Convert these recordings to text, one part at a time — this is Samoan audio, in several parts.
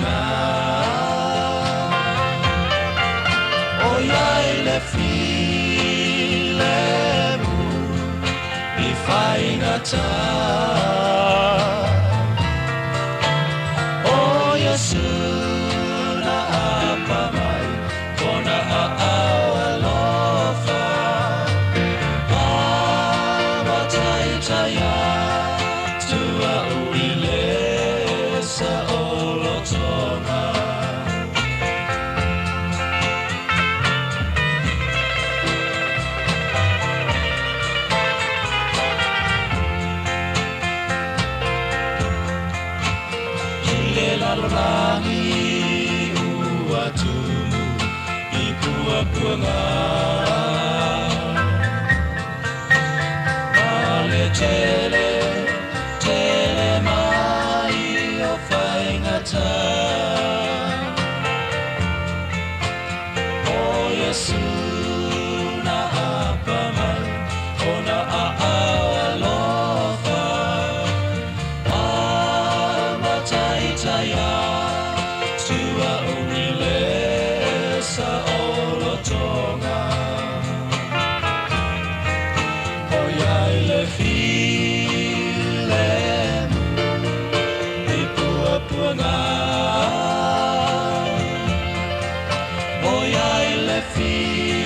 puapuaga ʻOiai le filemu i faigata ʻO Iesū na hapa mai kona aao alofa A mataitai atu au i le saolotoga. I le lalolagi ua tumu i puapuaga Ma le tele, tele mai o faigata ʻO Iesū na hapa mai kona aao alofa A mataitai atu au i le saolotoga ʻOiai le filemu i puapuaga ʻOiai le filemu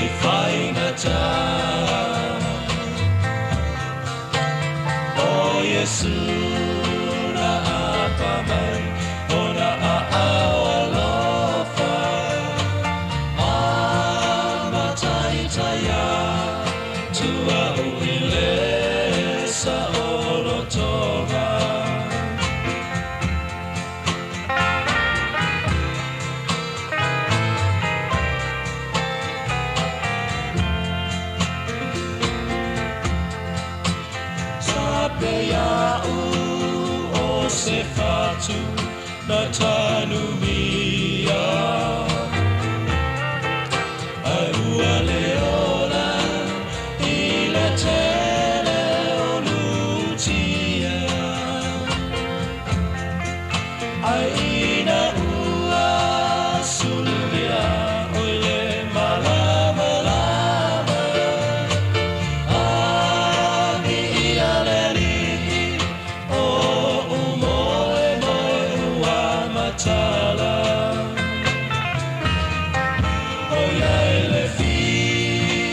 i faigata ʻO Iesū na hapa mai kona aao alofa A mataitai atu au i le saolotoga. Sape iaʻu ʻo se fatu na tanumia Ae ua le ola i le tele o lutia Ae ina ua suluia ʻoe le malamalama A viia le Alii oʻu moemoe ua matala ʻOiai le filemu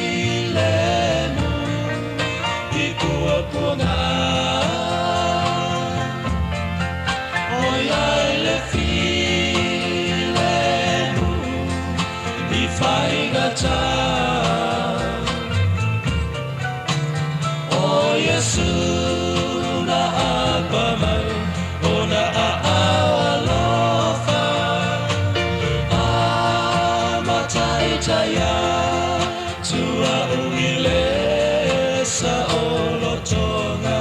i puapuaga ʻOiai le filemu i faigata ʻO Iesū na hapa mai kona aao alofa A mataitai atu au i le saolotoga.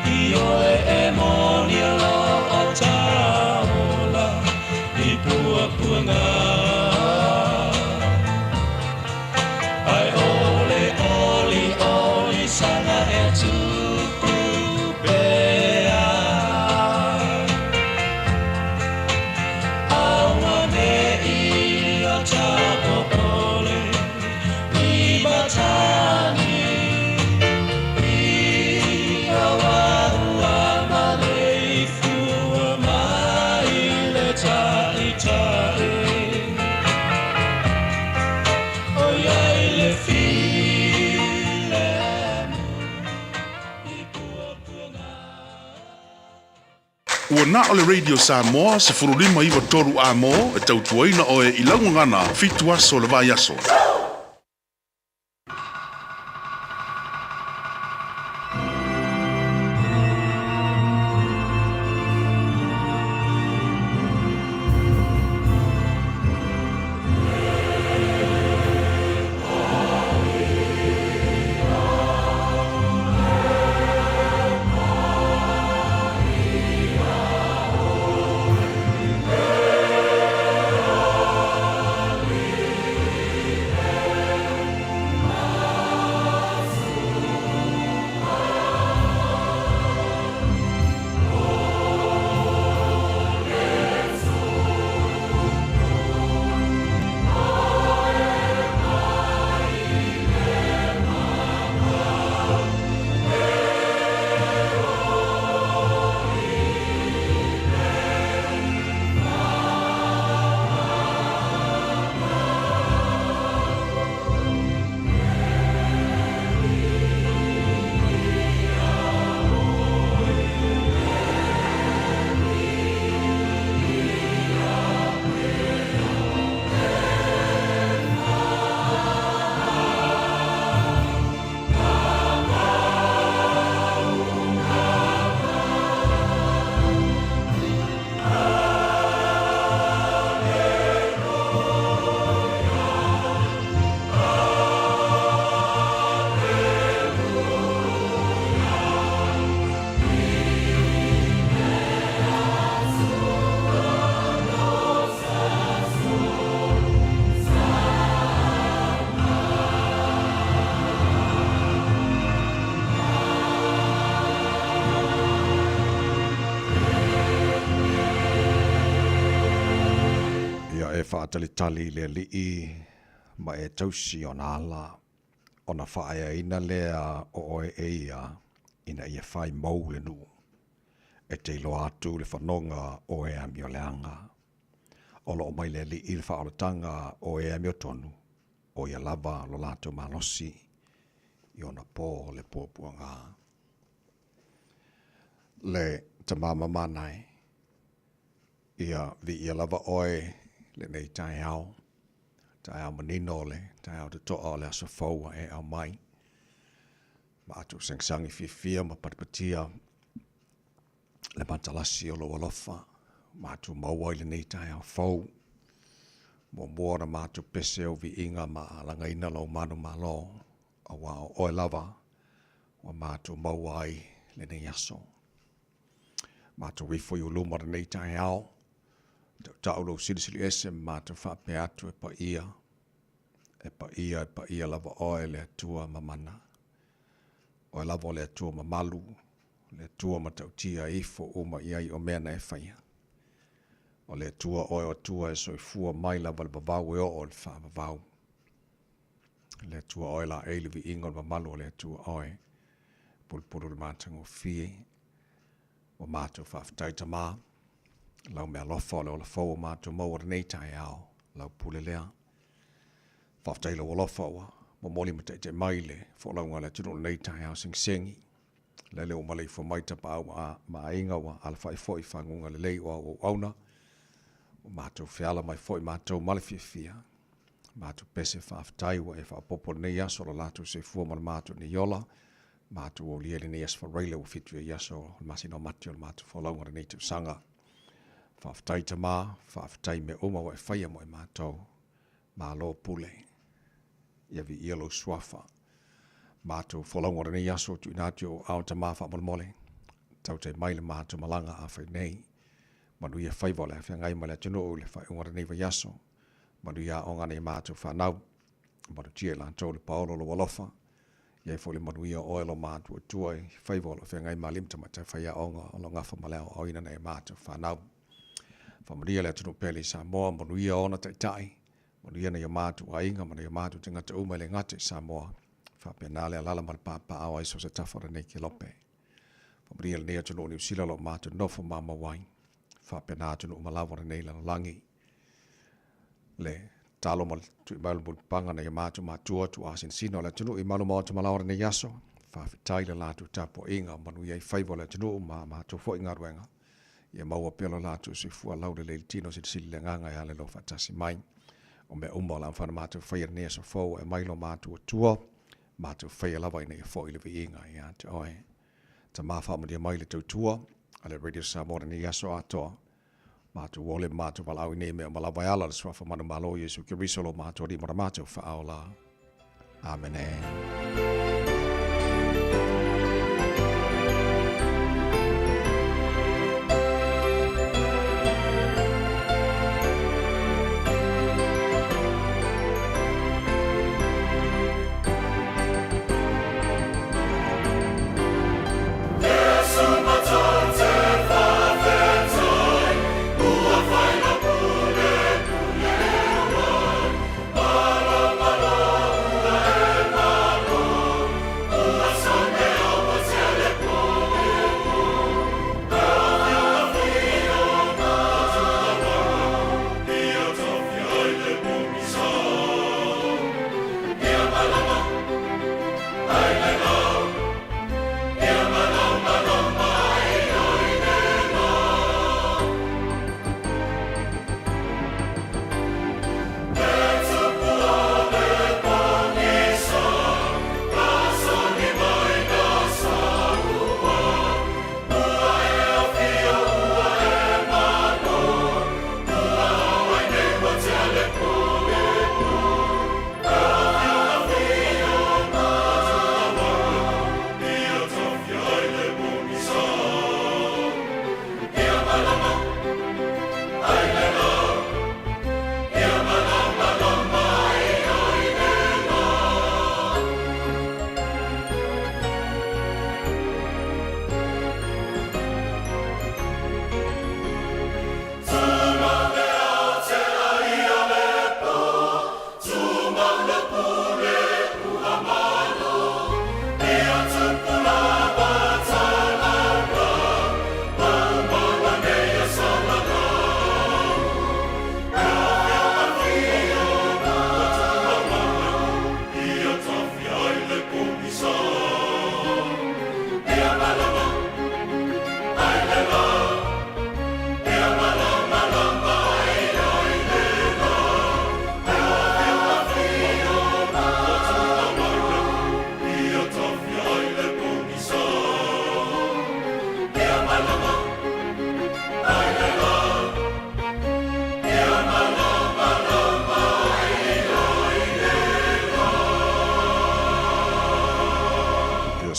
Ioe e moni loa o taola i puapuaga Ae ʻo le olioli saga e tupu pea Auaneʻi o ta popole i matagi I ka wā ua maleifua mai le Taitai ʻOiai le filemu i puapuaga. Ua na o le Radio Samoa 15 93 amo e tautuaina oe i lau gagana 7 aso o le vaiaso. E faatalitali i le Alii ma e tausi ona ala, ona faaeaina lea o oe e ia ina ia fai mou le nuu, e te iloa atu le fanoga o e amioleaga. O lo o mai le Alii le faaolataga o e amiotonu, o ia lava lo latou malosi i ona po le puapuaga. Le Tama mamana e, ia viia lava oe lenei taeao, taeao manino o le taeao totoa o le aso fou ua e aumai. Matou sagisagi fiafia ma patipatia le matalasi o lou alofa, matou maua i lenei taeao fou. Muamua ona matou pese ou viiga ma alagaina lou manumalo, aua o oe lava ua matou maua ai lenei aso. Matou ifo i ou luma lenei taeao, tautau lou silisili ese ma matou faapea atu e paia, e paia, e paia lava oe le Atua mamana. Oe lava o le Atua mamalu, le Atua matautia e ifo uma i ai o mea na e faia. O le Atua oe o Atua e soifua mai lava i le vavau e oo i le faavavau. Le Atua oe laei le viiga o le mamalu o le Atua oe. Pulupulu le matagofie. Ua matou faafetai Tama, lau mealofa o le ola fou ua matou maua lenei taeao, lau pule lea. Faafetai lou alofa ua momoli ma taitai mai le folauga a le atunuu lenei taeao segisegi. Lele ua maleifua mai tapaau ma aiga ua alafai foi i faguga lelei o au auauna. Ua matou feala mai foi matou ma le fiafia. Matou pese faafetai ua e faaopoopo lenei aso lo latou soifua ma le matou nei ola. Matou aulia i lenei aso Faraile ua 7 ai aso o le masina o Mati o le matou folauga lenei tausaga. Faafetai Tama, faafetai mea uma ua e faia mo e matou. Malo pule. Ia viia lou suafa. Matou folauga o lenei aso tuuina atu i ou aao Tama faamolemole. Tautai mai le matou malaga a fai nei. Manuia faiva o le a feagai ma le atunuu i le faaiuga o lenei vaiaso. Manuia aoga a nai matou fanau. Malutia i latou le paolo o lou alofa. I ai foi le manuia o oe lo matou Atua i faiva o lo o feagai ma alii ma tamaitai faiaoga o lo o gafa ma le aoaoina nai matou fanau. Faamanuia le atunuu pele i Samoa, manuia ona taitai, manuia nai o matou aiga ma nai o matou tagata uma e le gata i Samoa. Faapena le alaala ma le papaaao ai so o se tafa o lenei kelope. Faamanuia lenei atunuu o Niu Sila o lo o matou nofo mamau ai. Faapena atunuu uma lava o lenei lalolagi. Le talo ma le tui mai o le mulipapaga nai o matou matua tuuasinasina o le atunuu i malu maota malaoa lenei aso. Faafetai le latou tapuaiga, manuia ai faiva o le atunuu ma matou foi galuega. Ia maua pea lo latou soifua laulelei i le tino silisili le agaga e ala i lou faatasi mai. O mea uma o le a mafai ona matou faia i lenei aso fou e aumai lo matou Atua, matou faia lava ina ia foi le viiga ia te oe. Tama faamanuia mai le tautua a le Radio Samoa i lenei aso atoa. Matou ole ma matou valaau i nei mea uma lava e ala i le suafa manumalo o Iesu Keriso lo matou Alii ma lo matou Faaola. Amene.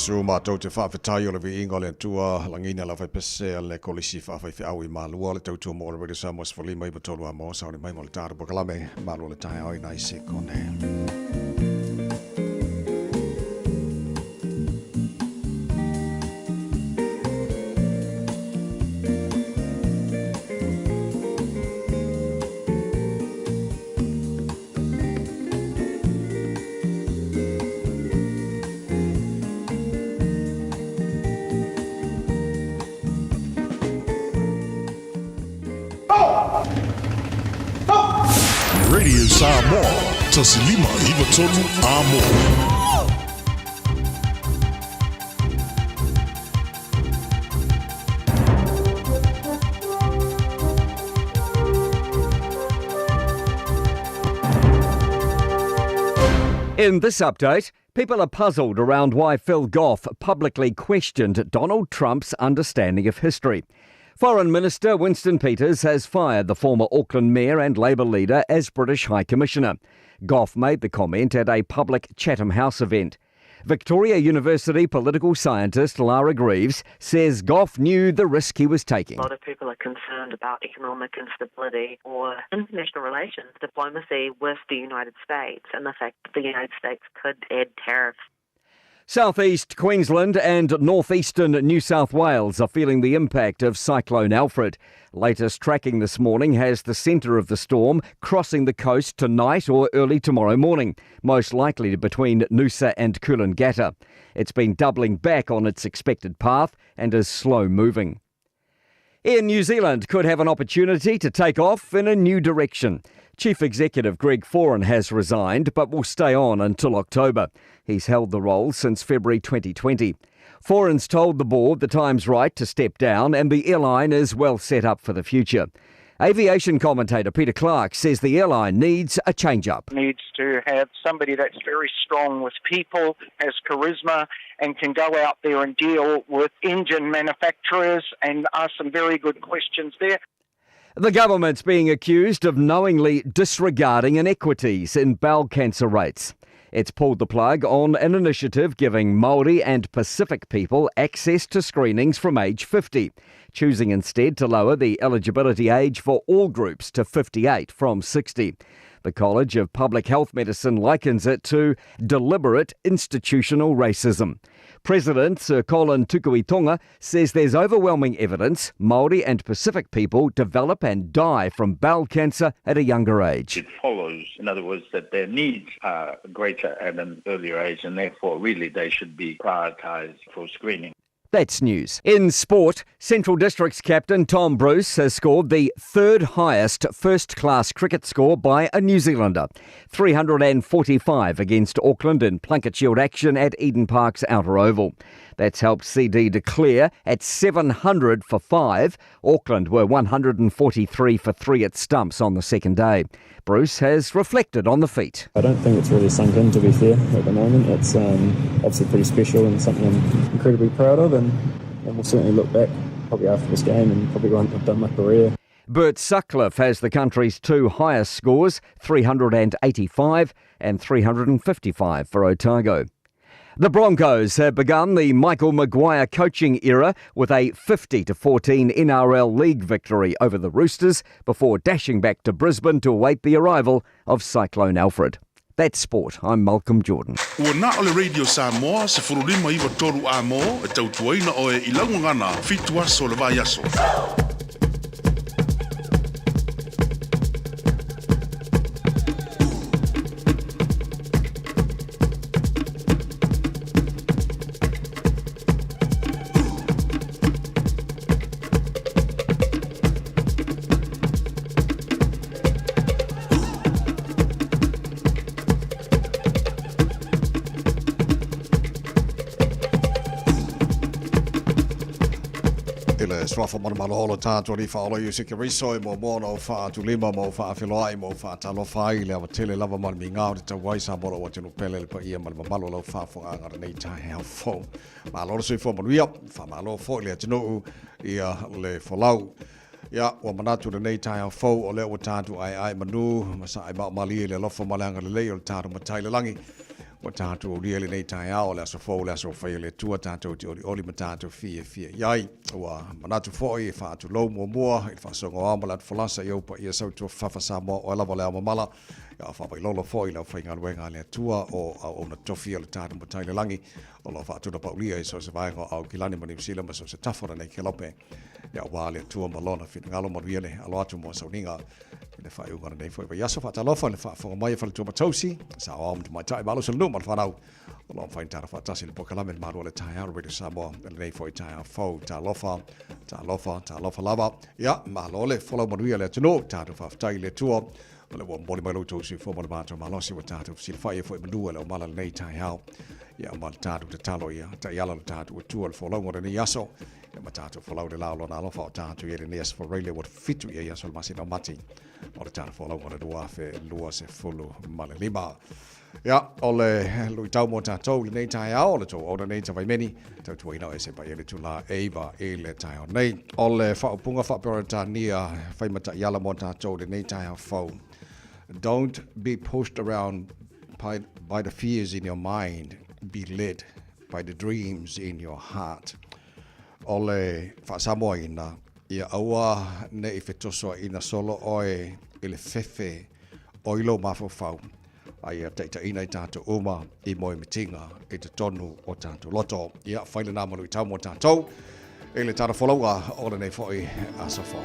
Iesu, matou te faafetai o le viiga o le Atua, lagiina le aufaipese a le Kolisi Faafaifeau i Malua, le tautua mo le Radio Samoa 15 93 Amoa, sauni mai mo le tatou polokalame, malu o le taeao i nai sekone. Radio Samoa, 1593 Amo. In this update, people are puzzled around why Phil Goff publicly questioned Donald Trump's understanding of history. Foreign Minister Winston Peters has fired the former Auckland Mayor and Labour leader as British High Commissioner. Goff made the comment at a public Chatham House event. Victoria University political scientist Lara Greaves says Goff knew the risk he was taking. A lot of people are concerned about economic instability or international relations, diplomacy with the United States, and the fact that the United States could add tariffs. Southeast Queensland and northeastern New South Wales are feeling the impact of Cyclone Alfred. Latest tracking this morning has the centre of the storm crossing the coast tonight or early tomorrow morning, most likely between Noosa and Coolangatta. It's been doubling back on its expected path and is slow moving. Air New Zealand could have an opportunity to take off in a new direction. Chief Executive Greg Foran has resigned but will stay on until October. He's held the role since February 2020. Foran's told the board the time's right to step down and the airline is well set up for the future. Aviation commentator Peter Clark says the airline needs a change-up. Needs to have somebody that's very strong with people, has charisma, and can go out there and deal with engine manufacturers and ask some very good questions there. The government's being accused of knowingly disregarding inequities in bowel cancer rates. It's pulled the plug on an initiative giving Māori and Pacific people access to screenings from age 50, choosing instead to lower the eligibility age for all groups to 58 from 60. The College of Public Health Medicine likens it to deliberate institutional racism. President Sir Colin Tukuitonga says there's overwhelming evidence Māori and Pacific people develop and die from bowel cancer at a younger age. It follows, in other words, that their needs are greater at an earlier age and therefore really they should be prioritised for screening. That's news. In sport, Central District's captain Tom Bruce has scored the third highest first-class cricket score by a New Zealander. 345 against Auckland in Plunket Shield action at Eden Park's Outer Oval. That's helped CD declare at 700 for 5. Auckland were 143 for 3 at stumps on the second day. Bruce has reflected on the feat. I don't think it's really sunk in, to be fair, at the moment. It's obviously pretty special and something I'm incredibly proud of, and we'll certainly look back probably after this game and probably won't have done my career. Bert Sutcliffe has the country's two highest scores, 385 and 355 for Otago. The Broncos have begun the Michael Maguire coaching era with a 50-14 NRL League victory over the Roosters before dashing back to Brisbane to await the arrival of Cyclone Alfred. That's sport. I'm Malcolm Jordan. Ua na o le Radio Samoa, 1593 Amo, e tautuaina oe i laugagana, fitu aso le vaiaso. I le suafa manumalo o lo tātou alii faaola Ioseke Riso e muamua ona ou faatulima ma ou faafeloai ma ou faatalofa ai i le awatele lava ma le migao o te tauai Samoa lou atunuu pele le paia ma le mamalu o lau faafofogaaga lenei taeao fou. Malo le soifua manuia, faamalo foi i le atunuu ia le folau. Ia, ua manatu lenei taeao fou o lea ua tatou aeae manu ma sae maomalie i le alofa ma le agalelei o le tatou Matai i le lagi. Ua tatou aulia lenei taeao, o le aso fou, le aso ua faia e le Atua, tatou te olioli ma tatou fiafia i ai. Ua manatu foi e faatulou muamua i le faasoaga o ao ma le atufolasa i ou paia sautuafafafa Samoa, oe lava o le ao mamala, a o faavailolo foi i le aufaigaluega a le Atua o auauna tofi o le tatou Matai i le Lagi, o lo o faatunapaulia i so o se vaega o Aukilani ma Niu Sila ma so o se tafa o lenei kelope. Ia aua le Atua ma Lona finagalo, manuia le alo atu mo sauniga i le faaiuga o lenei foi vaiaso. Faatalofa i le faafofoga mai a faletua ma tausi, saoao ma tamaitai, malosi o le nuu ma le fanau o lo o mafai ona tatou faatasi i le polokalame Le Malu o le Taeao Radio Samoa i lenei foi taeao fou. Talofa, talofa, talofa lava. Ia, malo le folau manuia le atunuu. Tatou faafetai i le Atua o lea ua momoli mai lo outou soifua ma le matou malosi ua tatou fesilafai ai foi manu e le omala lenei taeao. Ia, ma le tatou tatalo ia taiala lo tatou Atua le folauga o lenei aso. Ia ma tatou folau le la o lona alofa o tatou i lenei aso Faraile ua 7 i ai aso o le masina o Mati o le tatou folauga o le 2025. Ia, o le luitau mo tatou lenei taeao, o le tou auauna nei Tavaimeni, tautuaina o ese paia le itula e 9 i le taeao nei. O le faaupuga faa-Peretania fai ma taiala mo tatou lenei taeao fou. Don't be pushed around by, by the fears in your mind, be led by the dreams in your heart. O le faa-Samoaina, ia aua ne i fetosoaina solo oe i le fefe o i lou mafaufau, a ia taitaiina i tatou uma i moemitiga i totonu o tatou loto. Ia, fai lena ma luitau mo tatou i le tala folauga o lenei foi aso fou.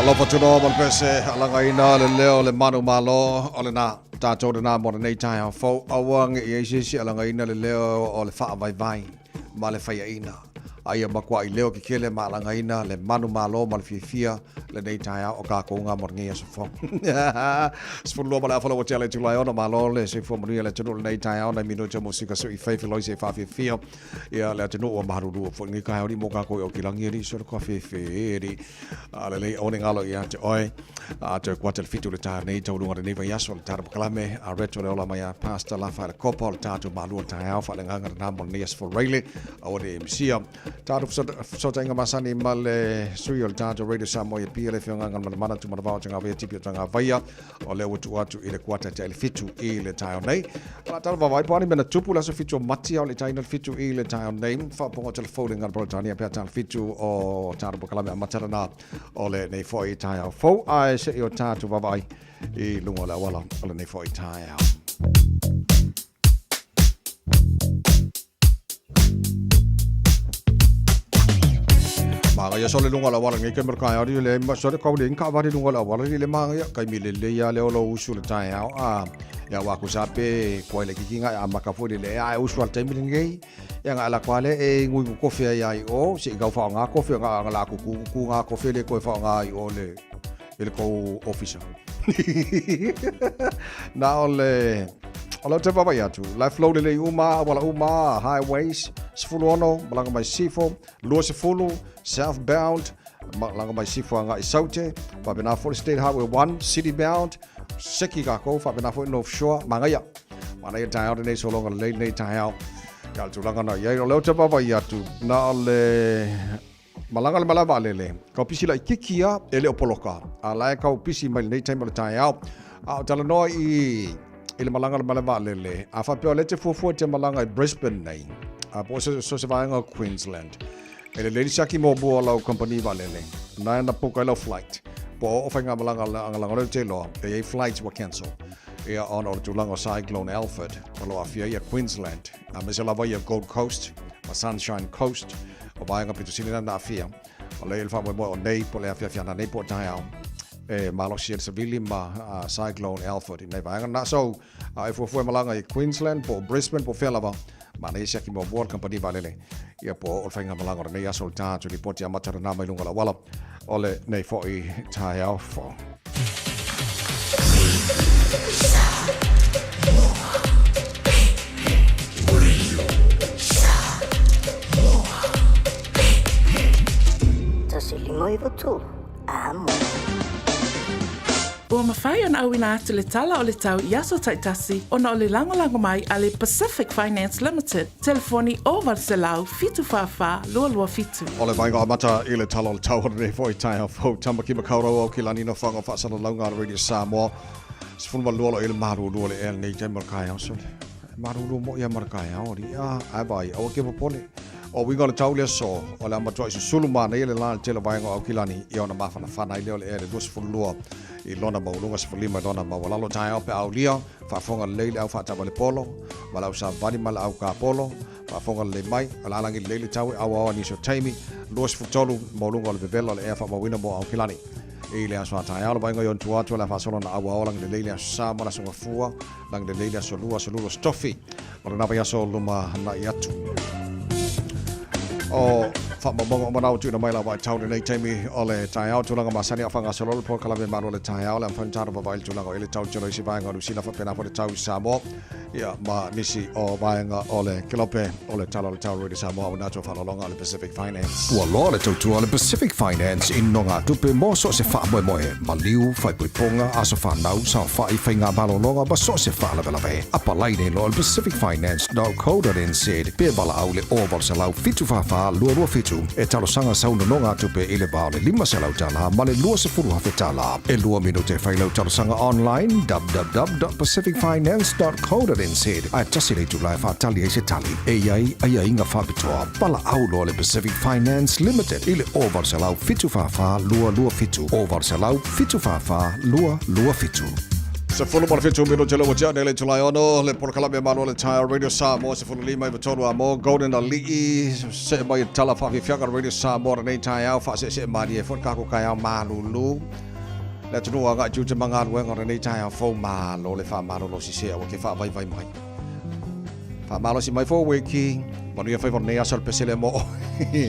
Alofa tunoa ma le pese, alagaina le leo le manu malo o lena tatou lena mo lenei taeao fou. Aua ne i ai se isi alagaina le leo o le faavaivai ma le faiaina. A ia matuai leo kekele ma alagaina le manu malo ma le fiafia lenei taeao o kākou ngā mo lenei aso fou. 12 ma le afa ua tea le itula e 6, malo le soifua manuia le atunuu lenei taeao, nai minute o musika sui fai filoi se faafiafia ia le atunuu ua mahalulua foi lenei taeao alii mo kākou i Aukilagi alii so le kafefe alii a lelei aua ne galo ia te oe a toe kuata le 7 le taeao nei taualuga lenei vaiaso le tatou pakalame a reto le ola mai a Pastor Lafa le Kopa o le tatou malua le taeao faaleagaga lena mo lenei aso Friday aua ne i misia Tatou fesootaiga masani ma le sui o le tatou Radio Samoa i Apia, le Afioga Galumalemana Tumanavao Tagavaia Tipi o Tagavaia, o lea ua tuu atu i le kuata tea i le 7 i le taeao nei. O la tala vavai po ani mena tupu le aso 7 o Mati, ao le taina le 7 i le taeao nei, faapopoga o telefou le ngana Peretania pe a tala 7 o tatou pakalame amata lena o lenei foi taeao fou, ae se i o tatou vavaai i luga o le auala o lenei foi taeao. Magaia sole luga o le auala nei taimi o le taeao alii leai ma sole kau leai ni taavale i luga o le auala alii le magaia taimi lelei lava lea o lou usu i le taeao a ia aua tusa lava pe tuai laitiiti na e amata foi le lea ae usu lava i le taimi lenei ia na alu atu lava lea e inu inu kofe ai lava i o se i tau faaaoga kofe na o le a tutu tutu na kofe le toe faaaoga i o le i le tou ofisa. Na o le o lau te vaavaai atu, la e flow lelei uma, auala uma, highways, 16, malaga mai Sifo, 20, southbound, malaga mai Sifo agai i Saute, faapena foi le State Highway 1, city bound, seki kākou, faapena foi North Shore, manaia. Manaia taeao lenei sologa lelei lenei taeao. Ia le tulaga na i ai, o lea ou te vaavaai atu, na o le Malaga le malae vaalele, kau pisi laitiiti a, e le o poloka, a la e kau pisi mai lenei taimi o le taeao. A o talanoa i, i le malaga le malae vaalele, a faapea o lea te fuafua te malaga i Brisbane nei, a po o se, so se vaega o Queensland. E lelei le siaki muamua o lau company vaalele, na e na puka ai lau flight. Po o o faigamalaga lagalaga lea te iloa, e i ai flights ua cancel. Ia ona o le tulaga o Cyclone Alfred, o lo o aafia ai ia Queensland. Aemaise lava ia Gold Coast ma Sunshine Coast, o vaega pito sili na aafia. O lea i le faamoemoe o nei po o le afiafi ana nei po o taeao e malosi ai le savili ma Cyclone Alfred i nei vaega na. So, e fuafua e malaga i Queensland po o Brisbane po o fea lava, manaia siaki muamua le kamupani vaalele ia po o le faigamalaga o lenei aso o le tatou lipoti amata lena mai luga o le auala o lenei foi taeao fou. 153 Amo. Ua mafai ona auina atu le tala o le tau i aso taitasi ona o le lagolago mai a le Pacific Finance Limited, telefoni 0800 744 227. O le vaega amata i le tala o le tau o lenei foi taeao fou, Tamaki Makaurau au ki lani nofoaga o faasalalauga a le Radio Samoa. 12 lo i le malulu o le ea lenei taimi o le taeao sole. E malulu mo ia ma le taeao alii a, ae vaai, aua ke popole. O uiga o le tau le aso, o le a matuai susulu manaia le la i le tele o vaega o Aukilani ia ona mafanafana ai lea o le ea i le 22 i lona maualuga 15 i lona maualalo taeao pe a aulia, faafofoga lelei le au faataavale polo ma le au savali ma le au kapolo, faafofoga lelei mai, o le a lagi lelei le tau e auaoa nisi o taimi, 23 maualuga o le vevela o le ea faamauina mo Aukilani. I le aso a taeao, le vaaiga i ona tua atu o le a faasolo ona auaoa lagi lelei le aso Sa ma le aso Gafua, lagi lelei le aso Lua, aso Lulu, aso Tofi o lena vaiaso lumanai atu. O faamaumauga uma na ua tuuina mai la vaitau lenei taimi o le taeao tulaga masani a o faagasolo le polokalame malo le taeao le amfani tano vavaai le tulaga o i le tau telo isi vaega o Niu Sila faapena foi le tau i Samoa ia ma nisi o vaega o le kelope o le Tala o le Tau Radio Samoa auina atu a faaaloaloga a le Pacific Finance. Ua loa le tautua a le Pacific Finance i nogatupe mo so o se faamoemoe, maliu, faaipoipoga, aso fanau, saofai, faigamalologa ma so o se faalavelave. Apalai nei loa i le pacificfinance.co.nz pe valaau i le 0800 744 227 e talosaga sau nonogatupe i le va o le $500 ma le $20,000. E lua minute e fai lau talosaga online www.pacificfinance.co.nz ae tasi le itula e faatali ai se tali e i ai aiaiga faapitoa. Valaau loa le Pacific Finance Limited i le 0800 744 227, 0800 744 227. 17 minute le ua nei le itula e 6, le polokalame a Malo le taeao Radio Samoa 15 i 3 amo Golden Ali'i see mai i tala faafiafiaga le Radio Samoa lenei taeao faaseesee malie foi le tatou taeao malulu le atunuu agai tiute ma galuega o lenei taeao fou malo le faamalolo sise aua ke faavaivai mai. Faamalosi mai foi wiki manuia faiva o lenei aso le pesele mo oe.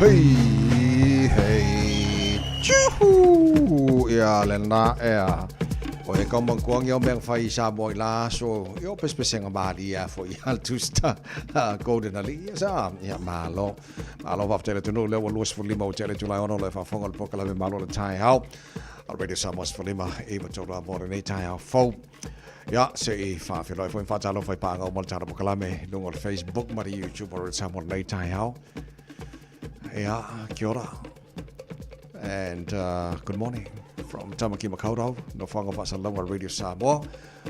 Hei, hei, tjuhu! Ia lena ea. O e kau mangkuang iau mea whai sa mo i la so i o pespesenga maali ia fo i al tusta golden ali ia sa ia malo. Malo whaftele tunu leo wa luas fulima o tele tulai ono le whafonga le pokala me malo le tai hau. A Radio Samoa sefulima iva tolu a mo lenei taeao fou. Ia, se i faafeiloai foi ma faatalofa i paaga uma o le tatou polokalame i luga o le Facebook ma le YouTube o Radio Samoa lenei taeao. Ia, kia ora. And good morning from Tamaki Makaurau, nofoaga faasalalauga Radio Samoa.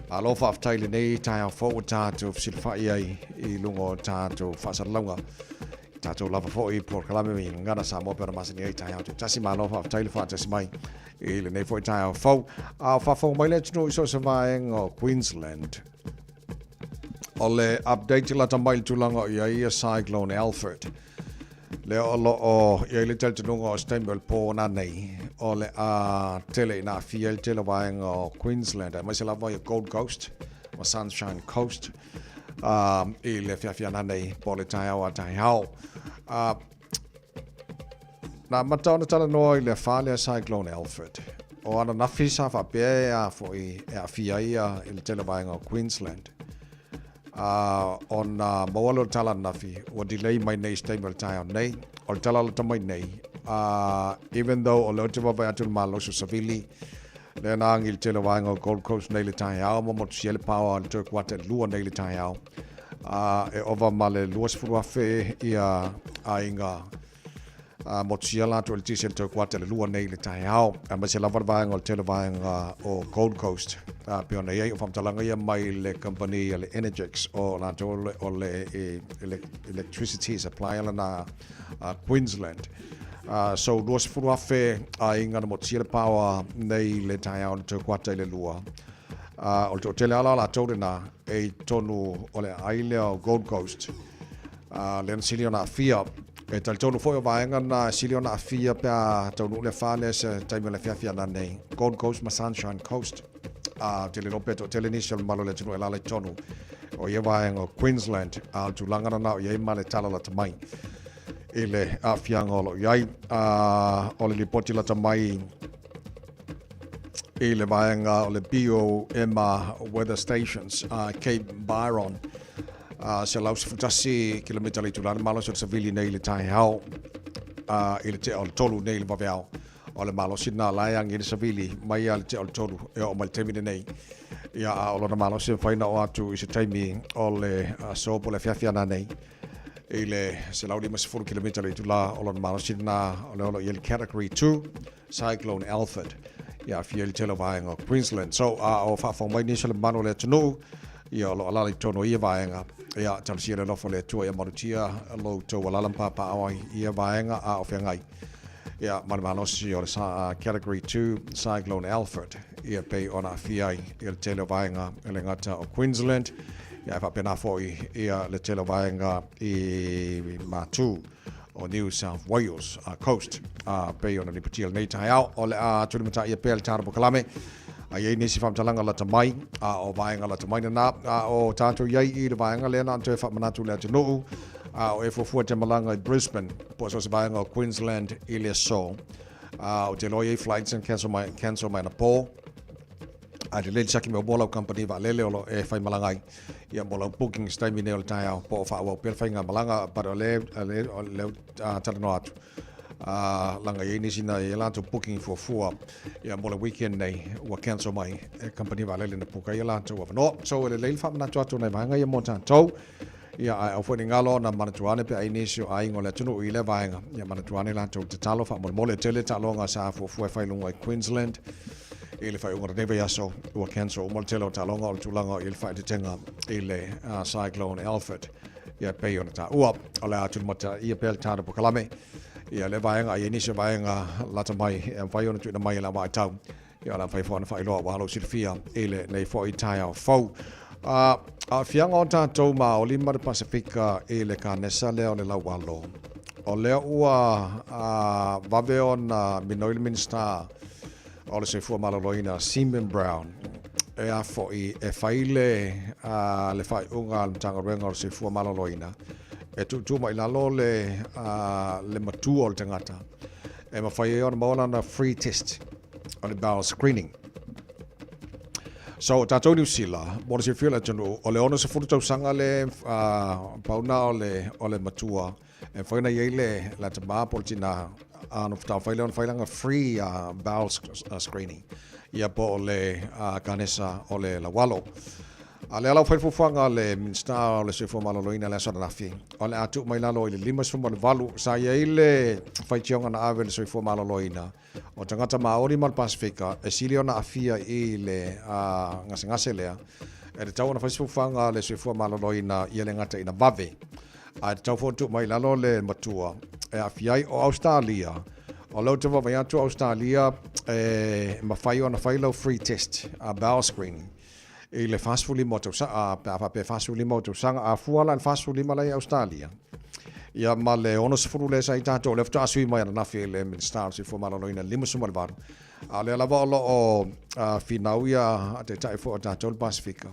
Malo faafetai i lenei taeao fou ua tatou fesilafai ai i luga o tatou faasalalauga. Tatou lava foi i polokalame i Gagana Samoa pe ona masani ai taeao taitasi. Malo faafetai le faatasi mai i lenei foi taeao fou. A o faafofoga mai le atunuu i so o se vaega o Queensland. O le update lata mai i le tulaga o i ai ia Cyclone Alfred. Lea o lo o i ai le talitonuga o se taimi o le pō nanei, o le a tele ina aafia ai le tele o vaega o Queensland, aemaise lava ia Gold Coast ma Sunshine Coast i le afiafi ananei po o le taeao a taeao. Na amata ona talanoa i le afa lea Cyclone Alfred. O ananafi sa faapea e a foi e aafia ai ia i le tele o vaega o Queensland. A ona maua lea o le tala ananafi, ua delay mai nei i se taimi o le taeao nei. O le tala lata mai nei, even though o lea ou te vaavaai atu i le malosi o Savili, lea na agi i le tele o vaega o Gold Coast nei i le taeao, ma motusia ai le power i le toe kuata e lua nei i le taeao. E ova ma le 20,000 ia aiga. Motusia latou eletise i le tou kuata i le 2 nei i le taeao, aemaise lava le vaega o le tele vaega o Gold Coast. Pei ona i ai o faamatalaga ia mai le kamupani a le Energex, o latou o le electricity supplier lena a Queensland. So 20,000 aiga na motusia le power nei i le taeao i le tou kuata i le 2. O le toatele lava la o latou lena e i totonu o le aai lea o Gold Coast. Lea na sili ona aafia. E talitonu foi o vaega na e sili ona aafia pe a taunuu le afa lea se taimi o le afiafi ananei, Gold Coast ma Sunshine Coast. Ou te le iloa pe toatele nisi o le mamalu o le atunuu e alaala i totonu o ia vaega o Queensland, a o le tulaga lena o i ai ma le tala lata mai i le aafiaga o lo o i ai. O le lipoti lata mai i le vaega o le BOM Weather Stations, Cape Byron, 111 kilomita le itula le malosi o le savili nei i le taeao, i le tea o le 3 nei i le vaveao. O le malosi lena la e agi le savili mai lava i le tea o le 3 e oo mai le taimi lenei. Ia, a o lona malosi e mafai ona oo atu i se taimi o le aso po o le afiafi ananei i le 150 kilomita le itula o lona malosi lena o lea o lo o i ai le Category 2 Cyclone Alfred e aafia ai le tele o vaega o Queensland. So, a o faafofoga mai nisi o le mamalu o le atunuu, ia o lo o alaala i totonu o ia vaega, ia talosia le alofa o le Atua ia malutia lo outou alaala ma papaaao ai i ia vaega a o feagai ia ma le malosi o le Category 2 Cyclone Alfred ia pei ona aafia ai ia le tele o vaega e le gata o Queensland ia ae faapena foi ia le tele o vaega i Matu o New South Wales Coast a pei ona lipotia lenei taeao. O le a tulimataia pea le tala polokalame a i ai nisi faamatalaga lata mai, a o vaega lata mai lena, a o tatou i ai i le vaega lea na ona toe faamanatu i le atunuu, a o e fuafua te malaga i Brisbane po o so o se vaega o Queensland i le aso. A ou te iloa e i ai flights na cancel mai, cancel mai anapo. Ae lelei le siaki mea mo lau kamupani vaalele o lo o e faimalaga ai ia mo lau booking i se taimi nei o le taeao po o faaauau pea le faigamalaga. But o lea, o lea, o lea talanoa atu, leaga e i ai nisi na i ai latou booking fuafua ia mo le weekend nei ua cancel mai e kamupani vaalele na puka ai a latou avanoa. So e lelei le faamanatu atu o nai vaega ia mo tatou. Ia, ae aua foi ne i galo ona manatua ane pe a i ai nisi o aiga o le atunuu i lea vaega, ia manatua ane latou tatalo faamolemole. E tele taaloga sa fuafua e fai i luga i Queensland i le faaiuga o lenei vaiaso, ua cancel uma le tele o taaloga o le tulaga i le faaeteetega i le Cyclone Alfred. Ia, e pei ona taua, o le a tulimataia pea le tatou polokalame ia lea vaega, a i ai nisi o vaega lata mai e mafai ona tuuina mai e le au vaitau. Ia o le a mafai foi ona faailoa aua lou silafia i lenei foi taeao fou. A aafiaga o tatou Maoli ma le Pasefika i le kanesa lea o le laualo, o lea ua vave ona minoi le Minisita o le Soifua Maloloina Simon Brown e a foi e fai le le faaiuga a le Matagaluega o le Soifua Maloloina e tuutuu mai i lalo le le matua o le tagata e mafai ai ona maua lana free test o le bowel screening. So, o tatou Niu Sila, mo le silafia o le atunuu, o le 60 tausaga le pau na o le, o le matua e mafai ona i ai le, le atamā po o le tinā, a ona faatoa mafai lea ona fai lana free bowel screening, ia po o le kanesa o le laualo. A o lea la ua fai le fuafuaga a le Minisita o le Soifua Maloloina i le aso ananafi, o le a tuu mai lalo i le 58, sa i ai le faitioga na ave i le Soifua Maloloina, O tagata Māori ma le Pasefika e sili ona aafia i le gasegase lea, e tatau ona fai se fuafuaga a le soifua maloloina ia le gata ina vave, ae tatau foi ona tuu mai i lalo le matua e aafia ai. O Ausetalia, o lea ou te vaavaai atu o Ausetalia e mafai ona fai lau free test, bowel screening, i le 45 o tausaga, pe a faapea e 45 o tausaga, a fua la i le 45 la i Ausetalia, ia ma le 60 lea sa i tatou, lea faatoa sui mai ananafi e le Minisita o le Soifua Maloloina, 58, a o lea lava o lo o finau ia taitai foi o tatou le Pasefika,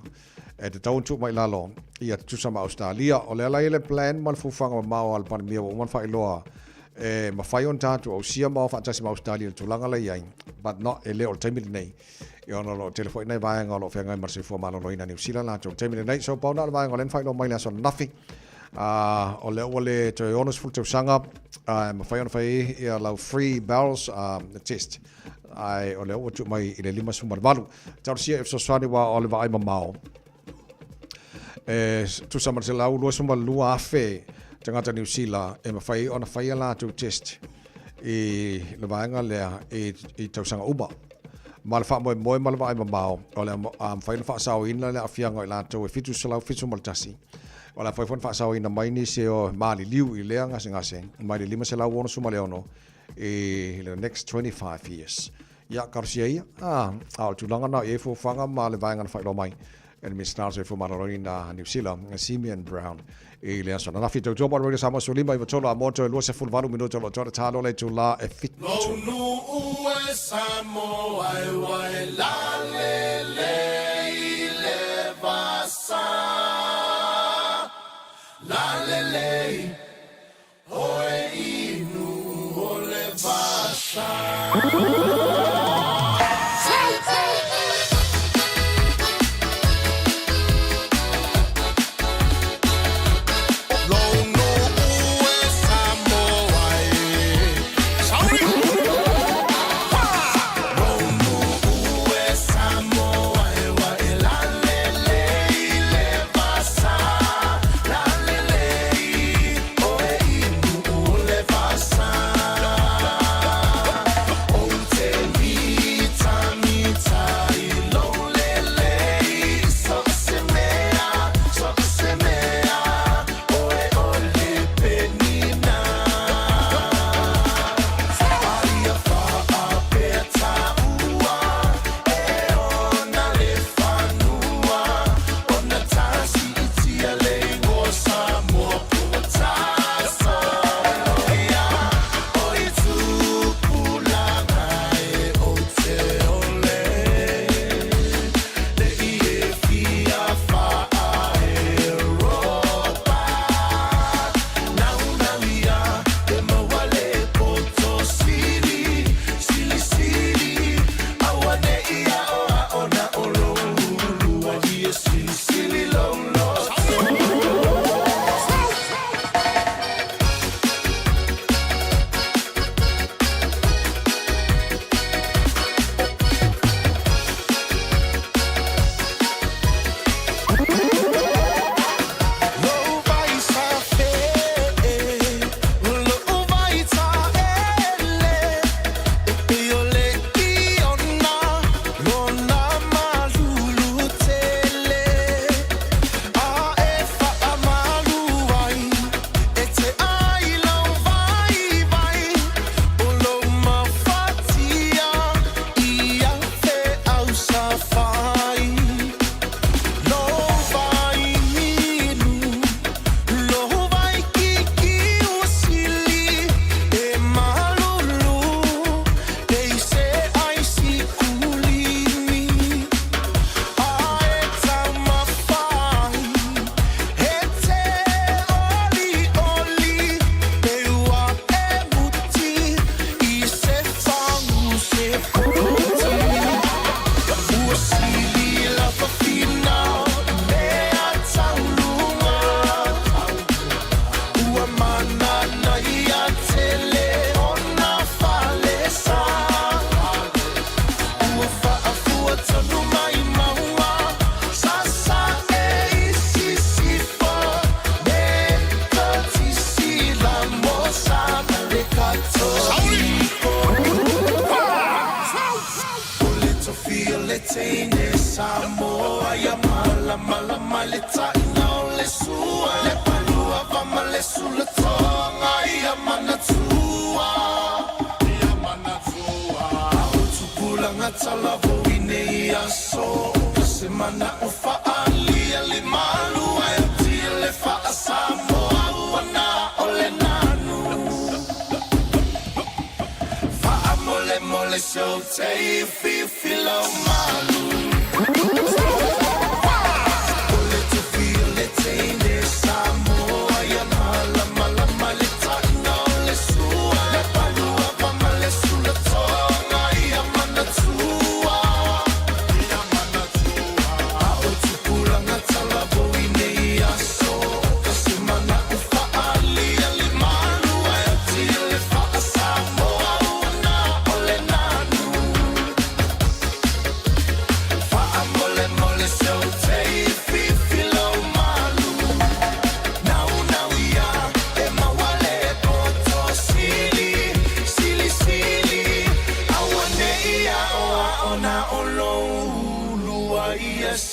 e tatau ona tuu mai i lalo ia tutusa ma Ausetalia. O lea la e i ai le plan ma le fuafuaga mamao a le Palemia ua uma ona faailoa e mafai ona tatou ausia ma o faatasi ma Ausetalia i le tulaga la e i ai, but not, e le o le taimi lenei. Ia ona o lo o tele foi nai vaega o lo o feagai ma le soifua maloloina i Niu Sila latou i le taimi lenei. So pau na o le vaega o lea na faailoa mai i le aso ananafi. O lea ua le toe 60 tausaga e mafai ona fai ia lau free bowels test. Ae o lea ua tuu mai i le 58. Talosia e fesoasoani aua o le vaai mamao e tusa ma le 122,000. tagata Niu Sila e mafai ai ona fai a latou test i le vaega lea i tausaga uma. Ma le faamoemoe ma le vaai mamao, o le a mafai ona faasaoina le aafiaga o i latou e 771, o le a mafai foi ona faasaoina mai nisi e maliliu i lea gasegase mai le 566 i le next 25 years. Ia, talosia ia, a o le tulaga na i ai fuafuaga ma le vaega na faailoa mai e le Minisita o le Soifua Maloloina a Niu Sila, Simeon Brown, i le aso ananafi. Tautua mo le Radio Samoa 15 i 3 a moto e 28 minuta o lo o toa le talo le itulā e 7. Lou nuu e Samoa e wai lalele i le vasa. Lalele Oe inu o le vasa.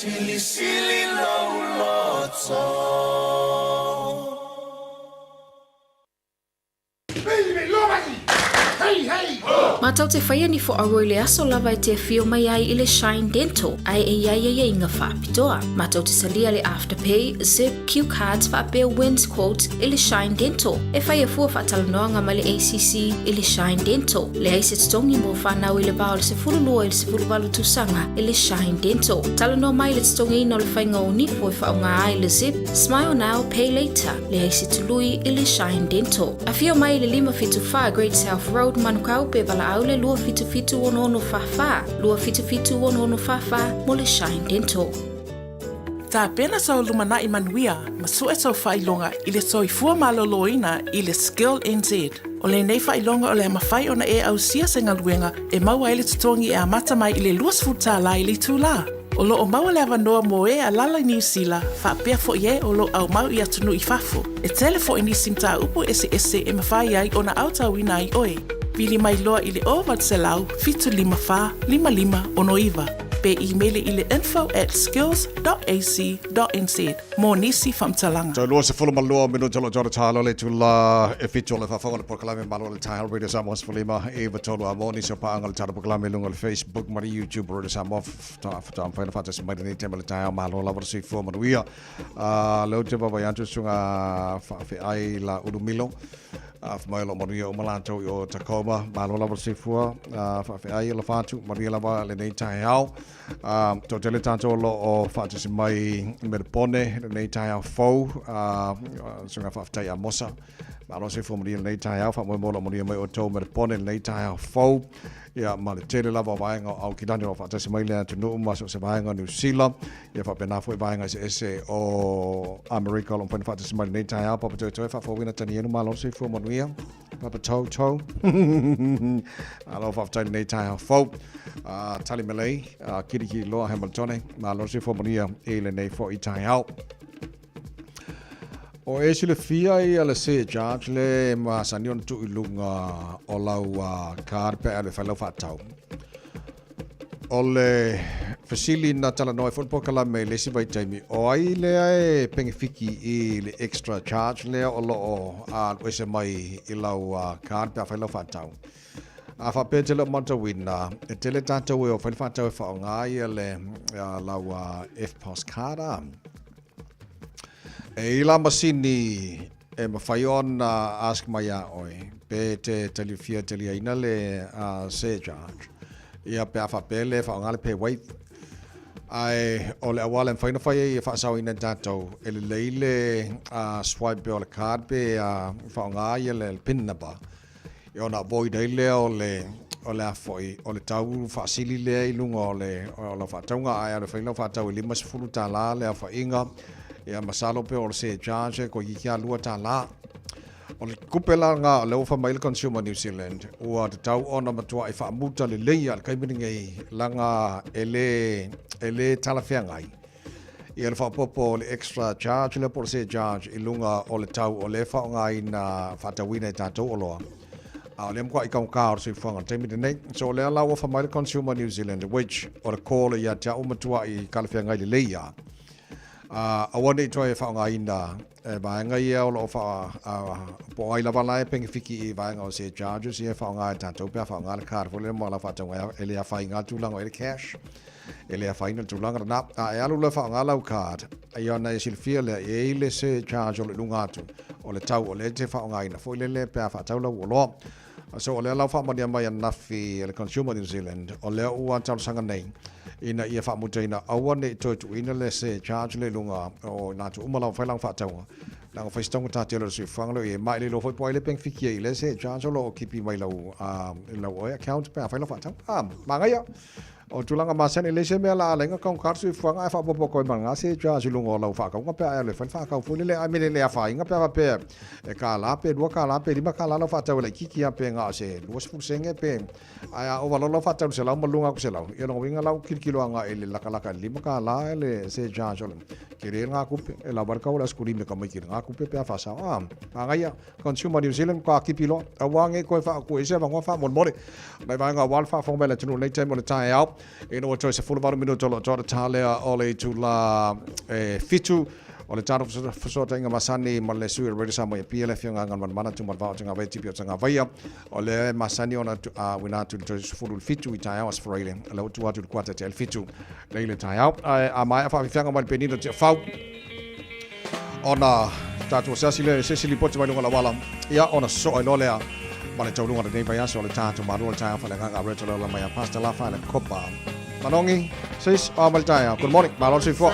Silisili lou loto. Mātou te whaia ni whoauro i le aso lava e te awhio mai ai i le Shine Dental, ai e iai ai inga whaapitoa. Mātou te salia le Afterpay, Zip, Cue Cards whaapea Wins Quote i le Shine Dental. E whai a fua whaatalanoanga mai le ACC i le Shine Dental. Leai se totogi mo whanau i le va o le 12 i le 18 tausaga i le Shine Dental. Talanoa mai le totogiina o le whainga o nifo e whaonga ai le Zip, Smile Now, Pay Later. Leai se tului i le Shine Dental. Afio mai i le 574 Great South Road, Manukau, pe valaau le 277 6644, 277 6644 mo le Shine Dental. Tapena sou lumanai manuia ma sue sou faailoga i le soifua maloloina i le Skill NZ. O lenei faailoga o le a mafai ona e ausia se galuega e maua ai le totogi e amata mai i le 20 tālā i le itulā. O lo o maua le avanoa mo e alala i Niu Sila, faapea foi e o lo o aumau i atunuu i fafo. E tele foi nisi mataupu eseese e mafai ai ona aotauina ai oe. Vili mai loa i le 0800 754 5569 pe imeli i le info at skills dot ac dot nz mo nisi faamatalaga. Toe 22 minute o lo o talo le tula e fitu o le faafofoga le polokalame Malo le Taeao Radio Samoa 15 9 3 a mo nisi o paaga o le tatou polokalame i luga o le Facebook ma le YouTube Radio Samoa Faatoa mafai ona faatasi mai lenei taimi o le taeao malo lava le soifua manuia. Lea ou te vaavaai atu susuga faafeai la Ulu Milo. Fa mai o lo manuia uma latou i o Tacoma. Malo lava le soifua faafeai alofa atu manuia lava lenei taeao. Toatele tatou o lo o faatasi mai i Melepone lenei taeao fou. Susuga faafetai Amosa. Malo soifua manuia lenei taeao, faamoemoe o lo o manuia mai outou Melepone lenei taeao fou. Ia, ma le tele lava o vaega o Aukilani o lo o faatasi mai le atunuu ma so o se vaega o Niu Sila, ia faapena foi vaega eseese o Amerika o lo o mafai ona faatasi mai lenei taeao. Papa Toetoe, faafouina Tanielu, malo le soifua manuia. Papa Toto. Malo faafetai lenei taeao fou. Tali Melei, Kirikiri Loa Hamiltone, malo le soifua manuia i lenei foi taeao. O e silafia ia le surcharge le masani ona tuu i luga o lau card pe a alu e fai lau faatau. O le fesili na talanoa ai foi le polokalame i le isi vaitaimi, o ai lea e pengefiki i le extra charge lea o lo o alu ese mai i lau card pe a fai lau faatau? A faapea e te le o matauina, e tele tatou e o fai le faatau e faaaoga ia le lau EFTPOS card a. E i la masini e mafai ona ask mai iā oe pe te talifia taliaina le surcharge ia pe a faapea le faaaoga le pay wave. Ae o le auala e mafai ona fai ai e faasaoina e tatou, e lelei le swipe o le card pe faaaoga ia le pin number Ia ona avoid ai lea o le o le a foi o le tau faasili lea i luga o le o lau faatauga ae alu e fai lau faatau e $50 le aofaiga ia masalo pe o le surcharge toeitiiti lava $2. O le tupe la lena o lea ua fai mai le Consumer New Zealand ua tatau ona matuai faamuta lelei lava i le taimi lenei leaga e le e le talafeagai Ia le faaopoopo o le extra charge lea po o le surcharge i luga o le tau o lea e faaaogaina faatauina e tatou oloa. A o lea matuai taugata o le soifuaga i le taimi lenei. So o lea la ua fai mai le Consumer New Zealand which o le call ia te au matuai talafeagai lelei lava. Aua ne i toe faaaogaina e vaega ia o lo o faa po o ai lava la e penefiti i vaega o surcharges ia e faaaoga e tatou pe a faaaoga le card foi lea mo lau faatauga e le afaina le tulaga o i ai le cash. E le afaina le tulaga lena. A e alu loa e faaaoga lau card, ia ona e silafia lea, e i ai le surcharge o lo o i luga atu o le tau o lea e te faaaogaina foi lele pe a faatau lau oloa. So o lea la ua faamanuia mai ananafi e le Consumer New Zealand, o lea ua talosaga nei ina ia faamutaina aua ne i toe tuuina le surcharge lea i luga o i latou uma lava fai lana faatauga. Leaga fai si taugata tele o le soifuaga lea o i ai. Ma e le iloa foi po o ai le penefiti ai i le surcharge o lo o kipi mai lau, lau account pe a fai lau faatauga. Manaia! O tulaga masani, e leai se mea la ala ai ona taugata le soifuaga ae faaopoopo atu ai ma lena surcharge i luga o lau faatauga pe a e alu e fai le faatau foi lele ae mea le afaina pe a faapea e $1 pe $2 pe $5 lau faatau e laitiiti lava pe na o se 20 sene pe ae a ova loa lau faatau i le 100 ma luga atu 100 ia lona uiga la ua tilotilo agai i le latalata i le $5 le surcharge o le tele lena tupe e lava ai le tau o le asekulimi a tamaiti i lena tupe pe a faasao. A manaia! Consumer New Zealand ka kipi loa. Aua nei toe faakuese avanoa faamolemole. Nai vaega aua le faafofoga mai a le atunuu i lenei taimi o le taeao. Ina ua toe 18 minuto o lo o toa le ta lea o le itula e 7 o le tatou fesootaiga masani ma le sui o le Radio Samoa i Apia, le Afioga Agalumalemana Tumalevao Tagavaia Tipi o Tagavaia. O lea e masani ona auina atu i le toe 17 i taeao Aso Faraile, o lea ua tuu atu i le kuata tea i le 7 nei le taeao. Ae a maea faafiafiaga mai le Penina Tiafau, ona tatou asiasi lea i se isi lipoti mai luga o le auala, ia ona sosoo ai loa lea ma le taualuga o lenei vaiaso o le tatou Malu o le Taeao Faaleagaga a Rachel Ola mai a Pastor Lafa le Kopa. Manogi, sis, o mai le taeao. Good morning. Malo le soifua.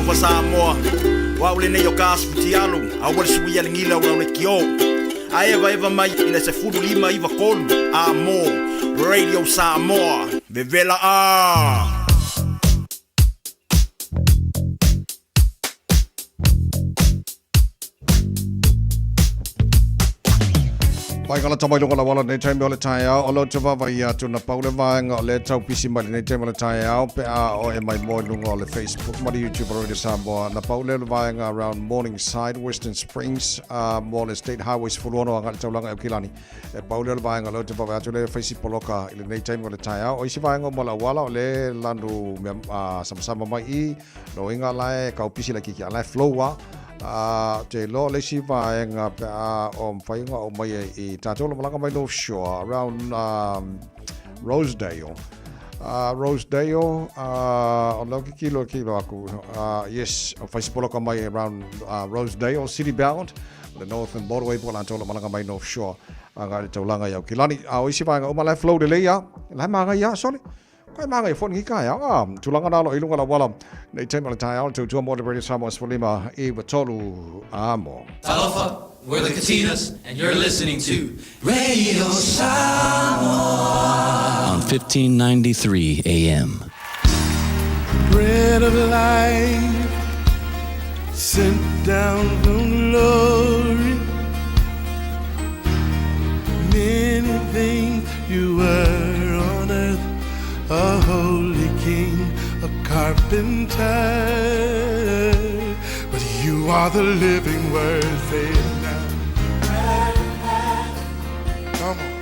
Talofa Samoa, o au lenei o ka asu futialu, aua le suia le gila o lau leitio. A evaeva mai i le 15 93 A mo Radio Samoa, vevela a! Pai ka lata mai luga o le auala lenei taimi o le taeao, o lou te vaavaai atu na pau le vaega o lea e tau pisi mai lenei taimi o le taeao pe a o e mai moe i luga o le Facebook ma le YouTube o Radio Samoa. Na pau lea o le vaega around Morningside, Western Springs, mo le State Highway 16 agai i le taulaga i Aukilani. E pau lea o le vaega o lea ou te vaavaai atu lea e fai si poloka i lenei taimi o le taeao. O isi vaega uma o le auala o lea e lanu mea samasama mai i Loiga la e kau pisi laitiiti a la e flow a. Ou te iloa o le isi vaega pe a o mafai ona oo mai ai i tatou lo malaga mai North Shore around Rosedale. Rosedale, o lea ou te kilo kilo atu. Yes, o fai si poloka mai around Rosedale, city bound, the Northern Motorway po o latou lo malaga mai North Shore agai i le taulaga i Aukilani. A o isi vaega uma la e flow lelei a, la e magaia a sole. Koe māngai foi lenei taeao. A, tulaga nā lo i lunga o le auala nei taimi o le taeao, le tautua mo le Radio Samoa 15 93 a mo. Talofa, we're the Katinas and you're listening to Radio Samoa on 1593 AM. Bread of life sent down from glory. Many things you were on earth, a holy king, a carpenter. But you are the living word, say it now. Come on.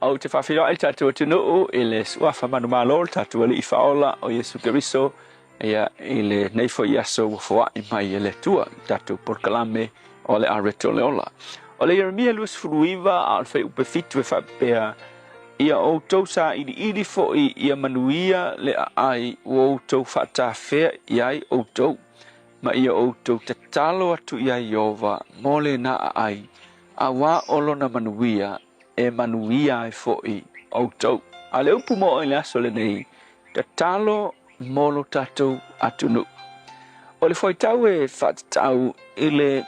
Ou te faafeiloai le tatou atunuu i le Suafa manumalo o le tatou Alii Faaola o Iesu Keriso, ia, i lenei foi aso ua foai mai e le Atua i le tatou polokalame o le Areto o le Ola. O le Ieremia 29 a o le fuaiupu 7 e faapea, Ia outou sailiili foi ia manuia le aai ua outou faatafea i ai outou, ma ia outou tatalo atu iā Ieova mo lena aai, auā o lona manuia e manuia ai foi outou. A o le upu mo oe i le aso lenei, tatalo mo lo tatou atunuu. O le fuaitau e faatatau i le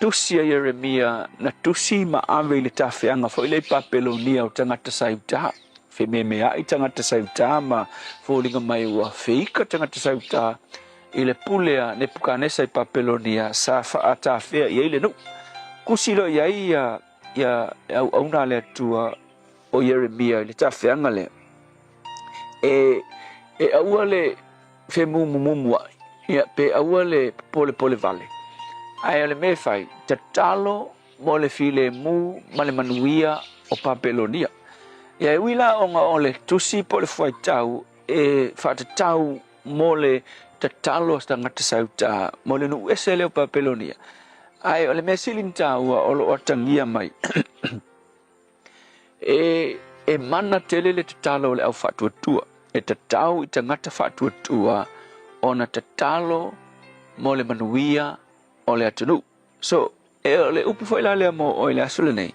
tusi a Ieremia na tusi ma ave i le tafeaga foi lea i Papelonia o tagata sa i uta. Fememeai tagata sa i uta ma foliga mai ua feika tagata sa i uta i le pule a Nepukanesa i Papelonia sa faatafea i ai le nuu. Kusi loa i ai ia ia auauna a le Atua o Ieremia i le tafeaga lea, e e aua le femumumumuaʻi, ia, pe aua le polepole vale. Ae o le mea e fai, tatalo mo le filemu ma le manuia o Papelonia. Ia, e ui la ona o le tusi po o le fuaitau e faatatau mo le tatalo a tagata sa i uta mo le nuu ese lea o Papelonia, ae o le mea sili ona taua o lo o atagia mai, E, e mana tele le tatalo o le au faatuatua. E tatau i tagata faatuatua ona tatalo mo le manuia o le atunuu. So, e o le upu foi la lea mo oe i le aso lenei,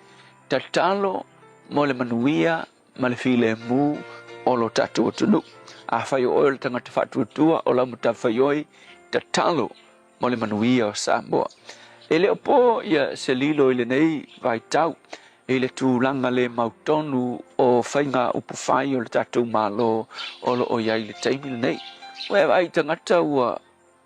tatalo mo le manuia ma le filemu o lo tatou atunuu. Afai o oe o le tagata faatuatua, o lau matafaioi, tatalo mo le manuia o Samoa. E le o po ia se lilo i lenei vaitau i le tulaga le mautonu o faiga upufai o le tatou Malo o lo o i ai i le taimi lenei. Ua e vaai i tagata ua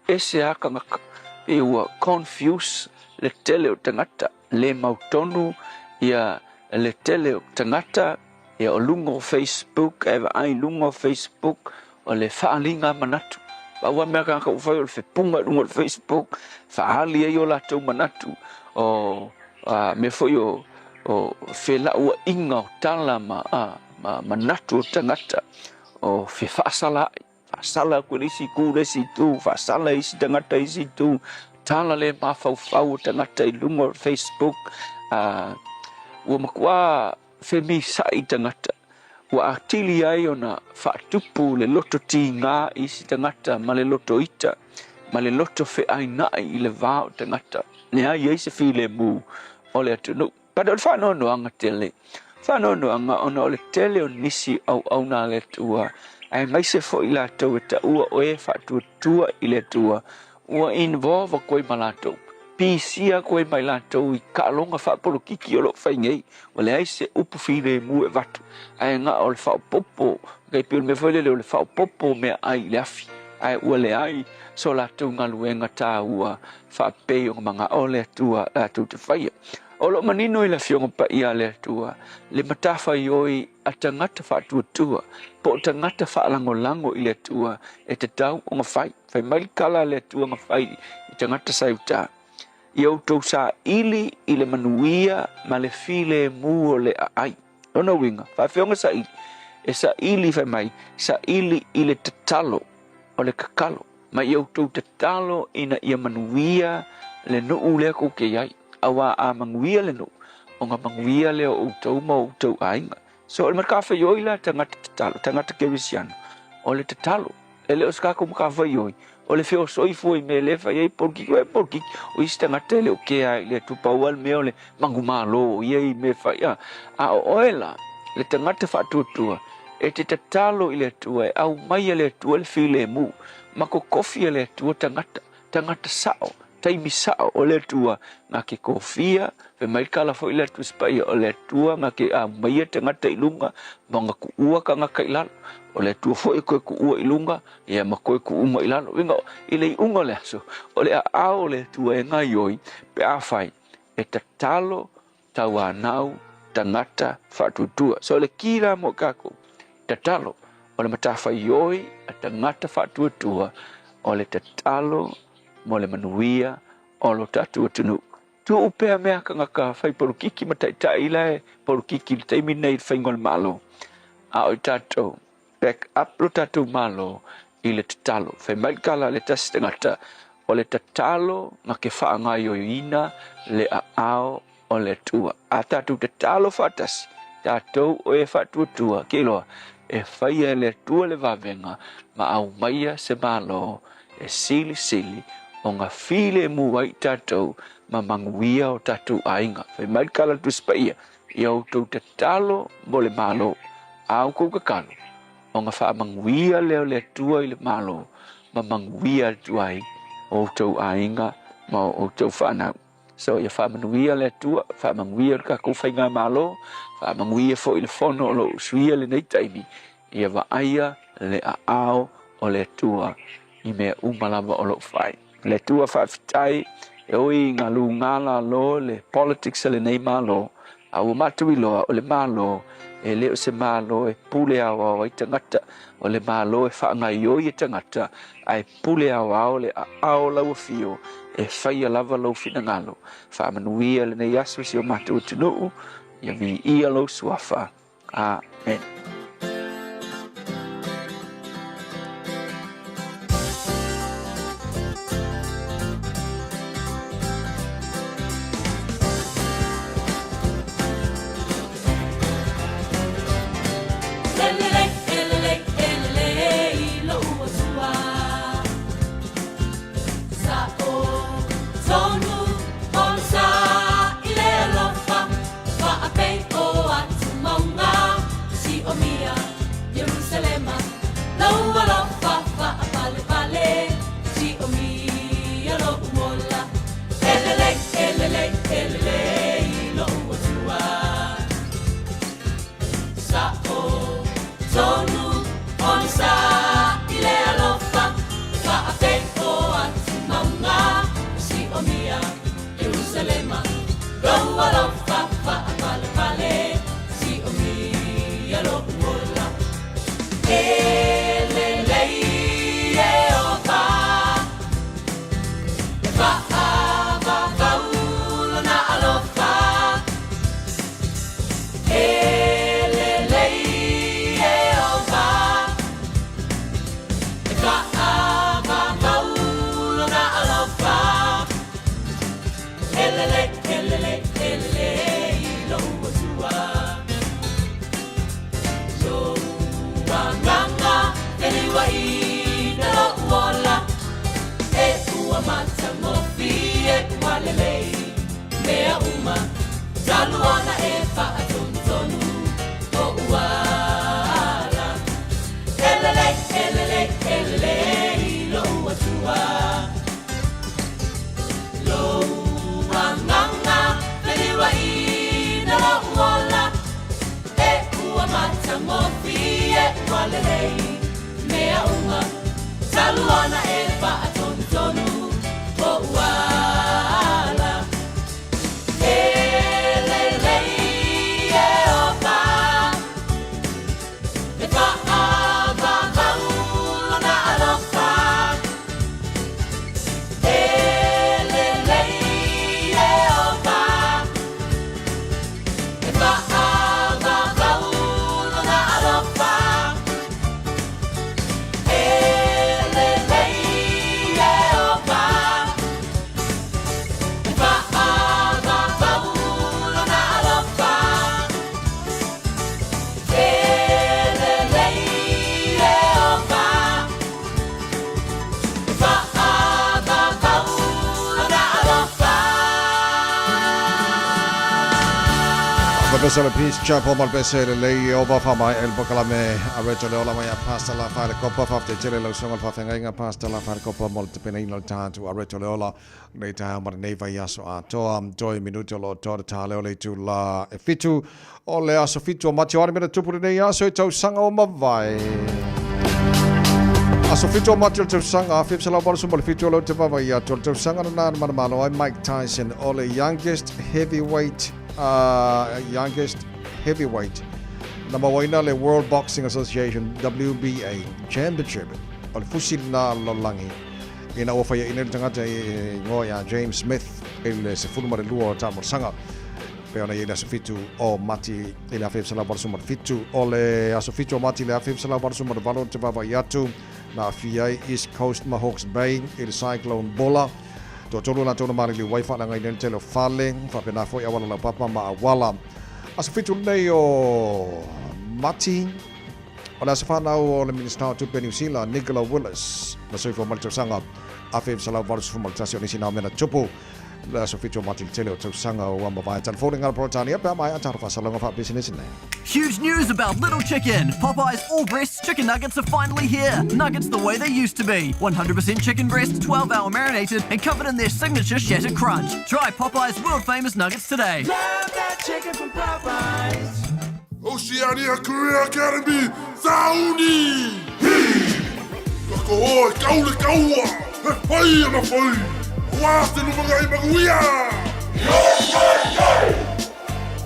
ese lava tagata, pei ua confuse le tele o tagata, le mautonu ia le tele o tagata Ia, o luga o Facebook, e vaai i luga o Facebook, o le faaaliga manatu. Pau lava mea a tagata ua fai o le fepuga i luga o le Facebook, faaali ai o latou manatu, o a, mea foi o, o felauaiga o tala ma, a, ma manatu o tagata, o fefaasalaai. Faasala atu i le isi itu i le isi itu, faasala e isi tagata i isi itu, tala le mafaufau o tagata i luga o Facebook, a, ua matua femisaʻi tagata. Ua atili ai ona faatupu le loto tigā i isi tagata ma le loto ita ma le loto feaina'i i le va o tagata. Leai ai se filemu o le atunuu. But o le faanoanoaga tele, faanoanoaga ona o le tele o nisi auauna a le Atua, aemaise foi i latou e taua o e faatuatua i le Atua, ua involve atu ai ma latou, pisia atu ai ma i latou i taaloga faapolokiki o lo o fai nei. Ua leai se upu filemu e avatu, ae na o le faaopoopo, e pei o le mea foi lele o le faaopoopo o meaai i le afi, ae ua leai so latou galuega taua faapei ona manao le Atua latou te faia. O lo o manino i le Afioga Paia a le Atua le matafaioi a tagata faatuatua po o tagata faalagolago i le Atua e tatau ona fai. Fai mai le tala a le Atua na fai i tagata sa i uta, Ia outou saili i le manuia ma le filemu o le aai. Lona uiga, faafefea ona saili? E saili, fai mai, saili i le tatalo o le tatalo. Ma ia outou tatalo ina ia manuia le nuu lea tou te i ai, auā a manuia le nuu, ona manuia lea o outou ma outou aiga. So o le matafaioi la tagata tatalo, tagata kerisiano, o le tatalo. E le o se tatou matafaioi, o le feosoifua i mea lea e fai ai polokiki. Uē polokiki, o isi tagata e le o kea i le Atua, pau lava le mea o le manumalo o ia i mea e fai, a. A o oe la, le tagata faatuatua, e te tatalo i le Atua e aumaia le Atua le filemu, ma kokofi e le Atua tagata, tagata sao, taimi sao o le Atua na ke kofia, fai mai le tala foi le Atua Tusi Paia, o le Atua na ke aumaia tagata i luga, ma na kuua tagata i lalo. O le Atua foi e toe kuua i luga, ia ma toe kuu mai i lalo. Uiga, i le iuga o le aso, o le aao o le Atua e gaioi pe afai e tatalo tauanau tagata faatuatua. So o le ki la mo kakou, tatalo, o le matafaioi a tagata faatuatua, o le tatalo mo le manuia o lo tatou atunuu. Tuu pea mea tagata fai polokiki ma taitai la e polokiki i le taimi lenei i le faiga o le Malo, a o i tatou, back up lo tatou Malo i le tatalo. Fai mai le tala a le tasi tagata, o le tatalo na ke faagaioioina le aao o le Atua. A tatou tatalo faatasi, tatou o e faatuatua, ke iloa, e faia e le Atua le vavega ma aumaia se Malo e silisili ona filemu ai tatou ma manuia o tatou aiga. Fai mai le tala a le Tusi Paia, Ia outou tatalo mo le Malo, a outou tatalo, ona faamanuia lea o le Atua i le Malo ma manuia atu ai outou aiga ma outou fanau. So ia faamanuia le Atua, faamanuia le tatou faigamalo, faamanuia foi le fono o lo o usuia lenei taimi, ia vaaia le aao o le Atua i mea uma lava o lo o fai. Le Atua faafetai e ui ina luga lalo le politics a lenei Malo, a ua matou iloa o le Malo e le o se Malo e pule aoao ai tagata, o le Malo e faagaioi e tagata, ae pule aoao le aao o lau afio e faia lava lou finagalo. Faamanuia lenei aso i si o matou atunuu, ia viia lou suafa. Amen. uma Talu ona e faatonutonu o uala E lelei, e lelei, e lelei lou Atua Lou agaga feliuaina lou ola E ua matagofie ua lelei mea uma Talu ona e faatonutonu o uala E lelei Ieova E faavavau lona alofa E lelei Ieova E faavavau lona alofa E lelei Ieova E faavavau lona alofa E lelei Ieova E faavavau lona alofa Pese le Peace Chapel ma le pese lelei Ieova faamaea le polokalame a Radio Le Ola mai ia Pastor Lafaele Kopa. Faafetai tele i lau susuga i le faafeagaiga Pastor Lafaele Kopa mo le tapenaina o le tatou a Radio Le Ola lenei taeao ma lenei vaiaso atoa. Toe minute o lo o toa le taleo le itula e 7 o le aso 7 o Mati. O a ni mea na tupu lenei aso i tausaga ua mavae? Aso 7 o Mati o le tausaga 1987 o lou te vaavaai atu o le tausaga lena na manumalo ai Mike Tyson o le youngest heavyweight youngest heavyweight na mauaina le World Boxing Association WBA Championship o le fusi lena a le lalolagi ina ua faiaina ai le tagata e igoa ia James Smith i le 12 o taamolosaga pei ona i ai le aso 7 o Mati i le 1987. O le aso 7 o Mati i le 1988 te vaavaai atu na aafia ai East Coast ma Hawke's Bay i le Cyclone Bola. Toatolu latou na maliliu ai faaleagaina ai le tele o fale, faapena foi auala laupapa ma auala. Aso 7 lenei o Mati, o le aso fanau o le Minisita o Tupe o Niu Sila, Nicola Willis, na soifua mai le tausaga 1981 o nisi nā mea na tupu le aso 7 o Mati le tele o tausaga ua mavae. Telefoni ngā Peretania pe a maea tātou whaasalonga whaapisinisi nei. Huge news about Little Chicken! Popeye's all breast chicken nuggets are finally here. Nuggets the way they used to be. 100% chicken breast, 12 hour marinated, and covered in their signature shattered crunch. Try Popeye's world famous nuggets today. Love that chicken from Popeyes. Oceania Career Academy, Sauni! Hi! Ka koho e kau le kaua, he whai ana whai, Aua te lumangai manuia! Yo, yo, yo!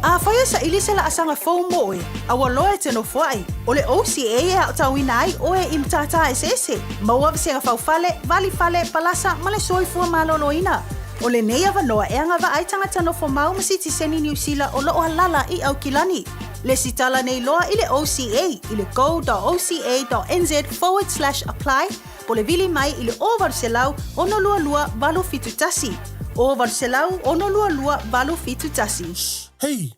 Afai e saili se laasaga fou mo oe, a ua loa e te nofoai, o le OCA e aotauina ai oe i matata eseese, maua vasega faufale, valifale, palasa ma le soifua maloloina. O lenei avanoa e agavaa ai tagata nofo mau ma sitiseni Niu Sila o loo alala i Aukilani. Lesitala nei loa i le OCA i le go.oca.nz forward slash apply po le vili mai i le 0800 622 871. 0800 622 871. Hei,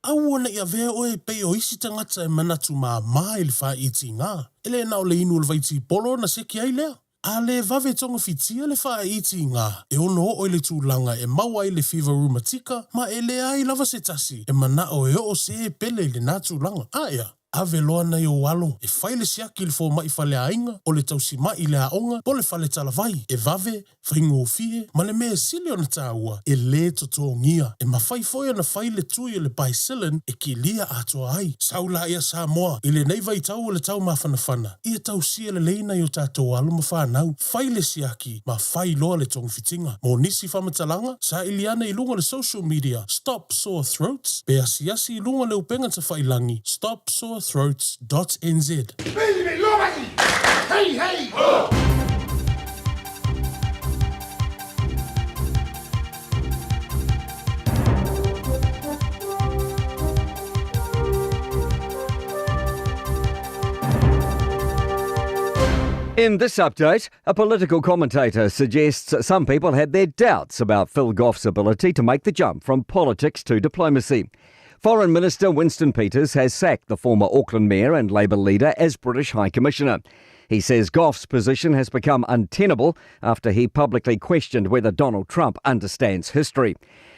aua ne i avea oe e pei o isi tagata e manatu māmā i le faaitiga, e le na o le inu o le vaitipolo ona seki ai lea. A le vave togafitia le faaitiga, e ono oo i le tulaga e maua ai le fiva rumatika ma e leai lava se tasi e manao e oo se e pele i lena tulaga. Aea, ave loa nai ou alo e fai le siaki i le fomai faleaiga, o le tausima'i i le aoga, po o le fale talavai, e vave, faigofie, ma le mea e sili ona taua, e lē totogia. E mafai foi ona fai le tui o le Bicillin e kilia atoa ai. Sau laia Samoa, i lenei vaitau o le tau mafanafana, ia tausia lelei nai o tatou alo ma fanau, fai le siaki ma fai loa le togafitiga. Mo nisi faamatalaga, saili ane i luga o le social media Stop Sore Throats pe asiasi i luga o le upega tafailangi stopsorethroats dot nz. Hey, hey, ho! In this update, a political commentator suggests some people had their doubts about Phil Goff's ability to make the jump from politics to diplomacy. Foreign Minister Winston Peters has sacked the former Auckland Mayor and Labour leader as British High Commissioner. He says Gough's position has become untenable after he publicly questioned whether Donald Trump understands history.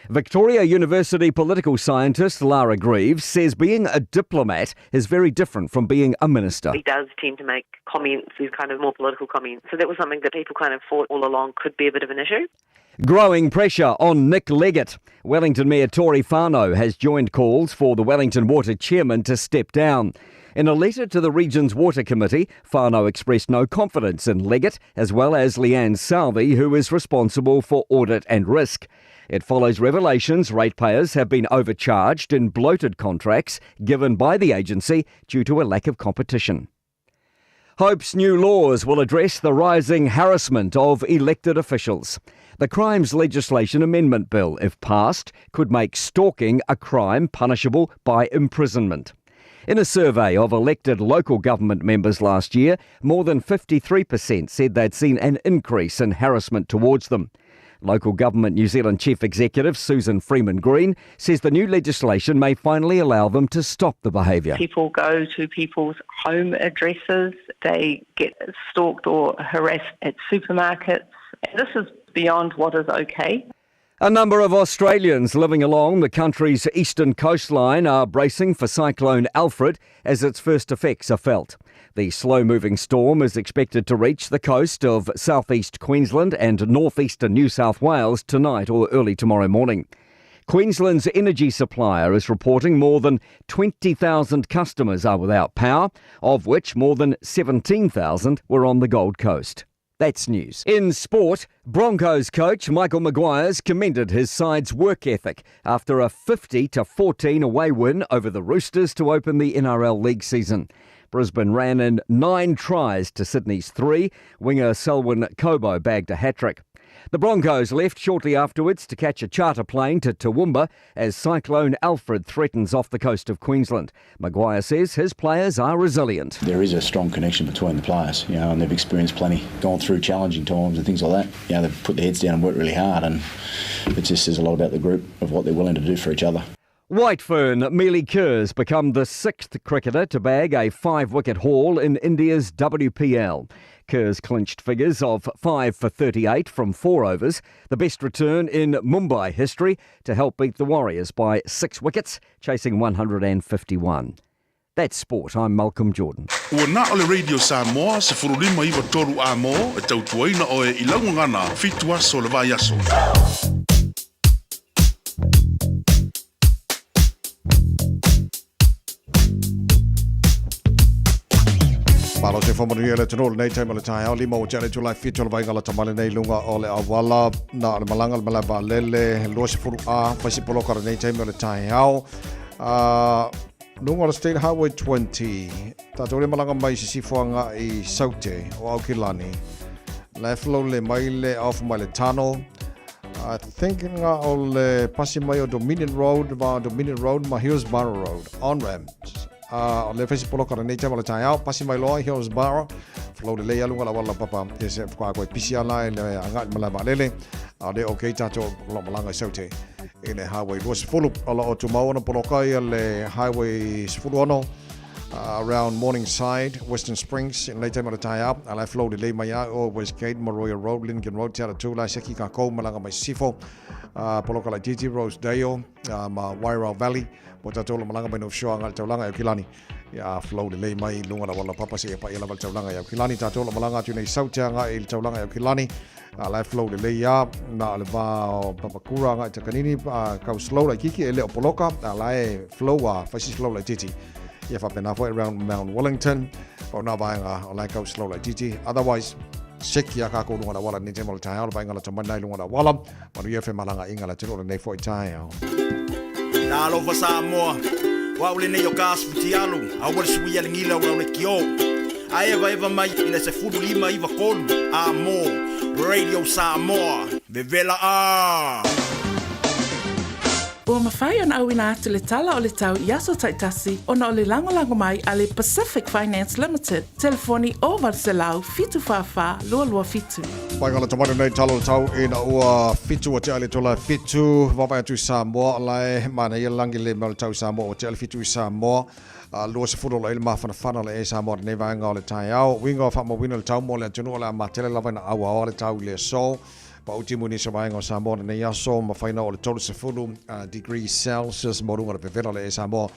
Victoria University political scientist Lara Greaves says being a diplomat is very different from being a minister. He does tend to make comments, these kind of more political comments. So that was something that people kind of thought all along could be a bit of an issue. Growing pressure on Nick Leggett. Wellington Mayor Tory Whanau has joined calls for the Wellington Water chairman to step down. In a letter to the region's water committee, Whanau expressed no confidence in Leggett as well as Leanne Salvi, who is responsible for audit and risk. It follows revelations ratepayers have been overcharged in bloated contracts given by the agency due to a lack of competition. Hope's new laws will address the rising harassment of elected officials. The Crimes Legislation Amendment Bill, if passed, could make stalking a crime punishable by imprisonment. In a survey of elected local government members last year, more than 53% said they'd seen an increase in harassment towards them. Local Government New Zealand Chief Executive Susan Freeman Green says the new legislation may finally allow them to stop the behaviour. People go to people's home addresses, they get stalked or harassed at supermarkets. This is beyond what is okay. A number of Australians living along the country's eastern coastline are bracing for Cyclone Alfred as its first effects are felt. The slow moving storm is expected to reach the coast of southeast Queensland and northeastern New South Wales tonight or early tomorrow morning. Queensland's energy supplier is reporting more than 20,000 customers are without power, of which more than 17,000 were on the Gold Coast. That's news. In sport, Broncos coach Michael Maguire's commended his side's work ethic after a 50 to 14 away win over the Roosters to open the NRL League season. Brisbane ran in nine tries to Sydney's three. Winger Selwyn Cobbo bagged a hat trick. The Broncos left shortly afterwards to catch a charter plane to Toowoomba as Cyclone Alfred threatens off the coast of Queensland. Maguire says his players are resilient. There is a strong connection between the players, you know, and they've experienced plenty, gone through challenging times and things like that. You know, they've put their heads down and worked really hard, and it just says a lot about the group of what they're willing to do for each other. White Fern Melie Kerr's become the sixth cricketer to bag a five wicket haul in India's WPL. Kerr's clinched figures of 5 for 38 from four overs, the best return in Mumbai history to help beat the Warriors by six wickets, chasing 151. That's sport. I'm Malcolm Jordan. Ua na o le Radio Samoa, 1593 A-mo, e tautuaina oe i lau gagana, fitu aso o le vaiaso. Malo se whamanuia le atunuu lenei taimi o le taeao lima ua tea le itula e fitu o le vaaiga lata mai lenei i luga o le auala na o le malaga le malae vaalele 20 A fai se poloka lenei taimi o le taeao luga o le State Highway 20 tātou le malaga mai sisifo agai i Saute o Aukilani la e flow le mai le off mai le tunnel I think nga o le pasi mai o Dominion Road va Dominion Road ma Hillsborough Road on ramps o le fesi poloka lenei taimi o le taeao pasi mai loa i Hillsborough flow lelei lava luga o le auala laupapa e se whakaako e pisi ana i le agai i le malae vaalele a le okay tātou o lo malaga i Saute i le highway 20 o lo o tumau ona poloka ia le highway 16 around Morningside, Western Springs, i lenei taimi o le taeao, a la e flow lelei mai a o Westgate, Maroia Road, Lincoln Road, Te Aratū, la e seki kākou malaga mai sisifo, poloka laitiiti, Rosedale, ma Wairau Valley, mo tātou o lo malaga mai North Shore agai i le taulaga i Aukilani. Ia flow lelei mai i luga o le auala laupapa seia paia lava i le taulaga i Aukilani. Tātou o lo malaga atu nei i Saute agai i le taulaga i Aukilani, a la e flow lelei a, na o le va o Papakura agai i Takanini, kau slow laitiiti e le o poloka, a la e flow a, fai si slow laitiiti. Ia faapena foi around Mount Wellington, pau nā vaega o la e kau slow laitiiti. Otherwise, seki a kākou luga o le auala lenei taimi o le taeao, le vaaiga lata mai lena i luga o le auala, manuia femalagaaiga a le atunuu lenei foi taeao. Talofa Samoa, o au lenei o ka asu fitialu, aua le suia le gila o le kio. A evaeva mai i le 1593 A mo Radio Samoa, vevela a! Ua mafai ona auina atu le tala o le tau i aso taitasi ona o le lagolago mai a le Pacific Finance Limited, telefoni 0800 744 227. Pai ngala tamana nei talo tau ina ua fitu o te ale tola fitu vavai atu i Samoa lae mana ia langi le mea o le tau i Samoa o te ale fitu i Samoa a 20 o le mafanafana le e Samoa nei vaenga o le taeao winga o faamauina le tau mo le atunuu o le a matele lava ina auaoa le tau i le aso Paʻu timu i nisi o vaega o Samoa lenei aso, mafaina o le 30 degree Celsius mo luga o le vevela o le e Samoa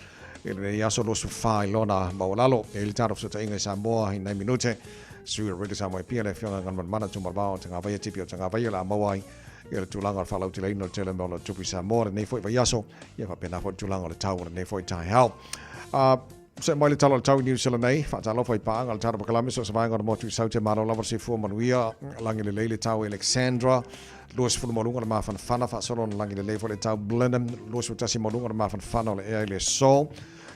i lenei aso 24 i lona maualalo. E i le tatou fesootaiga i Samoa i nai minute, sui o Radio Samoa e pia le afioga Galumalemana Tumalvao o Tagavaia Tipi o Tagavaia le a maua ai i le tulaga o le faalauteleina o le tele o mea o lo o tupu i Samoa lenei foi vaiaso, ia faapena foi le tulaga o le tau o lenei foi taeao. Se mai le tala o le tau i New Zealand nei, faatalofa i paaga o le Tata Pakalame, so o se vaega o le motu i Saute, malo lava le soifua manuia, lagi lelei le tau i Alexandra, 20 maualuga le mafanafana, faasolo ona lagi lelei foi le tau Blenheim, 21 maualuga le mafanafana o le ea i le aso.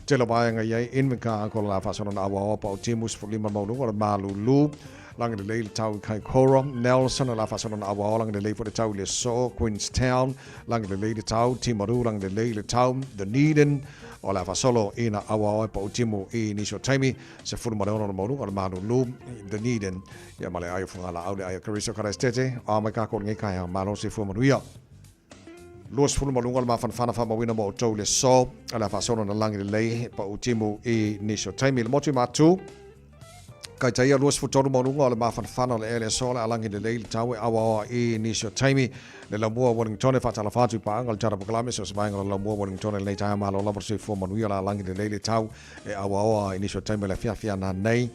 Tele o vaega i ai, Invercargill la faasolo ona auaoa pa o timu, 15 maualuga le malulu, lagi lelei le tau i Kaikoura, Nelson la faasolo ona auaoa lagi lelei foi le tau i le aso, Queenstown, lagi lelei le tau, Timaru lagi lelei le tau, Dunedin, O le a faasolo ina auaoa e pau timu i nisi o taimi, 16 le maualuga o le malulu i Dunedin, ia ma le ai o Fagalaau le ai o Keriso Karaistete, o a mai kākou lenei kaeao, malo soifua manuia. 20 maualuga o le mafanafana faamauina mo outou i le aso, o le a faasolo na lagi lelei e pau timu i nisi o taimi. Le motu i Matu, Kaitaia 23 maualuga o le mafanafana o le ea le aso o le a lagi lelei le tau e auaoa i nisi o taimi. Le laumua o Wellingtone e faatalofa atu i paaga o le Tala Pakalame so o se vaega o le laumua o Wellingtone lenei taeao malo lava le soifua manuia o le a lagi lelei le tau e auaoa i nisi o taimi o le afiafi ana nei.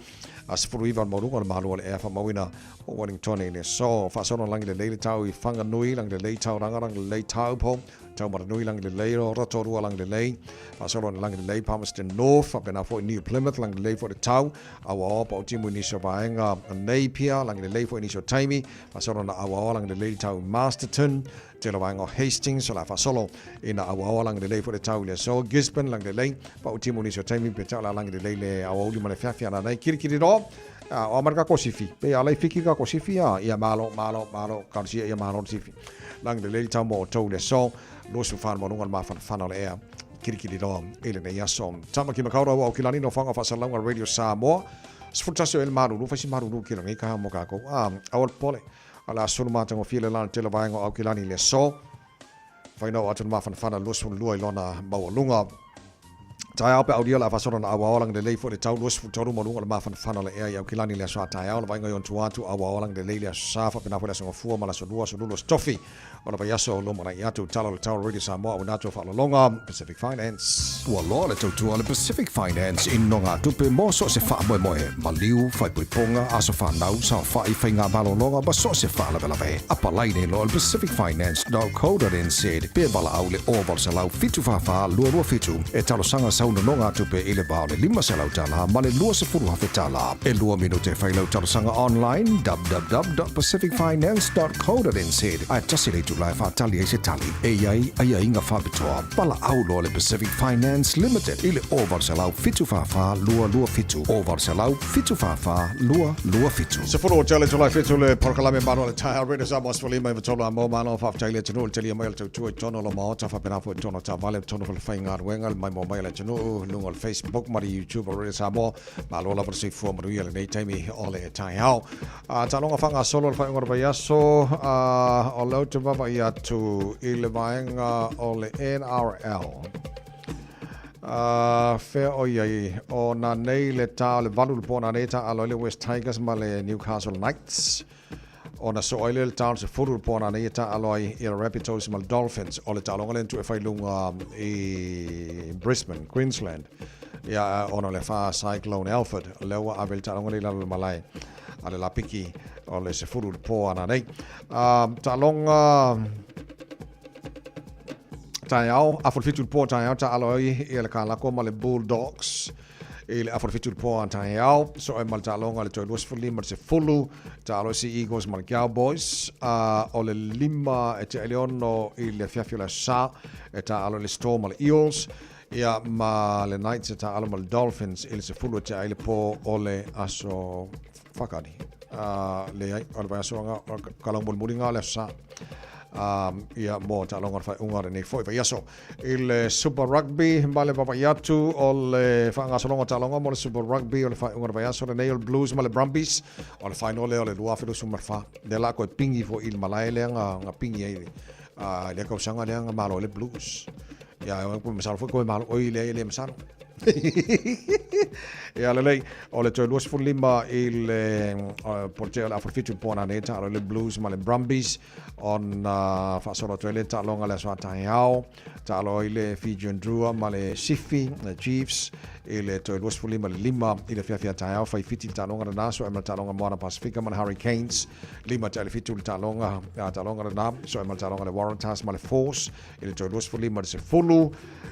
A 19 o le maualuga o le malu o le ea faamauina o Wellingtone i le aso. Faasolo lagi lelei le tau i Whanganui, lagi lelei Tauranga, lagi lelei Taupo, Taumaranui, lagi lelei Rotorua, lagi lelei Faasolo ina lagi lelei Palmerston North, faapena foi New Plymouth, lagi lelei foi le tau, auaoa pa o timu i nisi o vaega Napier, lagi lelei foi i nisi o taimi, faasolo ina auaoa lagi lelei le tau i Masterton, tele o vaega o Hastings, o le a faasolo ina auaoa lagi lelei foi le tau i le aso Gisborne, lagi lelei pa o timu i nisi o taimi, peitai o le a lagi lelei le aoauli ma le feafea nanei, kirikiri roa, o a mai le kako sifi, pe a lai fiki kako sifi, a, ia malo, malo, malo, kalosia ia malo le sifi. Lagi lelei le tau mo outou i le aso, 24 maualuga le mafanafana o le ea kirikiri roa i lenei aso. Tamaki Makaurau au kilani no whanga whasalauga Radio Samoa. 11 o ele malulu, whaisi malulu ki rangi kaha mo kākou. A, awal pole, a la sulu mātango fia le lana tele vaenga o au kilani le aso. Whaina o atu le mafanafana 22 i lona maualuga. Taeao pe aulia la faasolo na auaoa lagi lelei foi le tau 23 maualuga le mafanafana o le ea i Aukilani le aso a taeao le vaaiga i ona tua atu auaoa lagi lelei le aso sa faapena foi le aso gafua ma le aso lua aso lulu aso tofi o le vaiaso o lumanai atu. Tala o le tau Radio Samoa auina atu o faalologa Pacific Finance. Ua loa le tautua a le Pacific Finance i nogatupe mo so o se faamoemoe, maliu, faaipoipoga, aso fanau, saofai, faigamalologa ma so o se faalavelave. Apalai nei loa i le pacificfinance.co.nz pe valaau i le 0800 744 227 e talosaga sau nonogatupe i le va o le $500 ma le $20,000. E lua minute e fai lau talosaga online www.pacificfinance.co.nz ae tasi le itula e faatali ai se tali. E i ai aiaiga faapitoa. Valaau loa le Pacific Finance Limited i le 0800 744 227, 0800 744 227. Sefulu o tele July 7 le polokalame malo le taeao Radio Samoa 15 i tolu a mo malo faafetai le atunuu le talia mai o le tautua i totonu o lo maota faapena foi i totonu o taavale totonu foi le faigaluega le maimoa mai o le atunuu luga o le Facebook ma le YouTube o Radio Samoa. Malo lava le soifua manuia lenei taimi o le taeao. A taaloga faagasolo le faaiuga o le vaiaso, a o lea ou te vaavaai atu i le vaega o le NRL. A fea o i ai, o na nei le tā o le valu le po na nei tā alo ai le West Tigers ma le Newcastle Knights. Ona so ai le le tā o le sefulu le po na nei tā alo ai i le Rabbitohs ma le Dolphins. O le taaloga lea na tuu e fai luga i Brisbane, Queensland. Ia, ona o le wha Cyclone Alfred, lea ua ave le taaloga lea i lalo le malae a le lapiki o le sefulu le po ana nei. Taaloga taeao, afu le fitu le po taeao, taalo ai ia le Kalako ma le Bulldogs i le afu le fitu le po a taeao, so e ma le taaloga le toe 25 le sefulu, taalo i Sea Eagles ma le Cowboys, o le lima e tea i le ono i le afiafi o le aso sa, e taalo i le Storm ma le Eels, Ia, ma le Knights e taalo ma le Dolphins i le sefulu e tea ai le po o le aso whakari. Leai, o le vaiaso anga, o ka lau mulimuli ngā o le aso sa. Ia mo taaloga o le faaiuga o lenei foi vaiaso. I le Super Rugby ma le vaavaai atu o le faagasologa o taaloga mo le Super Rugby o le faaiuga o le vaiaso lenei o le Blues ma le Brumbies. O le final lea o le 2024. Lea la koe pingi foi i le malae lea na pingi ai i lea kausaga lea na malo ai le Blues. Ia, masalo foi koe malo, oi lea e le masalo. Ia lelei, o le toe 25 i le po o le afa fitu po na nei taalo le Blues ma le Brumbies ona faasolo atu ai le taaloga le aso a taeao taalo ai le Fijian Drua ma le Sifi le Chiefs i le toe 25 le 5 i le afiafi a taeao fai fiti le taaloga lena so e ma le taaloga Moana Pasifika ma le Hurricanes 5 tea i le 7 le taaloga taaloga lena so e ma le taaloga le Waratahs ma le Force i le toe 25 i le 10,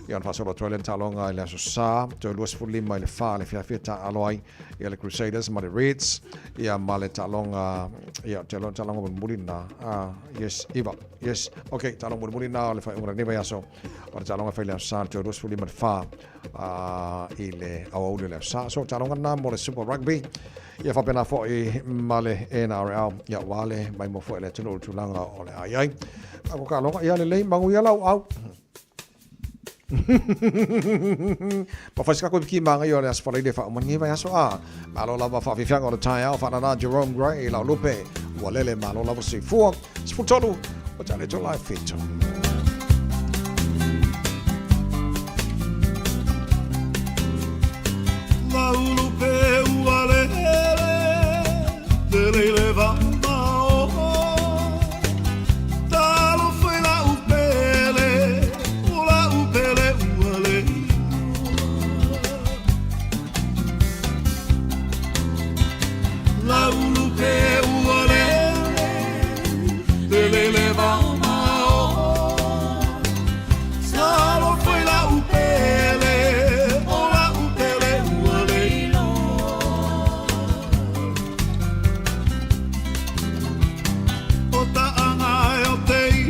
ia ona faasolo atu ai lea le taaloga i le Aso Sa, toe 25 i le 4 le afiafi e taaalo ai ia le Crusaders ma le Reds, ia ma le taaloga, ia te iloa taaloga mulimuli lena, ah, yes, iva, yes, ok, taaloga mulimuli lena o le faaiuga o lenei vaiaso, o le taaloga e fai i le Aso Sa, le toe 25 i le 4 i le aoauli o le Aso Sa. So, taaloga lena mo le Super Rugby. Ia faapena foi ma le NRL, ia ua le maimoa foi le atunuu i le tulaga o le a i ai. A ko ka aloga, ia lelei, manuia lau au. Ma whai sika koe ki manga i o le aso whaleile wha umani vai aso a. Malo lava whaafiafiaga o le taeao whanana Jerome Gray lau lupe. Ua lele malo lava soifua. 13 o te ale tō lai whitu. Laulupe ua lele, lele i le vao Talofa i lau pele, o lau pele ua le Laulupe ua lele, lele i le vao Talofa i lau pele, o lau pele ua le O taʻaga e o te ie,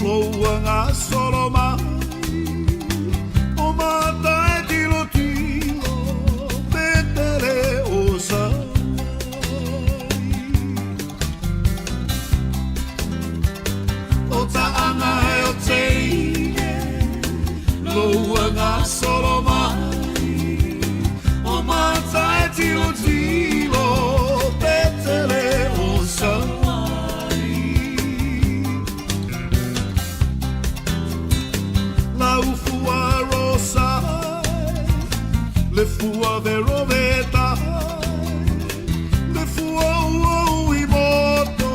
Loua gasolo mai, O mata e tilotilo, Petele o Savaiʻi. O taʻaga e o te ie, Loua gasolo mai, O mata e tilotilo, Petele o Savaiʻi. Lau fua rosa, le fua vero veta, le fua ua ui moto,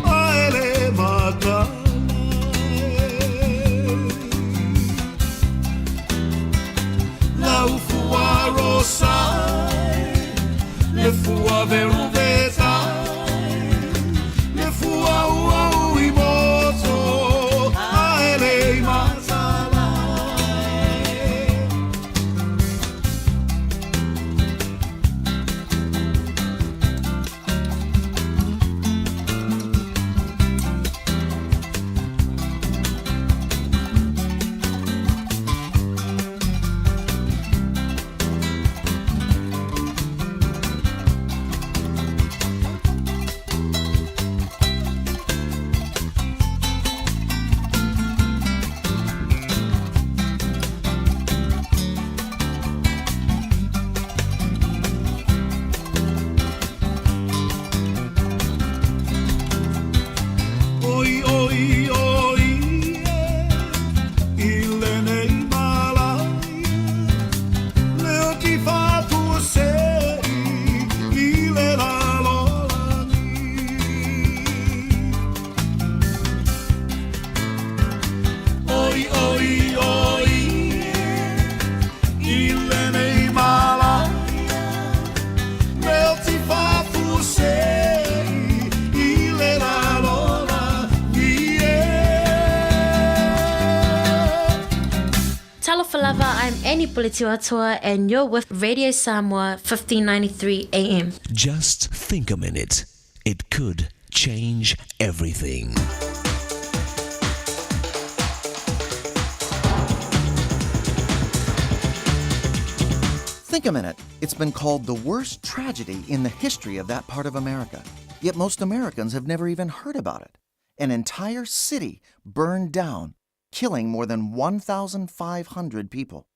a ele mata. Lau fua rosa, le fua vero veta, le fua ua ui moto, a ele mata. Oi, oi, oi, e, i lenei malaia, le o ti whātua se i le lalolagi. Oi, oi, oi, e, i lenei malaia, le o ti whātua se i le lalolagi, e. Talofa lava, I'm Annie Puletiuatoa and you're with Radio Samoa 1593 AM. Just think a minute. It could change everything. Think a minute. It's been called the worst tragedy in the history of that part of America. Yet most Americans have never even heard about it. An entire city burned down, killing more than 1,500 people.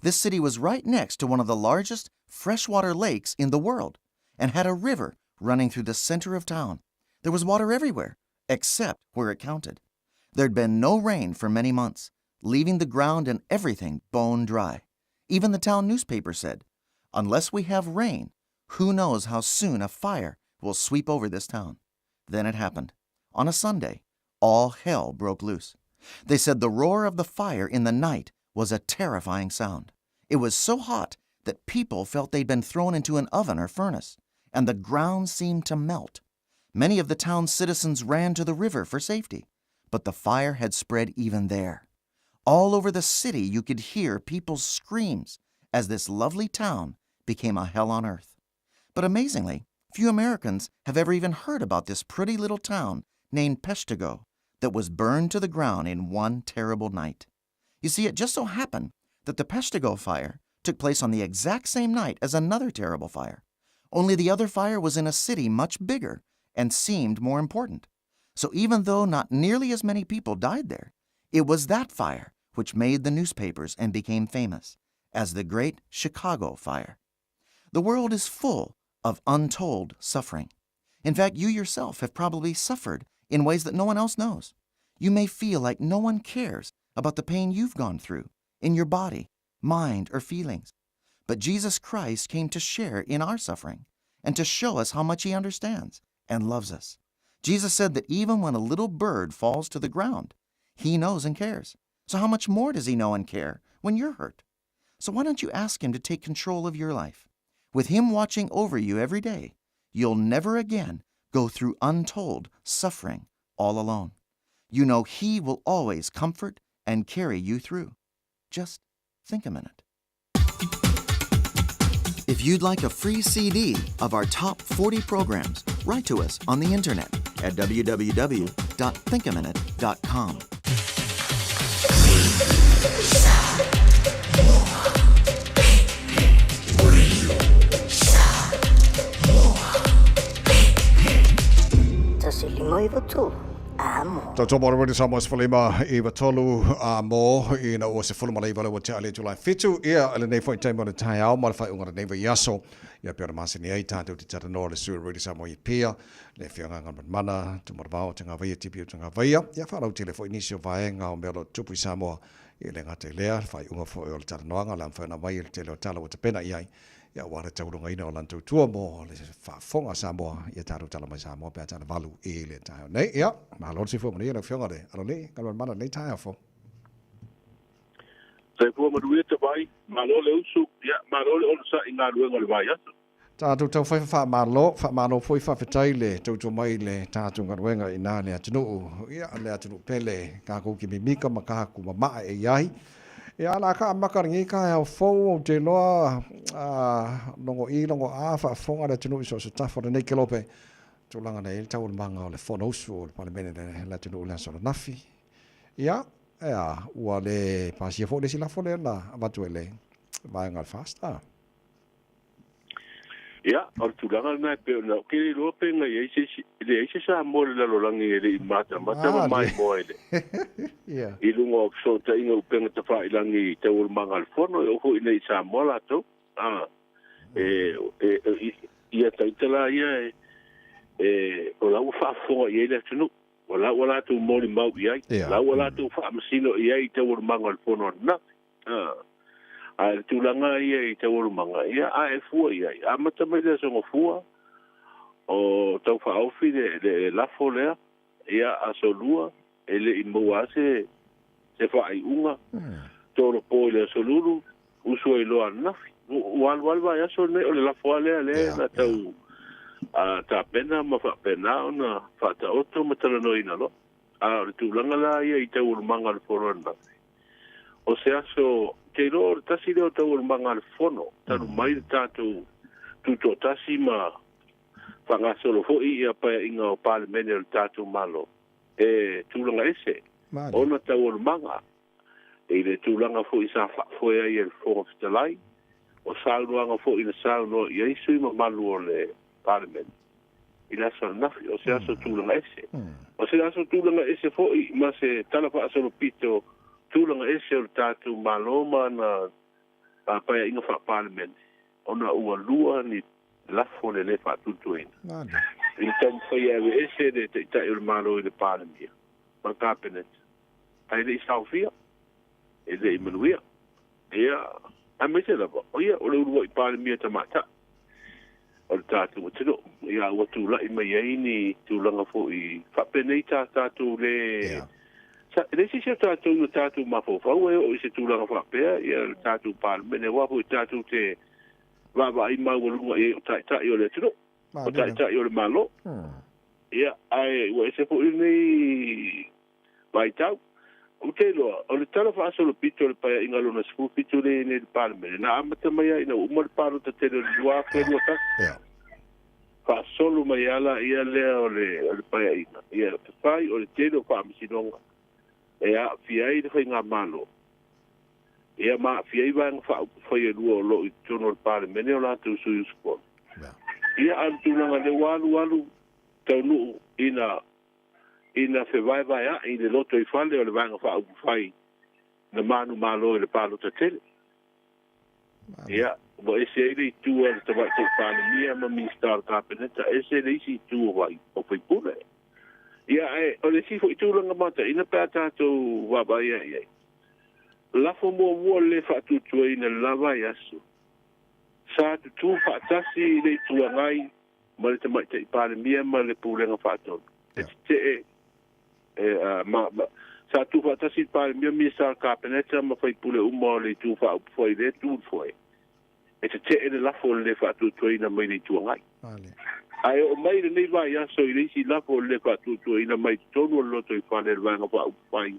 This city was right next to one of the largest freshwater lakes in the world and had a river running through the center of town. There was water everywhere, except where it counted. There'd been no rain for many months, leaving the ground and everything bone dry. Even the town newspaper said, Unless we have rain, who knows how soon a fire will sweep over this town. Then it happened. On a Sunday, all hell broke loose. They said the roar of the fire in the night was a terrifying sound. It was so hot that people felt they'd been thrown into an oven or furnace, and the ground seemed to melt. Many of the town's citizens ran to the river for safety, but the fire had spread even there. All over the city, you could hear people's screams as this lovely town became a hell on earth. But amazingly, few Americans have ever even heard about this pretty little town named Peshtigo that was burned to the ground in one terrible night. You see, it just so happened that the Peshtigo fire took place on the exact same night as another terrible fire. Only the other fire was in a city much bigger and seemed more important. So even though not nearly as many people died there, it was that fire which made the newspapers and became famous as the Great Chicago Fire. The world is full of untold suffering. In fact, you yourself have probably suffered in ways that no one else knows. You may feel like no one cares about the pain you've gone through in your body, mind, or feelings. But Jesus Christ came to share in our suffering and to show us how much He understands and loves us. Jesus said that even when a little bird falls to the ground, He knows and cares. So, how much more does He know and care when you're hurt? So, why don't you ask Him to take control of your life? With Him watching over you every day, you'll never again go through untold suffering all alone. You know He will always comfort and carry you through. Just think a minute. If you'd like a free CD of our top 40 programs, write to us on the internet at www.thinkaminute.com. Tasi lima iwa tolu. Amo. Tautoa mo Rewini Samoa 15 iwa tolu a mo ina ua 19 le ua tea le July 7 ia lenei foi taimi o le taeao ma le faaiuga o lenei vaiaso ia pei ona masani ai tatou te talanoa le sui o Rewini Samoa i Apia le Afioga Galumalemana Tumaravao Tagavaia TPO Tagavaia ia faalautele foi nisi o vaega o mea o lo o tutupu i Samoa E le gata i lea, le faaiuga foi o le talanoaga o le a mafai ona aumai i le tele o tala ua tapena i ai, ia aua le taulugaina o lana tautua mo le faafofoga a Samoa ia tatou tala mai Samoa pe a talavalu i le taeao nei. Ia, malo le soifua manuia lau Afioga i le Alolii, Galumalemana lenei taeao fou. Soifua manuia te vai, malo le usu, ia, malo le onosai i galuega o le vaiaso. Tatou taufai faamalo, faamalo foi faafetai le tautua mai i le tatou galuega ina le atunuu, ia le atunuu pele kakou ke mimika ma kaku mamaa e iai. Ia la ka amaka lenei taeao fou ou te iloa a logo i logo a faafofoga le atunuu i so o se tafa o lenei kelope tulaga na i ai le taualumaga o le Fonousu o le Palemene le atunuu i le aso ananafi. Ia, ea, ua le pasia foi le isi lafo lea na avatu e le vaega o le FAST. Ia, o le tulaga lena e pei ona, ou te le iloa pe na i ai se isi, e leai se Samoa i le lalolagi e le i matamata ma maimoa i le, i luga o fesootaiga upega tafailagi i taualumaga a le Fono, e oo foi i nei i Samoa latou. A, e, e, e, ia taita la ia e, e, o la ua faafofoga i ai le atunuu, o la ua latou molimau i ai, o la ua latou faamasino i ai i taualumaga o le Fono ananafi. A o le tulaga ia i taualumaga, ia, a e fua i ai, amata mai le Aso Gafua, o tau faaofi le, le lafo lea, ia, Aso Lua, e le i maua lava se, se faaiuga, tolopo i le Aso Lulu, usu ai loa ananafi. Ua alu lava le vaiaso lenei, o le lafo lava lea lea na tau tapena ma faapena ona faataoto ma talanoaina loa. A o le tulaga la ia i taualumaga o le Fono ananafi, O se aso, te iloa o le tasi lea o taualumaga a le Fono, talu mai le tatou tutoatasi ma faagasolo foi ia paeaiga o Palemene o le tatou Malo, e tulaga ese ona taualumaga i le tulaga foi sa faafoe ai e le Fofoga Fetalai, o saunoaga foi na saunoa i ai sui mamalu o le Palemene. i le aso ananafi, o se aso tulaga ese. O se aso tulaga ese foi ma se tala faasolopito tulaga ese o le tatou Malo ma ana paeaiga faa-Palemene, ona ua lua ni lafo le lē faatuatuaina. I le taumafai e aveese le Taitai o le Malo i le Palemia ma le Kapeneta, ae le i saofia, e le i manuia. Ia, aemaise lava, o ia o le uluai Palemia tamaitai o le tatou atunuu. Ia, ua tulai mai ai ni tulaga foi faapenei tā tatou lē Sa, e leai se isi o tatou na tatou mafaufau e oo i se tulaga faapea, ia le tatou Palemene, aua foi tatou te vaavaai maualuga i ai o Taitai o le atunuu, o Taitai o le Malo. Ia, ae ua ese foi lenei vaitau. Ou te iloa, o le tala faasolopito o le Paeaiga lona 17 lea e i ai nei i le Palemene, na amata mai lava ina ua uma le palota tele o le 2021. Faasolo mai lava laia lea o le Paeaiga, ia te fai o le tele o faamasinoga e aafia ai le Faigamalo, ia ma aafia ai vaega faaupufai e lua o lo o i totonu o le Palemene o latou sui usufono. Ia, a o le tulaga lea ua alualu taunuu ina ina fevaevaea'i le lotoifale o le Vaega Faaupufai na manumalo i le palota tele. Ia, ua ese ai le itu a le Tamaitai Palemia ma Minisita o le Kapeneta, ese le isi itu o faipule. Ia, ae o le isi foi tulaga mataina pe a tatou vaavaai ae i ai, lafo muamua le faatuatuaina i le la vaiaso, sa tutū faatasi i le Itu Agai ma le Tamaitai Palemia ma le Pulega Faatonu e tetee e, ma, ma, sa tuufaatasi le Palemia, Minisita o le Kapeneta ma faipule uma o le Itu Faaupufai i lea tu foe e tetee le lafo o le lē faatuatuaina mai le Itu Agai. Ae oo mai lenei vaiaso i le isi lafo o le lē faatuatuaina mai totonu o le lotoifale o le Vaega Faaupufai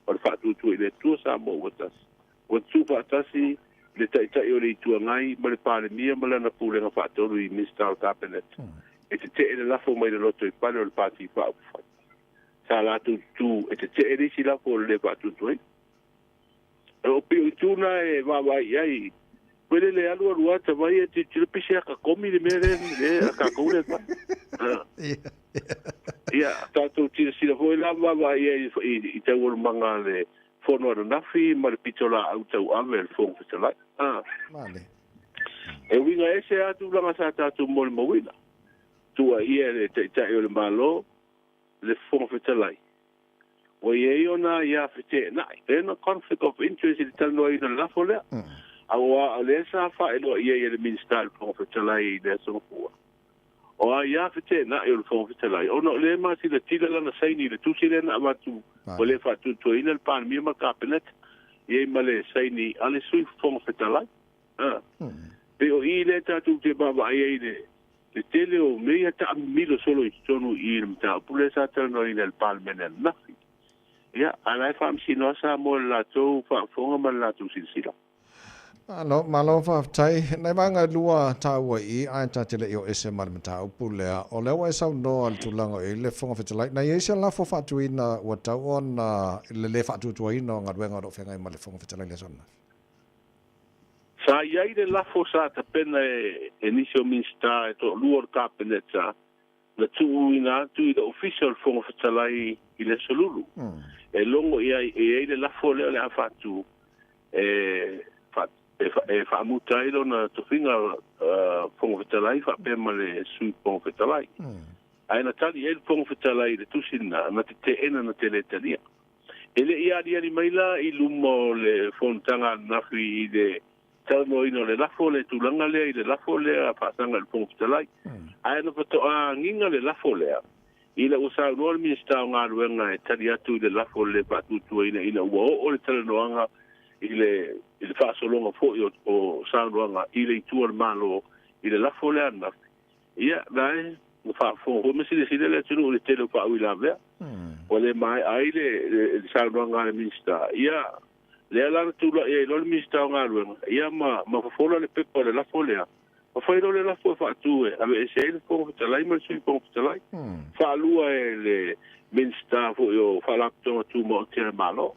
o le Faatuatua i le Atua Samoa ua Tasi, ua tuufaatasi le Taitai o le Itu Agai ma le Palemia ma lana Pulega Faatonu i Minisita o le Kapeneta e tetee le lafo mai le lotoifale o le Pati Faaupufai. Sa latou tutū e tetee le isi lafo o le lē faatuatuaina. O pei o itu na e vaavaai i ai, koe le le alualu ata mai e tilotilo pe se aka komi le mea lea le a tatou lea e fai. Ia, tatou silasila foi la vaavaai i ai i taualumaga a le Fono ananafi ma le pitolaau tauave a le Fofoga Fetalai. E uiga ese lava tulaga sa tatou molimauina, tuuaia e le Taitai o le Malo le Fofoga Fetalai, ua i ai ona aia feteenai, lena conflict of interest i le talanoaina o le lafo lea. Aua o lea sa faailoa i ai e le Minisita i le Fofoga Fetalai i le Aso Gafua, o aia feteenai o le Fofoga Fetalai ona o lea e masilatila lana saini i le tusi lea na avatu ua le faatuatuaina le Palemia ma le Kapeneta i ai ma le saini a le Sui Fofoga Fetalai. Pei o i lea tatou te vaavaai ai i le le tele o mea ia taamimilo solo i totonu i i le mataupu lea sa talanoaina e le Palemene ananafi. Ia, a o la e faamasino lava Samoa i le latou faafofoga ma le latou silasila. Malo, malo faafetai. Nai vaega e lua taua i i, ae ta te le i o ese ma le mataupu lea. O lea ua e saunoa i le tulaga o i le Fofoga Fetalai, na i ai se lafo faatuina ua tau ona le le faatuatuaina o galuega o lo o feagai ma le Fofoga Fetalai i le aso ananafi? Sa i ai le lafo sa tapena e nisi o Minisita e toalua o le Kapeneta na tuuina atu i le Ofisa o le Fofoga Fetalai i le Aso Lulu e logo i ai e i ai le lafo lea o le a faatu e faamuta ai lona tofiga Fofoga Fetalai faapea ma le Sui Fofoga Fetalai. Ae na tali i ai le Fofoga Fetalai i le tusi lena, na teteena na te le talia. E le i aliali mai la i luma o le fonotaga ananafi i le talanoaina o le lafo le tulaga lea i le lafo lea a faasaga i le Fofoga Fetalai. Ae na faatoa agiga le lafo lea ina ua saunoa le Minisita o Galuega e tali atu i le lafo le faatuatuaina ina ua oo le talanoaga i le i le faasologa foi o saunoaga i le itu a le Malo i le lafo lea ananafi. Ia, la e na faafofoga foi ma silasila le atunuu i le tele o faauilavea. Ua le maea ai le saunoaga a le Minisita. Ia, lea la na tulai ai loa le Minisita o Galuega, ia ma ma fofola le pepa o le lafo lea, ma fai loa le lafo e faatu e aveese ai le Fofoga Fetalai ma le Sui Fofoga Fetalai. Faalua e le Minisita foi o Faalapotopotoga Tumaoti a le Malo.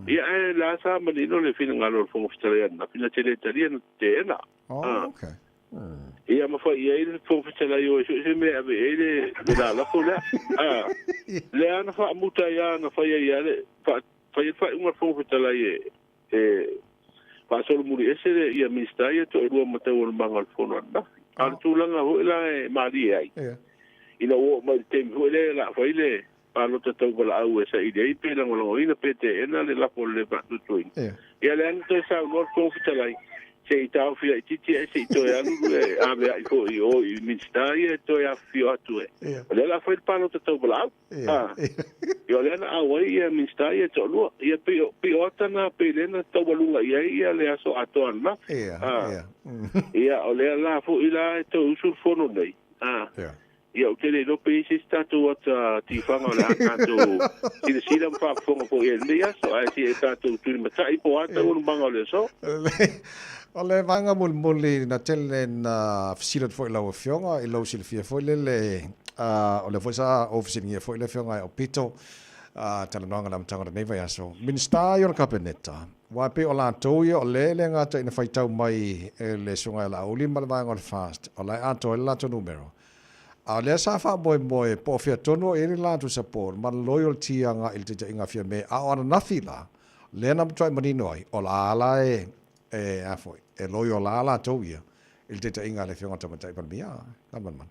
Ia, ae la sa manino le finagalo o le Fofoga Fetalai ananafi, na te le talia, na teena. Oh, okay. Ia ma fai i ai le Fofoga Fetalai o e so o se mea e ave i ai le lalafo lea. A, lea na faamuta ai lava na fai ai lava le, fai ai le faaiuga a le Fofoga Fetalai e, e faasolomuli ese le, ia Minisita ia toalua ma taualumaga o le Fono ananafi. A o le tulaga foi la e malie ai, ina ua oo mai i le taimi foi lea o le a fai le palota tauvalaau e saili ai pe lagolagoina pe teena le lafo o le le faatuatuaina. Ia lea na toe saunoa le Fofoga Fetalai, se i taofi laitiiti ae se i toe alu e aveai foi i o i Minisita ia e toe afifio atu e. O lea o le a fai le palota tauvalaau. Ia o lea na auai ia Minisita ia e toalua. Ia pei o, pei o ata na pei lea na taualuga i ai ia le aso atoa ananafi. Ia o lea la foi la e toe usu le fono nei. Ia ou te le iloa pe i ai se isi tatou ata tifaga o le a tatou silasila ma faafofoga foi i ai i lenei aso, ae se i tatou tulimatai po o a taualumaga o le aso. O le vaega mulimuli na tele na fesili atu foi i lau Afioga i lou silafia foi lele, o lea foi sa ou fesiligia foi le Afioga ia Aupito, talanoaga i le amataga o lenei vaiaso, Minisita ia o le Kapeneta, aua e pei o latou ia o lea e le gata ina faitau mai e le Susuga ia Laauli ma le vaega o le FAST, o la e atoa ai le latou numera. A o lea sa faamoemoe po o fea tonu o i ai le latou support ma le loyalty agai i le taitaiga a Fiame, a o ananafi la, lea na matuai manino ai, o la la e, e, a foi, e loyal lava latou ia i le taitaiga a le Afioga i le Tamaitai Palemia. Lamalamala.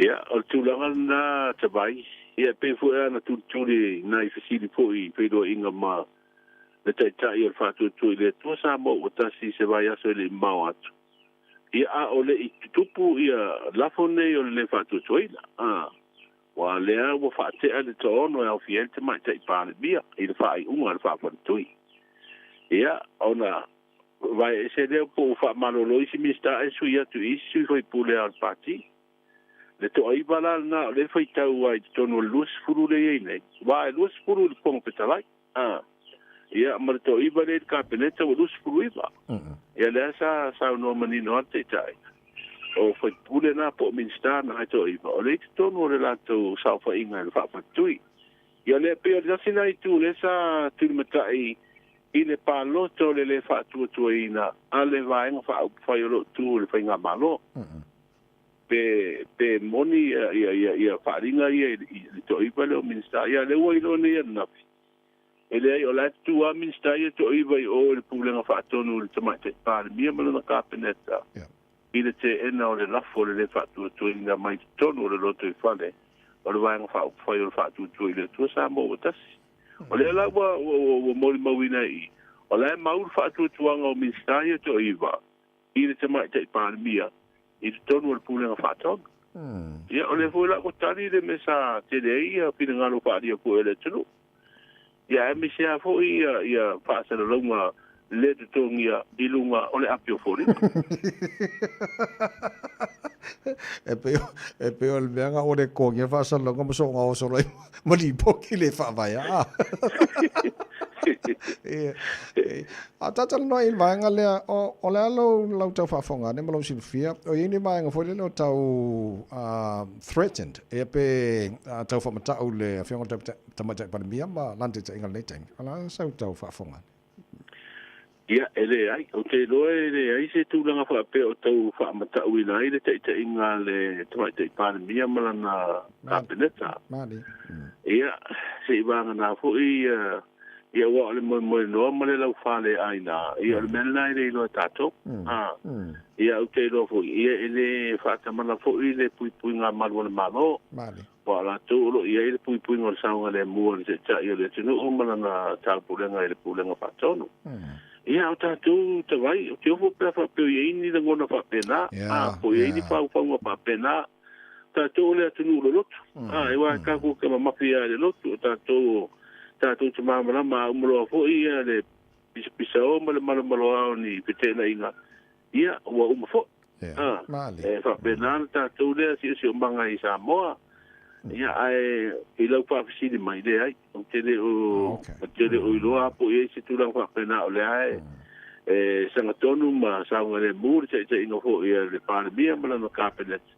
Ia, o le tulaga lena Tavai, ia e pei foi lava ona tulituli nai fesili foi i feiloaiga ma le Taitai o le Faatuatua i le Atua Samoa ua tasi i se vaiaso e le i mamao atu. Ia, a o le i tutupu ia lafo nei o le le faatuatuaina, a, ua lea ua faatea le toaono e aofia ai le Tamaitai Palemia i le faaiuga a le faafaletui. Ia, ona vae ese lea po ua faamalolo isi Minisita ae sui atu i isi sui faipule a o le Pati. Le toaiva la lena o lea e faitau ai i totonu o le 20 lea e i ai nei, aua e 20 i le Fofoga Fetalai. A, ia, ma le toaiva lea i le Kapeneta ua 29. Ia, lea sa saunoa manino lava le Taitai, o faipule na po o Minisita na e toaiva, o lea i totonu o le latou saofaiga i le faafatui. Ia, lea pei o le tasi lena itu lea sa tulimatai i le palota o le le faatuatuaina a le Vaega Faaupufai o lo o tu i le Faigamalo. Pe, pe moni ia, ia, ia, ia faaaliga ia i le toaiva lea o Minisita. Ia, lea ua iloa nei ananafi, e leai, o la e tutū lava Minisita ia toaiva i o i le Pulega Faatonu i le Tamaitai Palemia ma lana Kapeneta i le teena o le lafo o le le faatuatuaina mai totonu o le lotoifale o le Vaega Faaupufai o le Faatuatua i le Atua Samoa ua Tasi. O lea la ua, ua, ua, ua molimauina i i, o la e mau le faatuatuaga o Minisita ia toaiva i le Tamaitai Palemia i totonu o le Pulega Faatonu. Ia, o lea foi la ua tali le mea sa tele ai ia finagalo faaalia foi o le atunuu. Ia, aemaise lava foi ia, ia faasalalauga le totogia i luga o le api o foliga. E pei, e pei o le mea na ua le totogia faasalalauga ma soona oso loa ma lipoti le faavaea. A tatalanoa i le vaega lea, o, o le a lou, lau tau faafofoga ane ma lou silafia, o i ai ni vaega foi lele o tau uh, threatened, ia pe uh, tau faamatau le Afioga i le Tamaitai Palemia ma lana taitaiga i lenei taimi. O le a sau tau faafofoga ane? Ia, e leai. Ou te iloa e leai se tulaga faapea o tau faamatauina ai le taitaiga a le Tamaitai Palemia ma lana Kapeneta. Ia, se i vagana foi ia, ia aua o le moemoenoa ma le laufaleaiga, ia o le mea lena e le iloa e tatou. A, ia ou te iloa foi, ia e le faatamala foi le puipuiga malu a le Malo. Aua o latou o lo o i ai le puipuiga o le saogalemu o le Taitai o le atunuu ma lana taupulega i le Pulega Faatonu. Ia, o tatou tavai, ou te ofo pe a faapea o i ai ni lagona faapena, a, po o i ai ni faufauga faapena, tatou o le atunuu loloto. A, e aua e tatou te mamafi lava i le lotu, o tatou o tatou te malamalama a uma loa foi ia le pisapisao ma le malomaloa o ni feteenaiga, ia, ua uma foi. Yeah. Ah, e faapena na tatou lea siosiomaga i Samoa. Ia, ae i lau faafesili mai, leai, ou te le o, ou te le o iloa po o i ai se tulaga faapena o lea e, e sagatonu ma saogalemu le taitaiga foi a le Palemia ma lana Kapeneta.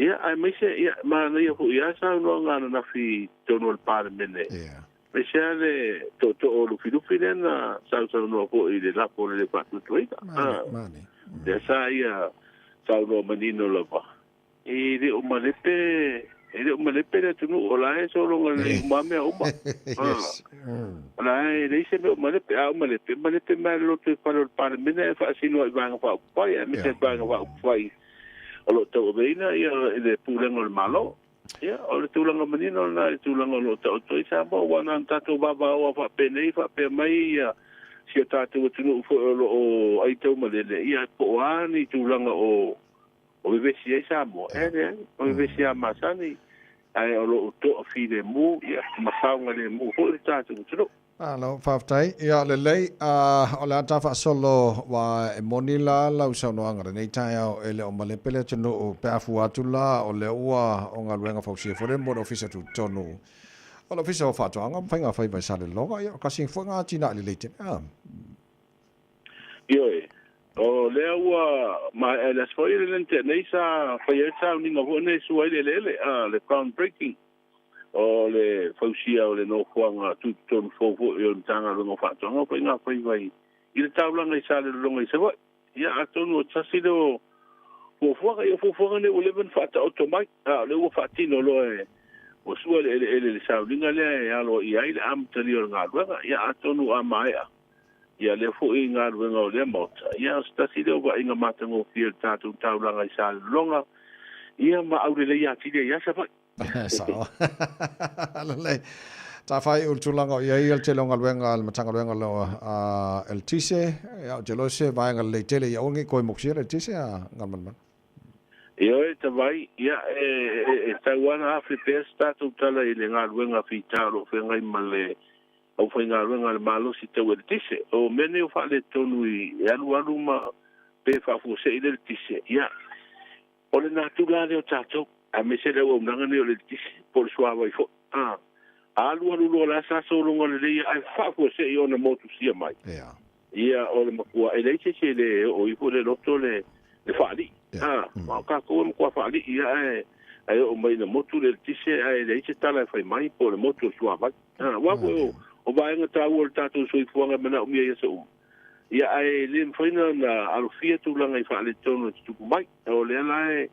Ia, aemaise, ia, manaia foi lava saunoaga ananafi i totonu o le Palemene. Aemaise lava le tootoo o Lufilufi lea na sausaunoa foi i le lafo o le le faatuatuaina. Lea sa ia saunoa manino lava, e le o malepe, e le o malepe le atunuu, o la e sologa lelei uma lava mea uma. O la e leai se mea o malepe, a o malepe, e malepe mai lava i le lotoifale o le Palemene ae faasino ai i Vaega Faaupufai, aemaise le Vaega Faaupufai o lo o tauaveina i le pulega o le Malo. Ia, o le tulaga manino lena i le tulaga o lo o taoto ai Samoa, aua na ona tatou vavaoa faapenei faapea mai ia si o tatou atunuu foi o lo o aitaumalele, ia po o a ni tulaga o o vevesi ai Samoa. E leai, o vevesi lava masani, ae o lo o toafilemu ia ma saogalemu foi le tatou atunuu. Malo, faafetai. Ia, lelei, o le a ta faasolo, aua e moni la lau saunoaga lenei taeao, e le o malepe le atunuu pe a fua atu la o lea ua o galuega fausia foi le mo le Ofisa Tutotonu o le Ofisa o Faatoaga ma Faiga Faiva i Salelologa. Ia, o kasi foi nga atinae lelei tele. A. Ioe, o lea ua maea i le aso foi lea na tea nei sa fai ai le sauniga foi nei e sua ai le eleele, a, le ground breaking. O le fausia o le nofoaga tutotonu fou foi o le Matagaluega o Faatoaga ma Faiga Faiva i le taulaga i Salelologa i Savaii. Ia, atonu o se tasi lea o fuafuaga. Ia, o fuafuaga nei ua leva ona faataoto mai, a o lea ua faatino loa e ua sua le eleele i le sauniga lea e aloaia ai le amatalia o le galuega. Ia, atonu a maea ia lea foi galuega o lea Maota, ia, o se tasi lea o vaaiga matagofie o le tatou taulaga i Salelologa, ia ma aulelei atili ai lava Savaii. Sao. Lelei. Tafai o le tulaga o i ai le tele o galuega a le Matagaluega o Eletise, ia ou te iloa se vaega lelei tele ia aua ne i toe mokusia le eletise a Galumalemana. Ioe, Tavai, ia e tau lava ona afe pea se tatou tala i le galuega fita o lo o feagai ma le aufaigaluega a le malosi tau eletise. O mea nei o faaletonu i alualu ma pe faafuasei le eletise, ia O le natura lava lea o tatou, aemaise le auaunaga nei o le eletise, po o le suavai foi. A alualu loa la sa sologa lelei ae faafuasei ona motusia mai, ia o le matua, e leai se isi e le oo ifo le loto le faalii. A, o tatou e matua faalii lava ae oo mai ina motu le eletise ae leai se tala e fai mai po o le motu o le suavai. Aua foi o vaega taua o le tatou soifuaga e manaomia i aso uma. Ia ae le mafai ona alofia tulaga i faaletonu e tutupu mai. O lea la e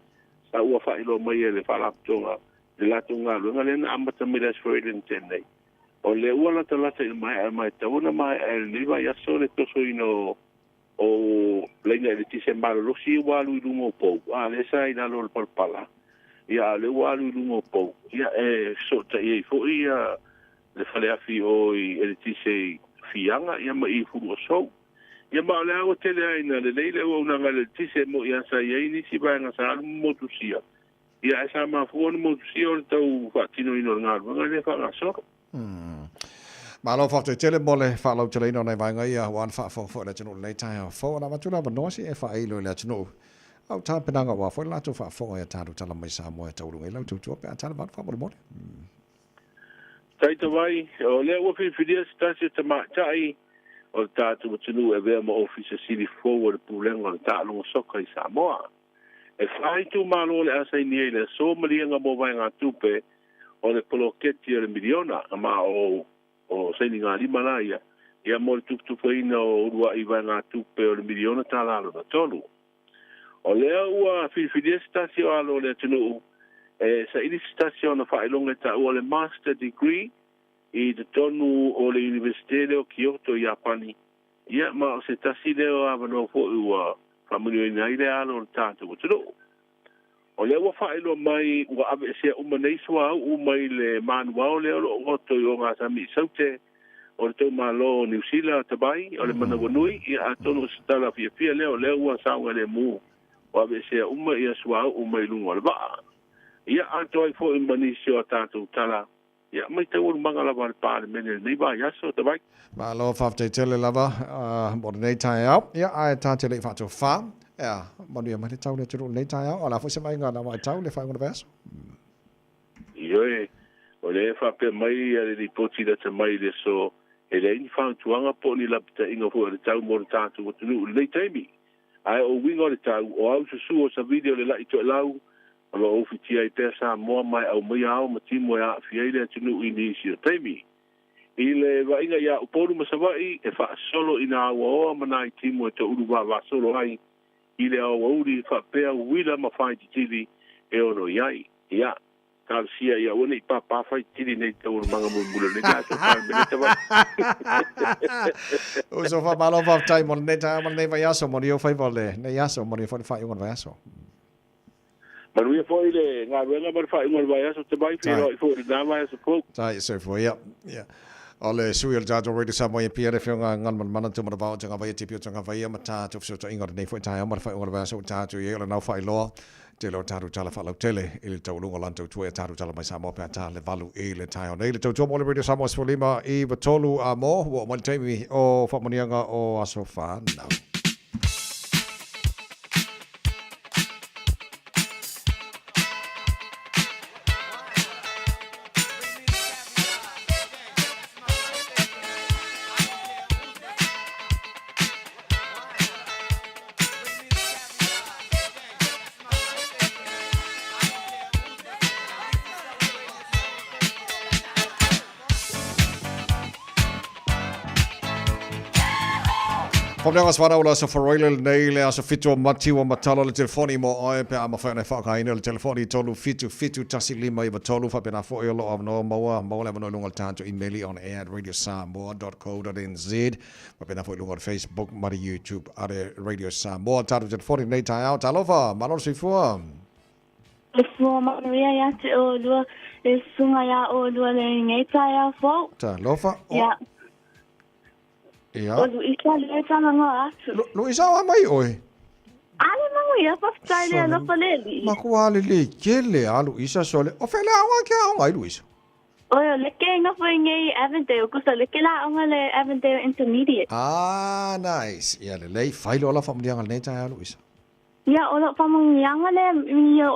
sa ua faailoa mai e le Faalapotopotoga le latou galuega lea na amata mai le Aso Faraile na tea nei. O lea ua latalata i le maea ma e tatau ona maea i lenei vaiaso le tosoina o laina eletise malolosi ia ua alu i luga o pou, a lea sa i lalo o le palapala, ia a o lea ua alu i luga o pou, ia e fesootai ai foi ia le faleafi o i eletise i Fiaga ia ma i Fuluasou. Ia ma o lea ua tele lava ina lelei le auaunaga i le eletise mo'i lava sa i ai nisi vaega sa alu ma motusia, ia ae sa mafua ona motusia o le tau faatinoina o le galuega lea faagasolo. Malo faafetai tele mo le faalauteleina o nai vaega ia aua le faafofoga foi a le atunuu i lenei taeao fou. Ona avatu le avanoa se i e faailo i le atunuu au tapenaga aua foi le latou faafofoga i a tatou tala mai Samoa e tauluga ai lau tautua pe a tala valu faamolemole. Taitavai, o lea ua filifilia se tasi o tamaitai o le tatou atunuu e avea ma Ofisa Sili fou o le Pulega o le Taaloga Soka i Samoa. E fa itumalo o le a sainia i le aso maliega mo vaegatupe o le poloketi o le miliona, ma o o sainigalima la ia, ia mo le tuputupuaina o uluai vaegatupe o le miliona tala lona tolu. O lea ua filifilia se tasi o alo o le atunuu e saili se tasi o ana faailoga e taua o le Master Degree i totonu o le Iunivesite lea o Kyoto i Iapani, ia ma o se tasi lea o avanoa foi ua faamanuiaina ai le alo o le tatou atunuu. O lea ua faailoa mai ua aveesea uma nei suauu mai le manuao lea o lo o goto i ogasami i Saute o le tou Malo o Niu Sila, Tabai, o le manawanui, ia atonu o se tala fiafia lea o lea ua saogalemu ua aveesea uma ia suauu mai luga o le vaa. Ia atoa ai foi ma nisi o a tatou tala Ia, mai taualumaga lava a le Palemene i lenei vaiaso, Tavai. Malo faafetai tele lava mo lenei taeao. Ia, ae ta te le i faatofa. Ea, manuia mai le tau le atunuu i lenei taeao. O le a foi se vaaiga na vaitau i le faaiuga o le vaiaso? Ioe, o lea e faapea mai le lipoti lata mai i le aso, e leai ni fautuaga po o ni lapataiga foi o le tau mo le tatou atunuu i lenei taimi. Ae o uiga o le tau, o au susu o savili o le la'i toelau, O lo o ufitia ai pea Samoa ma e aumaia ao ma timo e aafia ai le atunuu i nisi o taimi. I le vaaiga iā Upolu ma Savaii e faasolo i nā auaoa ma nai timu e toulu vavasolo ai i le aoauli faapea uila ma faititili e ono i ai. Ia, talosia ia aua ne i pāpā faititili nei taualumaga mulimuli o lenei tatou Palemene Savaii. Uso, faamalo faafetai mo lenei taeao ma lenei vaiaso, manuia ou faiva o lenei aso, manuia foi le faaiuga o le vaiaso. Manuia foi le galuega ma le faaiuga o le vaiaso tamai, feiloai foi i lena vaiaso fou. Tai soifua ia. Ia. O le sui o le tatou Radio Samoa i Apia le Afioga Galumalemana Tumanavao Tagavaia Tipi o Tagavaia ma tatou fesootaiga o lenei foi taeao ma le faaiuga o le vaiaso ua tatou i ai o le nau faailoa tele o tatou tala faalautele i le taualuga o lana tautua i a tatou tala mai Samoa pe a ta le 8 i le taeao nei. Le tautua mo le Radio Samoa 15 i 3 a mo ua oo mai le taimi o faamanuiaga o aso fanau. Faamanuiaga o Sefana o le aso Faraile lenei le aso 7 o Mati ua matala le telefoni mo oe pe a mafai ona e faaaogaina le telefoni 377 1593 faapena foi o lo o avanoa maua maua le avanoa i luga o le tatou imeli on air at radiosamoa.co.nz faapena foi i luga o le Facebook ma le YouTube a le Radio Samoa. Tatou telefoni lenei taeao. Talofa, malo le soifua. Soifua manuia ia te olua, le susuga ia olua lenei taeao fou. Talofa. Ia. Ia. O Luisa lea talanoa atu. Luisa, o a mai oe? Ale manuia, faafetai le alofa le alii. Matua lelei tele a Luisa sole. O fea le aoga ke aoga ai Luisa? Oi, o le ke nofo i nei Avondale, kusa le ke la aoga le Avondale Intermediate. Ah, nice. Ia lelei, fai loa la faamanuiaga lenei taeao Luisa. Ia, o lou faamanuiaga lea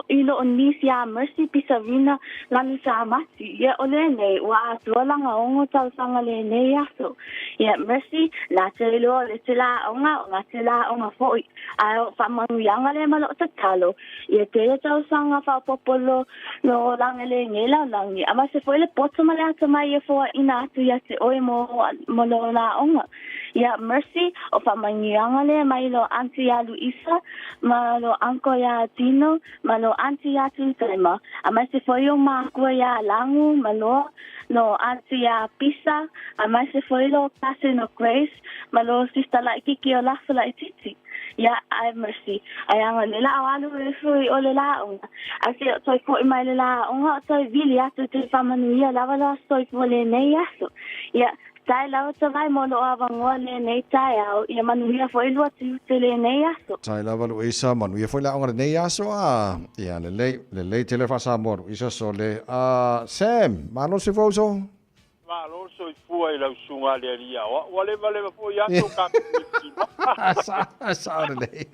i loo niece ia Mercy Pisarina Lanusamati. Ia, o lenei, ua atoa lana 6 tausaga lenei aso. Ia, Mercy, la te iloa o le te la aoga, o la te la aoga foi. Ae o faamanuiaga lea ma loo tatalo, ia tele tausaga faaopoopo lo lo olaga lenei lalolagi, a ma se foi le poto ma le atamai e foaina atu ia te oe mo mo lo laoga. Ia Mercy, o faamanuiaga lea mai lo aunty ia Luisa, ma lo uncle ia Tino, ma lo aunty ia Tutaima, a ma se foi o makua ia Langu, ma loa lo aunty ia Pisa, a ma se foi lo cousin o Grace, ma lo sister laititi o Lafa laititi. Ia, ae Mercy, ai aga le la o alu e fui o le laoga. Ae se o toe foi mai le laoga o toe vili atu te faamanuia lava lo soifua lenei aso. Ia, tae lava tavai mo loo avanoa lenei taeao, ia manuia foi lua tiute lenei aso. Tae lava Luisa, manuia foi le aoga lenei aso a. Ia, lelei, lelei tele faa-Samoa Luisa sole. A, Sam, malo le soifua uso. Malo le soifua i lau susuga a le Alii Aoao. Ua levaleva foi atu o ka Sa, sao lelei.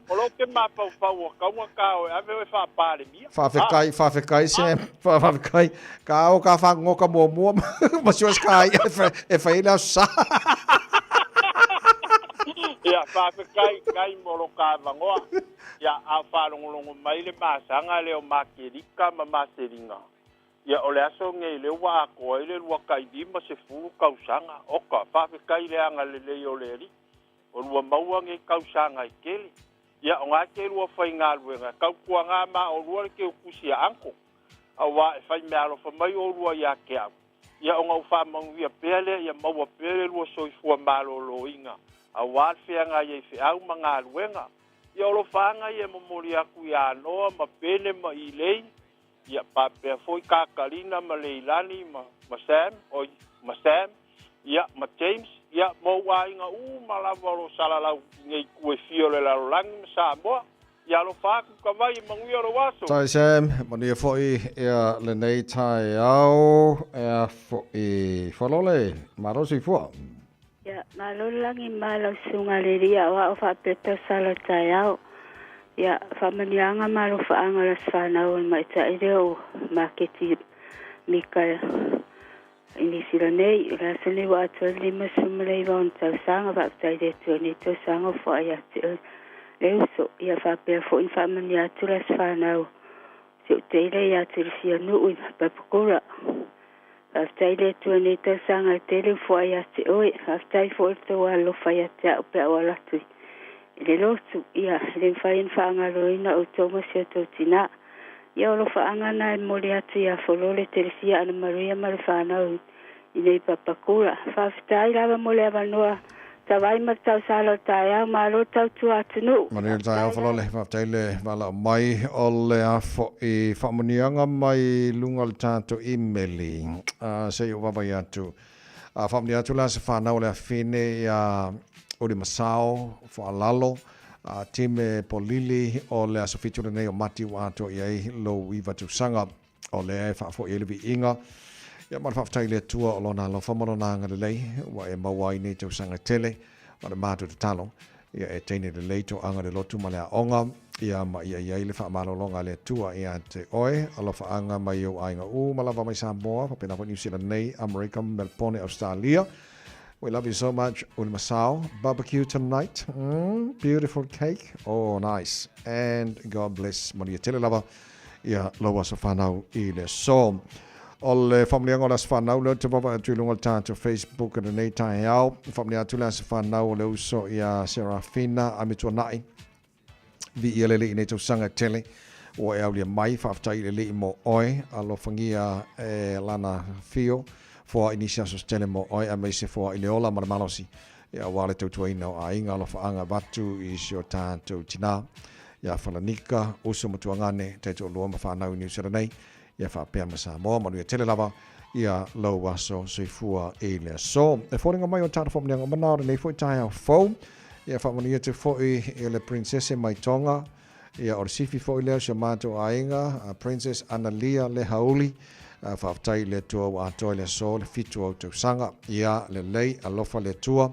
O lou ke mafaufau ua tau na ka o e ave oe faa-Palemia. Faafetai, faafetai Sam, faafetai. Ka o ka faagogoka muamua ma sio se ka ia e fai ai le aso sa. Ia, faafetai kai mo lo ka avanoa. Ia, a o faalogologo mai le masaga lea o Makelika ma Maseliga. Ia, o le aso lenei lea ua atoa ai le 2050 tausaga. Oka, faafetai i le agalelei o le Alii, o lua maua nei tausaga e tele. Ia, o na te lua faigaluega, tautuaga ma olua le teutusi a uncle, auā e fai meaalofa mai olua ia te au. Ia, ona ou faamanuia pea lea ia maua pea le lua soifua malōlōina, auā le feagai ai feau ma galuega. Ia, o lofaaga ia e momoli atu ia Noa ma Pene ma Ilei, Ia faapea foi Kakalina ma Leilani ma, ma Sam, oi, ma Sam, ia, ma James, ia, ma ou aiga uma lava o lo o salalau i nei itu e fia o le lalolagi ma Samoa. Ia alofa atu ka vai e manuia lou aso. Tai Sam, manuia foi ia lenei taeao, ea foi Fualole, malo soifua. Ia, malo le lagi ma lau susuga le alii aoao faapea tausala o le taeao. Ia, faamanuiaga ma alofaaga o le aso fanau o le maita'i lea o Maketi Mika i Niu Sila nei. O le aso lenei ua atoa ai le 59 ona tausaga. Faafetai i le Atua i lenei tausaga ua foai ia te oe le uso. Ia, faapea foi ona faamanuia atu le aso fanau o si ou teila ia Telefia Nuu i Papakura. Faafetai i le Atua i nei tausaga e tele ua foai ia te oe. Faafetai foi i le tou alolofa ia te a'u pe a ou alu atu i le lotu. Ia, e le mafai ona faagaloina outou ma si o tou tinā. Ia, o alofaaga na e momoli atu ia Folole, Telesia, Ana Maria ma le fanau i nei Papakura. Faafetai lava mo le avanoa tavai ma le tausala o le taeao. Malo tautua atunuu. Manuia le taeao Folole, faafetai le valaau mai o le a foi faamanuiaga mai luga o le tatou imeli se i ou vaavaai atu. Faamanuia atu le aso fanau o le afine ia Ulimasao Foalalo Time Polili o le aso 7 lenei o Mati ua atoa i ai lou 9 tausaga. O lea e faafoi ai le viiga ia ma le faafetai i le Atua o Lona alofa ma Lona agalelei ua e maua ai nei tausaga tele. O le matou tatalo, ia e teine lelei toaga le lotu ma le aoga, ia ma ia i ai le faamalologa a le Atua ia te oe. Alofaaga mai ou aiga uma lava mai Samoa, faapena foi Niu Sila nei, Amerika, Melpone, Australia. We love you so much, Ulimasao. Barbecue tonight. Beautiful cake. Oh, nice. And God bless. Manuia tele lava. Ia lou aso fanau i le aso. O le faamanuiaga o le aso fanau lea ou te vaavaai atu i luga o le tatou Facebook i lenei taeao. Faamanuia atu le aso fanau o le uso ia Serafina Amituanai. Viia le Alii i nei tausaga e tele ua e aulia mai. Faafetai i le Alii mo oe. Alofagia e Lana afio. Foai nisi aso se tele mo oe aemaise foai le ola ma le malosi aua le tautuaina o aiga. Alofaaga avatu i si o tatou tinā ia Falanika, uso ma tuagane, taitoalua ma fanau i Niu Sila nei, ia faapea ma Samoa. Manuia tele lava ia lou aso soifua i le aso. E foliga mai o tatou faamanuiaga mana o lenei foi taeao fou. Ia faamanuia atu foi i le Princese mai Tonga, ia o le sifi foi lea o si o matou aiga, Princess Analia Lehauli. Faafetai i le Atua ua atoa i le aso le 7 o au tausaga. Ia lelei, alofa le Atua.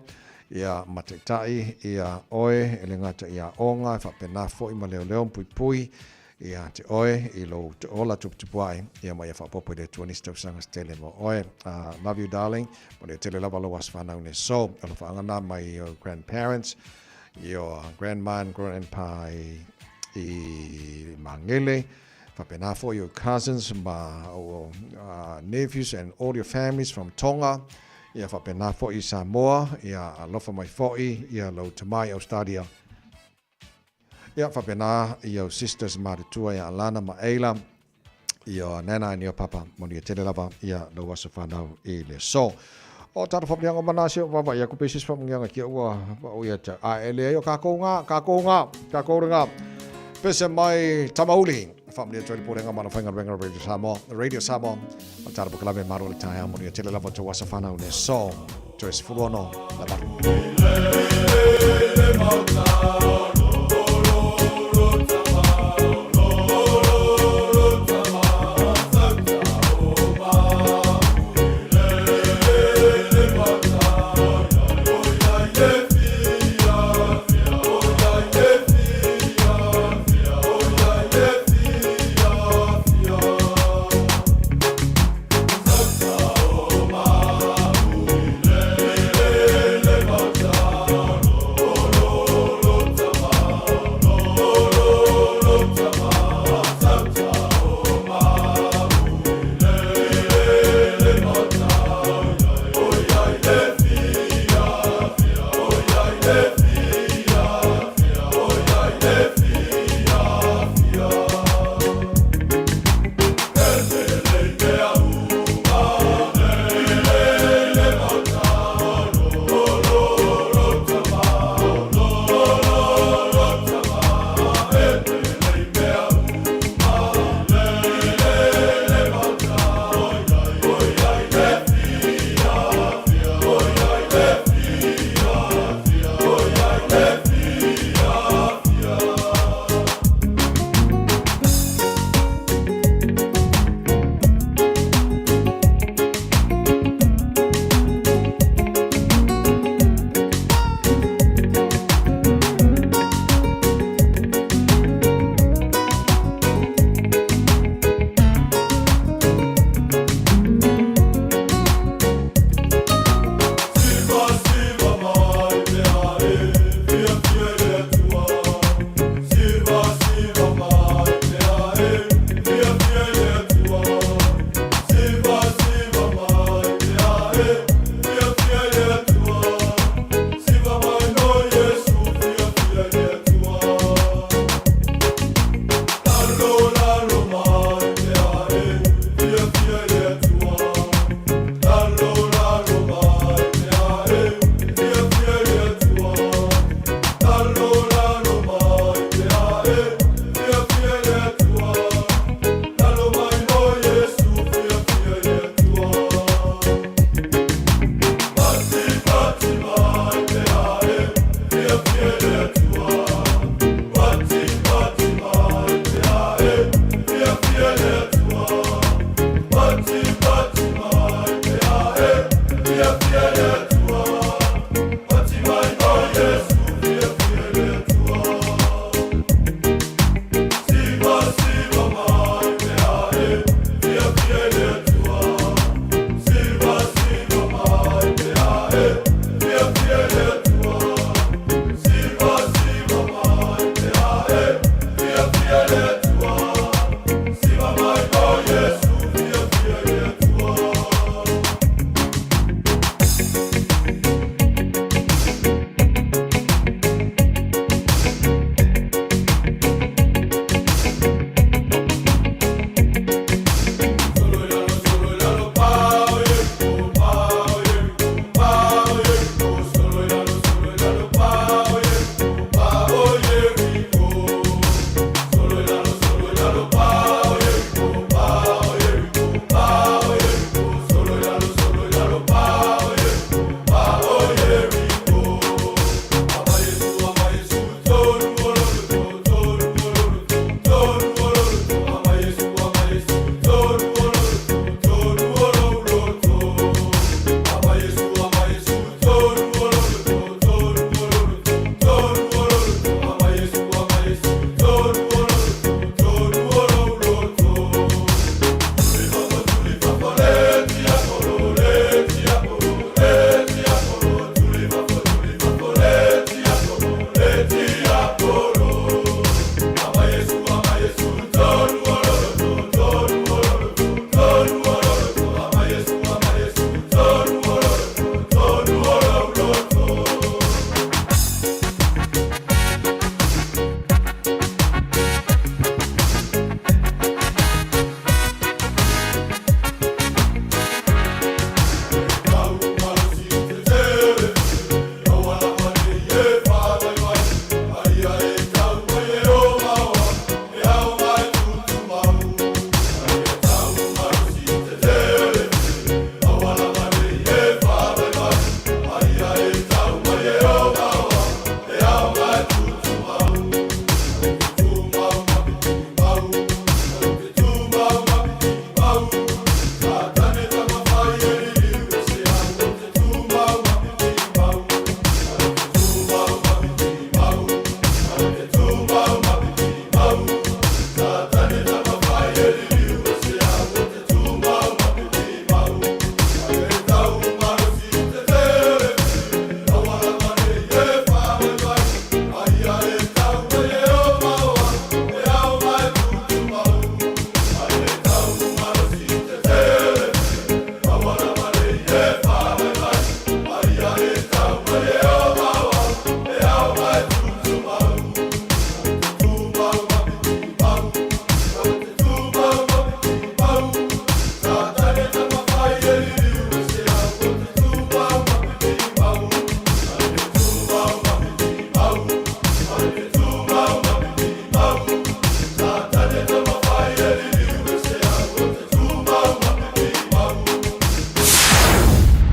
Ia mataitai ia oe e le gata i aoga, e faapena foi ma leoleo ma puipui ia te oe i lou ola tuputupu ae, ia ma ia faaopoopo i le Atua nisi tausaga se tele mo oe. Love you darling, manuia tele lava lou aso fanau nei aso. Alofaaga na mai your grandparents, your grandma and grandpa i Magele, faapena foi your cousins ma nephews and all your families from Tonga, ia faapena foi i Samoa, ia alofa mai foi ia lou tama i Australia. Ia faapena i ou sisters matutua ia Alana ma Ayla, your nana and your papa, manuia tele lava ia lou aso fanau i le aso. O tatou faamanuiaga o Manase o vaavaai aku pe se isi faamanuiaga kia ua pau ia te a e leai o kākou ngā, kākou ngā, kākou le ngā. Pese mai Tamauli, faamanuia atu ai le Pulega ma ana faigaluega Radio Samoa, Radio Samoa, o tatou polokalame malo o le taeao, manuia tele lava tou aso fanau i le aso. Toe 16 le valu.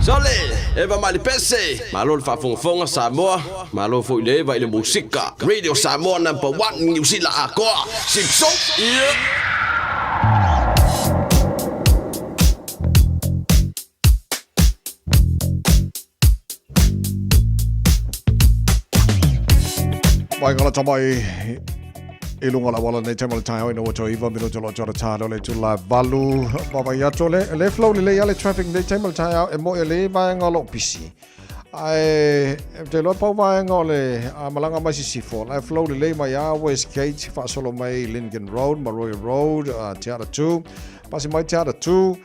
Sole, eva mai le pese, malo le faafogafoga Samoa, malo foi le eva i le musika. Radio Samoa number 1 Niu Sila atoa. Sipso, yeah. Mai ngala tamai i lunga la wala nei taimala tai hoi no wato iwa minuta lo tora tālo le tula valu baba i ato le le flow le le ale traffic nei taimala tai au e mo e le vaenga lo pisi ai te loa pau vaenga o le a malanga mai sisifo la flow le le mai a Westgate faasolo mai Lincoln Road Maroy Road Te Ara 2 Pasi mai Te Ara 2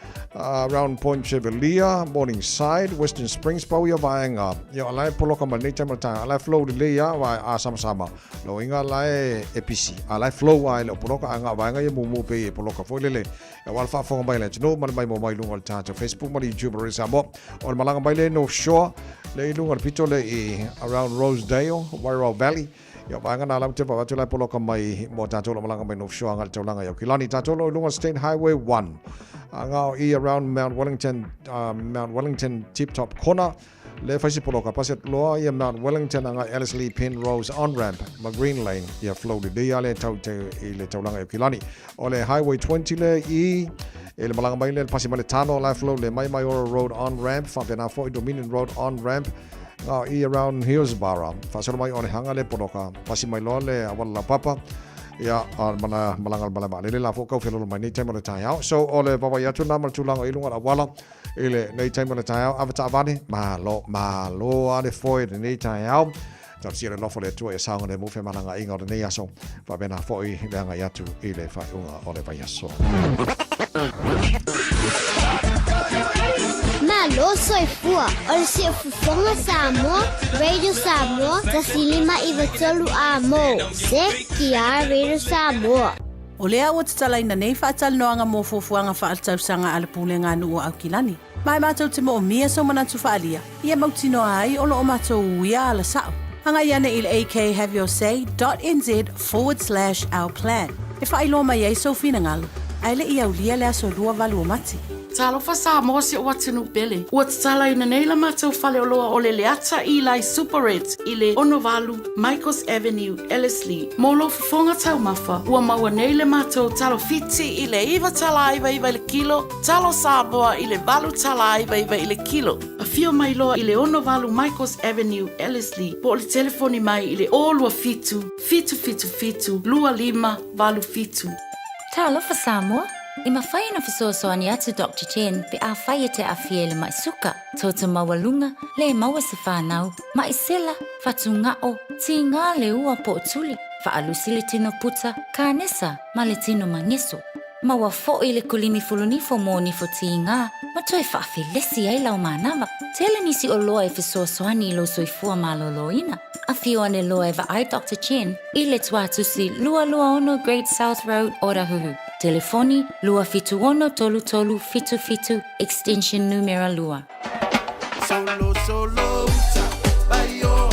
Round Point Chevalier, Morningside, Western Springs, pau ia vaenga. Ia o lae poloka ma nei taima tae, a lae flow lelei a wa a sama sama. Lo inga lae e pisi, a lae flow a ele o poloka a nga vaenga ia mumu pe e poloka foi lele. E wala faafofoga mai le atunuu ma le mai mo mai lunga o le tātou Facebook ma le YouTube o Samoa. O le malaga mai le North Shore, le i lunga o le pito le i around Rosedale, Wairau Valley. Ia vaega nā lau te wawatu lai poloka mai mō tātou lo malanga mai North Shore anga le taulanga i Aukilani. Tātou lo i lunga State Highway 1. A ngā o i around Mount Wellington, Mount Wellington Tip Top Corner. Le whaisi poloka pasi loa ia Mount Wellington anga Ellerslie Penrose On-Ramp ma Green Lane ia flow le lea le tau te i le taulanga i Aukilani. O le Highway 20 le i e le malanga mai le pasi mai le tano lai flow le mai Maiora Road On-Ramp whapena fo i Dominion Road On-Ramp Ngā i around Hillsborough. Whaasolo mai o le hanga le poloka. Pasi mai loa le awala la papa. Ia, a mana malanga le malama. Lele la fo kau whelolo mai nei taima le tai au. So, o le papa i atu nā ma le tūlanga i lunga la awala. I le nei taima le tai au. Awata avane, malo, malo a le foe le nei tai au. Tau sia le lofo le atua i saonga le mufe malanga inga o le nei aso. Whapena fo i le anga i atu i le whaiunga o le vaiaso. Malo soifua, o le siufofoga Samoa, Radio Samoa, 159 A mo, CKR Radio Samoa. O lea ua tatalaina nei faatalanoaga mo fuafuaga faaletausaga a le Pulega a Nuu o Aukilani. Ma e matou te moomia sou manatu faaalia, ia mautinoa ai o loo matou uia ala sao. Agai ane i le akhaveyourSay dot nz forward slash our plan e faailoa mai ai sou finagalo, ae le i aulia le aso 28 o Mati. Talofa Samoa si ou atunuu pele. Ua tatalaina nei la matou faleoloa o le Leata Eli Superette i le 68 Michaels Avenue, Ellerslie. Mo lou fofoga taumafa, ua maua nei le matou talo fiti i le $9.99 i le kilo, talo Samoa i le $8.99 i le kilo. Afio mai loa i le 68 Michaels Avenue, Ellerslie, po o le telefoni mai i le 027 777 2587. Talofa Samoa! E mafai ona fesoasoani atu Doctor Chen pe afai e te aafia i le mai suka, toto maualuga, le maua se fanau, mai sela, fatugao, tiga le ua po o tuli, faalusi le tino puta, kanesa ma le tino mageso. Maua foi le kolimi fulunifo mo nifo tiga ma toe faafelesi ai lau manava. Tele nisi oloa e fesoasoani i lou soifua malōlōina. Afio ane loa e vaai Doctor Chen i le tuatusi 226 Great South Road, Otahuhu. Telefoni, 276 33 77, extension numera 2. Solo solo uta baioa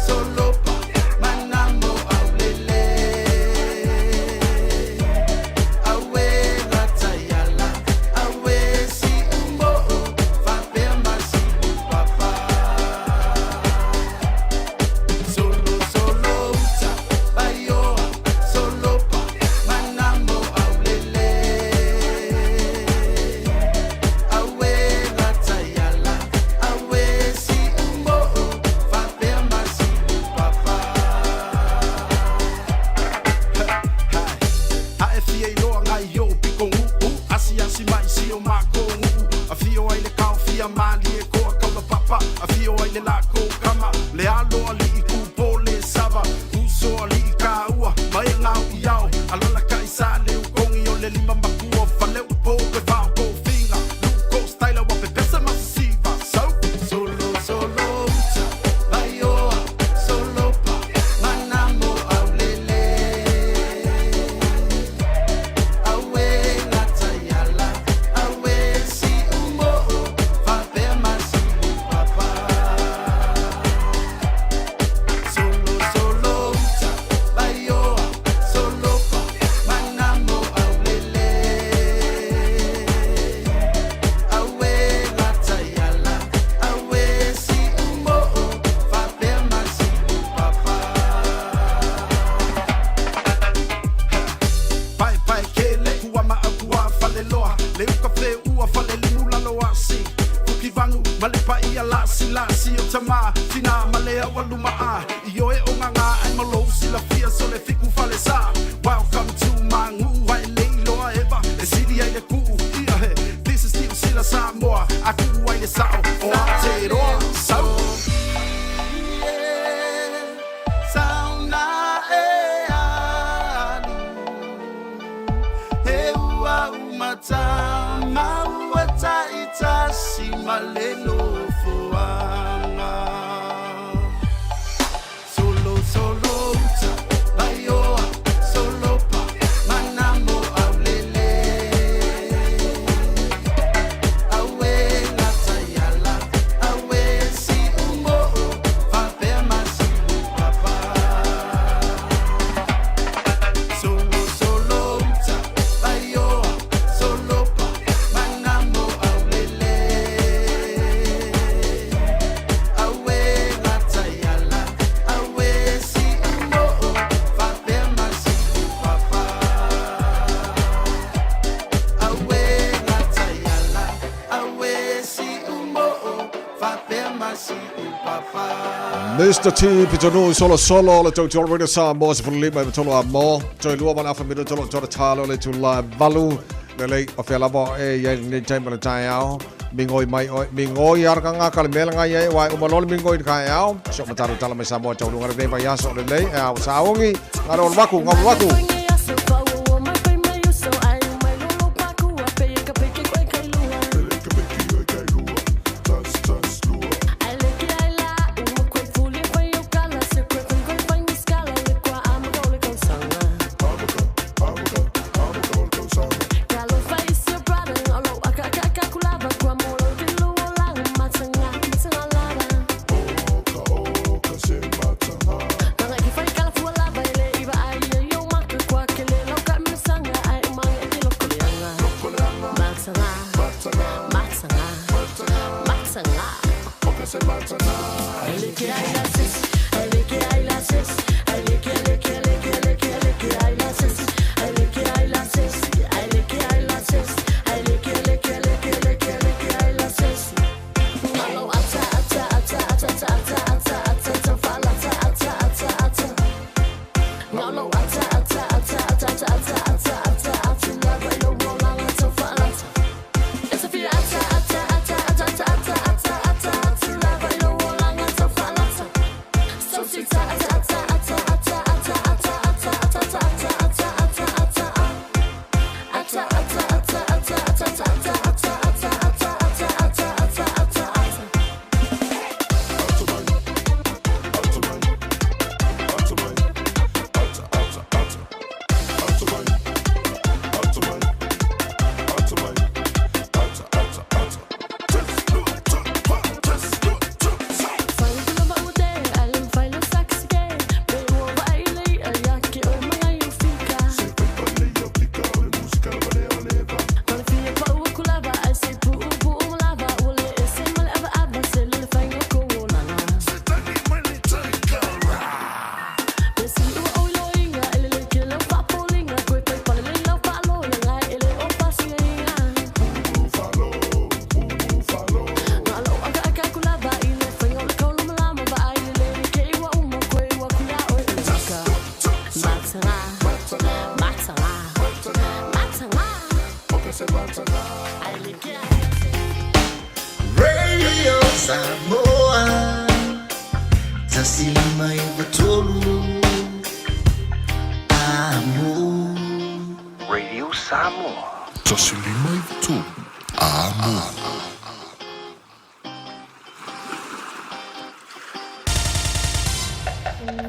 solo pa manamo aulele awe lataiala awe si umoo fapea masi upapa solo solo uta baioa solo pa manamo aulele awe lataiala awe si umoo fapea masi upapa Ae fia iloa ngai o piko uu Asiasi mai si o mako nguu Afio ai le kao fia malie koa kaula papa Afio ai le lako kama Le alo alii ku pole sava Uso alii kaua Mai ngau i ao Alala kai sa le ukongi o le lima makua Faleu po pe whao ko finga Luko styla wa pepesa masisiva So Solo solo uta Baioa solo pa Manamo aulele Awe lataiala Awe tamā, tinā ma le aualuma'a Ioe o gagā ae ma lou silafia so le fiku falesā Welcome to my nu'u ae le iloa eva e sili ai le ku'u ia he This is Niu Sila Samoa a ku'u ai le sa'o o Aotearoa Sau Mr. T, Pitonu, Solo Solo, le tau tolo Radio Samoa, se fululima i matolo a mo, toi lua mana afa mino tolo tolo talo le tula valu, le lei o fea lava e iai lenei taimi o le taeao, migoi mai oe, migoi araka ngā ka le mea langa iai, wai uma loa le migoi i le kaeao, so mataro tala mai Samoa taualuga lenei vaiaso o lenei, e ao saogi, ngā reo waku, ngā waku. Radio Samoa 153 Amo Radio Samoa. 153 Amo.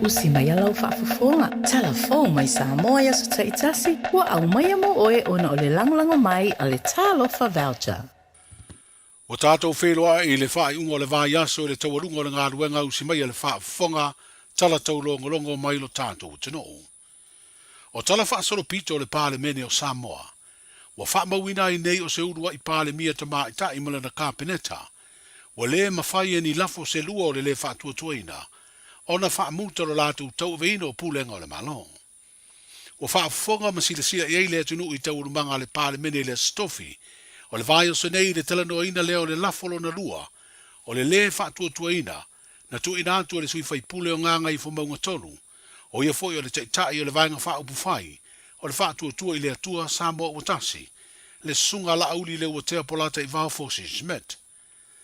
Usi mai a lau faafofoga, tala fou mai Samoa i aso taitasi, ua aumaia mo oe ona o le lagolago mai a le Talofa Voucher. Ua tatou feiloai i le faaiuga o le vaiaso i le taualuga o le galuega usi mai a le faafofoga tala taulogologo mai lo tatou atunuu. O tala faasolopito o le Palemene o Samoa, ua faamauina ai nei o se ulua'i Palemia tamaitai ma lana Kapeneta, ua lē mafai e ni lafo se lua o le lē faatuatuaina ona faamuta lo latou tauaveina o pulega o le Malo. Ua faafofoga ma silasila i ai le atunuu i taualumaga a le Palemene i le Aso Tofi o le vaiaso nei i le talanoaina lea o le lafo lona lua o le lē faatuatuaina na tuuina atu e le sui faipule o Gagaifomauga 3, o ia foi o le Taitai o le Vaega Faaupufai o le Faatuatua i le Atua Samoa Ua Tasi, le Susuga Laauli Leuatea Polataivao Fosi Schmidt.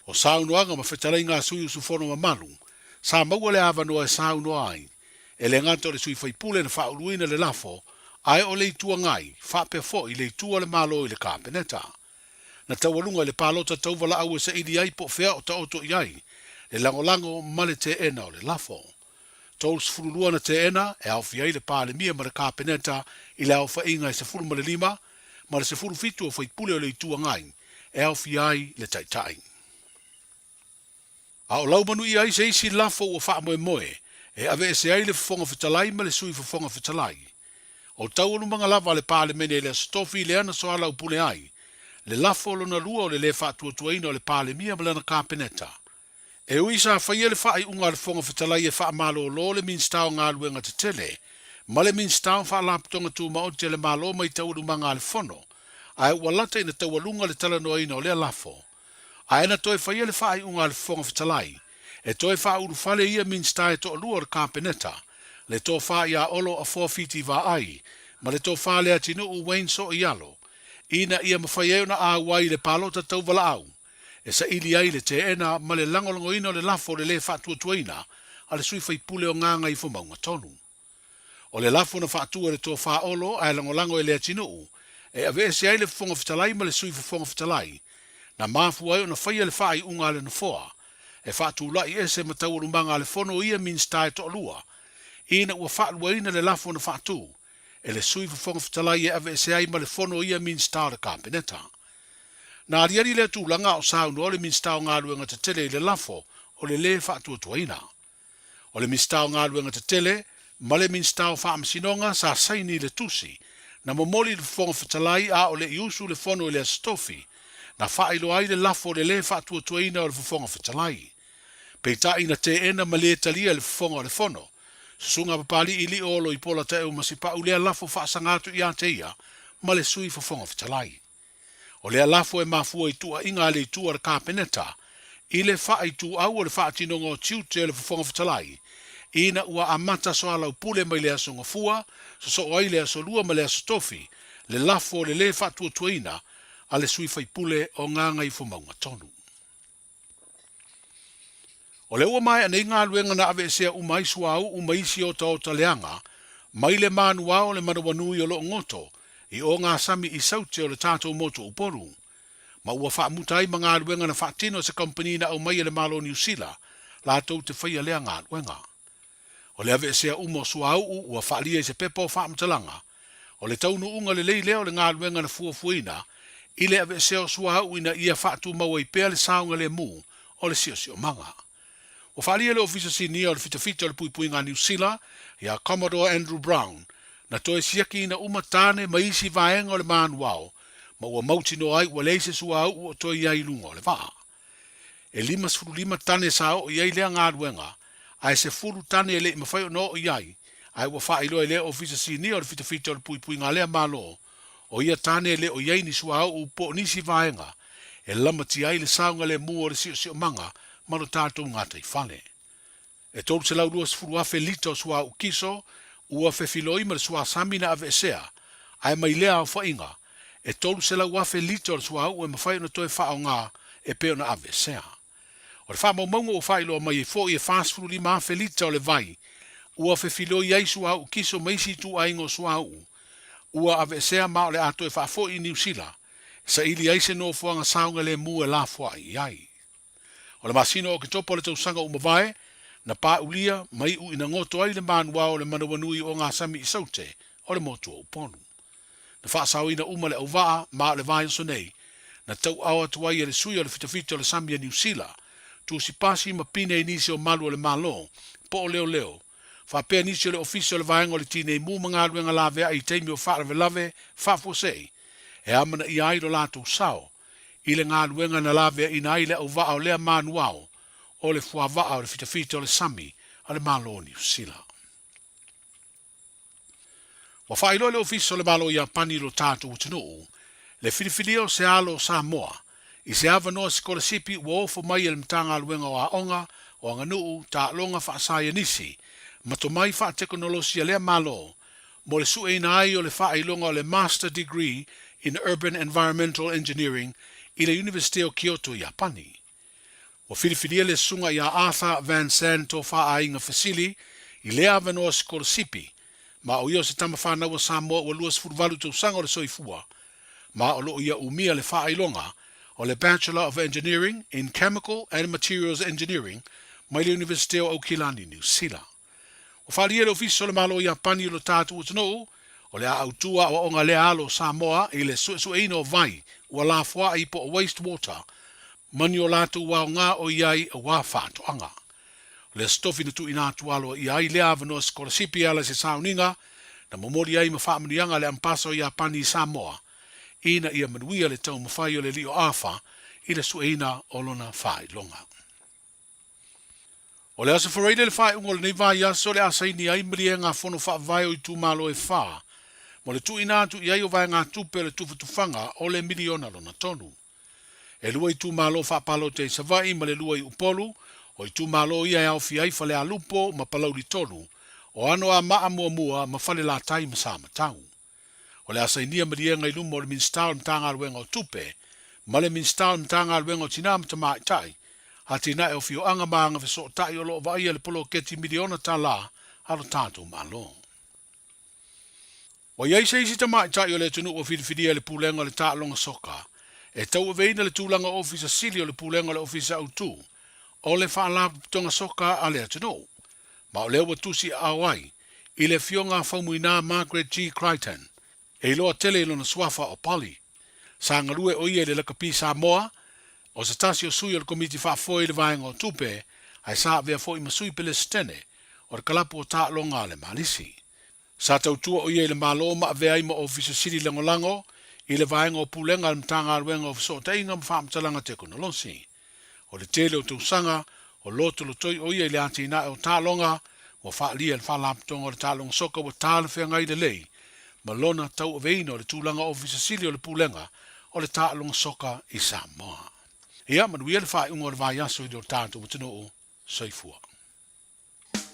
O saunoaga ma fetalaiga a sui usufono mamalu, sa maua le avanoa e saunoa ai, e le gata o le sui faipule na faauluina le lafo, ae o le Itu Agai, faapea foi le Itu a le Malo i le Kapeneta. Na taualuga i le palota tauvalaau e saili ai po o fea o taoto i ai le lagolago ma le teena o le lafo. 32 na teena, e aofia ai le Palemia ma le Kapeneta i le aofaiga e 15, ma le 17 o faipule o le Itu Agai, e aofia ai le Taitai. A o laumanuia ai se isi lafo ua faamoemoe e aveese ai le Fofoga Fetalai ma le Sui Fofoga Fetalai. O taualumaga lava a le Palemene i le Aso Tofi lea na soalaupule ai le lafo lona lua o le lē faatuatuaina o le Palemia ma lana Kapeneta. E ui sa faia le faaiuga a le Fofoga Fetalai e faamalolo le Minisita o Galuega Tetele ma le Minisita o Faalapotopotoga Tumaoti a le Malo mai taualumaga a le Fono, ae ua lata ina taualuga le talanoaina o lea lafo. Ae na toe faia le faaiuga a le Fofoga Fetalai e toe faaulufale ia Minisita e toalua o le Kapeneta, le Tofa ia Olo Afoa Fiti Vaai ma le Tofa Leatinuu Wayne Sooialo, ina ia mafai ai ona auai i le palota tauvalaau e saili ai le teena ma le lagolagoina o le lafo o le lē faatuatuaina a le sui faipule o Gagaifomauga 3. O le lafo na faatu e le Tofa Olo ae lagolago e Leatinuu e aveese ai le Fofoga Fetalai ma le Sui Fofoga Fetalai, na mafua ai ona faia le faaiuga a le Nofoa e faatulai ese ma taualumaga a le Fono ia Minisita e toalua ina ua faaluaina le lafo na faatu e le Sui Fofoga Fetalai e aveese ai ma le Fono ia Minisita o le Kapeneta. Na aliali lea tulaga a o saunoa le Minisita o Galuega Tetele i le lafo o le lē faatuatuaina. O le Minisita o Galuega Tetele ma le Minisita o Faamasinoga sa saini i le tusi na momoli i le Fofoga Fetalai a o le i usu le Fono i le Aso Tofi, na faailoa ai le lafo o le lē faatuatuaina o le Fofoga Fetalai. Peitai na teena ma lē talia e le Fofoga o le Fono, Susuga Papali'i Li'o Oloipola Taeu Masipa'u lea lafo faasaga atu ia te ia ma le Sui Fofoga Fetalai. O lea lafo e mafua i tuuaiga a le itu a le Kapeneta i le faaituau o le faatinoga o tiute o le Fofoga Fetalai ina ua amata soalaupule mai le Aso Gafua, sosoo ai le Aso Lua ma le Aso Tofi, le lafo o le lē faatuatuaina a le sui faipule o Gagaifomauga 3. O lea ua maea nei galuega na aveesea uma ai suauu ma isi otaota leaga mai le manuao o le manawanui o Loogoto i ogasami i Saute o le tatou motu o Upolu, ma ua faamuta ai ma galuega na faatino e se kamupani na aumai e le Malo o Niu Sila latou te faia lea galuega. O le aveesea uma o suauu ua faalia i se pepa o faamatalaga, o le taunuuga lelei lea o le galuega na fuafuaina i le aveesea o suauu ina ia faatumau ai pea le saogalemu o le siosiomaga. Ua faalia e le Ofisa Sinia o le Fitafita o le Puipuiga a Niu Sila ia Commodore Andrew Brown na toe siakiina uma tane ma isi vaega o le manuao ma ua mautinoa ai ua leai se suauu o toe i ai i luga o le vaa. E 55 tane sa oo i ai lea galuega, ae 10 tane e le i mafai ona oo i ai, ae ua faailoa e lea Ofisa Sinia o le Fitafita o le Puipuiga a lea Malo, o ia tane e le o i ai ni suauu po o nisi vaega e lamatia ai le saogalemu o le siosiomaga ma lo tatou gataifale. E 320,000 lita o suauu kiso ua fefiloi ma le suasami na aveesea, ae mai lea aofaiga, e 300,000 lita o le suauu e mafai ona toe faaaoga e pei ona aveesea. O le faamaumauga ua faailoa mai ai foi e 45,000 lita o le vai ua fefiloi ai suauu kiso ma isi ituaiga o suauu ua aveesea ma o le a toe faafoi i Niu Sila e saili ai se nofoaga saogalemu e lafoai i ai. O le masina o Oketopa o le tausaga ua mavae, na pāulia ma iʻu ina goto ai le manuao o le manawanui o Gasami i Saute o le motu o Upolu. Na faasaoina uma le auvaa ma o le vaiaso nei, na tauao atu ai e le sui o le fitafita o le sami a Niu Sila, tusi pasi ma pine i nisi o malu o le Malo, po o leoleo, faapea nisi o le Ofisa o le Vaega o le Tinei Mu ma Galuega Laveai i taimi o faalavelave faafuasei, e amanaia ai lo latou sao i le galuega na laveaina ai le auvaa o lea manuao o le fuavaa o le fitafita o le sami a le Malo o Niu Sila. Ua faailoa e le Ofisa o le Malo o Iapani i lo tatou atunuu le filifilia o se alo o Samoa i se avanoa sikolasipi ua ofo mai e le Matagaluega o Aoga o aganuu, taaloga faasaienisi, ma tomai faatekonolosi a lea Malo, mo le sueina ai o le faailoga o le Master Degree in Urban Environmental Engineering i le Iunivesite o Kyoto i Iapani. Ua filifilia le susuga ia Arthur Van San Tofa-aiga Fesili i lea avanoa sikolasipi, ma o ia o se tama fanau a Samoa ua 28 tausaga o le soifua, ma o lo o ia umia le faailoga o le Bachelor of Engineering in Chemical and Materials Engineering mai le Iunivesite o Aukilani, Niu Sila. Ua faaalia e le Ofisa o le Malo o Iapani i lo tatou atunuu, o le a autu aoaoga lea alo o Samoa i le suesueina o vai ua lafoai po o waste water ma ni o latou aoga o i ai aua faatoaga. O le aso tofi na tuuina atu aloaia ai lea avanoa sikolasipi e ala i se sauniga na momoli ai ma faamanuiaga a le Ampasa o Iapani i Samoa ina ia manuia le taumafai o le alii o Afa i le sueina o lona faailoga. O le Aso Faraile le faaiuga o lenei vaiaso o le a saini ai maliega a Fono Faavae o itumalo e fa mo le tuuina atu i ai o vaegatupe o le tufatufaga o le miliona lona tolu. E lua itumalo faapalota i Savaii ma le lua i Upolu, o itumalo ia e aofia ai Falealupo ma Palauli 3, o Anoamaa muamua ma Falelatai ma Samatau. O le a sainia maliega i luma o le Minisita o le Matagaluega o Tupe ma le Minisita o le Matagaluega o Tina ma Tamaitai, Atinae o Afioaga ma Agafesootai o lo o vaaia le poloketi miliona tala a lo tatou Malo. Ua i ai se isi tamaitai o le atunuu ua filifilia e le Pulega o le Taaloga Soka e tauaveina le tulaga Ofisa Sili o le Pulega o le Ofisa Autu o le Faalapotopotoga Soka a le atunuu, ma o lea ua tusi aao ai i le Afioga a Faumuina Margaret G. Crichton, e iloa tele i lona suafa o Polly. Sa galue o ia i le Lakapi Samoa, o se tasi o sui o le Komiti Faafoe i le Vaega o Tupe, ae sa avea foi ma sui Pelesitene o le Kalapu o Taaloga a le Malisi. Sa tautua o ia i le Malo ma avea ai ma Ofisa Sili Lagolago i le Vaega o Pulega a le Matagaluega o Fesootaiga ma Faamatalaga Tekonolosi. O le tele o tausaga, o lotolotoi o ia i le atinae o taaloga, ua faaalia e le Faalapotopotoga o le Taaloga Soka ua talafeagai lelei ma lona tauaveina o le tulaga Ofisa Sili o le Pulega o le Taaloga Soka i Samoa. Ia manuia le faaiuga o le vaiaso i lo tatou atunuu. Soifua.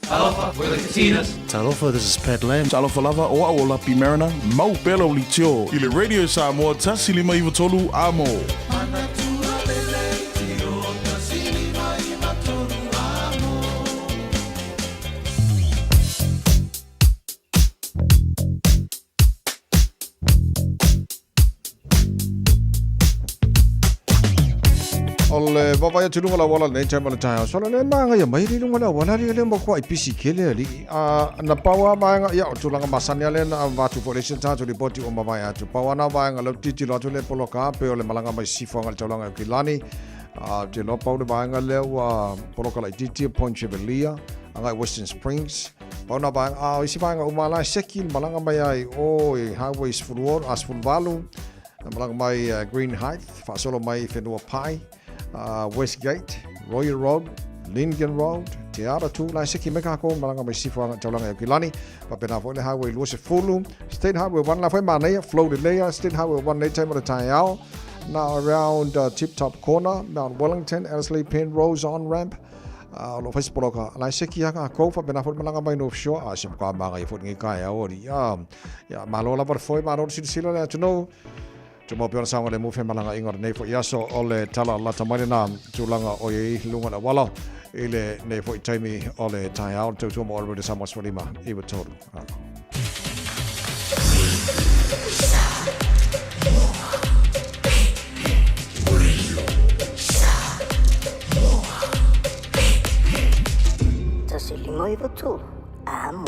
Talofa, we're the Katinas. Talofa, this is Pat Lam. Talofa lava, o au o Lapi Mariner, mau pea lau litio i le Radio Samoa 1593 amo. O le vaavaai atu i luga o le auala lenei taimi o le taeao sola le magaia mai le luga o le auala alii lea matua i pisi kele alii a na pau a vaega ia o tulaga masani a lea na avatu foi le isi tatou lipoti ua mavae atu pau ana vaega leu tilotilo atu le poloka pe o le malaga mai sifo agai le taulaga i Kilani a te loa pau le vaega lea ua poloka laitiiti Point Chevalier agai Western Springs Pau nā vaega, a o isi vaega uma la e seki le malaga mai ai o i Highway 16, a 18, na malaga mai uh, Green Height, faasolo mai Whenua Pai, uh, Westgate, Royal Road, Lingen Road, Te Ara Tu, la e seki mai kākou malaga mai Sifo aga taulaga i Aukilani, papena foi le Highway 20, State Highway 1, la foi manaia, flow lelei a State Highway 1 nei taimi o le taeao, na around uh, Tip Top Corner, Mount Wellington, Ellerslie Penrose on ramp, A o lo o fai se poloka, la e seki lava kākou, faapena foi le malaga mai North Shore, a se matua mānaia foi lenei taeao alii. A, ia, malo lava le foe, malo le silasila le atunuu. Tumau pea ona saogalemu femalagaaiga o lenei foi aso, o le tala lata mai lena tulaga o i ai luga o le auala i lenei foi taimi o le taeao, le tautua mo All Radio Samoa 15 93. A. Amo.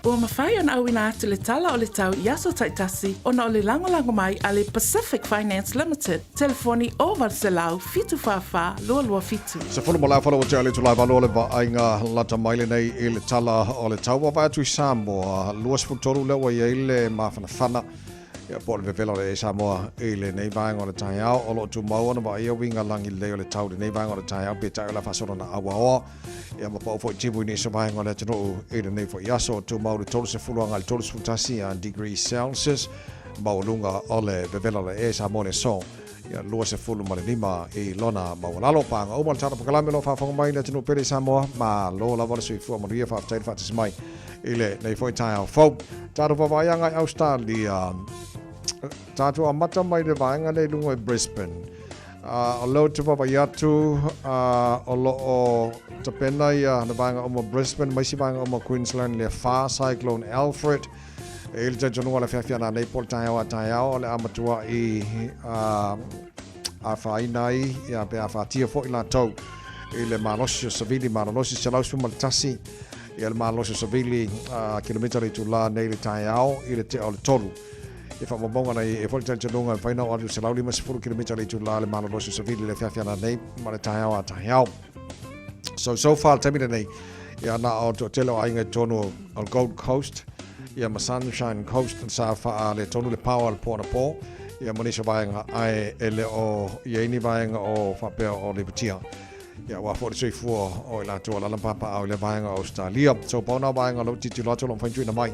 Ua mafai ona auina atu le tala o le tau i aso taitasi ona o le lagolago mai a le Pacific Finance Limited, telefoni 0800 744 227. Sefulu ma le afa ua tea le itula e valu o le vaaiga lata mai lenei i le tala o le tau. Ua vaai atu i Samoa, 23 lea ua i ai le mafanafana ia po o le vevela o le Samoa i lenei vaega o le taeao. O lo o tumau ona vaaia uiga lagi lelei o le tau i lenei vaega o le taeao, peitai o le a faasolo na auaoa ia ma pau foi timu i nisi o vaega o le atunuu i lenei foi aso. Tumau le 30 agai le 31 degrees Celsius, maualuga o le vevela o le Samoa i le aso. Ia 25 i lona maualalo. Paga uma le tatou polokalame o lo o faafofoga mai le atunuu pele i Samoa. Malo lava le soifua manuia, faafetai le faatasi mai i lenei foi taeao fou. Tatou vaavaai agai Australia. Tatou amata mai le vaega lea i luga i Brisbane. O lea ou te vaavaai atu o lo o tapena ia le vaega uma Brisbane ma isi vaega uma Queensland le afa Cyclone Alfred. E i ai le talitonuga o le afiafi ana nei po o le taeao a taeao o le a matuai afaina ai ia pe afatia foi latou i le malosi o savili malolosi 111 ia le malosi o savili kilomita le itula nei le taeao i le tea o le tolu. I faamaumauga na i e foi le talitonuga e mafai ona oo atu i le 150 kilomita le itula le malolosi o savili i le afiafi ana nei ma le taeao a taeao. So, so far le taimi lenei, ia na o toatele o aiga i totonu o le Gold Coast, ia ma Sunshine Coast sa faa le tonu le power le po anapo, ia ma nisi o vaega ae e le o i ai ni vaega o faapea o Lipatia. Ia ua foi le soifua o i latou o lala papaau i le vaega o Australia. So pau na vaega o lou tilotilo atu o lo o mafai ona tuuina mai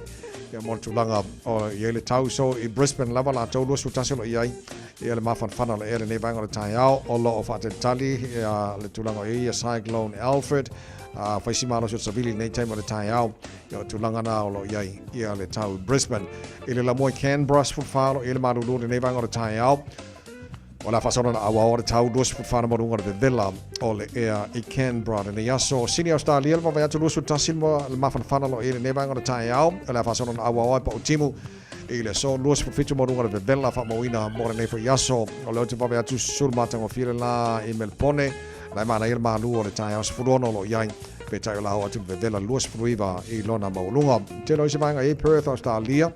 ia mo le tulaga o i ai le tau. So i Brisbane lava latou 21 o lo o i ai ia le mafanafana o le ea lenei vaega o le taeao o lo o faatalitali ia le tulaga o i ai ia Cyclone Alfred. Fai si malosi o le savili i lenei taimi o le taeao ia o tulaga na o lo o i ai ia le tau i Brisbane. I le lamoa i Canberra, 14 o lo o i ai le malulu i lenei vaega o le taeao. O le a faasolo na auao le tau 24 na maluga o le vevela o le ea i Canberra lenei aso. Sydney, Australia, le vaavaai atu 21 le mafanafana o lo o i ai lenei vaega o le taeao. O le a faasolo na auao ai pau timu i le aso 27 maluga o le vevela faamauina mo lenei foi aso. O lea ou te vaavaai atu susulu matagofie le la i Melbourne. La e manaia le malu o le taeao 16 o lo o i ai. Peitai o le a oo atu le vevela 29 i lona maualuga. Tele o isi vaega i ai Perth, Australia.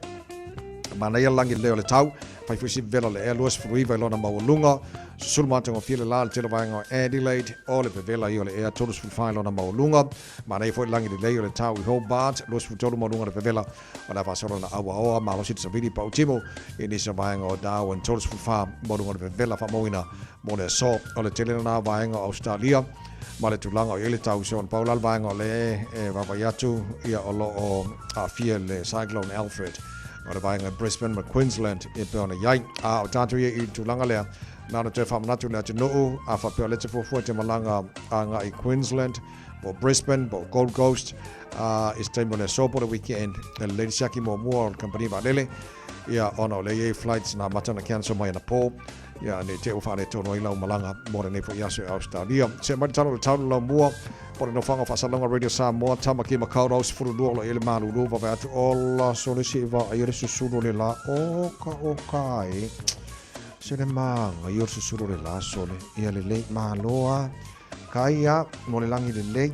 Manaia le lagi lelei o le tau. Fai foi si vevela o le ea 29 i lona maualuga. Susulu matagofie le la i le tele o vaega o Adelaide, o le vevela ia o le ea 34 i lona maualuga. Manaia foi le lagi lelei o le tau i Hobart, 23 maualuga le vevela o le a faasolo na auaoa malosi le savili pautimu i nisi o vaega o Darwin, 34 maualuga le vevela faamauina mo le aso. O le tele lena vaega o Australia ma le tulaga o i ai le tau. So, na pau la le vaega o le e vaavaai atu ia o lo o aafia le Cyclone Alfred o le vaega Brisbane ma Queensland e pei ona i ai. A o tatou ia i le tulaga lea, na ona toe faamanatu i le atunuu, a faapea o lea te fuafua te malaga agai i Queensland, po o Brisbane, po o Gold Coast, i se taimi o le aso po o le weekend, e lelei le siaki muamua o le kamupani vaalele, ia, ona o lea e i ai flights na amata ona cancel mai anapo, ia, ne i te i ua faaletonu ai lau malaga mo lenei foi aso i Australia. See mai le tala o le tau le laumua, po o le nofoaga o faasalalauga Radio Samoa, Tamaki Makaurau, 12 o lo o i ai le malulu, vaavaai atu, ola sole se i vaaia le susulu o le la, oka oka e, se le māgaia o le susulu o le la sole, ia lelei, malo a, kai a, mo le lagi lelei,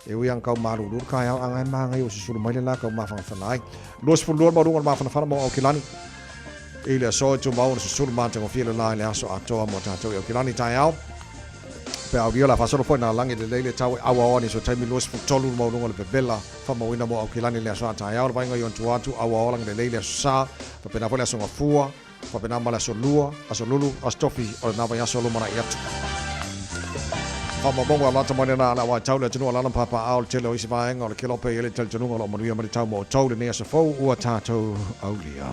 e ui ang kau malulu le taeao, a ngae māgaia o susulu mai le la kau mafanafana ai. 22 le maualuga o le mafanafana mo Aukilani i le aso e tumau ona susulu matagofie le la i le aso atoa mo tatou i Aukilani taeao. Pe aulia o le a faasolo foi nā lagi lelei le tau e auaoa nisi o taimi 23 le maualuga o le vevela faamauina mo Aukilani i le aso a taeao le vaaiga i ona tua atu auaoa lagi lelei le aso Sa faapena foi le aso Gafua faapena ma le aso Lua, aso Lulu, aso Tofi o lena vaiaso lumanai atu. Faamaumauga o lata mai lena le awaitau le atunuu o lalo ma papaao le tele o isi vaega o le kelope i ai le talitonuga o lo o manuia mai le tau mo outou lenei aso fou ua tatou aulia.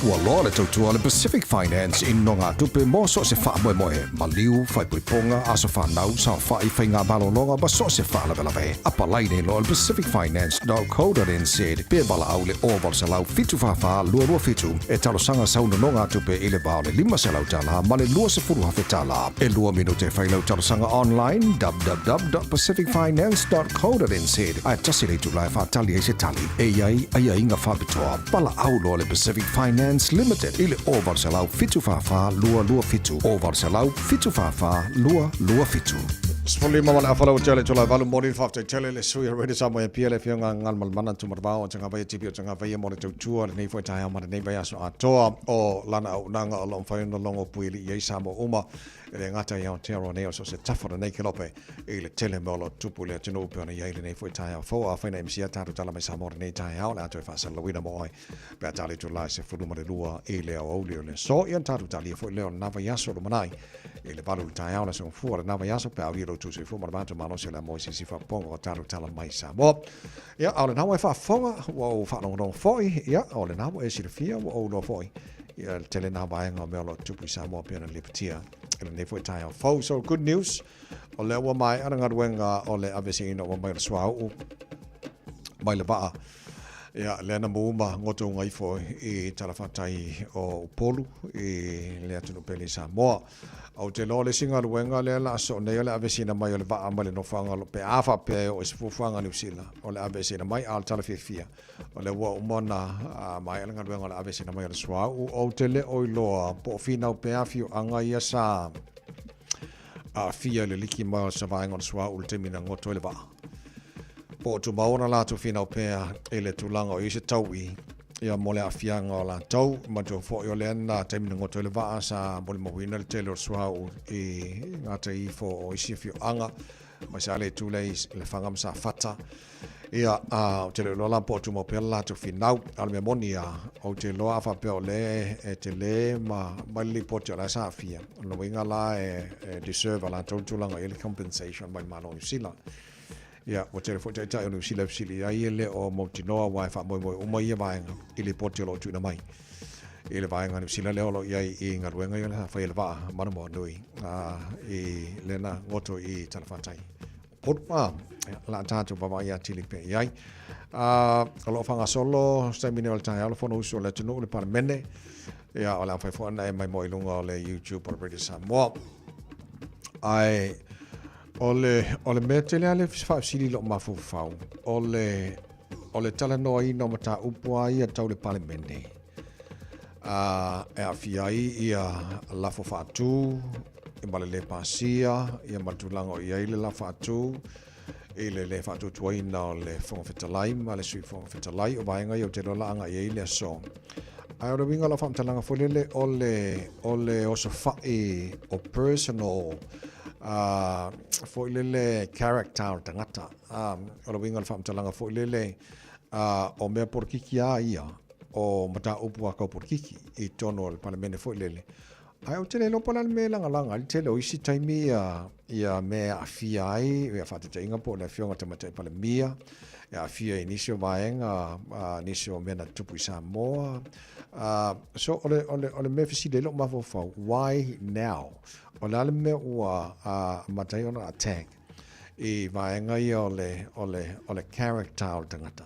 Ua loa le tautua a le Pacific Finance i nogatupe mo so o se faamoemoe, maliu, faaipoipoga, aso fanau, saofai, faiga malologa ma so o se faalavelave. Apalai nei loa le pacificfinance.co.nz pe valaau le 0800 744 227 e talosaga sau nonogatupe i le va o le $500 ma le $20,000. E lua minute e fai lau talosaga online www.pacificfinance.co.nz ae tasi le itula e faatali ai se tali e i ai aiaiga faapitoa. Valaau loa le Pacific Finance Limited i le 0800 744 227, 0800 744 227. 15 ma le afa lau tele tula valu moni le faafetai tele le sui o Radio Samoa e pia le afioga Galumalemana Tumarevao o Tagavaia TV o Tagavaia mo le tautua lenei foi taeao ma lenei vaiaso atoa o lana auaunaga o lo o mafai ona logo puialii ai Samoa uma e le gata i Aotearoa nei o so o se tafa o lenei kelope i le tele mea o lo o tupu i le atunuu pei ona i ai lenei foi taeao fou. Afai na e misia tatou tala mai Samoa lenei taeao, o le a toe faasalalauina mo oe pe a tali atu la i 12 i le aoauli o le aso. Ia ona tatou talia foi lea o lena vaiaso lumanai i le 8 i le taeao o le aso Gafua o lena vaiaso pe a aulia lo outou soifua ma le matou malosi o le a moe se isi faapopoga o tatou tala mai Samoa. Ia, a o lena ua e faafofoga, ua ou faalogologo foi, ia, o lena ua e silafia, ua ou iloa foi. Ia, le tele nā vaega o mea o lo o tupu i Samoa pei ona lipotia i lenei foi taeao fou. So, good news, o lea ua maea le galuega o le aveeseina uma mai o le suauu mai le vaa. Ia, lea na mu ma gotouga ifo i talafatai o Upolu i le atunuu pele i Samoa. Ou te iloa o le isi galuega lea la a soo nei o le aveeseina mai o le vaa mai le nofoaga o lo pe a faapea e oo i se fuafuaga a Niu Sila o le aveeseina mai, a o le tala fiafia o lea ua uma ona maea le galuega o le aveeseina mai o le suauu. Ou te le o iloa po o finau pea afioaga ia sa aafia i le liki mai o se vaega o le suauu i le taimi na goto ai le vaa. Po o tumau ona latou finau pea i le tulaga o i ai se taui ia mo le aafiaga o latou. Manatua foi o lea na taimi na goto ai le vaa sa molimauina le tele o le suauu i gatai ifo o isi afioaga mai sa le itu lea i Lefaga ma Safata. Ia, a, ou te le iloa la po o tumau pea le latou finau. A o le mea moni ia, ou te iloa a faapea o lea e tele ma mai le lipoti o la e sa aafia, o lona uiga la e, e deserve a latou le tulaga i ai le compensation mai le Malo o Niu Sila. Ia, ua tele foi taitai o Niu Sila e fesili i ai e le o mautinoa aua e faamoemoe uma ia vaega i lipoti o lo o tuuina mai i le vaega Niu Sila lea o lo o i ai i galuega ia sa fai e le vaa Manamoanui i lena goto i Talafatai. Upolu, la tatou vaavaai atili pea i ai. O lo o faagasolo se taimi nei o le taeao le Fonousu o le atunuu le Palemene. Ia, o le a mafai foi ona e maimoa i luga o le YouTube o le Radio Samoa. Ae o le, o le mea tele lava le faafesili i lou mafaufau, o le, o le talanoaina o mataupu lava ia tau le Palemene, e aafia ai ia lafo faatu ma le lē pasia ia ma le tulaga o i ai le lafo faatu i le lē faatuatuaina o le Fofoga Fetalai ma le Sui Fofoga Fetalai. O vaega ia ou te iloa la agai ai le aso. Ae o le uiga o lau faamatalaga foi lele o le o le osofai o personal foi lele character o le tagata. O le uiga o le faamatalaga foi lele o mea polokiki lava ia o mataupu a kau polokiki i totonu o le Palemene foi lele. Ae ou te le iloa po o le a le mea e lagalaga ai le tele o isi taimi ia, ia mea e aafia ai, ia faataitaiga po o le Afioga i le Tamaitai Palemia, e aafia i nisi o vaega, nisi o mea na tutupu i Samoa. So, o le, o le, o le mea fesili ai lou mafaufau, why now? O le a le mea ua amata ai ona attack i vaega ia o le, o le, o le character o le tagata?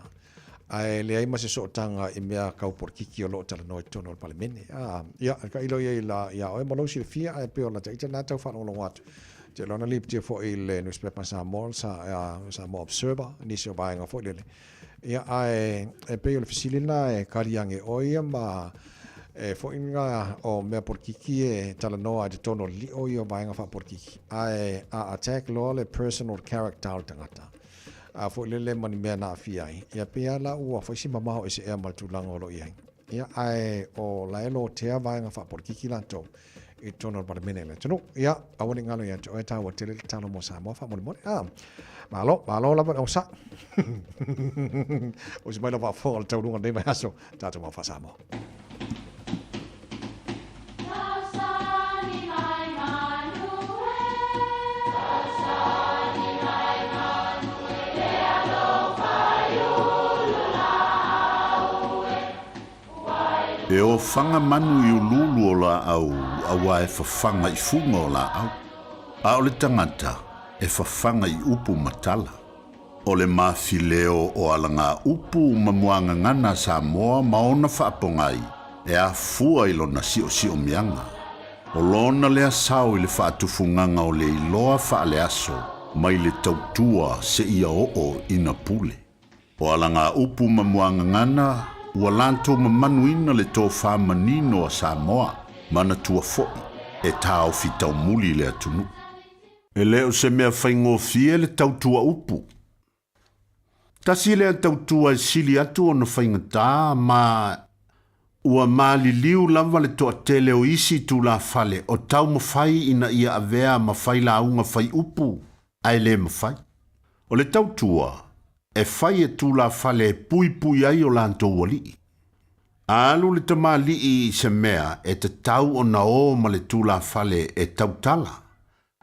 Ae leai ma se sootaga i mea kau polokiki o lo o talanoa i totonu o le Palemene. A, ia, e tailo i ai la iā oe ma lou silafia, ae pei o lata ita lena tau faalogologo atu. Ou te iloa na lipotia foi i le newspaper Samoa, sa, Samoa Observer, nisi o vaega foi lele. Ia, ae e pei o le fesili lena e kali age oe ia ma e foi ngā o mea polokiki e talanoa i totonu o le lio ia o vaega faapolikiki. Ae a attack loa le personal character o le tagata, a foi lele ma ni mea na aafia ai, ia pei lava la ua fai si mamao ese ea ma le tulaga o lo o i ai. Ia, ae o la e lotea vaega faapolikiki latou i totonu o le Palemene i le atunuu. Ia, aua ne i galo ia te oe, taua tele le tatalo mo Samoa faamolemole. Ah, malo, malo lava le onosai. Osi mai lau faafofoga o le taualuga o lenei vaiaso, tatou mau faa-Samoa. E ofaga manu i uluulu o laau auā e fafaga i fuga o laau, a o le tagata e fafaga i upu ma tala. O le mafileo o alagaupu ma muagagana a Samoa ma ona faapogai e afua i lona siosiomiaga. O lona lea sao i le faatufugaga o le iloa faaleaso mai le tautua seia oo ina pule. O alagaupu ma muagagana ua latou mamanuina le tofa manino a Samoa, manatua foi e taofi taumuli le atunuu. E le o se mea faigofie le tautua upu. Tasi lea tautua e sili atu ona faigata ma ua maliliu lava le toatele o isi tulafale o taumafai ina ia avea ma fai lauga fai upu ae le mafai. O le tautua e fai e tulafale e puipui ai o latou alii. A alu le tamalii i se mea e tatau ona o ma le tulafale e tautala,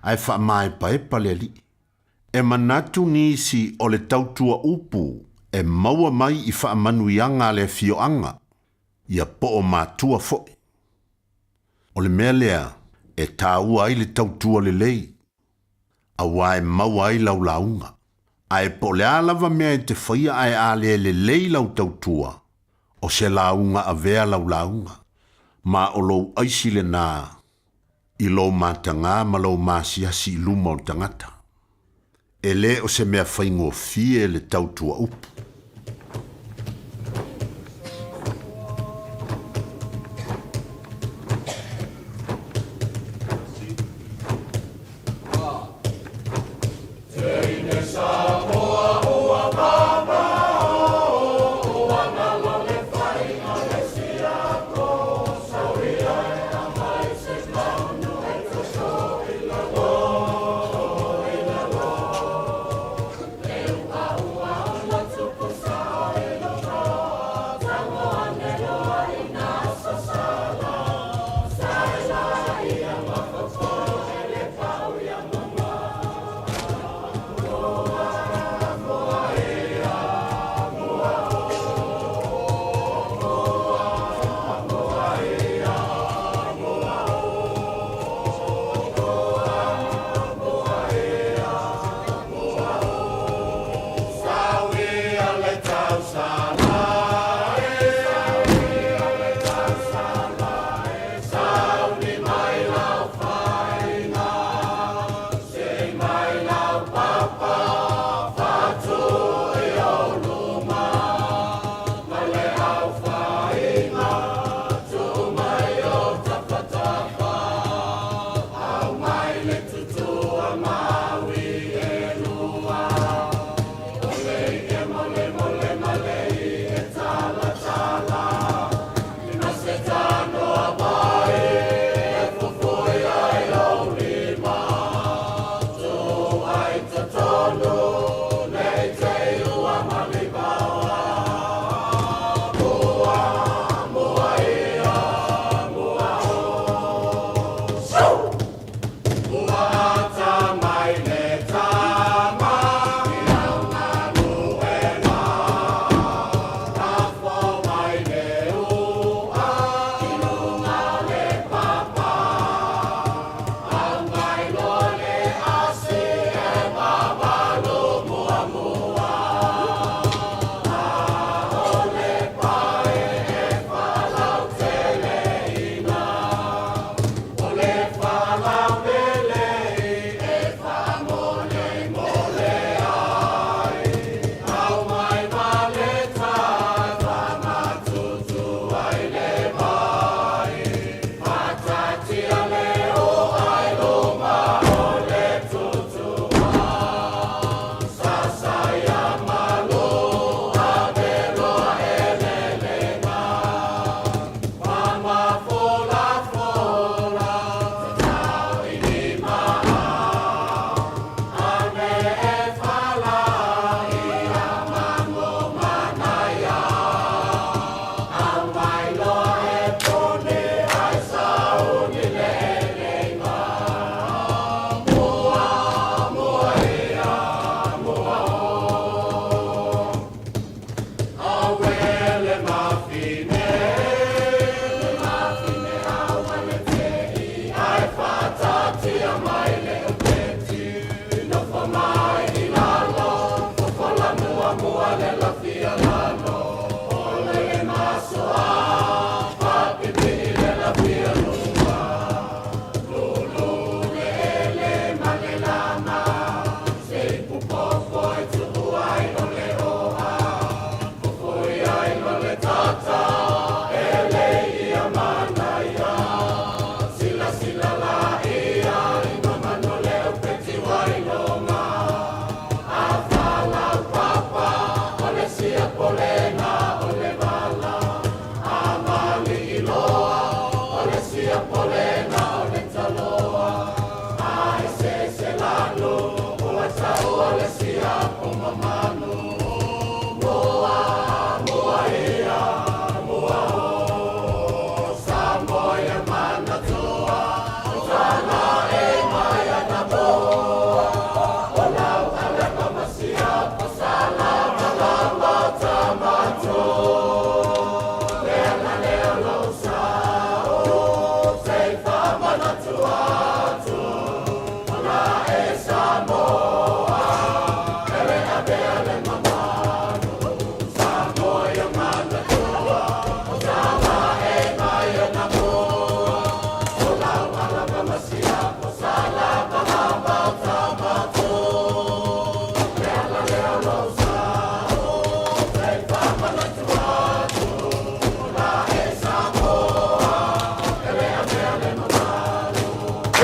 ae faamaepaepa le alii. E manatu nisi o le tautua upu e maua mai i faamanuiaga a le afioaga, ia po o matua foi. O le mea lea e taua ai le tautua lelei, auā e maua ai lau lauga. Ae po o le a lava mea e te faia ae a le lelei lau tautua, o se lauga avea lau lauga, ma o lou aisi lenā i lou matagā ma lou masiasi i luma o tagata. E lē o se mea faigofie le tautua upu.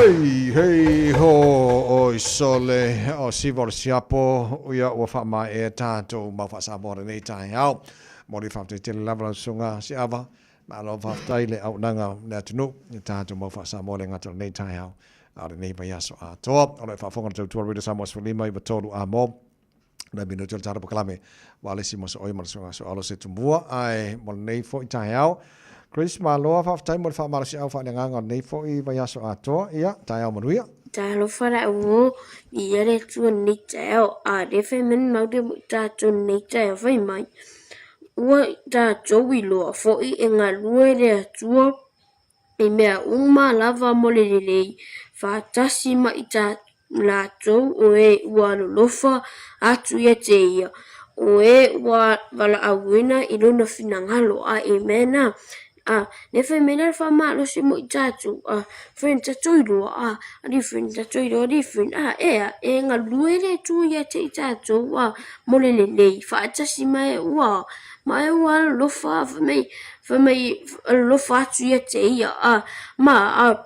Hei, hei, ho, oi sole, o siva o le siapo, ia ua faamaea tatou mau faa-Samoa i lenei taeao. Momoli faafetai tele lava lau Susuga Siava, malo faafetai le auaunaga i le atunuu i tatou mau faa-Samoa e le gata o lenei taeao, a o lenei vaiaso atoa. O lo o e faafofoga i le tautua Radio Samoa 15 93 a mo nai minute o le tatou polokalame ua le sima sooi ma le susuga Soalo se tumua ae mo lenei foi taeao. Chris, malo faafetai mo le faamalosiau faaleagaga o lenei foi vaiaso atoa. Ia, taeao manuia. Talofa la uo ia le Atua lenei taeao, a le fai mai mau le mo i tatou lenei taeao fai mai. Ua tatou iloa foi e galue le Atua i mea uma lava mo le lelei, faatasi ma i latou o e ua alolofa atu ia te ia, o e ua valaauina i lona finagalo. A Amena. A lea fai mai le faamalosi mo i tatou, a friend tatou iloa, a ali friend tatou iloa, ali friend, a ea, e galue le Atua ia te i tatou, a mo le lelei, faatasi ma e ua, ma e ua alolofa, fai mai, fai mai, alolofa atu ia te ia, a, ma, a,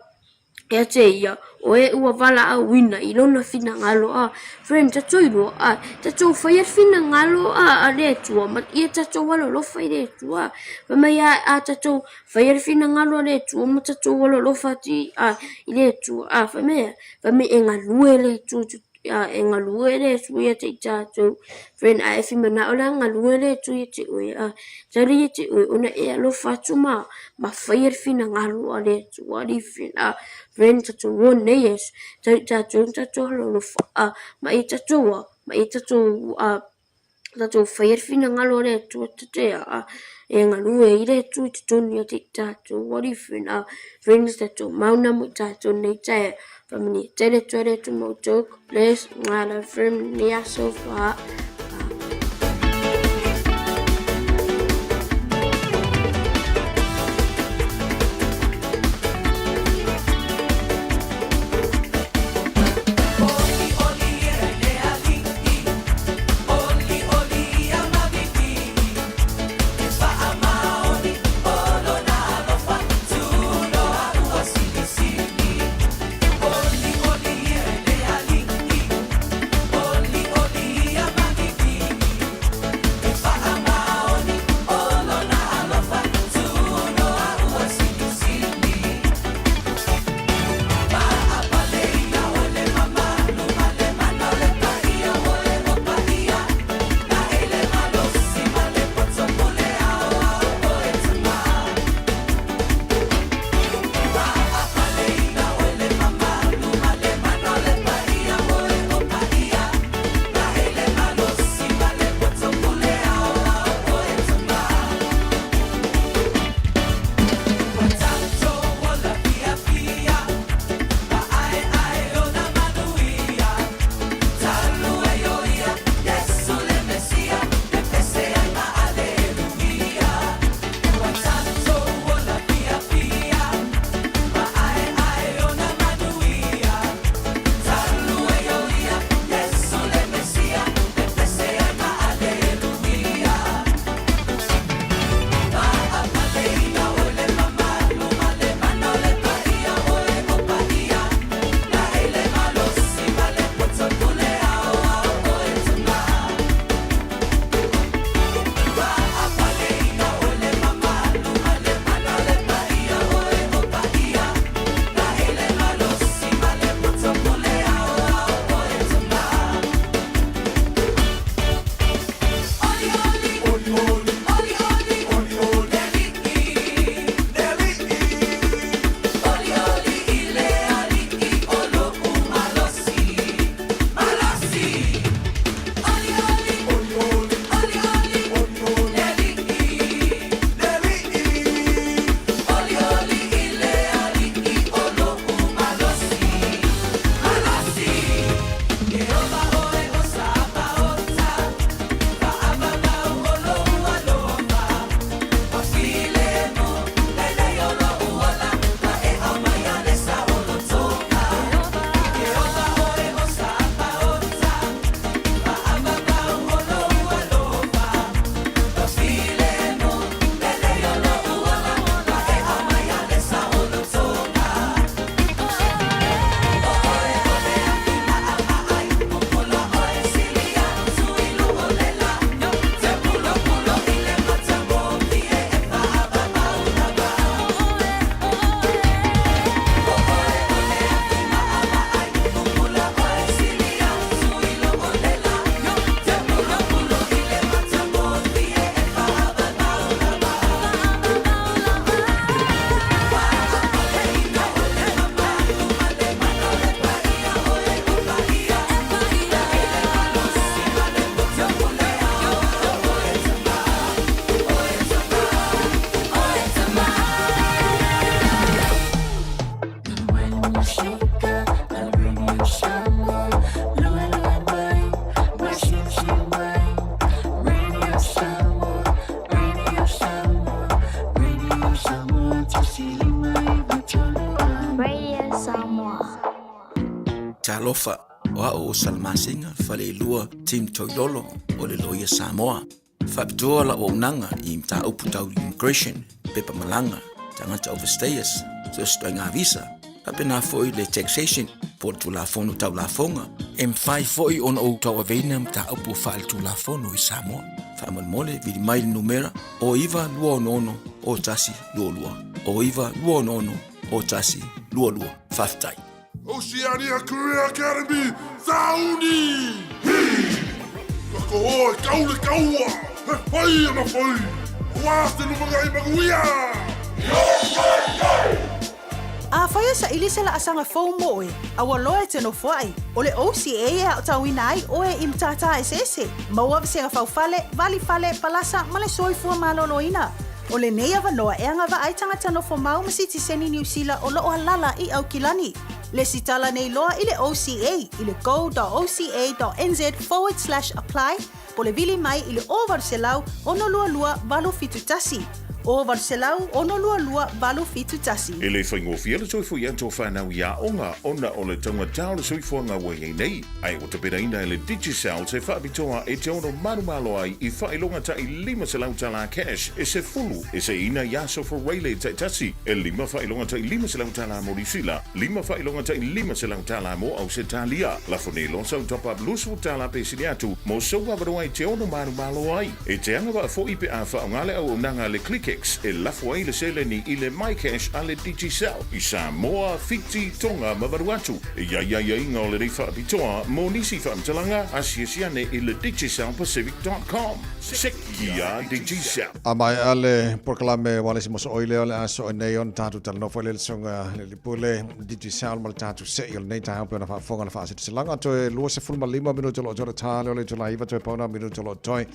ia te ia, o e ua valaauina i lona finagalo, a, friend, tatou iloa, a, tatou faia le finagalo, a, a le Atua, ma ia tatou alolofa i le Atua, fai mai, a, a tatou faia le finagalo a le Atua ma tatou alolofa atu i, a, i le Atua, a, fai mai, fai mai e galue le Atua a e galue le Atua ia te i tatou. Friend, a e fia manao la galue le Atua ia te oe, a tali ia te oe ona e alofa atu ma ma faia le finagalo a le Atua, alii friend, a friend tatou o nei Iesu, tali tatou tatou alolofa, a ma ia tatou a, ma ia tatou a tatou faia le finagalo a le Atua tatea a e galue ai le Atua i totonu ia te i tatou alii friend a friends tatou mauna mo i tatou nei taeao faamanuia tele atu ai le Atua ma outou bless ngā la friend ni aso fa. Radio Samoa. Talofa, o au o Salamasina, Faleilua, Tim Toilolo, o le Loia Samoa. Faapitoa lau auaunaga i mataupu tau immigration, pepa malaga, tagata overstayers, so o se ituaiga visa, faapena foi le taxation po o le Tulafono Tau Lafoga. E mafai foi ona ou tauaveina mataupu faaletulafono i Samoa. Faamolemole, vili mai le numera o 9266 0122, o 9266 0122. Faafetai. Oceania Career Academy, Sauni! Hi! Ka koho e kau le kaua, he whai ana whai, aua se lumangai manuia! Afai e saili se laasaga fou mo oe, a ua loa e te nofoai, o le OCA e aotauina ai oe i matata eseese, maua vasega faufale, valifale, palasa ma le soifua maloloina. O lenei avanoa e agavaa ai tagata nofo mau ma sitiseni Niu Sila o loo alala i Aukilani. Lesitala nei loa i le OCA i le go.oca.nz/apply po le vili mai i le 0800 622 871. 0800 622 871. E le faigofie le soifua i atu o fanau i aoga ona o le taugata o le soifuaga ua i ai nei. Ae ua tapenaina e le Digicel se faapitoa e te ono malomalo ai i faailoga ta'i $500 tala cash e sefulu e seiina i aso Fureile taitasi, e lima faailoga ta'i $500 tala mo Niu Sila, lima faailoga ta'i $500 tala mo Ausetalia. Lafo nei loa sau top up 20 tala pe sili atu mo sou avanoa e te ono malomalo ai. E te agavaa fo'i pe a faaaoga le auaunaga a le ClickX e lafo ai le seleni i le MyCash a le Digicel i Samoa, Fiti, Tonga ma Vanuatu. E i ai aiaiga o lenei faapitoa mo nisi faamatalaga, asiasi ane i le digicelpacific.com. Sekia Digicel. A maea le polokalame ua le isi mosooi lea o le a soe nei ona tatou talanoa foi lea i le susuga i le Pule Digicel ma le tatou sei o lenei taeao pei ona faafofoga le faasilasilaga. Toe 25 minute o lo o toe le ta lea o le itula 9 toe pauna minute o lo o toe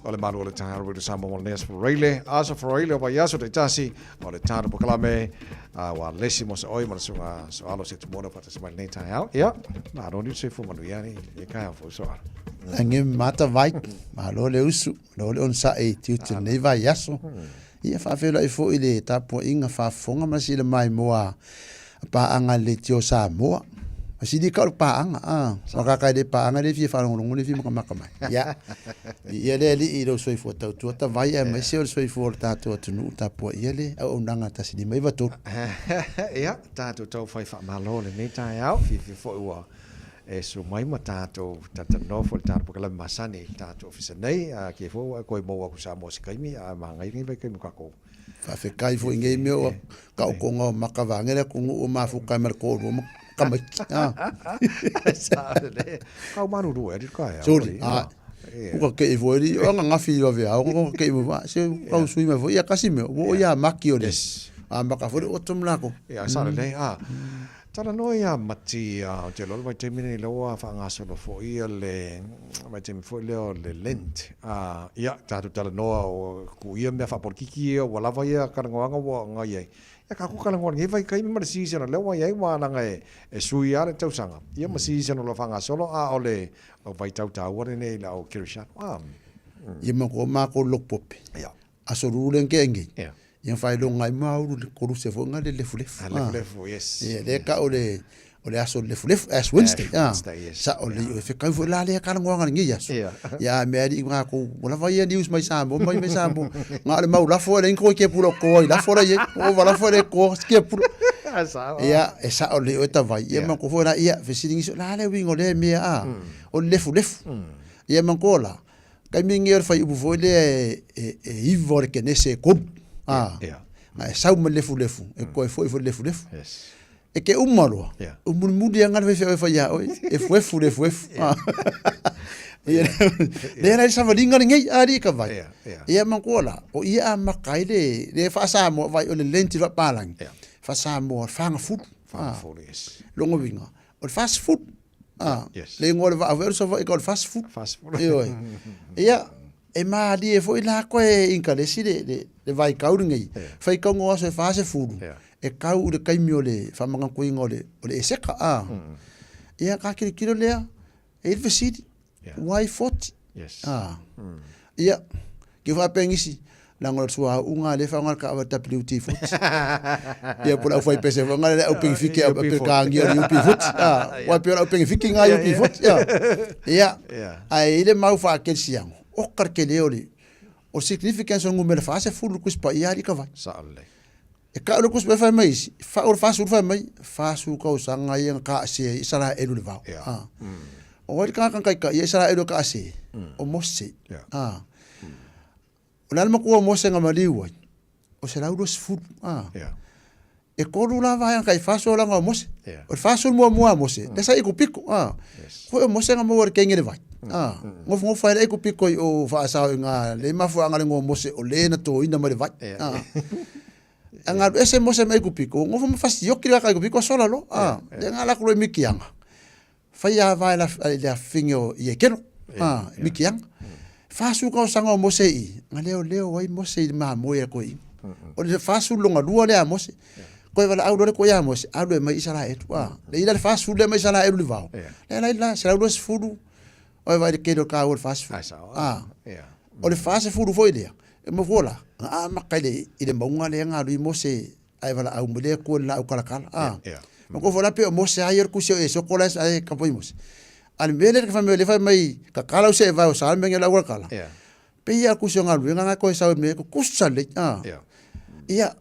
o le malu o le taeao Radio Samoa mo lenei aso Faraile. Aso Faraile o vaiaso taitasi o le tatou polokalame a ua lesi mosooi ma le susuga Soalo Setumona faatasi mai lenei taeao. Ia, malo ni le soifua manuia ni le taeao fou Soalo. Lagi mata vai, malo le usu, malo le onosai i tiute lenei vaiaso. Ia faafeiloai foi i le tapuaiga faafofoga ma le sila maimoa a paaga a le Leitio Samoa. Ma sili ka o le paaga, a makaka e le paaga le fia faalogologo le fia makamaka mai. Ia, ia le alii i lou soifua tautua tavai aemaise o le soifua o le tatou atunuu tapuaia le auaunaga 1593. Ia, tatou tau fai faamalo lenei taeao, fiafia foi ua e susu mai ma tatou talatalanoa foi i le tatou polokalame masani i le tatou ofisa nei, a kēia foi ua e koe maua atu i Samoa i se taimi, a manaia lenei vaitaimi o tatou. Faafetai foi i nei mea ua taotoga o maka vaeane le atunuu ua mafuta ai ma le toalua ma tamaiti. Sao lelei. Kau malulu e, ka Sori, a ua kei foi li o ananafi i vaveao ua kei mai foi se kau sui mai foi ia kasi mea ua o ia maki o le a maka foi le oto ma lakou. Ia sao lelei a. Talanoa ia Mati ou te iloa le vaitaimi lenei lea ua faagasolo foi le vaitaimi foi lea o le Lent. Ia, tatou talanoa o tuu ia mea faapolokiki ia ua lava ia talanoaga ua agai ai. Ia tatou talanoa i lenei vaitaimi ma le season o lea ua i ai aua leaga e sui lava le tausaga ia ma season o lo o faagasolo a o le vaitau taua lenei i lau kerisiano. Ia ma ko makou loku pope. Ia. Aso lulu le ngea ngei. Yeah. Ia whailoga ai ma uru le koluse fo nga le lefulefu. Ah, lefulefu, yes. Ia le ka o le o le aso lefulefu, Ash Wednesday. Ash Wednesday, yes. Sa o le o fe kau fo la le ka ngoanga ngi aso. Yeah. Ia me ali nga ko wala vai ia news mai Samoa mai mai Samoa. Nga le mau lafo le ko ke pula ko i lafo le o va lafo le ko ke pula. Ia e sa o le o ta vai. Ia ma ko fo la ia fe siringi so la le wingo le mea a. O lefulefu. Ia ma ko la. Taimi lenei o le fuaiupu foi lea e iva o le kenese e kolu. A, na e sau ma le lefulefu, e koe foi foi le lefulefu. E ke uma loa, o mulimuli lava le faifeau e fai ia oe, e fuefu le fuefu. Ia, lea la i le savaliga lenei, a alii ka vai. Ia manatua la, o ia a maka ai le, le faa-Samoa vai o le lenti faapalagi, faa-Samoa o le fagafulu. Fagafulu, yes. Lona uiga, o le fast food. Ah, yes. Le ingoa o le vaa foi o le Savaii ka o le fast food. Fast food. Ioe. Ia, e malie foi la koe inkalesi le, le, le vaikau lenei. Yeah. Faikauga o aso e 40, Yeah. e kau i le taimi o le faamagatoina o le, o le eseka. Ah. Ia, ka kilokilo lea, e i le fesili, Yeah. why 40? Yes. Ah. Ia, ke faapea nisi, Leaga o le suauu lea e faaaoga le taavale WD-40. Ia po o le aufaipese foi lea le au pegefike a Peretania o le UB40. Aua e pei o le au pegefike lena UB40. Ia, ae i ai le mau faakerisiano, oka le tele o le o le significance o le numera 40 i le Tusi Paia alii ka vai. Sao lelei. E kau le Tusi Paia fai mai isi, fau o le 40 fai mai, 40 tausaga ia na taasē ai Isaraelu i le vao. O ai le tagata na taitai ai Isaraelu e taasē? O Mose. O le a le matua o Mose na maliu ai? O 120. A. Yeah. E tolu la vaega tai 40 olaga o Mose. Yeah. O le 40 muamua a Mose, mm. lea sa iku piko. A. Yes. Foi o Mose na maua i le kenge le vai. A. Nofonofo ai le iku piko i o faasao i ngā le mafuaaga le igoa o Mose o le na toina mai le vai. Yeah. A. A galu ese Mose ma iku piko, nofo ma fasioki le kaka iku piko sola loa. A. Yeah. Le nga laku loa i mikiaga. Fai a vae la le afifine o Iekelo, a, Mikiaga. 40 tausaga o Mose i, na leoleo ai Mose i le mamoe a koe O le 40 lona lua lea a Mose. Koe valaau loa le koe ia Mose, alu e mai Isaraelu. A, le ila le 40 lea mai Isaraelu i le vao. Le la ila, 120, o e vai le kele o ka ua le 40. A, o le 40 foi lea, e mafua la, na amata i le, i le mauga lea na alu i Mose ae valaau mai le Atua i le laau kalakala. A. Ma koe foi la pei o Mose a ia o le tusi o Esoko la e kapa i Mose. A le mea lea ka fai mai o lea fai mai kakala u se e vae o sa le mea nge lau kalakala. Pei ia tusi o galuega nga koe sau e mea ko kusa lei. A. Ia,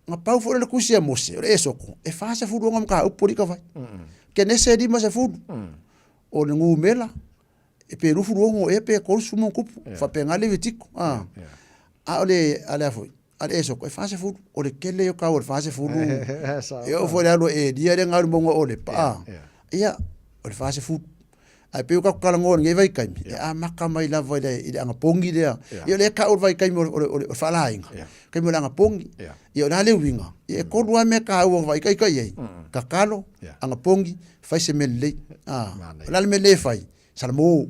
nga pau foi le tusi a Mose o le Esoko, e 46 ma ka upu li ka vai. Kenese e 50. O le numera e pe 26 ea pe 30 ma kupu. Faapena Levitiko. A. A o le, a le a foi. A le esoko, e 40, o le kele o kau o le 40, e oo foi le alu a Elia lea na alu i mauga o Olepa, a, ia, o le 40. Ae pei o tatou talanoa i lenei vaitaimi, e amata mai lava i le, i le anapogi lea. Ia o lea e tau o le vaitaimi o le, o le, o le faalaina, taimi o le anapogi. Ia o le a le uiga? Ia e tolu lava mea taua na vaitaita i ai, tatalo, anapogi, fai se mea lelei. A, o le a le mea lelei e fai? Salamo.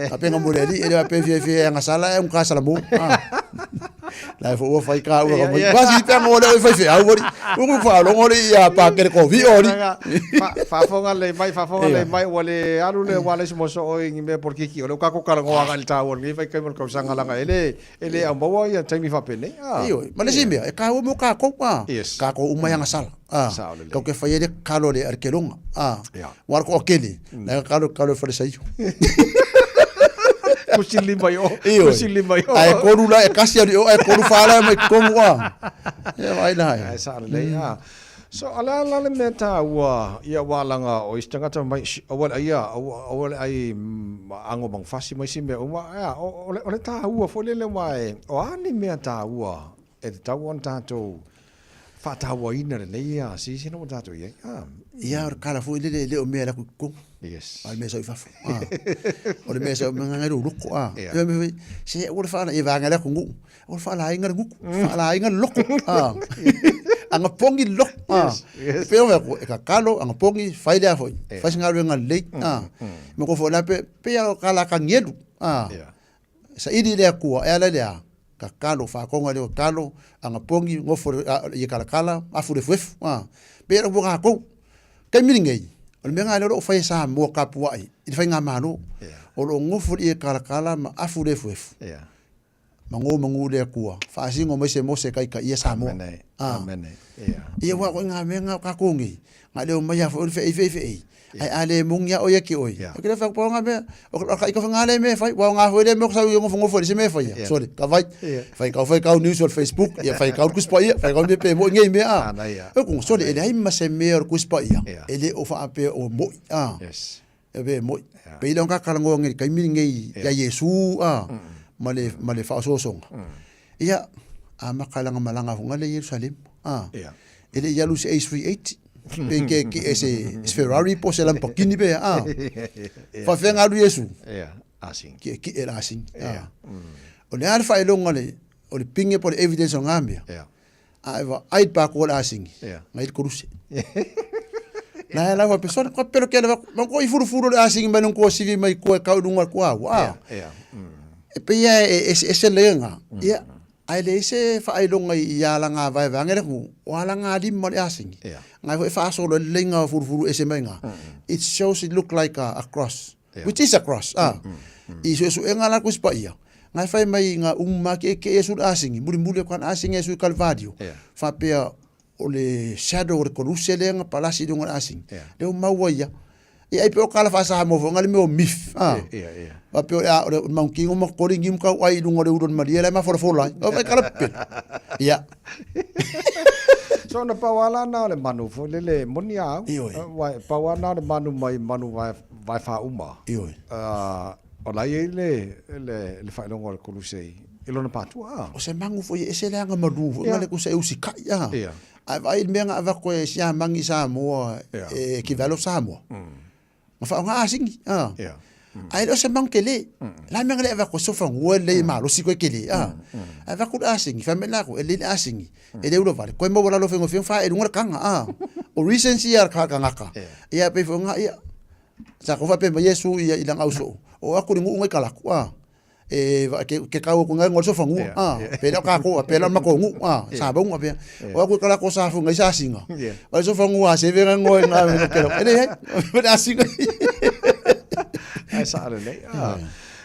Faapea mo le alii, e le faapea fia fia ana sala e unga salamo. La e fo ua fai ka ua mai. Quasi pe mo le fai fe au ori. Ua fa longo le ia pa kere ko vi ori. Faafofoga lelei mai, faafofoga lelei mai, ua le alu le ua le se moso oi ni mea polokiki, o lea ua tatou talanoa agai i le taua o lenei vaitaimi o le tausaga leaga e le, e le aumaua ia taimi faapenei. Ah. Ioe, ma le isi mea, e taua mo tatou, ah. Yes. Tatou uma e agasala, ah. Sao lelei. Tatou te faia le tatalo a le, a le keloga, ah. Yeah. Ua le toatele, la e tatalo, tatalo i le falesaio. Kusi lima i o. Ioe. Kusi lima i o. Ae tolu la, e kasi alu i o, ae tolu fa la e mai totonu, ah. Ia vaai la e. Ae sao lelei, ah. So, o le a la le mea taua ia aua laga o isi tagata mai, sh, aua le aia, aua, aua le ai ago manufasi ma isi mea uma, ea, o, o le, o le taua foi lele aua e, o a ni mea taua e tatau ona tatou faatauaina lelei ia season ua tatou i ai? Ah. Ia, o le tala foi lele e le o mea e alu atu i totonu. Yes. A o le mea e sau i fafo. Ah. O le mea e sau, mea ngai lou loto. Ah. Yeah. Ia, mea foi, se aua le faala, ia vaega le atunuu. O le faalaina le gutu, faalaina le loto. Ah. Anapogi le loto. Ah. Yes, yes. E pei ona fai atu, e tatalo, anapogi, fai lea foi. Fai se galuega lelei. Ah. Ma koe foi la pe, pei lava o tala a Kanielu. Ah. Yeah. Saili i le Atua, e ala i le a? Tatalo, faatoga i le tatalo, anapogi, nofo i le kalakala, afu le efuefu. Ah. Pei o le upu a tatou. Taimi lenei, o le mea lena lea o lo o fai e Samoa tapuai i le faigamalo. O lo o nofo i le kalakala ma afu le efuefu. Yeah. Mago magu le Atua, faasino mai se Mose taitaia Samoa. Amene. Ah. Amene. Ia. Ia ua koe ngā mea ngā o kākou nei, ngā leo mai a foi o le feei feei feei, ai a le moni a oi a ki oi. Yeah. O ke lea whai ngā mea, o ka ika whangā le mea whai, wa o ngā foi le mea o sau i ngofo ngofo le se mea whai. Yeah. Sorry, ka vai. Yeah. Whai kau whai kau news o le Facebook, ia whai kau kuspa ia, whai kau mea pe mo ngei mea a. Ana ia. O kung sorry, e le ai ma se mea o le kuspa ia, Yeah. e le o whaapea o moi. Ah. Yes. E pe moi. Pei lea ona talanoa nei i le taimi lenei ia Iesu a, ma le ma le faaosoosoga. Ia, amata lana malaga foi lea i Ierusalema. A, e le i alu i se A380 pe ke ke e se Ferrari po o se Lamborghini pe a. Faafefea ona alu Iesu? Asigi. Kiekie le asigi. A. O le a le faailoga o le o le pine po o le evidence o na mea? A e vaai i le pakoa o le asigi, na i le koluse. Na e lau faapea, sole, koe pelo ke le ma ko i furufuru le asigi mai nung sivi mai koe kau lunga ko au. A. E pei e e se lenga. Ia, ae leai se faailoga i alaga vaevaeage le atunuu, o alaga lima o le asigi. Ngai foi e faasolo ai le leiga o furufuru ese mai ga. It shows it look like a, a cross, which is a cross. A. I suesuega la Tusi Paia. Nga e fai mai nga umu ma ke ke Iesu le asingi, muli muli kan asingi Iesu i Kalvario. Faapea o le shadow o le koluse lea nga palasi i luga o le asingi. Lea ua maua ia. Ia ai pe o kala faa-Samoa foi nga le mea o myth. Ah. Faapea o le a o le Mount Kingo ma koli ngimu kau ai i luga o le ulu o le malie la e mafolafola ai. O vai kala pepelo. Ia. So na pau ala na o le manu foi lele moni a au. Ioe. Wai pau ana o le manu mai manu vai vai whauma. Ioe. O la i le le le faailoga o le koluse i lona patua. Ah. O se magu foi e ese le aga malu foi nga le kusa e usikai ah. Ae vaai i le mea nga avatu e siamagi i Samoa e kivalo Samoa. Ma faaaoga asigi ah. Ae le o se magu tele. La mea nga le avatu e sofanua lelei e malosi koe tele ah. Ae avatu le asigi, fai mai lakou e lelei le asigi. E le ula vale, koe maua lalo faigofie ma faaee i luga le kaga ah. O reasons ia a le tagata. Ia pei foi nga ia Sa ko faapea mai Iesu ia i lana ausoo, Oo atu i le nuu ngai kalaku, a, e ke, ke kau atu ngai ngol sofanua, a, pele o kākou, a pele o makou nuu, a, sa vaunga pea. O atu i kalako sa fu ngai sa singa. O le sofanua a seve ngai ngoe ngā me kelo. E leai, o le asinga. Ai sa lelei. A.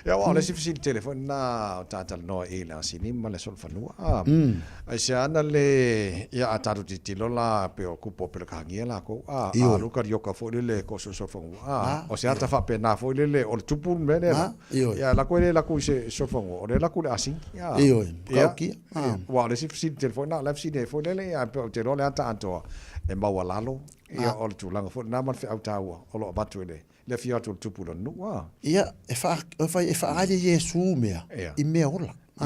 Ia, aua o le isi fesili tele foi lena o tatalanoa i le asini ma le solofanua. A, aisea ana le, ia a tatou tilotilo la pei o kupu o Pelekahagia lakou, a, a alu Karioka foi lele ko solofanua, a, o se ata faapena foi lele o le tupu le mea lea la. Ia, lako e le lako i se solofanua, o lea e lako i le asini. A, ia, aua o le isi fesili tele foi lena, o la e fesili ai foi lele, ia, pei ou te iloa o le ata atoa e maualalo, ia, o le tulaga foi lena ma le feau taua o lo o avatu e le Le afio atu o le tupu i lona nuu, a. Ia, e wha, e whai, e whaali Iesu mea, i mea ola. A.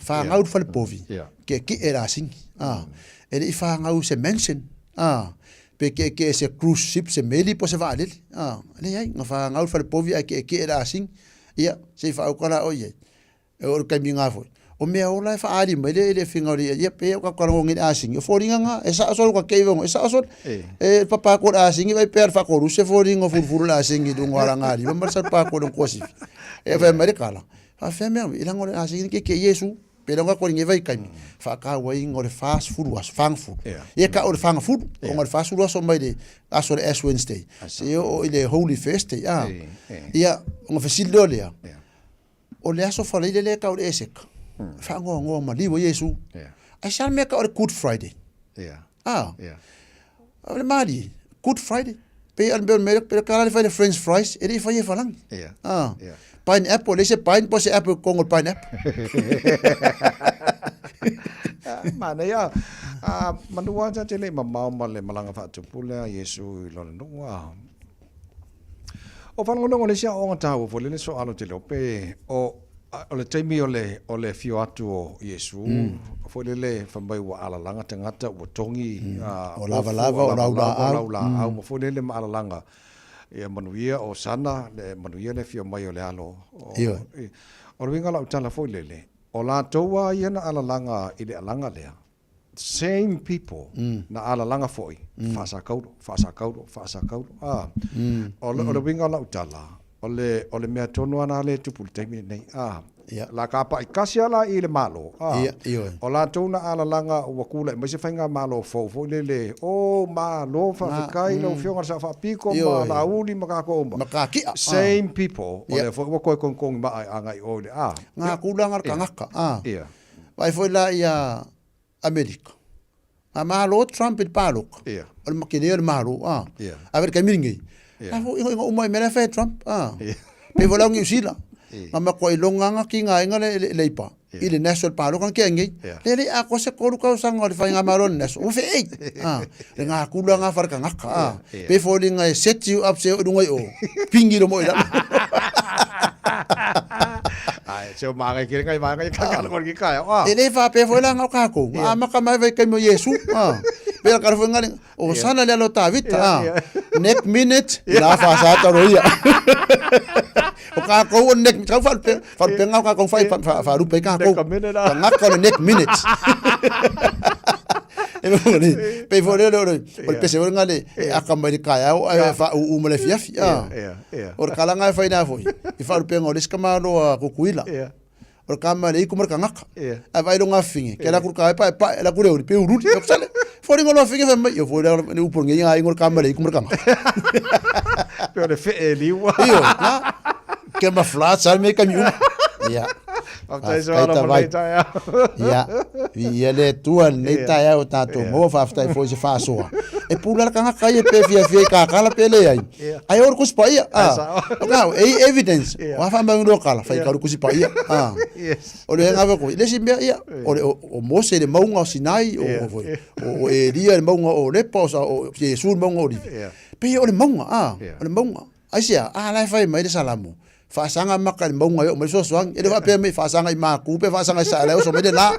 Whangau le whalepovi, ke ki e rāsingi. A. E le i whangau se mansion. A. Pe ke ke se cruise ship, se meli po se waalele. A. Le ai, nga whangau le whalepovi a ke ke e rāsingi. Ia, se i whaukala o iai. E o le taimi ngā foi. O mea ola e whaari mai le le whinga o le ia, pe o ka karango ngi asingi. O fōringa ngā, e sa asol ka keiwa ngo, e sa asol. E papa ko le asingi vai pe al whakoru se fōringa furufuru le asingi lungo ala ngā riwa, mara sa pa ko le nkoasifi. E whai mai le kala. Wha whea mea, i lango le asingi ke ke Iesu, pe longa ko ngi vai kaimi. Wha ka wai ngo le fas furu aso, whang furu. Ia ka o le whang furu, o ngo le fas furu aso mai le aso le Ash Wednesday. Se o i le Holy Thursday, a. Ia, ngo fesili leo lea. O le aso faleile lea tau le Eseka. Whaangoangoa ma liwa Iesu. Ai sa mea ka o le Good Friday. Ah. O le malie, Good Friday. Pe al mea mea pe kala le fai le French fries, e le fai e falangi. Ah. Pineapple, le se pine po se apple kongo pineapple. Manaia, a manua ta te le mamao ma le malanga whaatupu lea Iesu i lona nuu. O faalogologo le isi aoaoga taua foi lele so alo tele o pe o o le taimi o le o le afio atu o Iesu foi lele fai mai ua alalaga tagata ua togi o lavalava o laulaau laulaau ma foi lele ma alalaga ia manuia o sana le manuia le afio mai o le alo o o le uiga o lau tala foi lele o latou lava ia na alalaga i le alaga lea same people na alalaga foi faasakaulo, faasakaulo, faasakaulo. A, o le, o le uiga o lau tala, o le, o le mea tonu lava lea e tupu i le taimi lenei. A, la kapa'i kasi lava la i le Malo. A, o latou na alalaga ua kula'i mai se faigamalo fou foi lele, o Malo, faafetai i lau Afioga i le Sao Faapito ma Laauli ma kakou uma. Ma kaki'a. Same people, o lea foi ua toe togitogi maa e agai i o i le A. Ngā tulaga o le tagata. A. Vaai foi la ia Amerika. A malo Trump i le paloka. Yeah. O le makele o le malo. A. Yeah. A vele kaimi lenei. Yeah. La foi ingoingo uma i mea la e fai e Trump. A. Yeah. Pei foi la o Niu Sila. Yeah. Nga matua iloga nga ki nga inga le, le, leipa. Yeah. I le national paloka na kea ngei. Yeah. Le le a ko se koru kausaga o le faigamalo le national. Ua feei. A. Le ngā kula ngā wharekangaka. A. Yeah. Pei foi le nga e set you up se o i lunga i o. Pingi lo mo i lalo. Ai, se o maangai kere ngai maangai ka kala kore ki kai. Ah. E le faapea foi la ngau kākou. Yeah. Amaka mai vai kai mo Iesu. Ah. Pera kara foi ngale. O sana le alo Tavita. Ah. Neck minute. La fa sa ta roia. O kākou o neck kau fa fa penga kākou fa fa fa rupe kākou. Ka ngaka o le neck minute. E mo ni. Pe fo le le o le pese o ngale e aka mai le kaeao e fa u ma le fiafi. Ah. O le kalanga e whai nā foi. I wharupenga o le isi kamalo a Kukuila. O le kama le iku ma le kangaka. A vai longa finge. Ke la kuru ka e pae pae la kure uri pe ururi. Yo sale. Fori ngolo finge fa mai. Yo foi la ni upo ngi ngai ngol kama le iku ma le kangaka. Pe o le fe e liwa. Iyo, na. Ke ma flat sal me kami uma. Ia. Faafetai Soalo mo lenei taeao. Ia, viia le Atua i lenei taeao ua tatou maua, faafetai foi i se faasoa. E pule lava le tagata ia pe fiafia i kakala pe leai, ae o le Tusi Paia. O e i ai evidence, o a faamaoni loa kala, fai kau le Tusi Paia. O le aga foi, le isi mea, ia, o le o Mose i le mauga o Sinai, o Elia i le mauga o Olepa, o Iesu i le mauga o Olivi. Pei o le mauga, o le mauga. Aisea? A la e fai mai le Salamo, Faasaga maka i le mauga e oo mai le fesoasoani. E le faapea mai faasaga i maku pe faasaga i Saala e oso mai le la.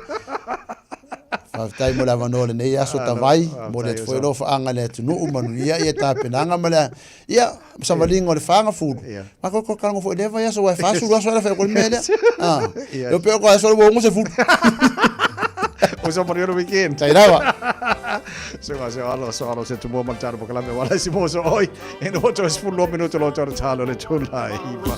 Faafetai mo le avanoa o lenei aso Tavai, momoli atu foi alofaaga i le atunuu, manuia ia tapenaga ma le ia savaliga o le fagafulu. Matou toe talanoa foi i lea vaiaso aua e 40 aso ala fai atu ai le mea lea. Ah, e pei o aso ua 60. Uso manuia le weekend. Tai lava. Suga se alo so alo se tumua ma le talo pokalame wala si mo so oi. E no to 12 minuto lo talo talo le tula iva.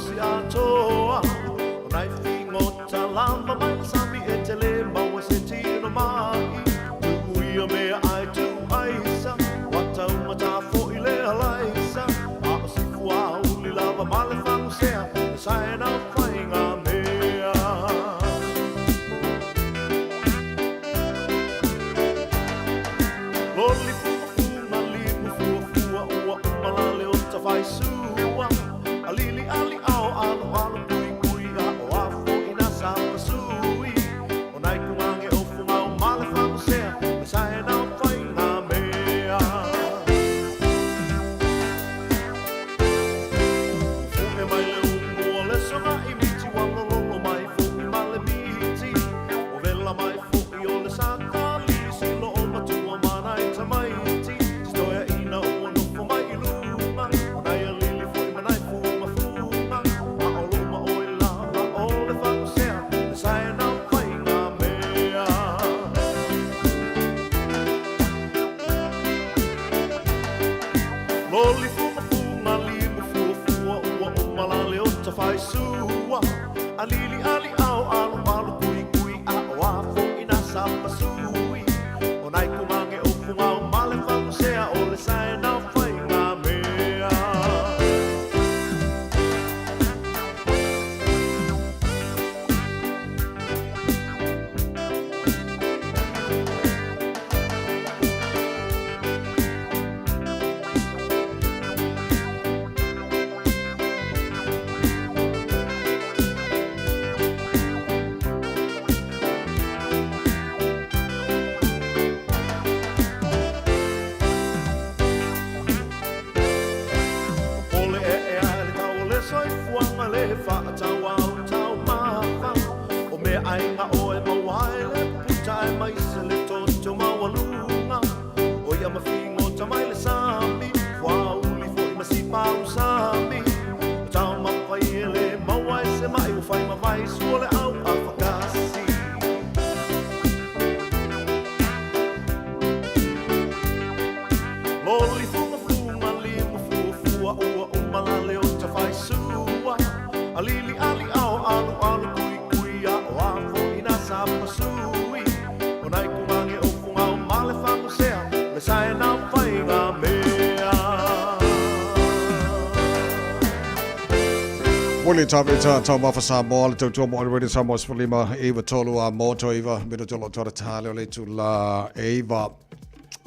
Willie Tavita, Taumafa Samoa, le tautua mo Radio Samoa 15, iwa tolu a moto iwa, minuto lo tora tale o le tula eiva.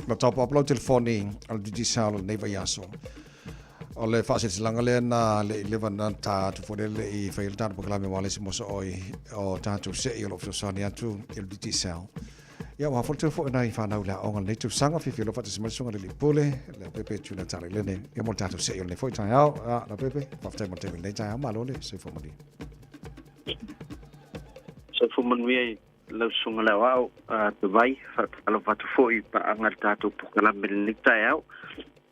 Na taupa apu lau telefoni a le Digicel o lenei vaiaso. O le faasilasilaga lea na le i leva na ta atu foi lea le i faia le tatou polokalame aua le isi mosooi o tatou se'i o lo o fesoasoani atu i le Digicel. Ia ua hafola tele foi nai fanau i le aoga lenei tausaga, fiafia loa faatasi mai le susuga i le Alii Pule, Leaupepe Junior Talalelene, ia mo le tatou se'i o lenei foi taeao. Ia, Leaupepe, faafetai mo le taimi o lenei taeao, malo le soifua manuia. Soifua manuia i lau susuga i le aoao, Tavai, faatalofa atu foi i paaga i le tatou polokalame i lenei taeao.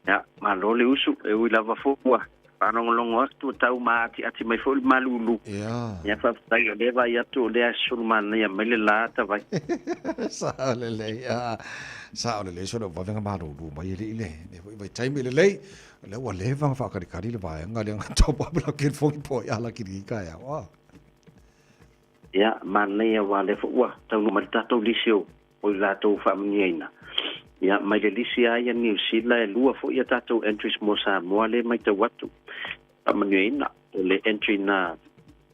Ia, malo le usu, e ui lava foi ua faalogologo atu ua tau maatiati mai foi le malulu. Ia, faafetai o lea e vaai atu o lea e sulu manaia mai le la Tavai. Sao lelei, sao lelei, sole ua vave ona malulu mai alii le lenei foi vaitaimi lelei. O lea ua leva ona faakalikali le vaega lea na top up lau telefoni po ai ala ki lenei taeao. Ia, manaia aua o lea foi ua taunuu mai le tatou lisi o i latou faamanuiaina. Ia, mai le lisi lava ia Niu Sila, e lua foi a tatou entries mo Samoa lea e matau atu. Faamanuiaina, o le entry na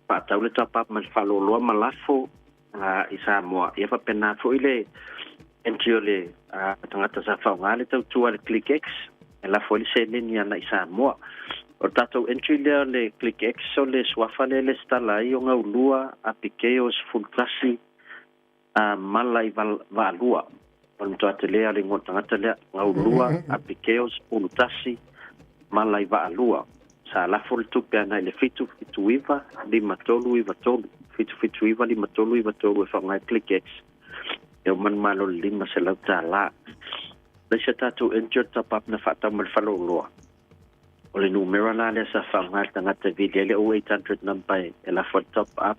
Faatau le top up ma le faaloloa ma lafo i Samoa. Ia faapena foi le entry o le tagata sa faaaoga le tautua a le ClickX e lafo ai le seleni ana i Samoa. O le tatou entry lea o le ClickX o le suafa lea e lesitala ai o gaulua apikeo 11 mala i vaalua. O le matua tele o le igoa o le tagata lea, gaulua apikeo 11 mala i vaalua. Sa lafo le tupe ana i le 779 5393, 779 5393 e faaaoga ai ClickX e uma ona malo le $500. Le isi a tatou entry o le top up na faatau ma le faleoloa, o le numera la lea sa faaaoga e le tagata e vili ai le 0800 number e lafo ai le top up,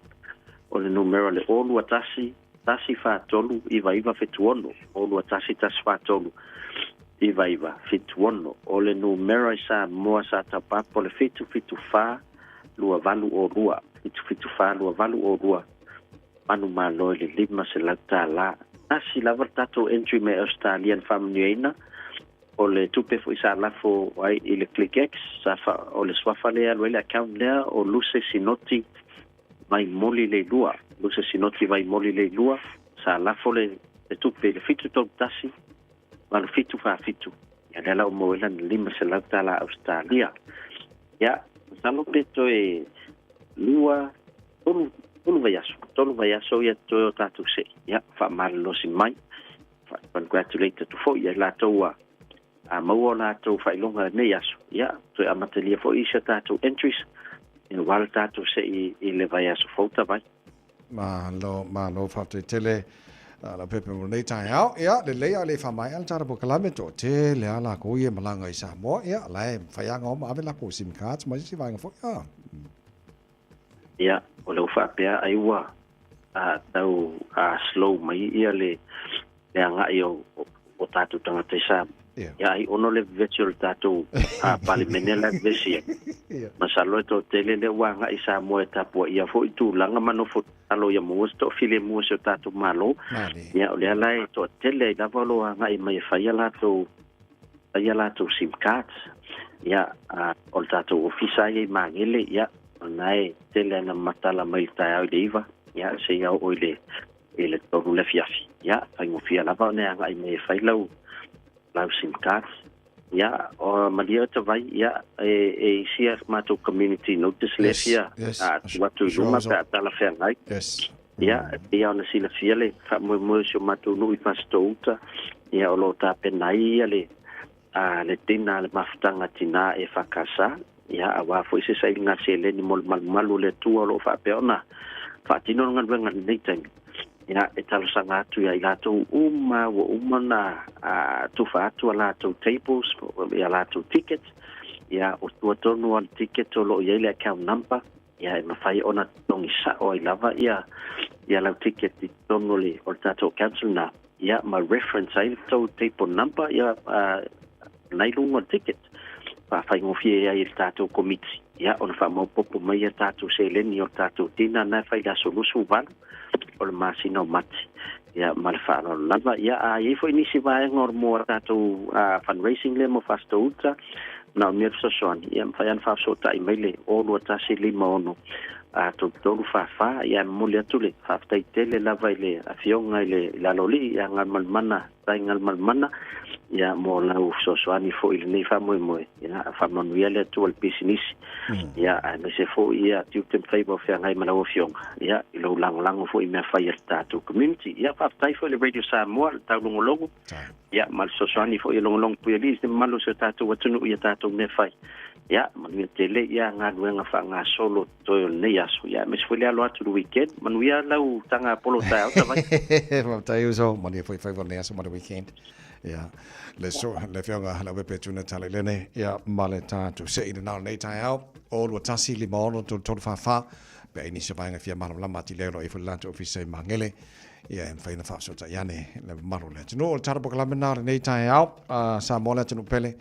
o le numera le 021 143 9976, 021 143 9976. O le numera i Samoa sa top up o le 774 2802, 774 2802, manumalo i le $500. Tasi lava le tatou entry mai Ausetalia na faamanuiaina, o le tupe foi sa lafo ai i le ClickX, sa fa, o le suafa lea e alu ai le account lea o Luse Sinoti Vaimoli Leilua, Luse Sinoti Vaimoli Leilua, sa lafo le, le tupe i le 731 8747. Ia lea la ua maua ai lana $500 Ausetalia. Ia, masalo pe toe lua, tolu, tolu vaiaso, tolu vaiaso ia toe o tatou se'i. Ia, faamalolosi mai, congratulate atu foi ia i latou ua a maua o latou faailoga i lenei aso. Ia, toe amatalia foi isi a tatou entries, aua le tatou se'i i le vaiaso fou tavai. Malo, malo, faafetai tele lau pepe mo lenei taeao. Ia, lelei a le faamaea le tala polokalame, toatele lava lakou ia e malaga i Samoa. Ia, la e mafai lava ona o ma ave lakou sim cards ma isi vaega foi. Ah. Ia, o lea ua faapea ai ua tau slow mai ia le agai o o tatou tagata i Samoa. Ia, ai ono le vevesi o le tatou Palemene la e vevesi ai. Masalo e toatele lea ua agai i Samoa e tapuaia foi tulaga ma nofo tatalo ia maua se toafilemu o si o tatou Malo. Ia, o lea la e toatele ai lava o lo o agai mai e fai a latou fai a latou sim cards. Ia, o le tatou ofisa ia i Magele, ia, o lena e tele ana matala mai le taeao i le 9, ia, seia oo i le i le 3 le afiafi. Ia, faigofie lava ona e agai mai e fai lau, lau sim card. Ia, o malie o Tavai, ia, e, e isi a matou community notice le fia a atu atu i luma pe a talafeagai. Ia, e pei ona silafia le faamoemoe o si o matou nuu i Fasitoo-uta, ia, o lo o tapena ai ia le, a le dinner a le mafutaga tinā EFKS, ia, aua foi se sailiga seleni mo le malumalu o le Atua o lo o faapea ona faatino le galuega i lenei taimi. Ia, e talosaga atu ia i latou uma ua uma ona tufa atu a latou tables, ia latou tickets, ia, o tua tonu lava le ticket o lo o i ai le account number, ia, e mafai ona totogi sao ai lava ia, ia lau ticket i totonu o le, o le tatou account lena, ia, ma reference ai le tou table number, ia, nai luga o le ticket, faafaigofie ai e le tatou komiti, ia, ona faamaopoopo mai a tatou seleni o le tatou dinner na e fai i le aso 28 o le masina o Mati. Ia, ma le faaaloalo lava. Ia, a i ai foi nisi vaega o le mo a tatou fundraising lea mo Fasitoo-uta, manaomia le fesoasoani, ia, mafai lava ona faafesootai mai le 021 56 3344. Ia, e momoli atu le faafetai tele lava i le Afioga i le Aloalii ia Galumalemana Tai Galumalemana, ia, mo lau fesoasoani foi i lenei faamoemoe. Ia, faamanuia le Atua i le pisinisi, ia, aemaise foi ia tiute ma faiva o feagai ma lau Afioga, ia, i lou lagolago foi i mea fai a le tatou community. Ia, faafetai foi i le Radio Samoa, le taulogologo, ia, ma le fesoasoani foi e logologo puialii i se mamalu o si o tatou atunuu i a tatou mea fai. Ia, manuia tele ia galuega faagasolo toe o lenei aso. Ia, aemaise foi le alo atu i le weekend. Manuia lau taga polo taeao Tavai. Faafetai uso, manuia foi faiva o lenei aso ma le weekend. Ia, le so, le afioga Leaupepe Tuna Talalelei, ia, ma le tatou se'i lena o lenei taeao, o 21 56 33 44, pe a i nisi o vaega e fia malamalama atili ai o lo o i ai foi le latou ofisa i Magele, ia e mafai ona faafesootai ane le mamalu o le atunuu. O le tala polokalame lena o lenei taeao, Samoa le atunuu pele,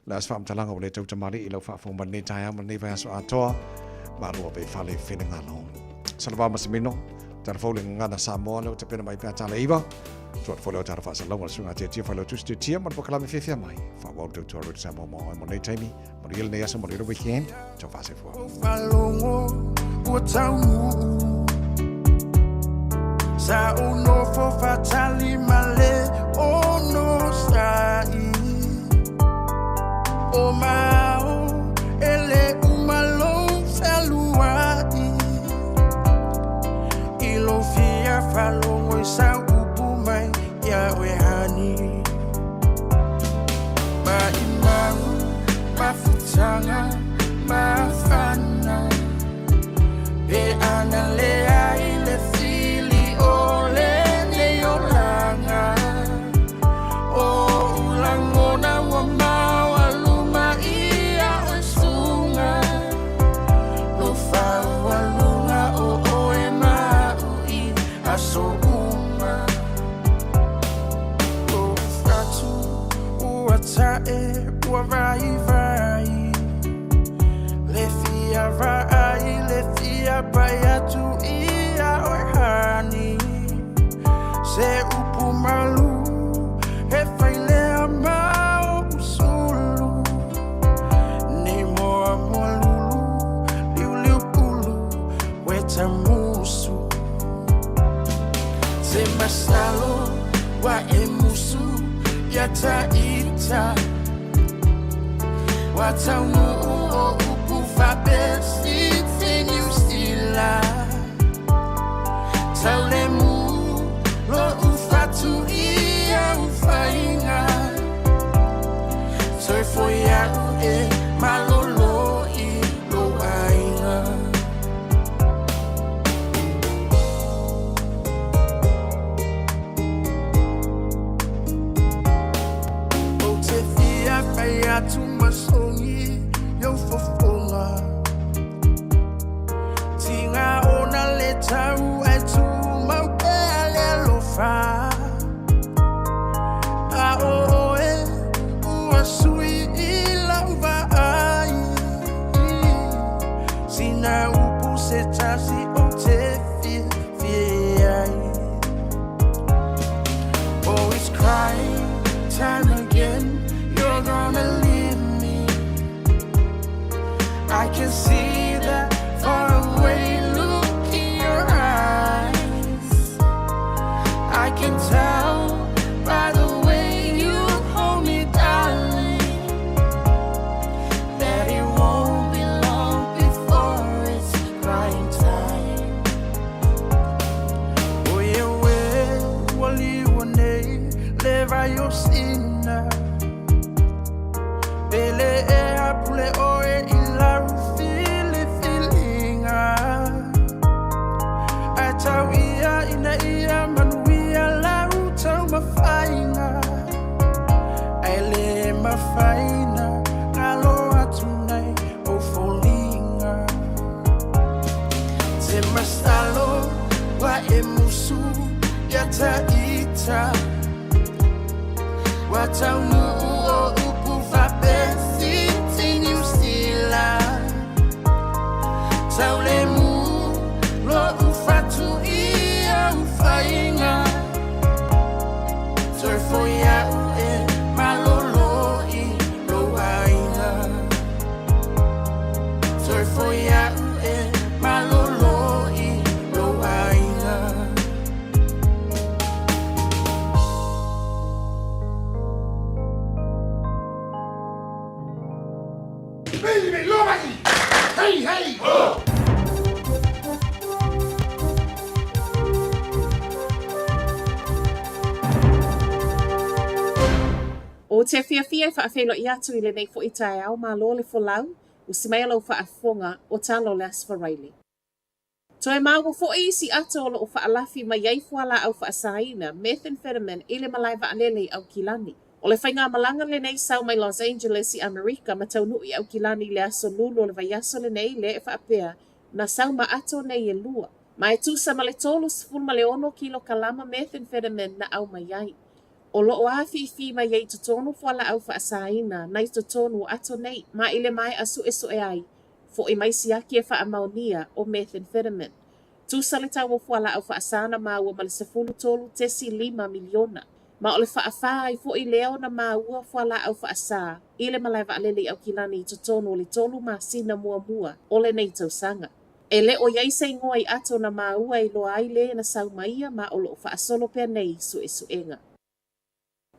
o le a se faamatalaga ua le tautamalii i lau faafofoga mai lenei taeao ma lenei vaiaso atoa, malo ave i fale finagalo. Salava Masimino, tala fou le gagana Samoa lea ua tapena mai pe a tala 9. Tua atu foi le o tala faasalalauga a le Susuga Tiatia Failautusi Tiatia ma le polokalame fiafia mai. Faaauau le tautua a Radio Samoa mo oe mo nei taimi. Manuia lenei aso, manuia le weekend. Tau faasoifua. Faalogo ua taunuu Sa ou nofo faatali ma le onosai O mao e le uma lou fealuai I lou fia faalogo i sau upu mai ia oe honey Maʻimau mafutaga mafana Pe ana leai le fili o lenei olaga O oʻu lagona ua maualuma ia oe suga Lou faualuga o oe ma aʻu i aso uma Lou fatu ua tae ua vaivai Le fia vaai le fia pai atu ia oe honey Se upu malu he fai lea ma oʻu sulu Nei moa moa lulu liuliu pulu weta musu Se masalo wa e musu ia ta ita Wa taunuu o upu faapesiti Niu Sila Taulemu loʻu fatu ia ufaiga Toe foi aʻu e malolo i lou aiga. Ou te fia fai atu ma sogi i ou fofoga Tiga ona le tau ae tumau pea le alofa A o oe ua sui i lau vaai Sina upu se tasi ou te fiafia ai Oh, it's crying time again. You're gonna leave me. I can see that faraway look in your eyes. I can tell by the way you hold me, darling, that it won't be long before it's crying time. O ia oe ua liua nei le vai o Sina Pele e apule oe i lau filifiliga Ae tau ia ina ia manuia lau taumafaiga Ae le mafai ona galo atu nai ou foliga Se masalo ua e musu ia ta ita Ua taunuu o upu faapesiti Niu Sila Taulemu loʻu fatu ia ufaiga Toe foi aʻu e malolo i lou aiga Toe foi aʻu e malolo i lou aiga. Ou te fiafia e faafeiloai atu i lenei foi taeao, malo le folau, usi mai lau faafofoga o tala o le Aso Faraile. Toe maua foi isi ato o lo o faalafi mai ai fualaau faasaina, methamphetamine, i le malae vaalele i Aukilani. O le faigamalaga lenei sau mai Los Angeles i Amerika ma taunuu i Aukilani i le aso Lulu o le vaiaso lenei lea e faapea na sau ma ato nei e lua. Ma e tusa ma le 36 kilokalama methamphetamine na aumai ai. O lo o afifi mai ai i totonu fualaau faasaina na i totonu o ato nei ma i le maea suesue ai, foi mai siaki e faamaonia o methamphetamine. Tusa le tau o fualaau faasā na maua ma le 13.5 miliona. Ma o le faafā ai foʻi lea ona maua fualaau faasā i le malae vaalele i Aukilani i totonu o le tolu masina muamua o lenei tausaga. E le o i ai se igoa i ato na maua e iloa ai le na sau ma ia ma o lo o faasolo pea nei suesuega.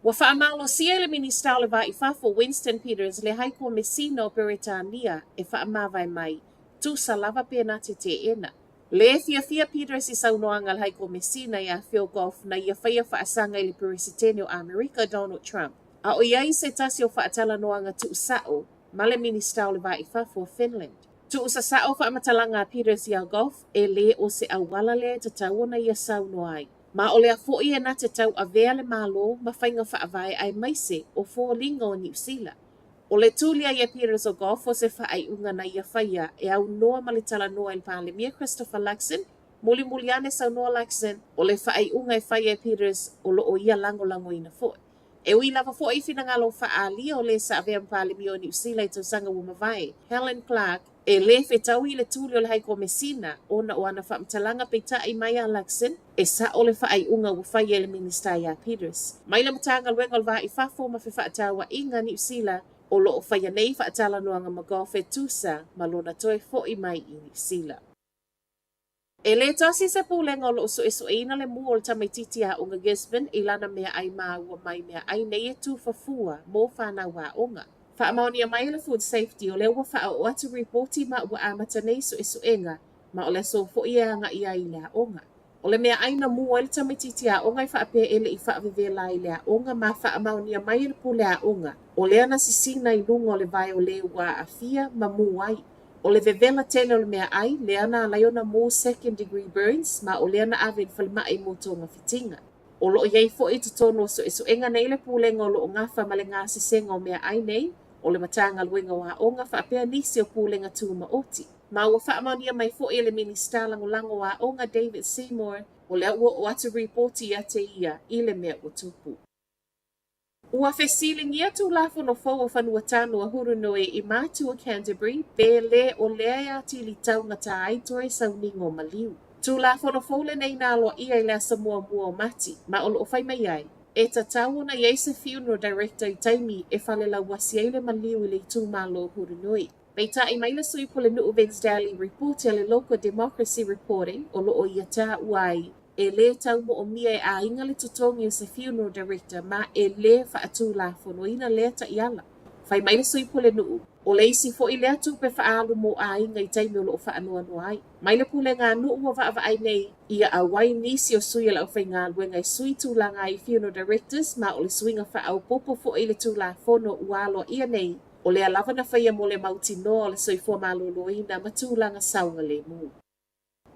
Ua faamalosia e le Minisita o le Va i Fafo Winston Peters le Hai Komesina o Peretania e faamavae mai, tusa lava pe na te teena. Lē fiafia Peters i saunoaga a le Hai Komesina iā Phil Goff na ia faia faasaga i le Peresetene o Amerika Donald Trump, a o i ai se tasi o faatalanoaga tuusao ma le Minisita o le Va i Fafo o Finland. Tuusasao faamatalaga a Peters iā Goff e lē o se auala lea e tatau ona ia saunoa ai. Ma o lea foʻi e na te tauavea le Malo ma faiga faavae aemaise o foliga o Niu Sila. O le tuli ai e Peters o Goff o se faaiuga na ia faia e aunoa ma le talanoa i le Palemia Christopher Luxon, mulimuli ane saunoa Luxon, o le faaiuga e faia e Peters o lo o ia lagolagoina foʻi. E ui lava foʻi i finagalo faaalia o le sa avea ma Palemia o Niu Sila i tausaga ua mavae, Helen Clark, e lē fetaui i le tuli o le Hai Komesina ona o ana faamatalaga peitai mai a Luxon, e sao le faaiuga ua faia e le Minisita iā Peters. Mai le Matagaluega o le Va i Fafo ma Fefaatauaiga Niu Sila o lo o faia nei faatalanoaga ma Goff e tusa ma lona toe foʻi mai i Niu Sila. E lē tasi se pulega o lo o suesueina le mū o le tamaititi aoga Gisborne i lana meaai maua mai meaai nei e tufafua mo fanau aoga. Faamaonia mai e le Food Safety o lea ua faaoo atu ripoti ma ua amata nei suesuega ma o le aso foʻi e agaʻi ai i le aoga. O le meaai na mū ai le tamaititi aoga e faapea e le i faavevela ai i le aoga ma faamaonia mai e le pule aoga o lea na sisina i luga o le vae o le ua aafia ma mū ai. O le vevela tele o le meaai, lea na alai ona mū second degree burns ma o lea na ave i le falemai mo togafitiga. O lo o i ai foʻi i totonu o suesuega nei le pulega o lo o gafa ma le gasesega o meaai nei, o le Matagaluega o Aoga faapea nisi o pulega tumaoti. Ma ua faamaonia mai foʻi e le Minisita Lagolago o Aoga David Seymour, o lea ua oo atu ripoti ia te ia i le mea ua tupu. Ua fesiligia Tulafono fou o Fanua Tano a Hurunui i Matua Canterbury pe lē o lea e atili taugata ai toe sauniga o maliu. Tulafono fou lenei na aloaia i le aso muamua o Mati, ma o lo o fai mai ai, e tatau ona i ai se funeral director i taimi e falelauasi ai le maliu i le itumalo o Hurunui. Peitai mai le sui pulenuu Vince Daly ripoti a le Local Democracy Reporting o lo o ia taua ai E lē tau moomia e aiga le totogi o se funeral director ma e lē faatulafonoina lea taiala. Fai mai le sui pulenuu, o le isi foʻi lea tupe faaalu mo aiga i taimi o lo o faanoanoa ai. Mai le pulega a nuu ua vaavaai nei ia auai nisi o sui o le aufaigaluega e sui tulaga ai i funeral directors ma o le suiga faaopoopo foʻi i le tulafono ua aloaia nei o lea lava na faia mo le mautinoa o le soifua maloloina ma tulaga saogalemu.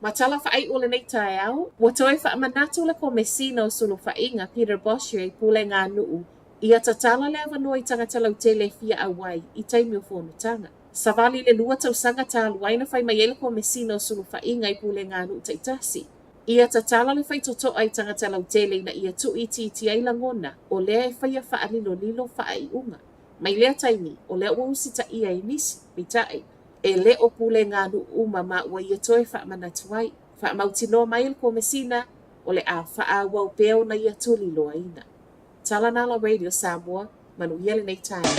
Ma tala faaiu o lenei taeao, ua toe faamanatu le Komesina o Sulufaiga, Peter Boshier i pulega a nuu, ia tatala le avanoa i tagata lautele e fia auai i taimi o fonotaga. Savali le lua tausaga talu ai na fai mai ai le Komesina o Sulufaiga i pulega a nuu taitasi, ia tatala le faitotoa i tagata lautele ina ia tuuitiitia ai lagona o lea e faia faalilolilo faaiuga. Mai lea taimi, o lea ua usitaia e nisi, peitai, e lē o pulega a nuu uma ma ua ia toe faamanatu ai. Faamautinoa mai e le Komesina, o le a faaauau pea ona ia tuliloaina. Tala Nala Radio Samoa, manuia lenei taeao.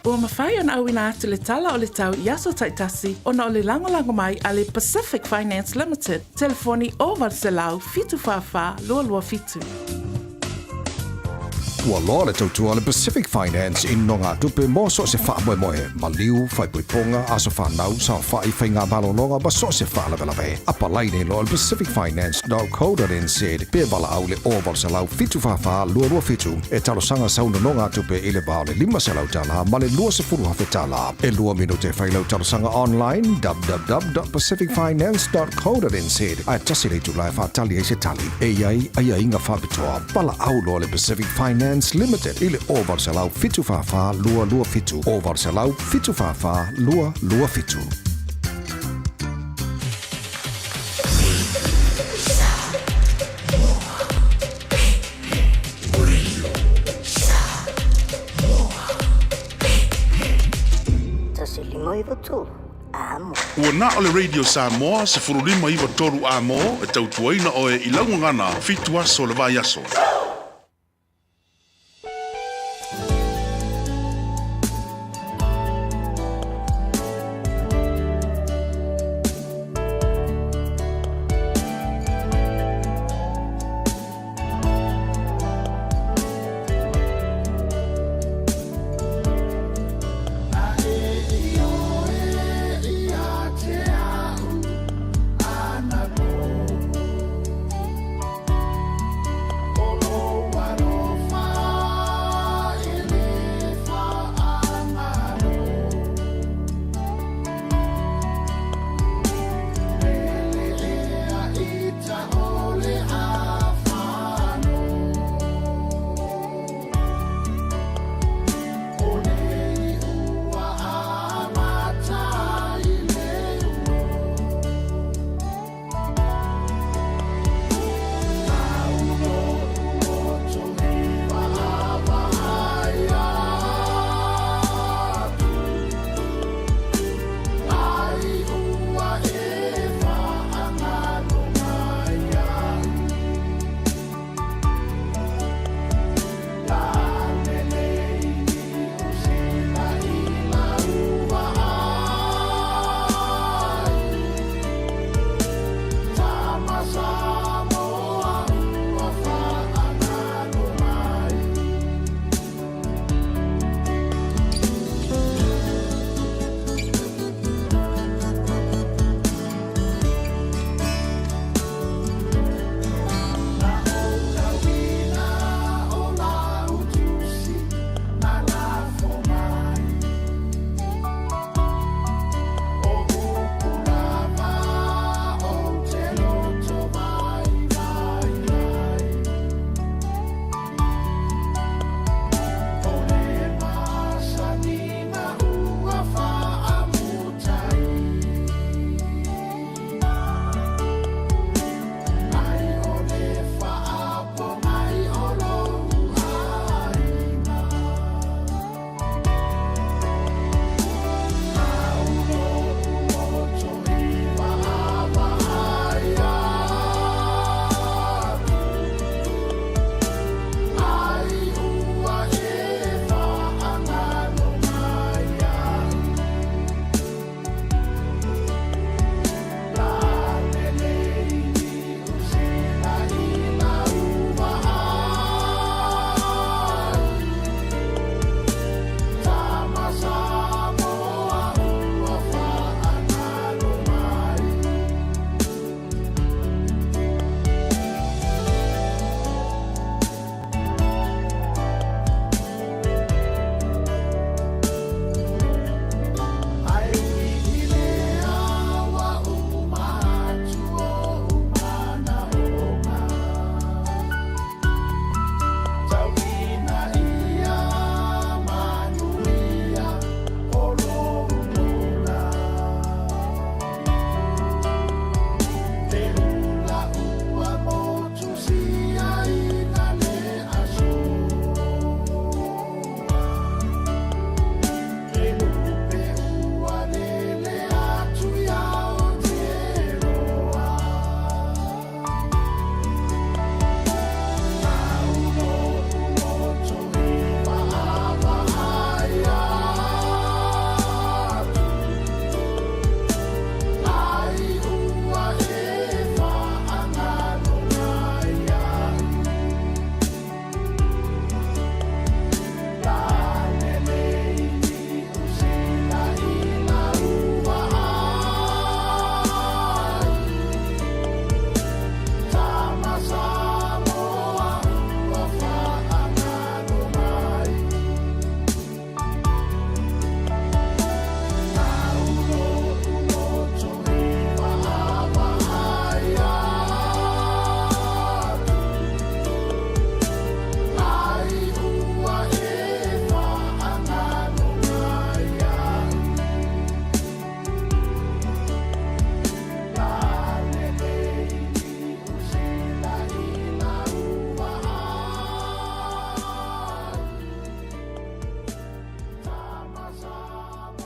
Ua mafai ona auina atu le tala o le tau i aso taitasi ona o le lagolago mai a le Pacific Finance Limited, telefoni 0800 744 227. Ua loa le tautua a le Pacific Finance i nogatupe mo so o se faamoemoe, maliu, faaipoipoga, aso fanau, saofai, faiga malologa ma so o se faalavelave. Apalai nei loa i le pacificfinance.co.nz pe valaau i le 0800 744 227 e talosaga sau nonogatupe i le va o le $500 ma le $20,000. E lua minute e fai lau talosaga online www.pacificfinance.co.nz ae tasi le itula e faatali ai se tali. E i ai aiaiga faapitoa, valaau loa le Pacific Finance Limited i le 0800 744 227, 0800 744 227. 1 5 9 3. Amo. Ua na o le Radio Samoa 1593 Amo e tautuaina oe i lau gagana 7 aso o le vaiaso.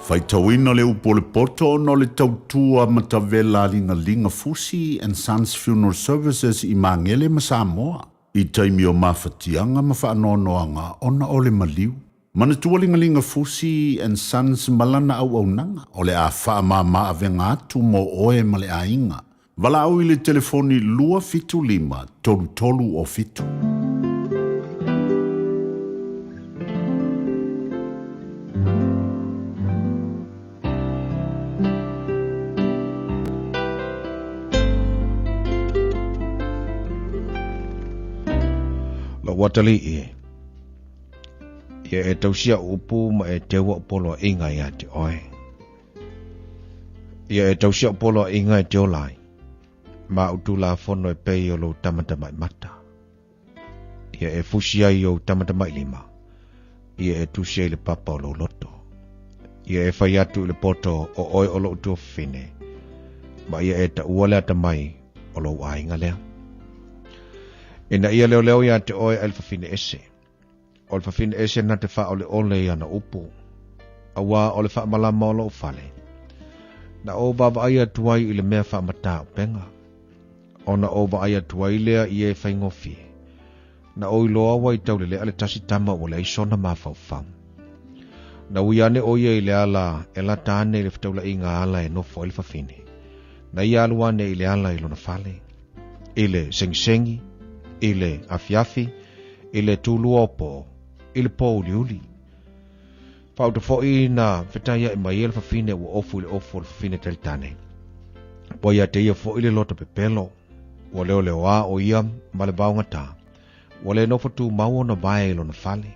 Faitauina le upu o le poto ona o le tautua matavela a Ligalinga Fusi and Sons Funeral Services i Magele ma Samoa i taimi o mafatiaga ma faanoanoaga ona o le maliu. Manatua Ligalinga Fusi and Sons ma lana auaunaga o le a faamama avega atu mo oe ma le aiga. Valaau i le telefoni 275 33 o 7. Lou atalii e, ia e tausia upu ma e teua o poloaiga ia te oe. Ia e tausia o poloaiga e te ola ai, ma au tulafono e pei o lou tamatamaimata. Ia e fusi ai i ou tamatamailima, ia e tusi ai i le papa o lou loto. Ia e fai atu i le poto o oe o lou tuafafine, ma ia e taua le atamai o lou aiga lea. Ina ia leoleo iā te oe ai le fafine ese, o le fafine ese na te faaoleole i ana upu, auā o le faamalama o lou fale, na ou vaavaai atu ai i le mea faamatā upega, ona ou vaai atu ai lea i e faigofie, na ou iloa ua i taulelea le tasi tama ua leai sona mafaufau. Na ui ane ʻo ia i le ala e lata ane i le fetaulaiga ala e nofo ai le fafine, na ia alu ane i le ala i lona fale, i le segisegi, i le afiafi, i le tulua o pō, i le pō uliuli. Faauta foi na fetaiaʻi mai ai le fafine ua ofu i le ofu o le fafine talitane. Ua ia te ia foi le loto pepelo, ua leoleoā ʻo ia ma le vaogatā, ua le nofo tumau ona vae i lona fale.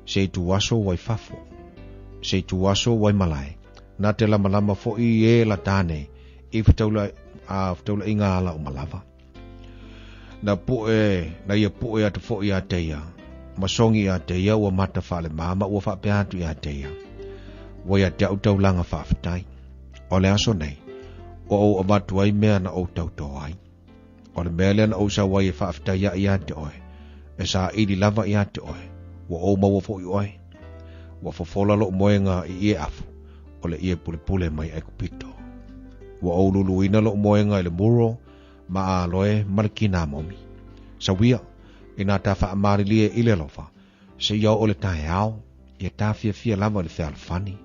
Se ituaso ua i fafo, se ituaso ua i malae, na te lamalama foi e lata ane i fetaula, a fetaulaiga ala uma lava. Na puʻe, na ia puʻe atu foi iā te ia, ma sogi iā te ia ua mata faalemā ma ua faapea atu iā te ia, Ua ia te au taulaga faafetai. O le aso nei, ua ou avatu ai mea na ou tautō ai. O le mea lea na ou sau ai e faafetai aʻe iā te oe, e saili lava iā te oe, ua ou maua foi oe. Ua fofola loʻu moega i ie afu, o le ie pulepule mai Aikupito. Ua ou luluina loʻu moega i le muro ma aloe ma le kinamomi. Sauia, inā ta faamalilie i le alofa, seia oo le taeao, ia ta fiafia lava i le fealofani,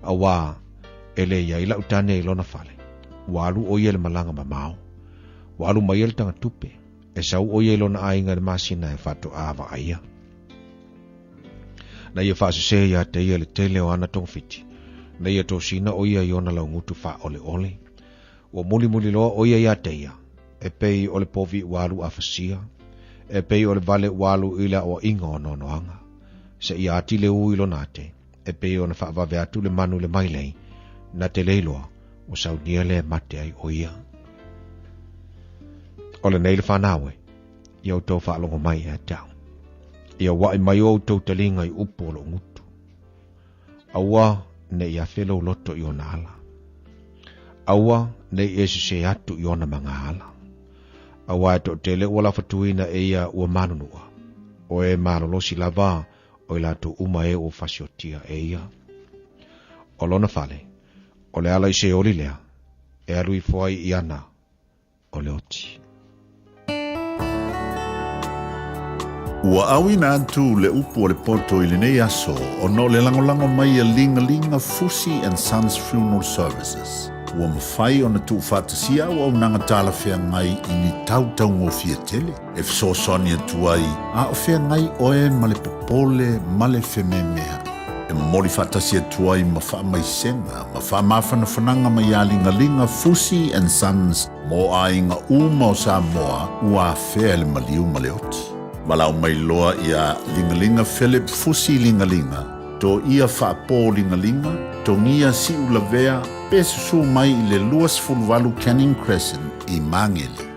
auā e le i ai lau tane i lona fale, ua alu ʻo ia i le malaga mamao. Ua alu mai ai le tagatupe, e sau ʻo ia i lona aiga i le masina e faatoā vaaia. Na ia faasesē iā te ia le tele o ana togafiti, na ia tosina ʻo ia i ona laugutu faaoleole. Ua mulimuli loa ʻo ia iā te ia, e pei o le povi ua alu afasia, e pei o le vale ua alu i le aʻoaʻiga o noanoaga. Seia ati le ū i lona ate, e pei ona faavave atu le manu i le mailei, na te le iloa, ua saunia lea e mate ai ʻo ia. O lenei le fanau e, ia outou faalogo mai ia te au. Ia uaʻi mai o outou taliga i upu o loʻu gutu. Aua ne i afe lou loto i ona ala. Aua ne i e sesē atu i ona magaala. Auā e toʻatele ua lafatuina e ia ua manunuʻa, o e malolosi lava o i latou uma e ua fasiotia e ia. O lona fale, o le ala i Seoli lea, e alu ifo ai i ana o le oti. Ua auina atu le upu o le poto i lenei aso ona o le lagolago mai a Ligalinga Fusi and Sons Funeral Services. Ua mafai ona tuufaatasia auaunaga talafeagai i ni tau taugofie tele e fesoasoani atu ai a o feagai oe ma le popole ma le fememeaʻi. E momoli faatasi atu ai ma faamaisega ma faamafanafanaga mai iā Ligaliga Fusi and Sons mo aiga uma o Samoa ua afea e le maliu ma le oti. Valaau mai loa iā Ligaliga Philip Fusi Ligaliga, to ia faapō Ligaliga, togia siu lavea pe susū mai i le 28 Canning Crescent i Magele.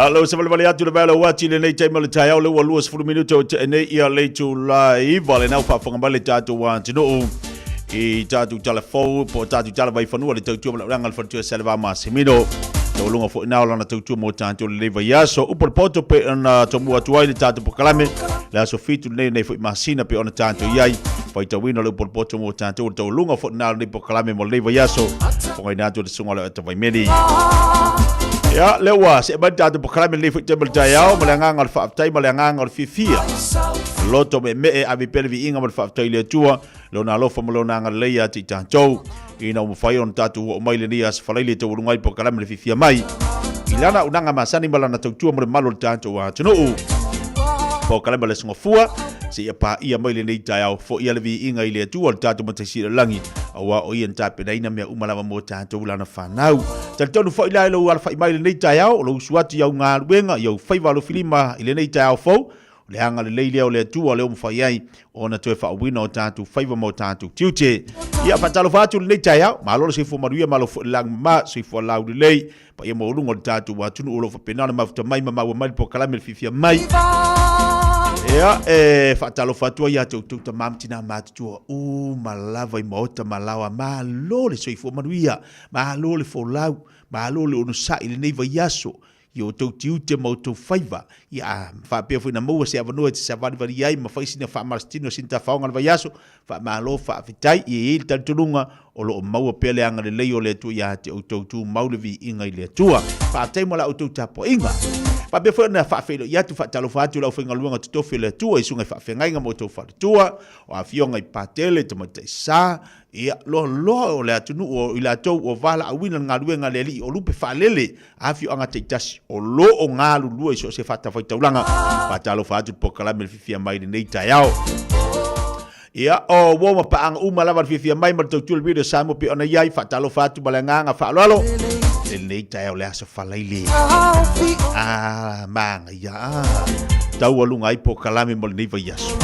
Alo se valevale atu le vae o le uati i lenei taimi o le taeao le ua 20 minute o tea nei ia le itula 9 le nau faafofoga mai le tatou atunuu i tatou tala fou po o tatou tala vaifanua le tautua ma le auaunaga a le faletua Saleva Masimino. Taualuga foi na o lana tautua mo tatou lenei vaiaso. Upu o le poto pe ona tomua atu ai le tatou polokalame le aso 7 lenei lenei foi masina pe ona tatou i ai faitauina le upu o le poto mo tatou le taualuga foi na o lenei polokalame mo lenei vaiaso. Fofogaina atu le susuga o le Ata Vaimeli. Ia, lea ua see mai le tatou polokalame lenei foi taimi o le taeao ma le agaga o le faafetai ma le agaga o le fiafia. Loto meemee ave pea le viiga ma le faafetai i le Atua, Lona alofa ma Lona agalelei ia te i tatou, ina ua mafai ona tatou oo mai i lenei aso falaile e taualuga ai polokalame le fiafia mai i lana auaunaga masani ma lana tautua mo le malu o le tatou atunuu. Polokalame o le Aso Gafua, seia paia mai lenei taeao, foia le viiga i le Atua o le tatou Matai Sili o le Lagi, aua o Ia na tapenaina mea uma lava mo tatou lana fanau. Talitonu foi la i lou alafai mai i lenei taeao, o lou usu atu i au galuega, i au faiva alofilima i lenei taeao fou, O le agalelei lea o le Atua lea ua mafai ai ona toe faauuina o tatou faiva ma o tatou tiute. Ia, faatalofa atu i lenei taeao, malo le soifua manuia, malo foi le lagomama, soifua laulelei, paia maualuga o le tatou atunuu o lo o faapena ona mafuta mai ma maua mai le polokalame le fiafia mai. Ia, e faatalofa atu ai ia te outou tama ma tina matutua uma lava i maota ma laoa, malo le soifua manuia, malo le folau, malo le onosai i lenei vaiaso, i o outou tiute ma outou faiva, ia, a faapea foi na maua se avanoa e te savalivali ai ma fai sina faamalositino sina tafaoga i le vaiaso, faamalo faafetai, ia i ai le talitonuga o lo o maua pea le agalelei o le Atua ia te outou, tumau le viiga i le Atua. Faafetai mo la outou tapuaiga. Faapea foi ona faafeiloai atu, faatalofa atu i le aufaigaluega totofi o le Atua i susuga i faafeagaiga ma outou faletua, o afioga i Patele, Tamaitai Sa, ia, loaloa o le atunuu o i latou ua valaauina le galuega a le Alii o lupe faalele afioaga taitasi o lo o galulue i so o se fatafaitaulaga. Faatalofa atu le polokalame le fiafia mai i lenei taeao. Ia, o uo ma paaga uma lava le fiafia mai ma le tautua le Radio Samoa pei ona i ai. Faatalofa atu ma le agaga faaaloalo i lenei taeao le aso Faraile. Ah, manaia. Ah, taualuga ai polokalame mo lenei vaiaso.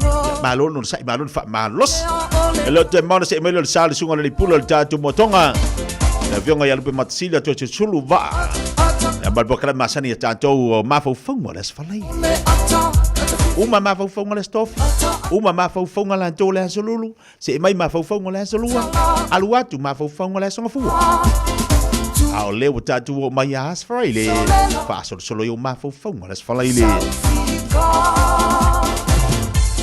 Ia, malo le onosai, malo le faamalosi. E le o toe maona seʻe mai lea o le sa o le susuga o le Alii Pule o le tatou Moatoga. Le afioga ia Lupe Matasili atu e sulu vaa. Ia ma le polokalame masani a tatou o mafaufauga o le Aso Faraile. Uma mafaufauga o le Aso Tofi, uma mafaufauga latou o le Aso Lulu, seʻe mai mafaufauga o le Aso Lua, alu atu mafaufauga o le Aso Gafua. A o lea ua tatou oo mai ia Aso Faraile, faasolosolo ai o mafaufauga o le Aso Faraile.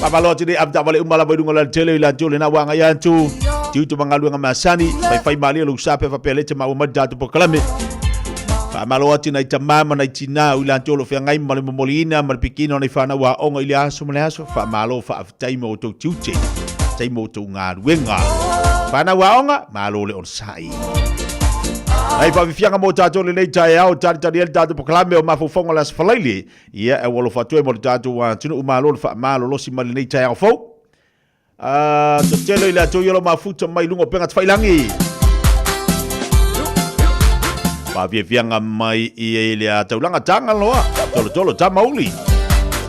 Faamalo atu nei avetaavale uma lava i luga o le alatele i latou lena ua agai atu. Tiute ma galuega masani, faifai malie lou sa pe faapea lea e te maua mai le tatou polokalame. Faamalo atu i nai tama ma nai tina o i latou o lo o feagai ma le momoliina ma le pikiina o nai fanau aoga i le aso ma le aso. Faamalo faafetai mo outou tiute, faafetai mo outou galuega. Fanau aoga, malo le onosai. Nai faafiafiaga mo tatou lenei taeao, talitali ai le tatou polokalame o mafaufauga o le Aso Faraile. Ia, e ua alofa atu ai mo le tatou atunuu, malo le faamalolosi mai lenei taeao fou. Ah, totelo i le atu i o mafuta mai luga o pega tafailangi. Faafiafiaga mai i le taulaga Tagaloa, tolotolo tamauli.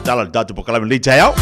Tala le tatou polokalame lenei taeao.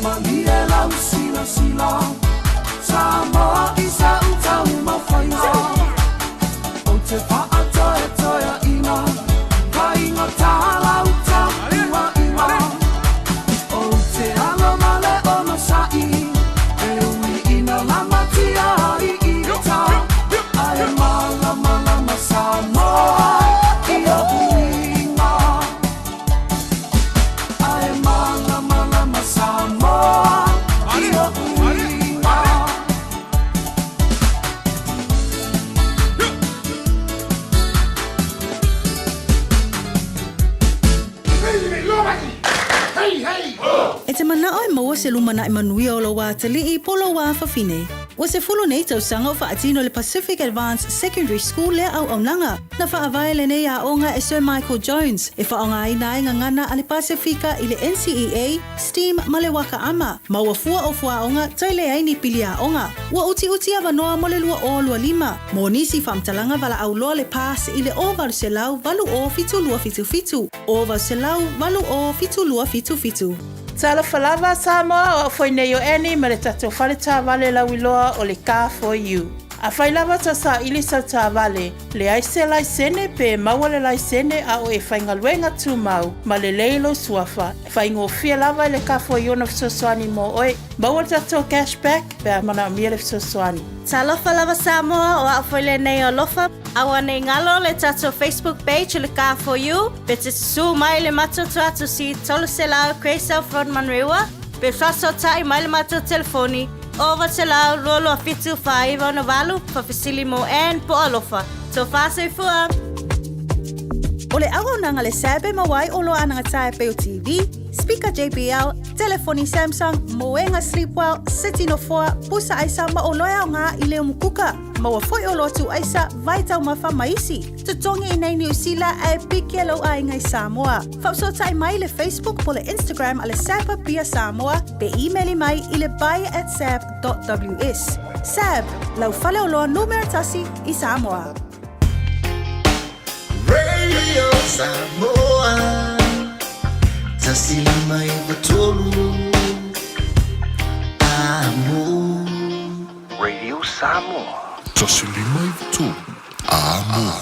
malie lau silasila Samoa i sa'u taumafaiga Ou te fa'atoetoea'ina Faigata lau tapua'iga Ou te alo ma le onosa'i E ui ina lamatia ai i uta Ae malamalama Samoa i o'u uiga Ae malamalama Samoa i o'u uiga. E te mana'o e maua se lumana'i manuia o lou atalii po o lou afafine. Ua 10 nei tausaga o faatino e le Pacific Advanced Secondary School lea auaunaga. Na faavae lenei aoga e Sir Michael Jones e faaaogaina ai gagana a le Pasefika i le NCEA, STEAM ma le Waka Ama, ma ua fua o fuaoga toe leai ni pili aoga. Ua utiuti avanoa mo le 2025. Mo nisi faamatalaga valaau loa le pass i le 0800 80 72 77, 0800 80 72 77. Talofa lava Samoa, o au foi nei o Annie ma le tatou fale taavale lauiloa o le Car For You. Afai lava tau saili sau taavale, leai se laisene pe maua le laisene a o e faigaluega tumau ma lelei lou suafa, faigofie lava i le Car For You ona fesoasoani mo oe. Maua le tatou cash back pe a manaomia le fesoasoani. Talofa lava Samoa, o au foi lenei o Alofa. Aua nei galo le tatou Facebook page o le Car For You, pe te susū mai le matou tuatusi 300 Grey South Road Manurewa, pe faasootai mai le matou telefoni 0800 227 4968, faafesili mo Ann po o Alofa. Tofa soifua! O le auaunaga le SAB e maua ai oloa anagata e pei o TV, speaker JBL, telefoni Samsung, moega Sleepwell, seti nofoa, pusa aisa ma oloa e aoga i le umukuka. Maua foi oloa tuu aisa, vai taumafa ma isi. Totogi i nei Niu Sila ae piki e lou aiga i Samoa. Faafesootai mai i le Facebook po le Instagram a le SAB Apia Samoa pe imeli mai i le buy at sab.ws. SAB, lau faleoloa numera tasi i Samoa. Radio Samoa 153 Amo. Radio Samoa. 153 Amo.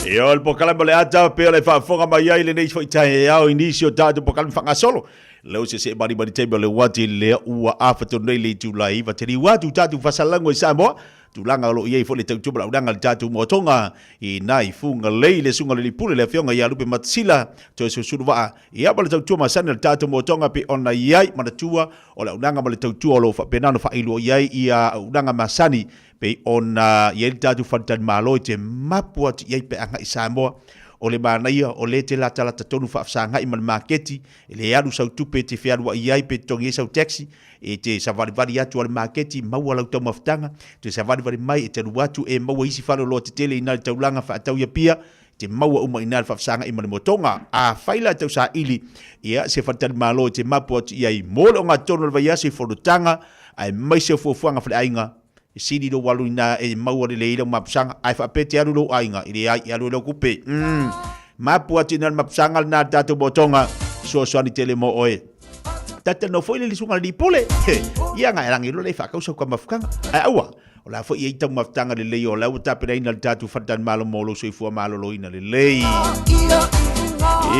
Ia, o le polokalame o le ata, pei o le faafofoga mai ai lenei foi taeao i nisi o tatou polokalame faagasolo. Leo se se mani mani taimi o le uati lea ua afa tonu nei le itula iva te liu atu tatou fasalago i Samoa. Tulaga o lo o i ai foi le tautua ma le aunaga a le tatou moatoga i nai Fugalei le susuga i le Alii Pule le Afioga ia Lupe Matasila toe Sulusulu-vaa ia ma le tautua masani a le tatou moatoga pei ona i ai manatua o le aunaga ma le tautua o lo o faapena ona faailua i ai ia auaunaga masani pei ona i ai le tatou faletalimalo e te mapu atu i ai pe a agai i Samoa. O le manaia o lea e te latalata tonu faafesagai ma le maketi, e le alu sau tupe e te fealuai ai pe totogi ai sau taxi, E te savalivali atu a le maketi, maua lau taumafataga, toe savalivali mai e te alu atu e maua isi faleoloa tetele i ina i le taulaga faatau i Apia, e te maua uma i ina le faafesagai ma le motoga. Afai la e tau saili ia se faletalimalo e te mapu atu i ai mo le ogatotonu o le vaiaso i fonotaga aemaise o fuafuaga faleaiga, e sili lou alu i ina e maua lelei ai lau mapusaga, ae faapea e te alu i lou aiga, e leai, e alu ai lau kupe. Umm. Mapu atu i ina le mapusaga lena a le tatou motoga, fesoasoani tele mo oe. Talanoa foi le susuga i le alii pule. Ia na e lagi loa le faatau sau taumafataga. Ae aua, o la foi e i ai taumafataga lelei o la ua tapenaina le tatou faletalimalo mo lou soifua maloloina lelei.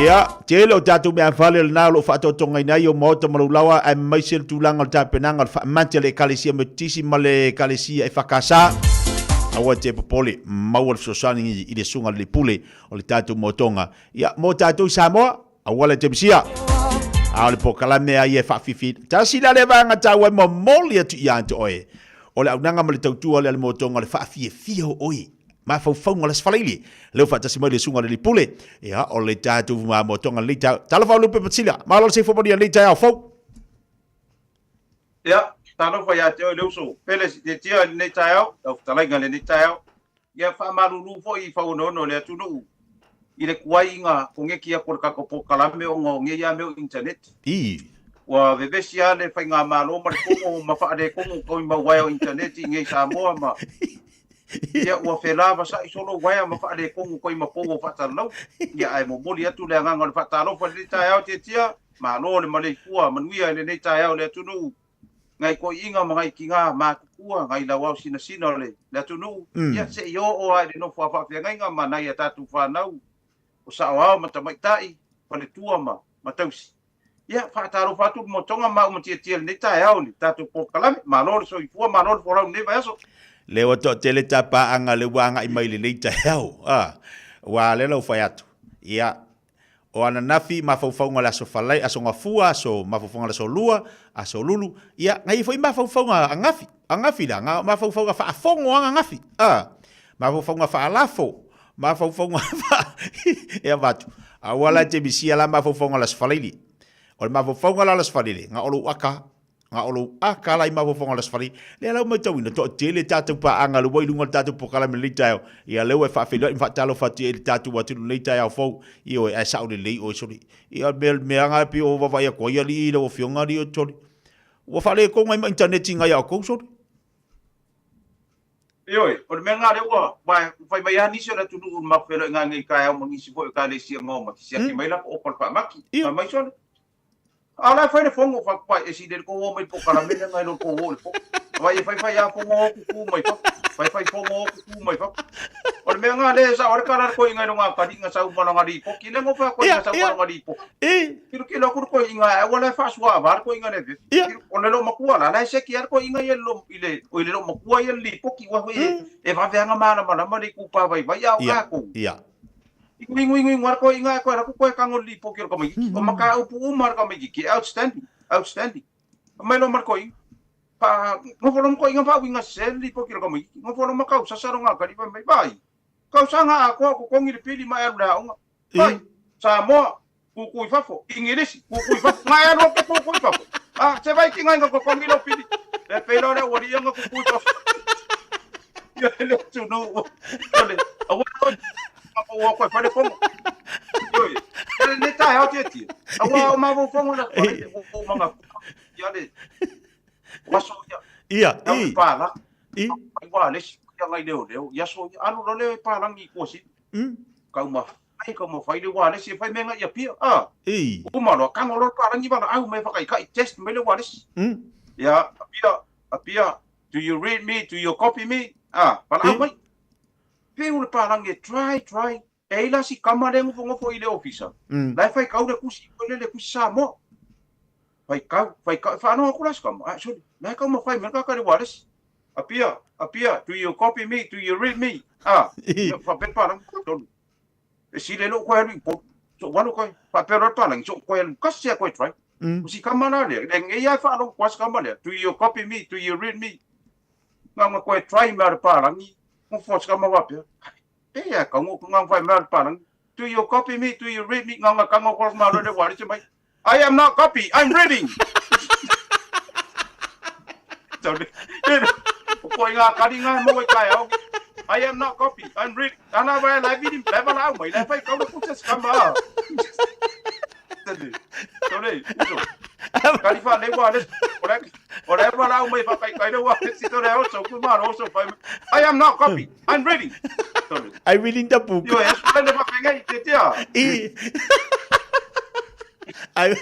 Ia, tele o tatou meafale lena o lo o faatotogaina ai o maota ma laulaua aemaise le tulaga o le tapenaga o le faamati a le Ekalesia Metotisi ma le Ekalesia EFKS. Aua te popole, maua le fesoasoani i le susuga i le alii pule o le tatou motoga. Ia, mo tatou i Samoa, Aua le temisia. A o le polokalame a ia e faafifi. Tasi la lea vaega taua e momoli atu ia te oe. O le aunaga ma le tautua lea a le motoga o le faafiafia o oe. Mafaufauga o le Aso Faraile. Lea ua faatasi mai le Susuga i le Alii Pule. Ia, o le tatou motoga lenei taeao. Talofa Lupe Patsila. Malo le soifua manuia i lenei taeao fou. Ia, Talofa ia te oe le uso pele sitiatia i lenei taeao, lau fetalaiga i lenei taeao. Ia faamalulu foi i fauonoono o le atunuu i le tuai koneki atu o le tatou polokalame ona o nei lava mea o internet. I. Ua vevesi lava le faigamalo ma le Fono ma faaletonu toi mau uaea o internet i inei i Samoa ma ia ua felavasai solo uaea ma faaletonu toi ma pou o faatalalau. Ia ae momoli atu le agaga o le faatalofa i lenei taeao Tiatia, malo le maleifua manuia i lenei taeao i le atunuu. nai toeaiina ma nai tina matutua, nai lauao sinasina o le atunuu, ia se i oo lava i le nofo a faafeagaiga ma nai a tatou fanau o saoao ma tamaitai, faletua ma tausi. Ia, faatalofa atu le motoga ma au matiatia i lenei taeao i le tatou polokalame. Malo le soifua, malo le folau i lenei vaiaso. Lea ua toatele ta paaga lea ua agai mai i lenei taeao. Aua lea la ua fai atu. Ia, O ananafi, mafaufauga o le aso Falai, aso Gafua, aso mafaufauga o le aso Lua, aso Lulu, ia, na i ai foi mafaufauga angafi, angafi la, na mafaufauga faafogo lava angafi, a, mafaufauga faalafo, mafaufauga faa, e avatu. Aua la e te misia la mafaufauga o le aso Falaili. O le mafaufauga la o le aso Falaili, na o lou aka Na o lou aka la i mafaufauga o le Aso Faraile. Lea la ua matauina, toatele tatou paaga lea ua i luga o le tatou polokalame i lenei taeao. Ia lea ua e faafeiloai ma faatalofa atu i le tatou atunuu i lenei taeao fou. Ioe, ae sao lelei oe sole. Ia o le mea lena e pei o vaavaai atu ai alii lau afioga alii o sole. Ua faaletonu ai ma internet i nai a outou sole. Ioe, o le mea lena lea ua fai mai lava nisi o le atunuu i le matou feiloaiga nei i le taeao ma nisi foi o ekalesia gaomati, siaki mai latou opa o le faamati. Fai mai sole, A o la e fai le fono faapae e sili ai le tou o mai polokalame lea nai lo tou o i le fono. Aua e fai fai lava fono o tutu mai fafo. Fai fai fono o tutu mai fafo. O le mea lena lea e sao ai le tala a le toeaina i lona taliga sau ma lana lipoti. Lea na fai atu ai na sau ma lana lipoti. Tilotilo atu le toeaina aua la e faasuaava le toeaina lea e O le loomatua la, la e seki lava le toeaina ia i le, i le loomatua ia le lipoti. Ua foi e vave lava ona malamalama le itupa vaivai a o tatou. Iguiguiguigu lava le toeaina ae toe alu atu toe tago i le lipoti a le tamaitiiti. O mataupu uma a le tamaitiiti e outstanding, outstanding. Fai mai loa ma le toeaina, fa, nofo loa ma toeaina faauiga sese le lipoti a le tamaitiiti. Nofo loa ma tausasa lona atalii fai mai, vaai, tausaga atoa o totogi le pili ma e alu i le aoga. Vai, Samoa, tutu i fafo, Igilisi, tutu i fafo. Na e alu atu tutu i fafo. Ah, se vai tinga ina totogi lou pili. E pei loa le aualii ia na tutu i fafo. Ia le atunuu. Ole, aua loa matou o atu e fai le fono. Ioe, ia lenei taeao Tiatia. Aua o mafaufauga na fai, ua ou manatua ia le o aso ia. Ia, i. Le palagi. I. Ai ua le isi ia ngai leoleo. I aso ia, alu loa le palagi i Tuasivi. Kau ma fai, kau ma fai le ualesi e fai mea ngai Apia. Ah. I. Uma loa, kago loa le palagi valaau mai whakaikai, test mai le ualesi. Ia, Apia, Apia, do you read me, do you copy me? Ah, valaau mai. Peu le palagi e try, try. E ai la si kama lea nofonofo i le ofisa. La e faikau le tusi, foi lele tusi Samoa. Faikau, faikau, e faalogo atu la si kama. Ah, sole, la e taumafai mai le tagata i le ualesi. Apia, Apia, do you copy me, do you read me? Ah, faapea le palagi, tolu. E sili ai lou koe alu i Upolu. So ua alu koe, faapea loa le palagi, so koe alu kasi a koe try. O si kama la lea, le nei lava e faalogo koa si kama lea, do you copy me, do you read me? Ngaunga koe try mea o le palagi, ngofo si kama faapea, Pei a kau ngoku ngau whai mea o le palagi. Do you copy me, do you read me? Ngaunga kanga koe malo le wā rite mai. I am not copy, I'm reading! Tau le, o koe ngā kari ngā maua i kai au. I am not copy, I'm reading. Ana wai lai viri, lai wala au mai, lai whai kau le puta si kama a. Tau le, uso. Kari wha le wā le, o le wala au mai whakai kai le wā le, si tau le au, so ku malo, so whai. I am not copy, I'm reading. I reading the book. Io, e sula le whawhengai, te tea. I. Ai,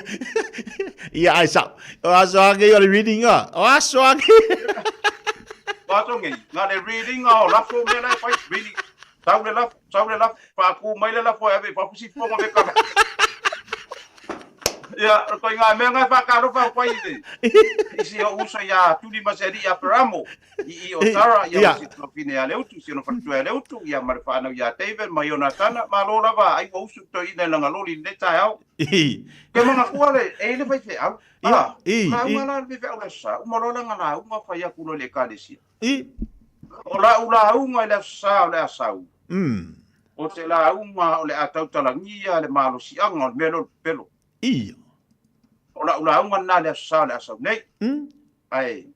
ia, ai sa. O aso ange o le reading a. O aso ange. O aso ange, ngā le reading a o lafo mea lai whai, reading. Sau le lafo, sau le lafo, whākū mai le lafo e ave, whapusi ponga me kara. Ia, ko i ngā mea ngai whakalofa whai i te. I si o uso ia Tuli Maseri ia Peramo, i i o Tara, ia yeah. si Tofine ia Leutu, si ono whakatua ia Leutu, ia mare whanau ia David, ma Ionatana, ma lō lava, ai ua usu to ina langa loli le tae au. Ke mana kua le, e le whai wheau. Ah, la unga la le wheau le sa, uma loa langa la unga whai aku lo le ekalesia. I. O la u la unga i le sa o le asau. O te lauga o le a tautalagia le malosiaga o le mea lea o le pepelo. I. O lau lauga lena i le Aso Sa o le a sau nei. Ae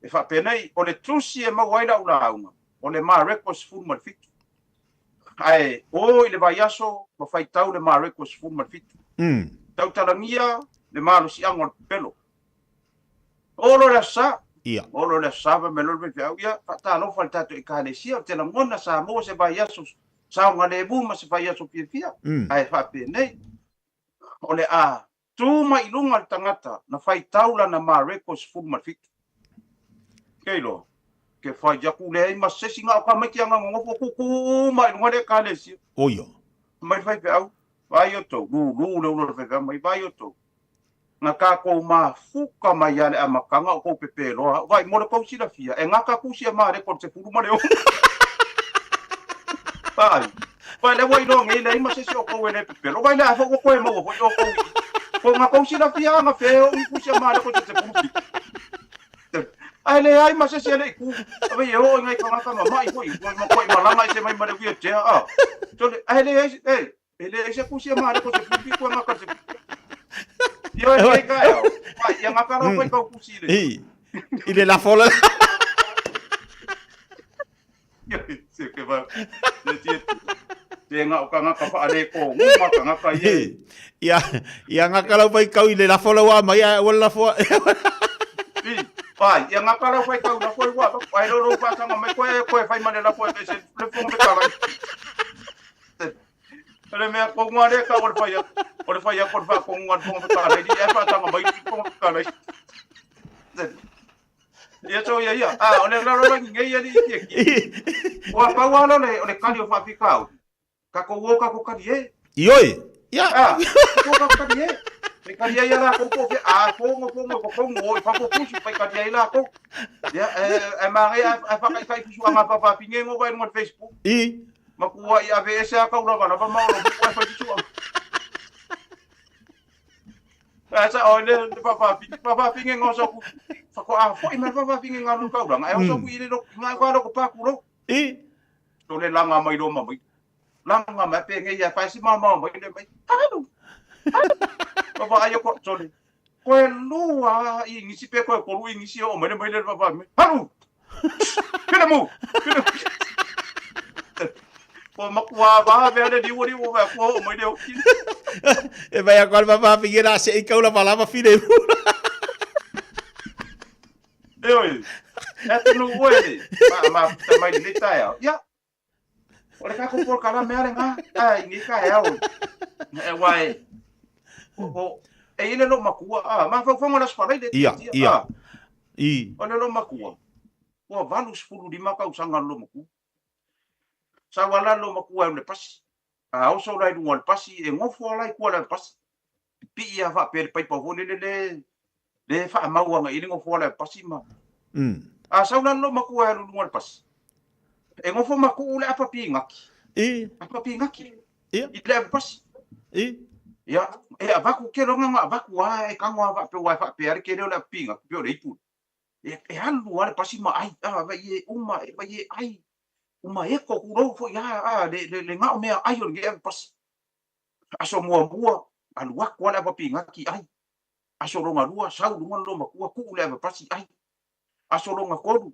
E faapenei, o le tusi e maua ai lau lauga, o le Mareko 17. Ae o i le vaiaso ma faitau le Mareko 17. Tautalagia le malosiaga o le pepelo. O lo le aso Sa. O lo le aso Sa fai mai loa le faifeau, ia, faatalofa i le tatou Ekalesia, ou te lagona sa maua se vaiaso saogalemu ma se vaiaso fiafia. Ae faapenei, o le a Tu mai i luga le tagata na faitau lana Mareko 17. Ke iloa, ke fai aku leai ma se isi gao ka mai ki anga gogofo kukuu mai luga le ekalesia. Oia. Mai le faifeau, vai outou, lulu le ulo le faifeau mai, vai outou. Na kakou mafuka mai ia le amataga o kou pepeloa, vai mo le kou silafia, e gaka kusi a Mareko le sefulu ma le ono. Vai. Vai le ua iloa nei leai ma se isi o kou e le pepelo. Vai le a foi ua koe maua foi o kou i. Ko nga kou silafia anga fe o i kusi a Mareko te 17. Ae leai ma se isi e le i ku. Ave e oo i ngai tagata mama'i foi, ma koe malaga ese mai ma le wheelchair a. Sole, ae leai, e, e leai se kusi a Mareko 17 koe ngaka se. Ia e kei ka e ao. Vai, ia ngaka rau fai kau kusi le. I, i le lafo le. Se ke va. Le tie. Te nga o ka ngaka wha ale ko ngu ma ka ngaka ia. Ia, ia ngaka lau whai kau i le lafo lau a mai a ua lafo. I, pai, ia ngaka lau whai kau lafo i wa, ai lo lo whasanga mai koe koe whai mane lafo e se le fonga me kala. Le mea ko ngā le ka o le whai o le whai ko le wha ko ngā le fonga me kala. I e whasanga mai i fonga me kala. Ia so ia ia. Ah, o le lalolagi nei ia li ki ki. Ua pau ala le o le kali o faafikauli. Ka ko o ka ko kali e. Ioi. Ia. Ah, ko ka kali e. Fai kali ai la ko ko fe a fongo fongo ko fongo o i fafo pusu fai kali ai la ko. Ia e e ma ai a fa kai kai pusu anga papa pinge ngo vai no Facebook. I. Ma kua i ave ese a kau lava lava ma o lo ku fai pusu. Sa o le le faafafine nga o soku faatoa fo'i mai le faafafine nga lo taulaga ae o soku i le nga ka loko paku lo I to le laga mai lo ma mai laga mai penei ia fae si maomao mai le mai alu alu vaai ko tole koe lua i ngisi pe koe kolu i ngisi o mai le mai le faafafine alu pele mu pele Ua makuā vave ale liu liu o kua o mai le oki. E vai agora vai vai vinha se i kaula valava file. E oi. E tunu ue le. Ma ma ta mai le tae. Ia. O le kako por kala me ale nga. Ai ni ka e au. E wai. O e ile lo makua. Ah, ma fa fa la sfalai le. Ia, ia. I. O le lo makua. Ua 85 tausaga le lo makua. Sau ala lo makua e le pasi. A oso la i luga o le pasi, e gofo ala i kua le pasi. Pipii a faapea le paipa foi lele le le faamau agai i le gofo ala e pasi ma. A sau la lo makua e alu i luga o le pasi. E gofo ma kuu le apa pigaki. I. Apa pigaki. Ia. I le ave pasi. I. Ia, e avaku ke longa nga avaku a e kango a faapea ua e faapea le kele o le apa pigaki pe o le ipu. E, e alu a le pasi ma ai, a, vai e uma, e vai e ai, uma eko kulou foi a, a, le, le, le gao mea ai o le ave pasi. Aso muamua, alu aku a le ava pigaki ai. Aso longa lua, sau luga le lomakua, kuu le ave pasi ai. Aso longa kolu,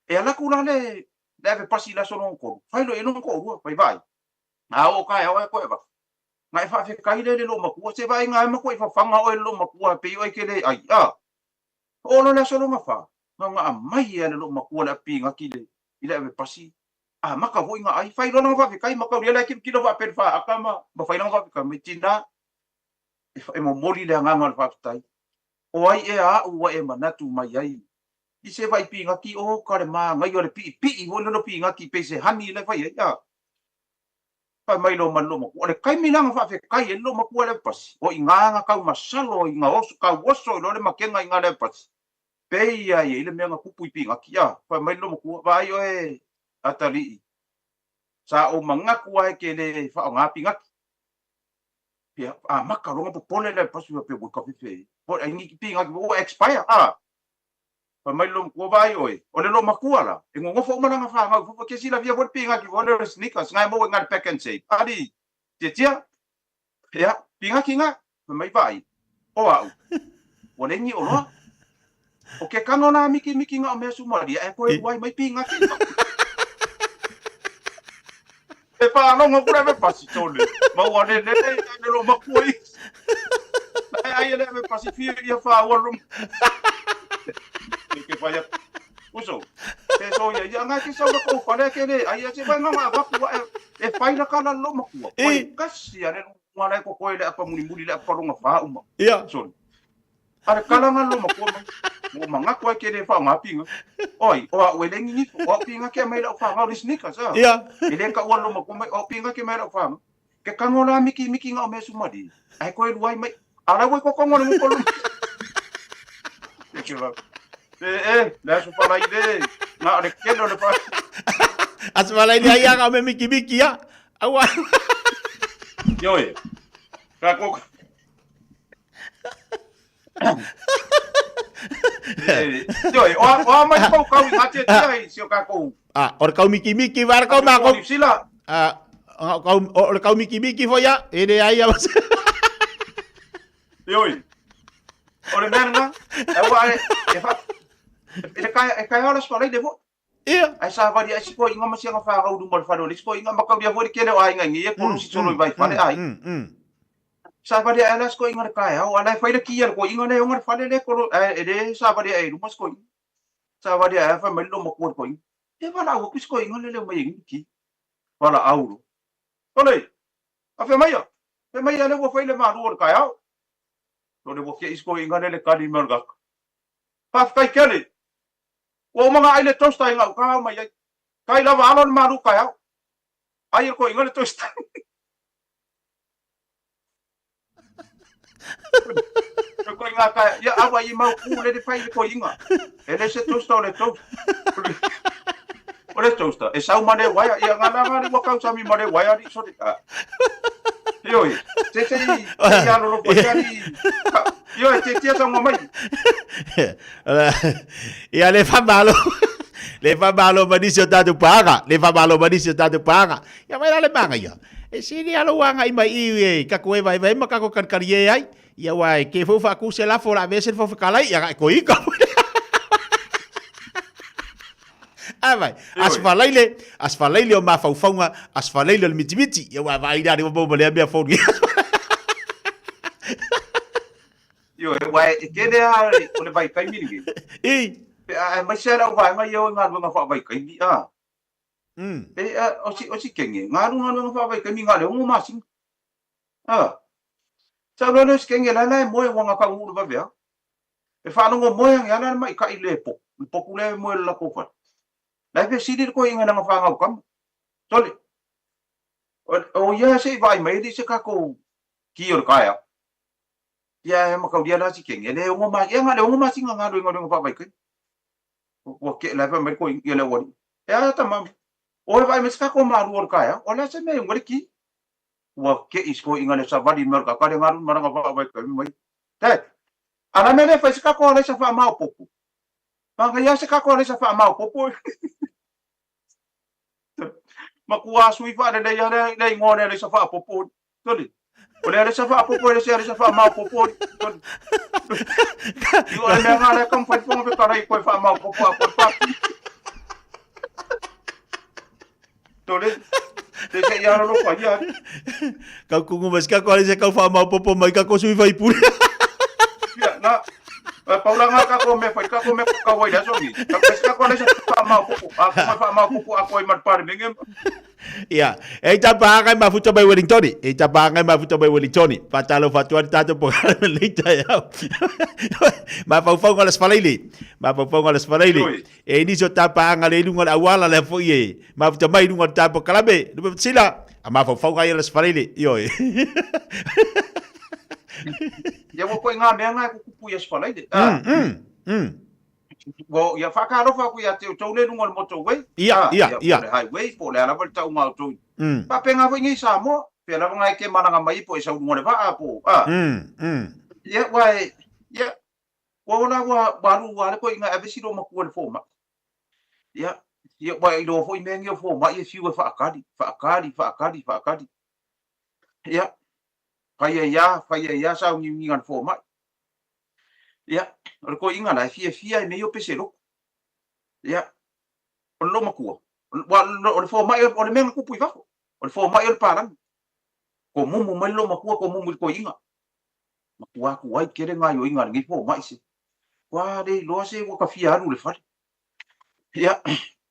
e ala aku la le, le ave pasi i le aso longa kolu, fai loa i lona toalua, fai vaai. A oo ka e ao e koe ava. Nga e faafetai le le lomakua, se vaai nga e makuai fafaga oe le lomakua, pei oe ke le ai, a. Oo loa le aso longa fa, na ona aumai e le loomatua le apigaki le i le ave pasi, amata foi na ai, fai loa lana faafetai ma taulia la e kilokilo faapea i le faata ma ma fai lana faafetai mai, tina, e, e momoli le agaga o le faafetai. O ai ea a'u ua e manatu mai ai i se vai pigaki o ka le māgaia o le piipii foi lea o le pigaki pei se honey la e fai ai, a. Fai mai loa ma le loomatua, o le taimi la na faafetai ai le loomatua i le ave pasi, o i ina na tau masalo i na oso, tau oso ai loa le makega i ina le ave pasi. Pei a i ai le mea na tupu i Pigaki, a, fai mai le loomatua, vaai oe atalii, sa ou manatu lava e te le faaaoga Pigaki. Ia, amata loa na popole le ave pasi faapea, ua kafefe, po ai ni Pigaki ua expire, a. Fai mai le loomatua, vaai oe, o le loomatua la, e nonofo uma lana fanau i fafo, ke silafia foi le Pigaki foi lea o le sneakers, na e maua i ina i le pack and save. Alii, tiatia, ia, Pigaki na, fai mai, vaai, o au, ua leai ni oloa. O ke kano nā mikimiki nga o mea sumaria e koe wai mai pinga ke. E whaalongo kura me pasi tonu. Maua le le le le lo makua i. Ai ai le me pasi fia ia wha ua rum. Ke whaia. Uso. Te so ia ia ngai ke sau ko whare ke le ai se vai ngā vaku e whai la kala lo makua. Koe kasi ale ngā lai ko koe le apa muli muli le apa longa wha uma. Ia. Sorry. Are kalanga lo makua mai. Mo manga koe ke le wha ngā pinga. Oi, o a ue le ngingi, o a pinga ke mai lau wha ngā le sneakers. Ia. E le ka ua lo makua mai, o a pinga ke mai lau wha. Ke kango la miki miki ngā o mea sumari. Ai koe luai mai. Ala ue ko kongo le moko lu. E, e, le aso whalai le. Ngā le keno le wha. Aso whalai le ai anga o me miki miki ia. Aua. Ioi. Ka ko Ioi, o a mai pau kau i ngā tia tia i si o kākou. Ah, o le kau miki miki wara kau mako. Ah, o le kau miki miki fo ia, e le ai ia. Ioi. O le mea nga, e ua e, e fa, e kai, e kai ora spa le fo. Ia. Ai sa vari ai siko inga ma sianga fa au luma le fale o le siko inga makau dia fo le kele o ai ngai e kolu si solo i vai fale ai. Sa vari ai la siko inga le kai au ala fai le kia ko inga le onga le fale le kolo e le sa vari ai luma siko inga. Sa vari ai fa mai lo makua ko inga. E wala au ku siko inga le le mai inga ki. Wala au. Ole. A fe mai fe mai le ua fai le malu o le kai au. Lo le ua ke isko inga le le kali me o le gaka. Whawhikai kele. Ua uma ngā ai le tosta i ngau ka mai ai. Kai lava alo le malu kai au. Ai e ko inga le tosta. Ko ko inga kai, ia awa i mau ku le le fai le ko inga. E le se tosta o le toast. O le tosta. E sau ma le waia, ia ngā la ngā le wakau sami ma le waia ni sorry. Ioi, te te i, te i alo lopo, te ari, ioi, te tia sa mai. Ia le whamalo, le whamalo manisi o tātou pāga, le whamalo manisi o tātou pāga. Ia mai la le manga ia. E sini alo wanga i mai i e, kako e vai vai ma kako kankari e ai. Ia wai, ke fau whaku se lafo la vese fau whakalai, ia ko ika. A vai, as falaile, as falaile o mafaufauga, as falaile o le mitimiti. Ia ua vaai la le ua maua lea mea fou. Ioe, ua e tele a o le vaitaimi lenei. I. Pe a mai se lau vaenga ia o i galuega faavaitaimi a. Pe a o si o si kenge, ngalu galuega faavaitaimi nga le ongo masina. A. Sa lo le si kenge la la e moe wanga ka ulu vavea. E whaalongo moe ange ala le mai kai le po. Le poku le moe le lako whare. La e sili le koe inga nanga whangau kama. Tole. O ia se i vai mai li se kako ki o le kaea. Ia e makauria la si kenge. Le ongo ma, ia nga le ongo ma singa nga luenga luenga wha vai kai. Ua ke la mai koe ia le wari. E a ta mami. O e vai me se kako maru o le kaea. O la se me ngore ki. Ua ke isko inga le savali me o le kakare ngaru maranga wha vai kai mai. Te. Ala me le fai se kako ala sa wha mau popo. Panga ia se kako ala sa wha mau popo. Ma kua sui wha le le le le ingoa le sa wha popo. Toli. O le ale sa wha popo le se ale sa wha mau popo. Toli. I o le mea ngā le kam whai whonga pe karai koe wha mau popo a koe wha. Toli. Te se ia roro wha ia. Kau kungu mas ka ko se kau wha mau popo mai ka ko sui whai pure. Ia, nā, paula ngā ka ko me whai, ka ko me ka wai la songi. Ka ko ka ko le sa wha mau popo, a ko mai wha mau popo a koe mar pare menge. Ia, e ta pāngai mafuta mai Wellingtoni. E ta pāngai mafuta mai Wellingtoni. Whātalo whātua ni tātou po le tai au. Mafaufauga le sfalaile. Mafaufauga le sfalaile. E nisi o tā pānga le lunga le auala le foi e. Mafuta mai lunga le tāpo kalame. Lupe sila. A mafaufauga ia le sfalaile. Ioi. Ia ua koe ngā mea ngā e kukupu ia sfalaile. Ua ia whakaalofa aku ia te o tau le lunga o le motorway. Ia, ia, ia. Po le highway, po le ala le tau ngā o tau. Papenga foi ngai Samoa, pe lava ngai ke malanga mai po e sau lunga le vaa po. Ia, ua e, ia, ua ola ua walu ua le koe inga avesi lo makua le fōma. Ia, ia, ua i lo foi mea ngi o fōma ia fiu e whaakari, whaakari, whaakari, whaakari. Ia, whai e ia, whai e ia sau ngi ngi ngā fōma. Ia, o le toeaina la e fiafia i mea ia o pese lotu. Ia, o le loomatua, o le fomai, o le mea na tupu i fafo, o le fomai o le palagi. Tomumu mai le loomatua, tomumu i le toeaina. Matua tuai tele gaoioiga a lenei fomai se. Ua le iloa se ua ta fia alu i le fale. Ia,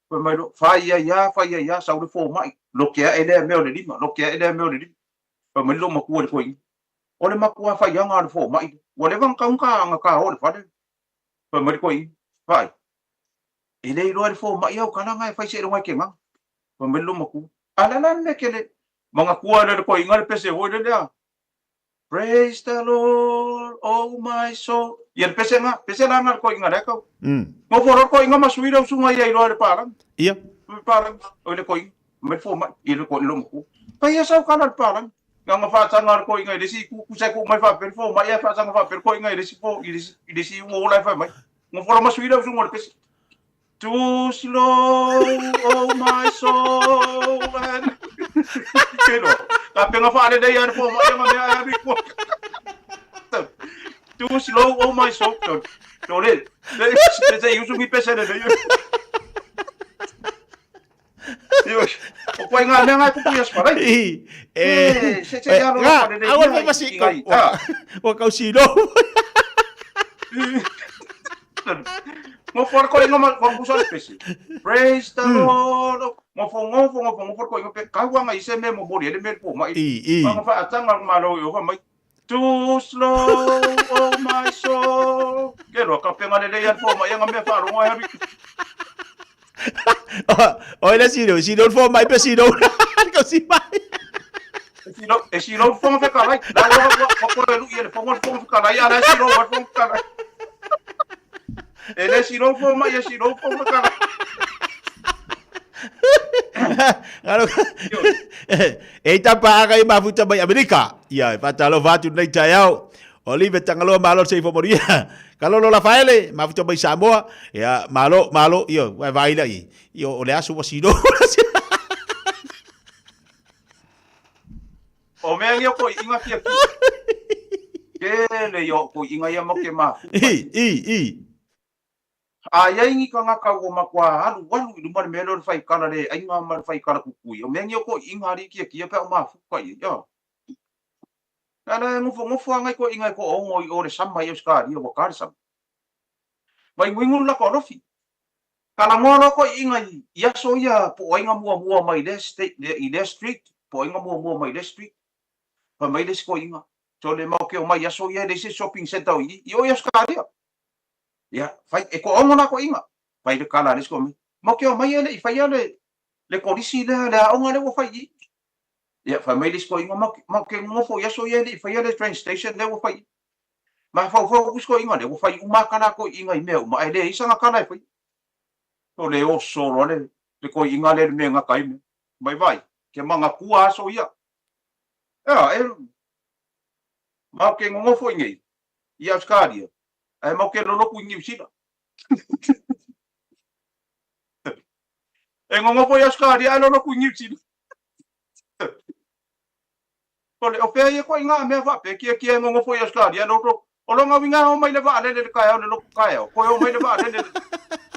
fai mai loa, fai ai lava, fai ai lava, sau le fomai, lote ae lea mea o le lima, lote ae lea mea o le lima. Fai mai le loomatua i le toeaina, O le matua faiaga a le fomai lea, ua leva ona tau ona ta o i le fale. Fai mai le toeaina, Vaai, e le iloa e le fomai au tala na e fai seiloga e te gaga. Fai mai le loomatua, A o le a la le mea e te le manatua ai le toeaina le pese foi lele a Praise the Lord, oh my soul. Ia le pese na, pese la na le toeaina lea tau. Nofo loa le toeaina ma sui le usuga ia iloa e le palagi. Ia. Le palagi, oi le toeaina, mai le fomai, i le loomatua. Fai ia sau kala le palagi. Na ona faataga o le toeaina i le isi itu, tusa e tuu mai faapea le fomai ae faataga faapea le toeaina i le isi po, i le isi, i le isi uo la e fai mai. Nofo loa ma sui le usuga o le pese. Too slow, oh my soul. And... Ke loa. Ka penga whaalelei a le fomai nga mea e alu i tua. Too slow, oh my soul. To le, le, se usungi pese le le. O koe ngā mea ngā kupu i asparai. I, e, se se ia lola pa lelei. Awa le masi ko. Wa kau silo. Ngo for ko inga ma busa le pesi. Praise the Lord. Ngo fo ngo fo ngo fo ngo for ko inga pe kau anga ise me mo mori ele me po mai. I, i. Nga fa atanga ma lo yo fa mai. Too slow, oh my soul. Ke roa ka penga lelei a le fomai anga mea whaarongo ai haru. Oi le silo, silo le fomai pe silo. Ka si mai. E silo le whonga whekalai. La ua ua ua koe lui e le whonga le whonga whekalai. A la silo le whonga whekalai. E le silo le fomai e silo le whonga whekalai. Alo, e tapa aga i mafuta mai Amerika. Ia, e whātalofa atu nei taeao. Olive Tangaloa malo se ifo moria. Kalolo Rafaele, mafuta mai Samoa. Ia, malo, malo, ia, wai vaila i. Ia, o le aso wa sino. O mea ia ko inga fia fia. Ke le yo ko inga ia mo ke mafu. I, i, i. A i ai ni kangaka ua makuā alualu i luma le mea lea o le faikala le aiga ma le faikala kukui, o mea nei o koʻiʻiga alii kiakia pe a o mafuka ia, ioe. A la e nofonofo lava nai koʻiʻiga e toaono i o le sama i Ausetalia ua ta le sama. Vaiguigu le lako alofi. Talanoa loa koʻiʻiga i aso ia po o aiga muamua mai lea state, i lea street, po o aiga muamua mai lea street. Fai mai le isi koʻiʻiga, Sole mau ke omai i aso ia e leai se shopping centre o i i, i o i Ausetalia. Ia, fai, e toaono la koʻiga. Fai le kala a le isi koʻi mai. Mau ke omai e le i faia le, le kolisi lea, le aoga lea ua fai i i. Ia, fai mai le isi koʻiga, mau, mau ke nofo i aso ia e le i faia le train station lea ua fai i. Mafaufau aku isi koʻiga lea, ua fai uma kala koʻiga i mea uma, ae leai sana kala e faia. O le oso loa le, le koʻiga lea i le mea e gata ai mea. Mai vai, ke manatua aso ia. Ia, e, mau ke nonofo i nei, i Ausetalia, ae mau ke loloku i Niu Sila. E nonofo i Ausetalia ae loloku i Niu Sila. O le, o fea ia koe i ngā mea faapea, kiakia e nonofo i Ausetalia ae loloku. O lona uiga e o mai le vaalele i le taeao i le lotu taeao, toe o mai le vaalele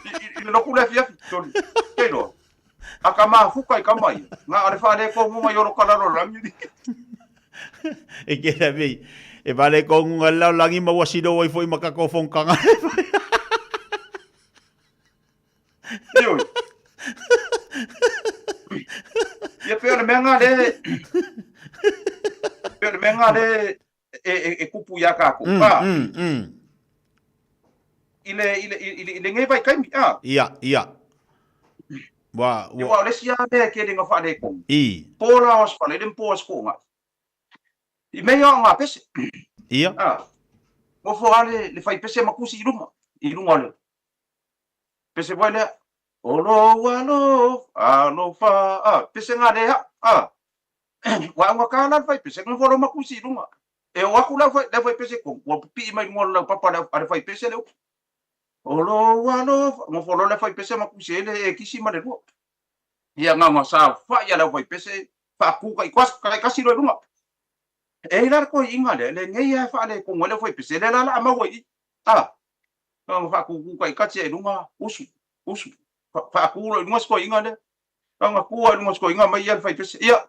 i le lotu le afiafi. Toli, kei loa. A ka mafuka i kama ia, ngā ale whaale kongunga i oro kalalolagi. E ke la mei, e whale kongunga le lalolagi ma ua silo ai foi ma kako fongkanga. Ioi. Ia pea o le mea ngā le, pea o le mea ngā le e kupu iā kākou. I le, i le, i le, i lenei vaitaimi, a. Ia, ia. Ua, ua. Aua o le isi lava mea e tele ina faaletonu. I. Po la o Aso Faraile ma po o Aso Toonai. I mea ia o ngā pese. Ia. A. Nofo lava le, le fai pese ma tusi i luma, i luga o le pese foi lea. O lou alofa, alofa, a, pese ngā lea, a. Ua augata la le faipese, nofo loa ma tusi i luga. E oo atu le aufaipese i totonu, ua pipii mai luga o le laupapa a le faipese le upu. O lou alofa, nofo loa le aufaipese ma tusi ai le ekisi ma le lua. Ia na ona saofai lava le aufaipese, faatu taitasi loa i luga. E i ai la le toeaina lea, lenei lava e faaletonu ai le aufaipese, lea la o le a maua i i. A, na ona faakūkū kaikati ai i luga, usu, usu, faakū loa i luga si toeaina lea. Na ona kū lava i luga o si toeaina aumai ia le faipese, ia,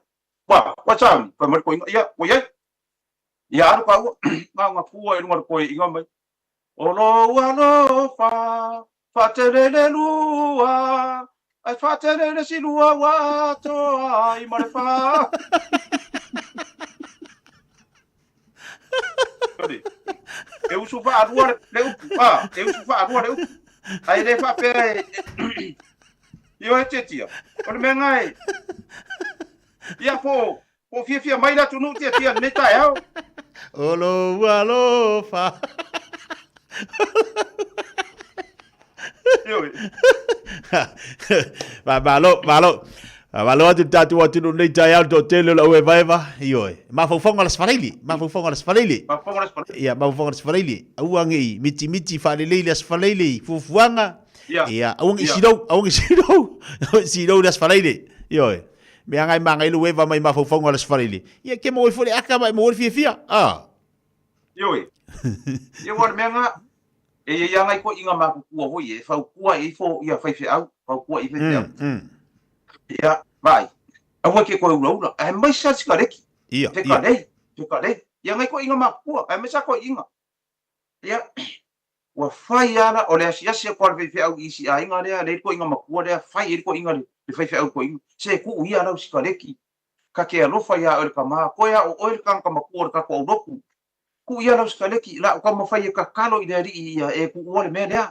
ua, ua sauni, fai mai le toeaina, ia, ua i ai. Ia alu taua, na ona kū lava i luga o le toeaina mai, O lou alofa, faatele le lua, ae faatele le isi lua ua atoa ai ma le fa. E usu faalua le, le upu, a, e usu faalua le upu. Ae le faapea e, ioe tiatia, o le mea lena e, ia po, po o fiafia mai le atunuu tiatia i lenei taeao. O lou alofa. Ioe. Malo, malo. Malo atu le tatou atunuu nei taeao le toatele o le auevaeva. Ioe. Mafaufauga o le Aso Faraile. Mafaufauga o le Aso Faraile. Mafaufauga o le Aso Faraile. Ia, mafaufauga o le Aso Faraile. Aua ne i mitimiti faalelei le Aso Faraile i fuafuaga. Ia. Ia, aua ne i silou, aua ne i silou, silou le Aso Faraile. Ioe. Mea ngai magai le ueva mai mafaufauga o le Aso Faraile. Ia, ke maua ai foi le aka ma e maua ai le fiafia. Ah. Ioe. Ia ua le mea nga, e iai lava nai toeaiina matutua foi e fautua i ifo ia faifeau, fautua i faifeau. Ia, vaai, aua e te toe ulaula, aemaise lava le sikareti. Ia, ia. Fekalei, fekalei. Ia nai toeaiina matutua, aemaise lava toeaiina. Ia, ua fai lava la, o le asiasi atu lava a le faifeau i isi aiga lea, lea e i ai le toeaina matua lea, fai ai le toeaina le faifeau i le toeaina. Se tuu ia lau sikareti, Ka te alofa iā oe le tama, koe a o oe le tagata matua o le tatou aulotu. Tuu ia lau sikaleki, la u taumafai e tatalo i le Alii ia e tuua le mea lea.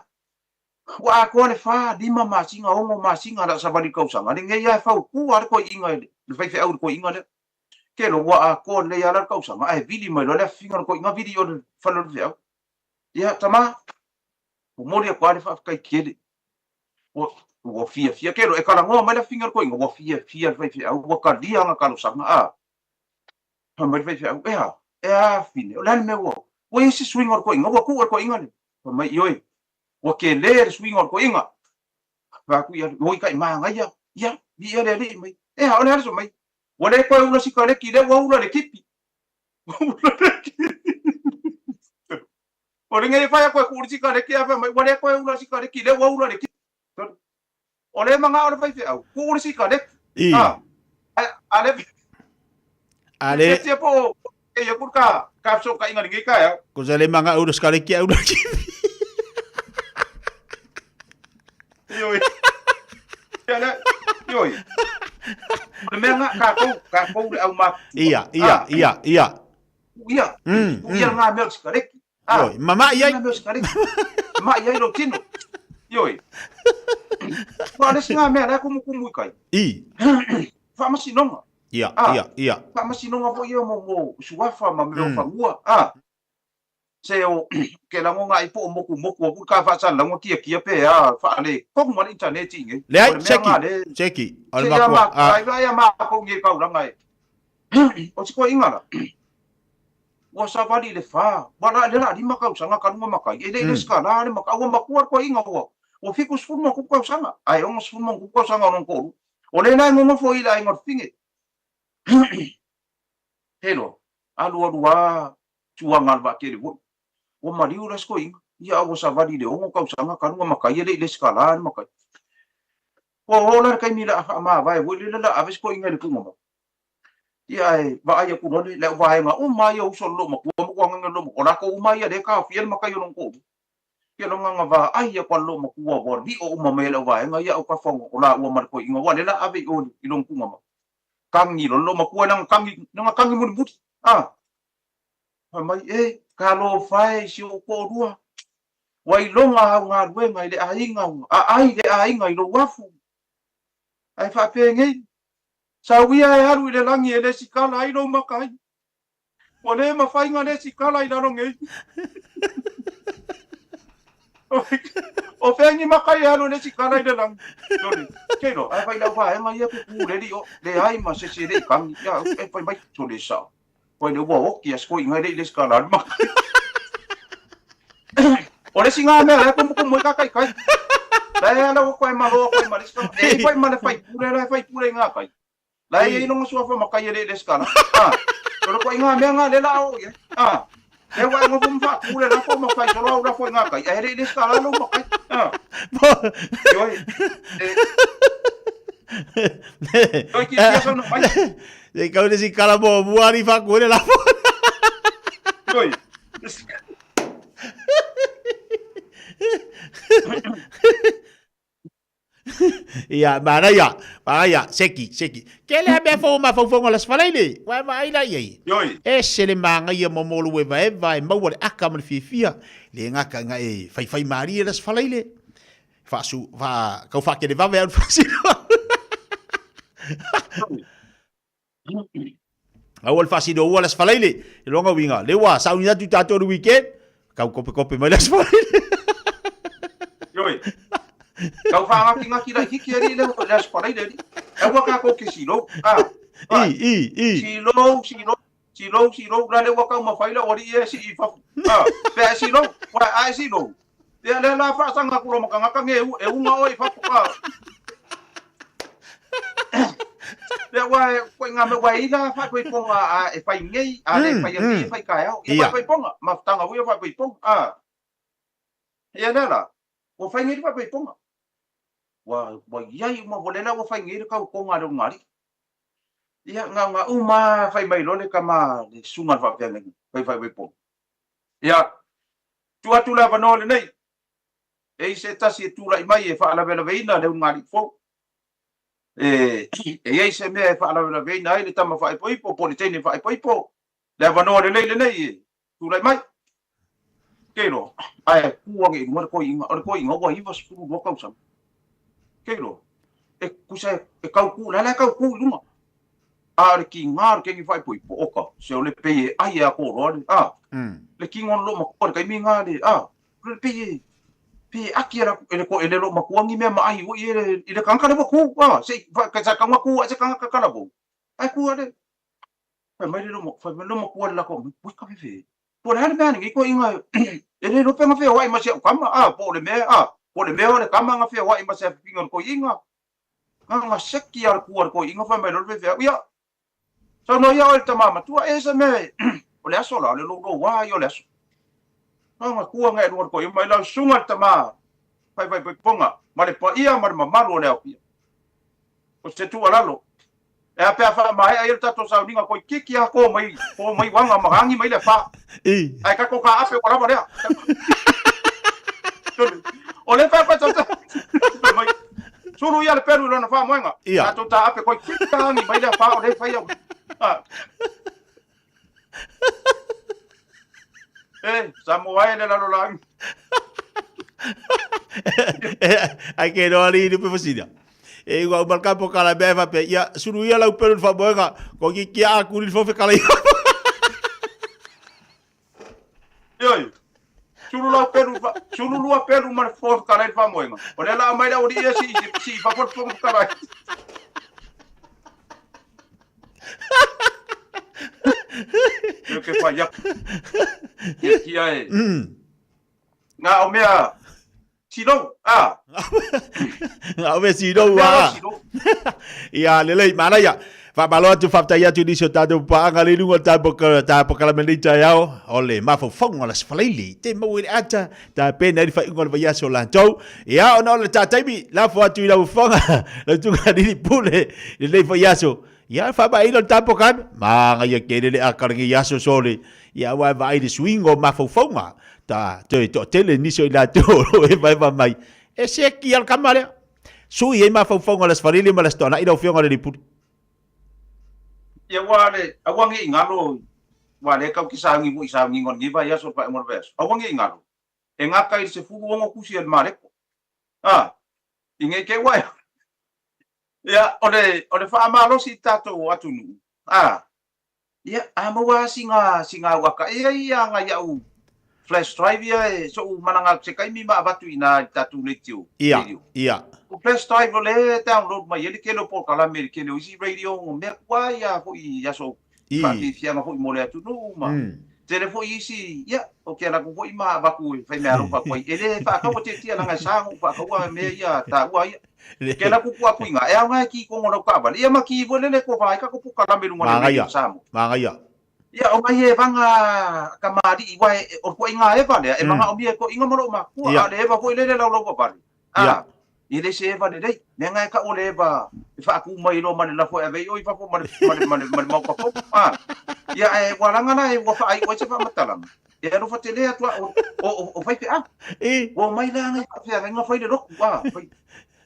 Ua atoa le fa, lima masina, ono masina la savali tausaga, lenei a e fautua le toeaina i le faifeau i le toeaina lea. Kelo ua atoa lelei a la le tausaga ae vili mai loa le afifiga o le toeaina vili i o le fale o le feau. Ia tama, momoli atu a le faafetai tele. Ua, ua fiafia kelo, e talanoa mai le afifiga o le toeaina, ua fiafia le faifeau, ua talia ana talosaga, a. Fai mai le faifeau, e a, e a afifine, o le a le mea ua, ua i ai se suiga o le toeaina, ua tuu e le toeaina le, fai mai, ioe, ua tele le suiga o le toeaina. Fai atu ia, ua itaʻi manaia, ia, viia le Alii mai, e a, o le a le mai, ua le toe ula sikaleki, lea ua ula le kipi. Ua ula le kipi. O lenei e fai atu e tuu le sikaleki ae fai mai, ua le toe ula le sikaleki, lea ua ula le kipi. O le manao o le faifeau, tuu le sikaleki. I. A, a le... A le... Tia po o e ia ka, ka fesootaiga i lenei taeao. Ko se le manao ula sikaleki ae ula kipi. Ioe. Ia le, ioe. O le mea nga, kākou, kākou le au matutua. Ia, ia, ia, ia. Ia, ia ngā mea o le sikareti. Ah, Ioe, mama'i ai. Ngā mea o le sikareti. Mama'i ai lou tino. Ioe. Ua le isi ngā mea la e kumukumu i kai. I. Faamasinoga. Ia, Ah, ia, ia. Faamasinoga foi ia mo, mo suafa ma mea o fanua. Ah, se o ke lagona ai po o mokumoku aku ka faasalalauga kiakia pe a faaletonu ma le internet i nei. O Leai, le mea seki, nga le seki. O le se ia makua, ma ah. ai ia makou nei taulaga e o si toeaiga la ua savali i le fa ua la le la lima tausaga ka luga matai e le i le sikala le matai ua matua le toeaiga ua ua 70+ tausaga ae 60+ tausaga o lona toalua o lea la e nonofo i le aiga o le fine helo alu alu a tuaga a le vaatele foi ua maliu la si toeaina ia a ua savali i le ono tausaga ka luga matai e le i lesitala le matai. Ua oo la le taimi la a faamavae foi lele la ave si toeaina i le tuuga mai. Ia ae vaai atu loa le au vaega uma ia o uso o le loomatua ma tuagaga o le loomatua, o latou uma ia lea e taofia le matai o lona toalua. Ia lona na vaai atu a le loomatua ua lio uma mai e le au vaega ia autafa o laua ma le toeaina aua lea la ave i o i lona tuuga mai. Kagi loa le loomatua lana kagi, lana kagi mulimuli. A! Fai mai, E, talofa e i si ou toalua, ua iloga au galuega i le aiga, aai le aiga i lou afu. Ae faapenei, sau ia e alu i le lagi e lesitala ai lou matai. Ua le mafai na lesitala i lalo nei. O fea ni matai e alu e lesitala i le lagi? Sole, keilo, ae fai lau vaega ia ke puleli o, leai ma se isi e le i kagi. Ia, e fai mai, sole sao. Koe le ua oki a siko inga le i lesitala le matai. O le isi ngā mea la e kumukumu ai ka kaikai. La e ala ua koe malo koe ma le isi E i koe ma le faipule la e faipule i ngā kai. La e i longa suafa ma kai e le i lesikala. Ah. O le koe ngā mea ngā le la o ia. Ah. E ua e nofo ma faatu le lafo ma fai solo au lafo i ngā kai, a hele i le isi tala lou makai. Ah. Ioe, e, Ioe, ki tia sau na mai. Se kau le si kala mo mua ni whaku le lafo. Ioe. Ia, manaia, manaia, seki, seki. Ke lea mea fou mafaufauga o le Aso Faraile, ua e vaai la i ai. Ioi. Ese le magaia mo mo lou evaeva e maua le aka ma le fiafia, le gata ina e faifai malie le Aso Faraile. Faasu, faa, kau faakelevave au le faasino. Aua le faasino ua le Aso Faraile, i loga uiga, le ua sauni atu tatou le weekend, kau kopekope mai le Aso Faraile. Ioi. Kau whaangakingaki lai kiki ari le le Aso Faraile ari. Aua ka kou ke silou. Ah. I, i, i. Silou, silou, silou, silou. La le ua kau mawhai la ori e si i fafu. Ah. Pea e silou. Wa a e silou. Ia le la whaasanga kuro makangaka nge u, e unga oi fafu. Ah. Pea wa e, koe ngā mea wa i la whaipaiponga a e whai ngei, a le whai angi e whai kaeao. Ia whaipaiponga, mafutanga ui e whaipaiponga. Ah. Ia lea la, ua whai ngei le whaipaiponga. Ua, ua iai uma, ua le la ua whai ngei le kau konga le ungari. Ia, ngā, ngā uma whai mai loa le kama le sunga le whaapea ngei, whai whaipaiponga. Ia, tuu atu le avanoa lenei, e i se tasi e tula'i mai e faalavelaveina le ulugalii fou. E, e i ai se mea e faalavelaveina ai le tama faaipoipo po o le teine faaipoipo, le avanoa lelei lenei e tulai mai. Ke iloa, ae ku age i luga le koiiga, o le koiiga ua 92 tausaga. Ke iloa, e kusa e kau ku, la la e kau ku i luga. A o le kiga o le kengi faaipoipo, oka, se o le pei e ai e a koloa le, a, le kingo lo makua le kaimi nga le, a, le pei e, pei e aki e la, e le ko, e le lo makua ngi mea ma ai ui e le, i le kangaka le ua ku, a, se, fa, ka sa kaunga ku a se kangaka kala vou. Ai ku a le, fai mai le lo, fai mai lo makua le lako, ui ka fefe. Po o le a le mea nei ko inga, e le lope nga feoai ma si au kama, a, po o le mea, a, po o le mea o le kama nga feoai ma se afifinga o le koiinga. Nga nga seki a le ku a le koiinga fai mai lo le fefe au, ia, saunoa ia oe le tama matua, e se mea e, o le aso la, o le loulou a ia o le aso. Nga nga kua nga e lua le koiinga mai lau susuga le tama, fai fai poipoga, ma le paia ma le mamalu o le aofia. O se tuualalo, E a pea faamaea ai le tatou sauniga koi kiki a ko mai, ko mai wanga ma rangi mai le fa. I. Ai ka ko ka ape ua lava lea. O le fa fa tata. Mai. Sulu ia le pelu i lona faamoega. Ia. Tatou ta ape koi kiki a rangi mai le fa o le fai au. Ah. E, Samoa e le lalolagi. Ai ke noa li lupe fasina. E ua umal ka po kala mea fa pe ia sulu ia lau pelu fa moega ko ki kia a kuri fo fe kala ia. Ioi. Sulu lau pelu fa sulu lua pelu ma le fo kala fa moega. O le la mai la ori ia si si si fa fo fo kala. Ia ke whai atu. Kia kia e. Ngā o mea silou, a. Ngā o mea silou, a. Ia, lelei, manaia. Faamalo atu, faafetai atu i nisi o tatou paaga le luga o le tapo kalame nei taeao, o le mafaufauga o le Aso Faraile, te maua i le ata, tapena ai le faaiuga o le vaiaso o latou. Ia, ona o le ta taimi, lafo atu i lau afoga, lau tuga alii pule, i lenei foi aso. Ia, faamaeaina le tapo kalame, magaia tele le aka o lenei aso sole. Ia, aua e vaai i le suiga o mafaufauga, ta toe toatele nisi o i latou o lo o evaeva mai. E seki lava le kama lea. Sui ai mafaufauga o le Aso Faraile ma le Aso Toonai lau Afioga i le Alii Pule. Ia ua le, aua nge i ngalo, ua le kau ki saungi mo i saungi ngon ngi vai aso pa ngon vai aso. Aua nge i ngalo. E ngaka i se fulu ongo kusi el mareko. Ah, i nge ke wai. Ia, o le, o le whaamalosi tātou o atunuu. Ah, ia, a maua singa, singa waka. Ia, ia, nga iau flash drive ia e so'u malaga atu se taimi ma avatu i ina i le tatou radio. Ia, ia. O flash drive o lea e download mai ai le tele o polokalame i le tele o isi radio o mea tuai lava foi i aso faafiafiaga foi mo le atunuu ma tele foi isi, ia, ou te alu atu foi ma avatu e fai meaalofa atu ai. E le faataua tietia leaga e sa ona ou faataua mea ia taua ia. Ke ala kuku atu i ina, e aoga e ki i kogo lau taavale, ia ma ki foi lele e kova ai tatou polokalame i luga o le radio o Samoa. Magaia. Ia, o ngai evaga a kamali'i, uae o le ituaiga eva lea, e manaomia e toeaiina ma lou matua, a o le eva foi lele laulauvavale, a, e le se eva lelei. Mea na e tau o le eva e faatu mai loa ma le lafo e ave ai oe i fafo ma le, ma le, ma le, ma le maota fou, a. Ia, ae ua laga la e ua faaiu ai se faamatalaga, e alofa tele atu au, o, o, o faifeau. Ua omai la ngai faafeagaiga fai le lotu, a, fai,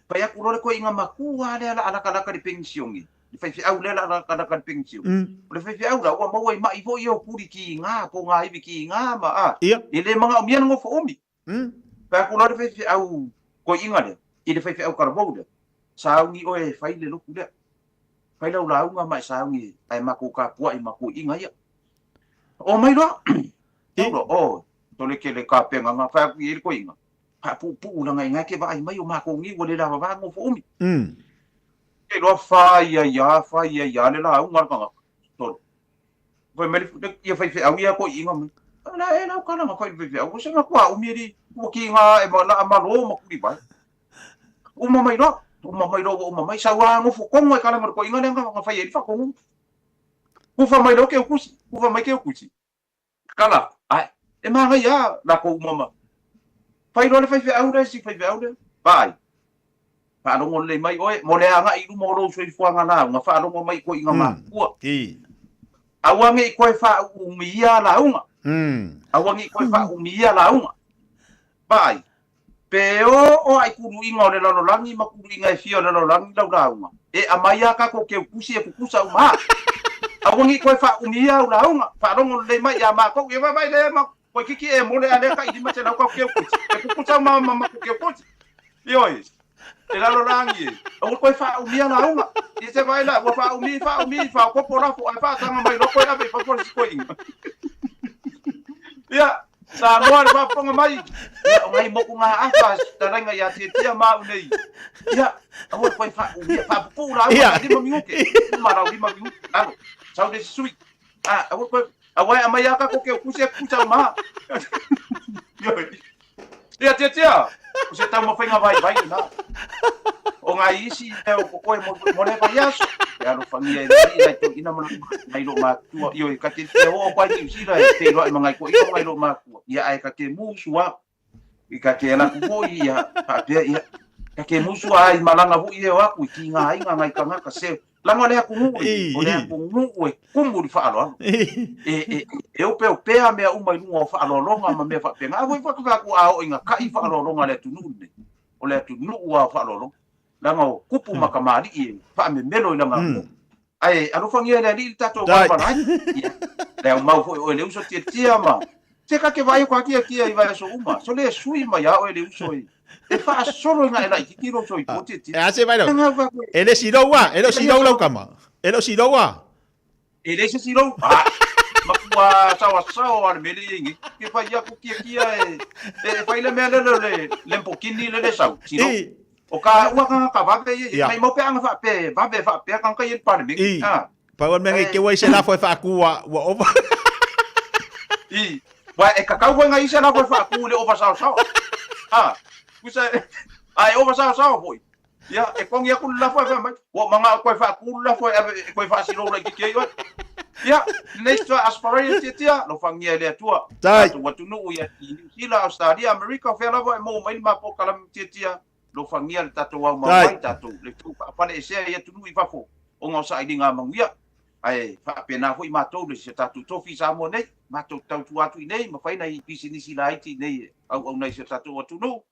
fai atu loa le toeaina matua lea o le a latalata i le penisione, le faifeau lea o le a latalata i le penisione. O le faifeau la, ua maua i mai foi ia o puli kiga, po o ngā iwi kiga ma, a, e le manaomia le nofo umi. Fai atu loa le faifeau toeaina lea, i le faifeau talavou lea, sauni oe e fai le lotu lea. Fai lau lauga ma e sauni ae matou tapuai ma toeaiina ia. Omai loa, tau loa, oh, tole kele tapenaga, fai atu i ai le toeaina, faapuupuu leaga ina e te vaai mai o matou nei ua le lavava nofo umi. Te iloa fai ai lava, fai ai lava le lauga a le tagata. Tole. Fai mai le ia faifeau ia toeaiina mai. La e lau kala na fai le faifeau, ua se matua umi e ua kiga e ma la malo ma kuli vai. Uma mai loa, uma mai loa ua uma mai, sau lava nofo tonu ai kala ma le toeaina lea na fai ai le faatonuga. Kufa mai loa ke ukusi, kufa mai ke ukusi. Kala, ae, e manaia a lakou uma ma. Fai loa le faifeau lea, si faifeau lea. Vaai. Faalogo lelei mai oe, mo le agai i luma o lou soifuaga lauga, faalogo mai i toeaiina matutua. Aua ne i toe faauumia lauga. Aua ne i toe faauumia lauga. Vaai. Pe oo a i kuluiga o le lalolagi ma kuluiga e fia o le lalolagi lau lauga, e aumai a tatou keukusi e kukusa uma a. Aua ne i toe faaumia au lauga, faalogo lelei mai ia matou, ia vaavaai lea ma toeitiiti e mole a lea tai 500 tau keukusi, e kukusa uma ma matou keukusi. Ioe, e lalolagi e, aua toe faaumia lauga. Ia se vaai la, ua faaumi, faaumi, faaopoopo lafo ae faataga mai loa toe ave i fafo le isi toeaina. Ia, Samoa le faafofoga mai, ia, o ngai moku ngā afa talaiga ia Tiatia ma au nei. Ia, aua koe faaumia, faapupuu la aua 5 minute, uma lau 5 minute, lalo, sau le isi sui. Ah, aua koe, aua e aumai a kako ke kusi e kusa uma. Ia, Tiatia, o se taumafaiga vaivai lena. O ngai isi mea o kokoe mo, mo le vaiaso. E alofagia e le Alii nai toeaina ma nai loo matua. Ioe, ka te fia oo pai Niu Sila e feiloai ma ngai toeaina ma ngai loo matua. Ia, ae ka te musu a. I ka te ala atu foi, ia, faapea, ia, ka te musu a i malaga foi e o atu i ki ngā aiga ngai tangata se. Laga o le atunuu lenei, o le atunuu e tumu i le faaaloalo. E, e, e opeopea mea uma i luga o faaaloaloga ma mea faapena. A foi fai atu a oo ina kai faaaloaloga a le atunuu lenei, o le atunuu lava o faaaloaloga. Leaga o tupu ma kamali'i e faamemelo i lana atunuu. Ae alofagia e le Alii le tatou valavala ai. Ia, le aumau foi oe le uso tiatia ma se ka te vaai atu a tiatia i vaiaso uma. So le sui mai a oe le uso e e faasolo ina e laitiiti lou soifua tiatia. E a se vai lau. E le silou a, e le o silou lau kama. E le o silou a. E leai se silou. Ah, matua saoasao lava le mea lea e i ai nei. Ke fai aku tiatia e, e fai le mea lea le le Lamborghini le le sau, silou. O ka ua tagata vave ia, yeah. Mai mau peaga faapea, vave faapea tagata ia i le Palemene. I. Ah. Pau o le mea nei keu ai se lafo e faaku ua, ua ova. I. Wa e kakau foi ngai se lafo e faaku i le ova saosaoa. Ah. Kusa, a e ova saosaoa foi. Ia, e kongi aku le lafo e fai mai. Ua mangao koe faaku le lafo e ave e koe faasilou laitiiti ai oe. Ia, lenei se asparaia tiatia, alofagia e le Atua. Tai. Tatou atunuu ia i Niu Sila, Australia, Amerika, o fea lava e maua mai le ma polokalame tiatia, alofagia le tatou ao mau ai, tatou le tou faafaleesea i atunuu i fafo ona o sailiga a manuia. Ae faapena foi matou le si o tatou tofi i Samoa nei, matou tautua atu i nei ma fai nai pisinisi laiti i nei e auauna ai si o tatou atunuu.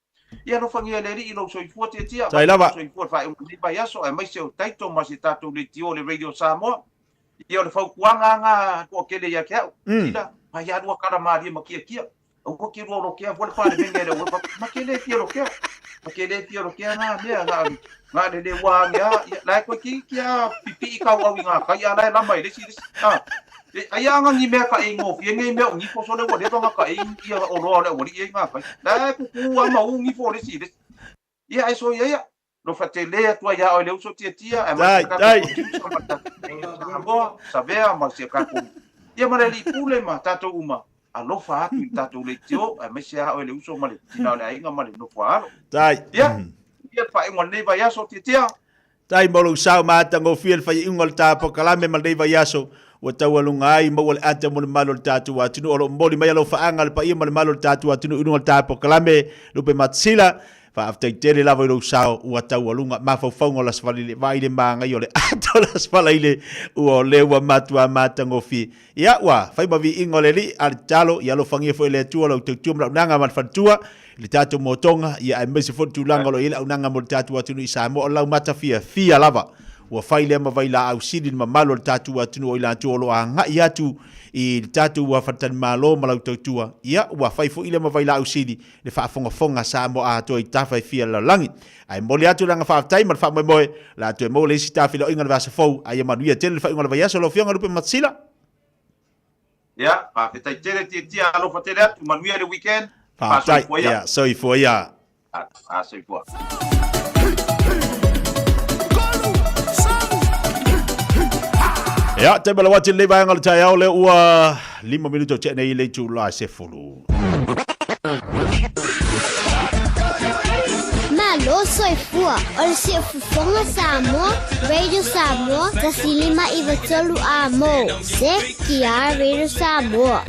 Ia alofagia e le Alii lou soifua tiatia, Tai lava. lou soifua i le faaiuga o lenei vaiaso, aemaise o Taito ma si tatou leitio le Radio Samoa. Ia o le fautuaga lena toatele ia te au. Sila, pai a lua kala malie ma kiakia. Aua ke lua lokea fua le palemene le ua ma ke le fia lokea. Ma ke le fia lokea ngā mea ngā ngā le le wā nge a ia lae koe ki kia pipi'i kau au i ngā kai a lae lama i le isi le isi. Ah. E, ai anga ni mea ka e ngofie ngei mea o ngifo sole ua leva nga ka e ia o loa o le awali ia i ngā kai. Lae kuku a ma u ngifo o le isi le isi. Ia e so ia ia. Lofa tele atu ai ia oe le uso tiatia, ae mai se tatou producer ma le tatou Samoa, Savea ma si a tatou, ia ma le alii pule ma tatou uma, alofa atu i le tatou leitio, aemaise a oe le uso ma le tina o le aiga ma le nofo a alo. Tai. Ia, ia le faaiuga o lenei vaiaso tiatia. Tai mo lou sao ma atagofie le faiuga o le ta polokalame ma lenei vaiaso. Ua taualuga ai maua le ata mo le mamalu o le tatou atunuu. O lo o momoli mai alofaaga le paia ma le mamalu o le tatou atunuu i luga o le ta polokalame Lupe Matasila. Faafetai tele lava i lou sao ua taualuga mafaufauga o le Aso Faraile. Vaai le manaia o le ata o le Aso Faraile ua o lea ua matua matagofie. Ia ua fai ma viiga o le Alii, a le tatalo ia alofagia foi e le Atua lau tautua ma lau auaunaga ma le faletua i le tatou motoga, ia aemaise foi le tulaga o lo o i ai le auaunaga mo le tatou atunuu i Samoa. O lau matafiafia lava ua fai lea ma vailaau sili i le mamalu o le tatou atunuu o i latou o lo o agai atu i le tatou faletalimalo ma lau tautua, ia ua fai foi lea ma vailaau sili le faafogafoga a Samoa atoa i tafa e fia o le lalolagi. Ae momoli atu le agaga faafetai ma le faamoemoe o le a toe maua le isi tafilauiga i le vaiaso fou, a ia manuia tele le faaiuga o le vaiaso lau Afioga Lupe Matasila. Ia, faafetai tele Tiatia, alofa tele atu, manuia le weekend. Faafetai, Faasoifua ia. Ia, soifua ia. Ah, soifua. Ia, taimi lau atu i lenei vaega o le taeao lea ua 5 minuta o tea nei i le itula e 10. Malo soifua o le Siufofoga Samoa, Radio Samoa, 1593 Amo, CKR Radio Samoa.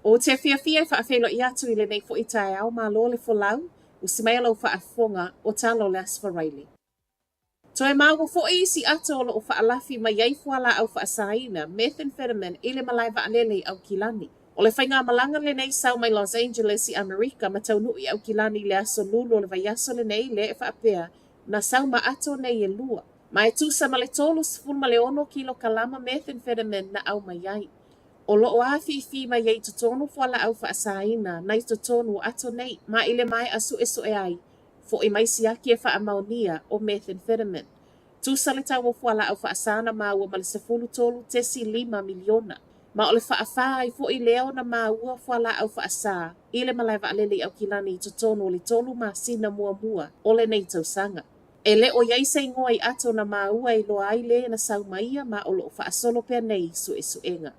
Ou te fiafia e faafeiloai atu i lenei foi taeao, malo le folau, usi mai lau faafofoga o tala o le Aso Faraile. Toe maua foi isi ato o lo o faalafi mai ai fualaau faasaina, methamphetamine, i le malae vaalele i Aukilani. O le faigamalaga lenei sau mai Los Angeles i Amerika ma taunuu i Aukilani i le aso Lulu o le vaiaso lenei lea e faapea na sau ma ato nei e lua. Ma e tusa ma le 36 kilokalama methamphetamine na aumai ai. O lo o afifi mai ai i totonu fualaau faasaina na i totonu o ato nei ma i le maea suesue ai Foʻi mai siaki e faamaonia o methamphetamine. Tusa le tau o fualaau faasa na maua ma le 13.5 miliona. Ma o le faafā ai foʻi lea ona maua fualaau faasa i le malae vaalele i Aukilani i totonu o le tolu masina muamua o lenei tausaga. E le o i ai se igoa i ato na maua e iloa ai le na sau ma ia ma o lo o faasolo pea nei suesuega.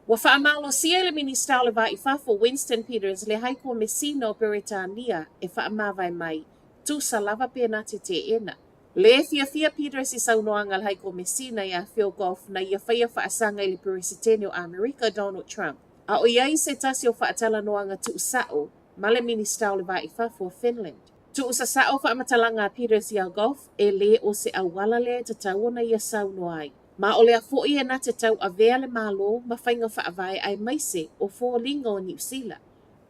Ua faamalosia e le Minisita o le Va i Fafo Winston Peters le Hai Komesina o Peretania e faamavae mai, tusa lava pe na te teena. Lē fiafia Peters i saunoaga a le Hai Komesina iā Phil Goff na ia faia faasaga i le Peresetene o Amerika Donald Trump, a o i ai se tasi o faatalanoaga tuusao ma le Minisita o le Va i Fafo o Finland. Tuusasao faamatalaga a Peters iā Goff e lē o se auala lea e tatau ona ia saunoa ai. Ma o lea foʻi e na te tauavea le Malo ma faiga faavae aemaise o foliga o Niu Sila.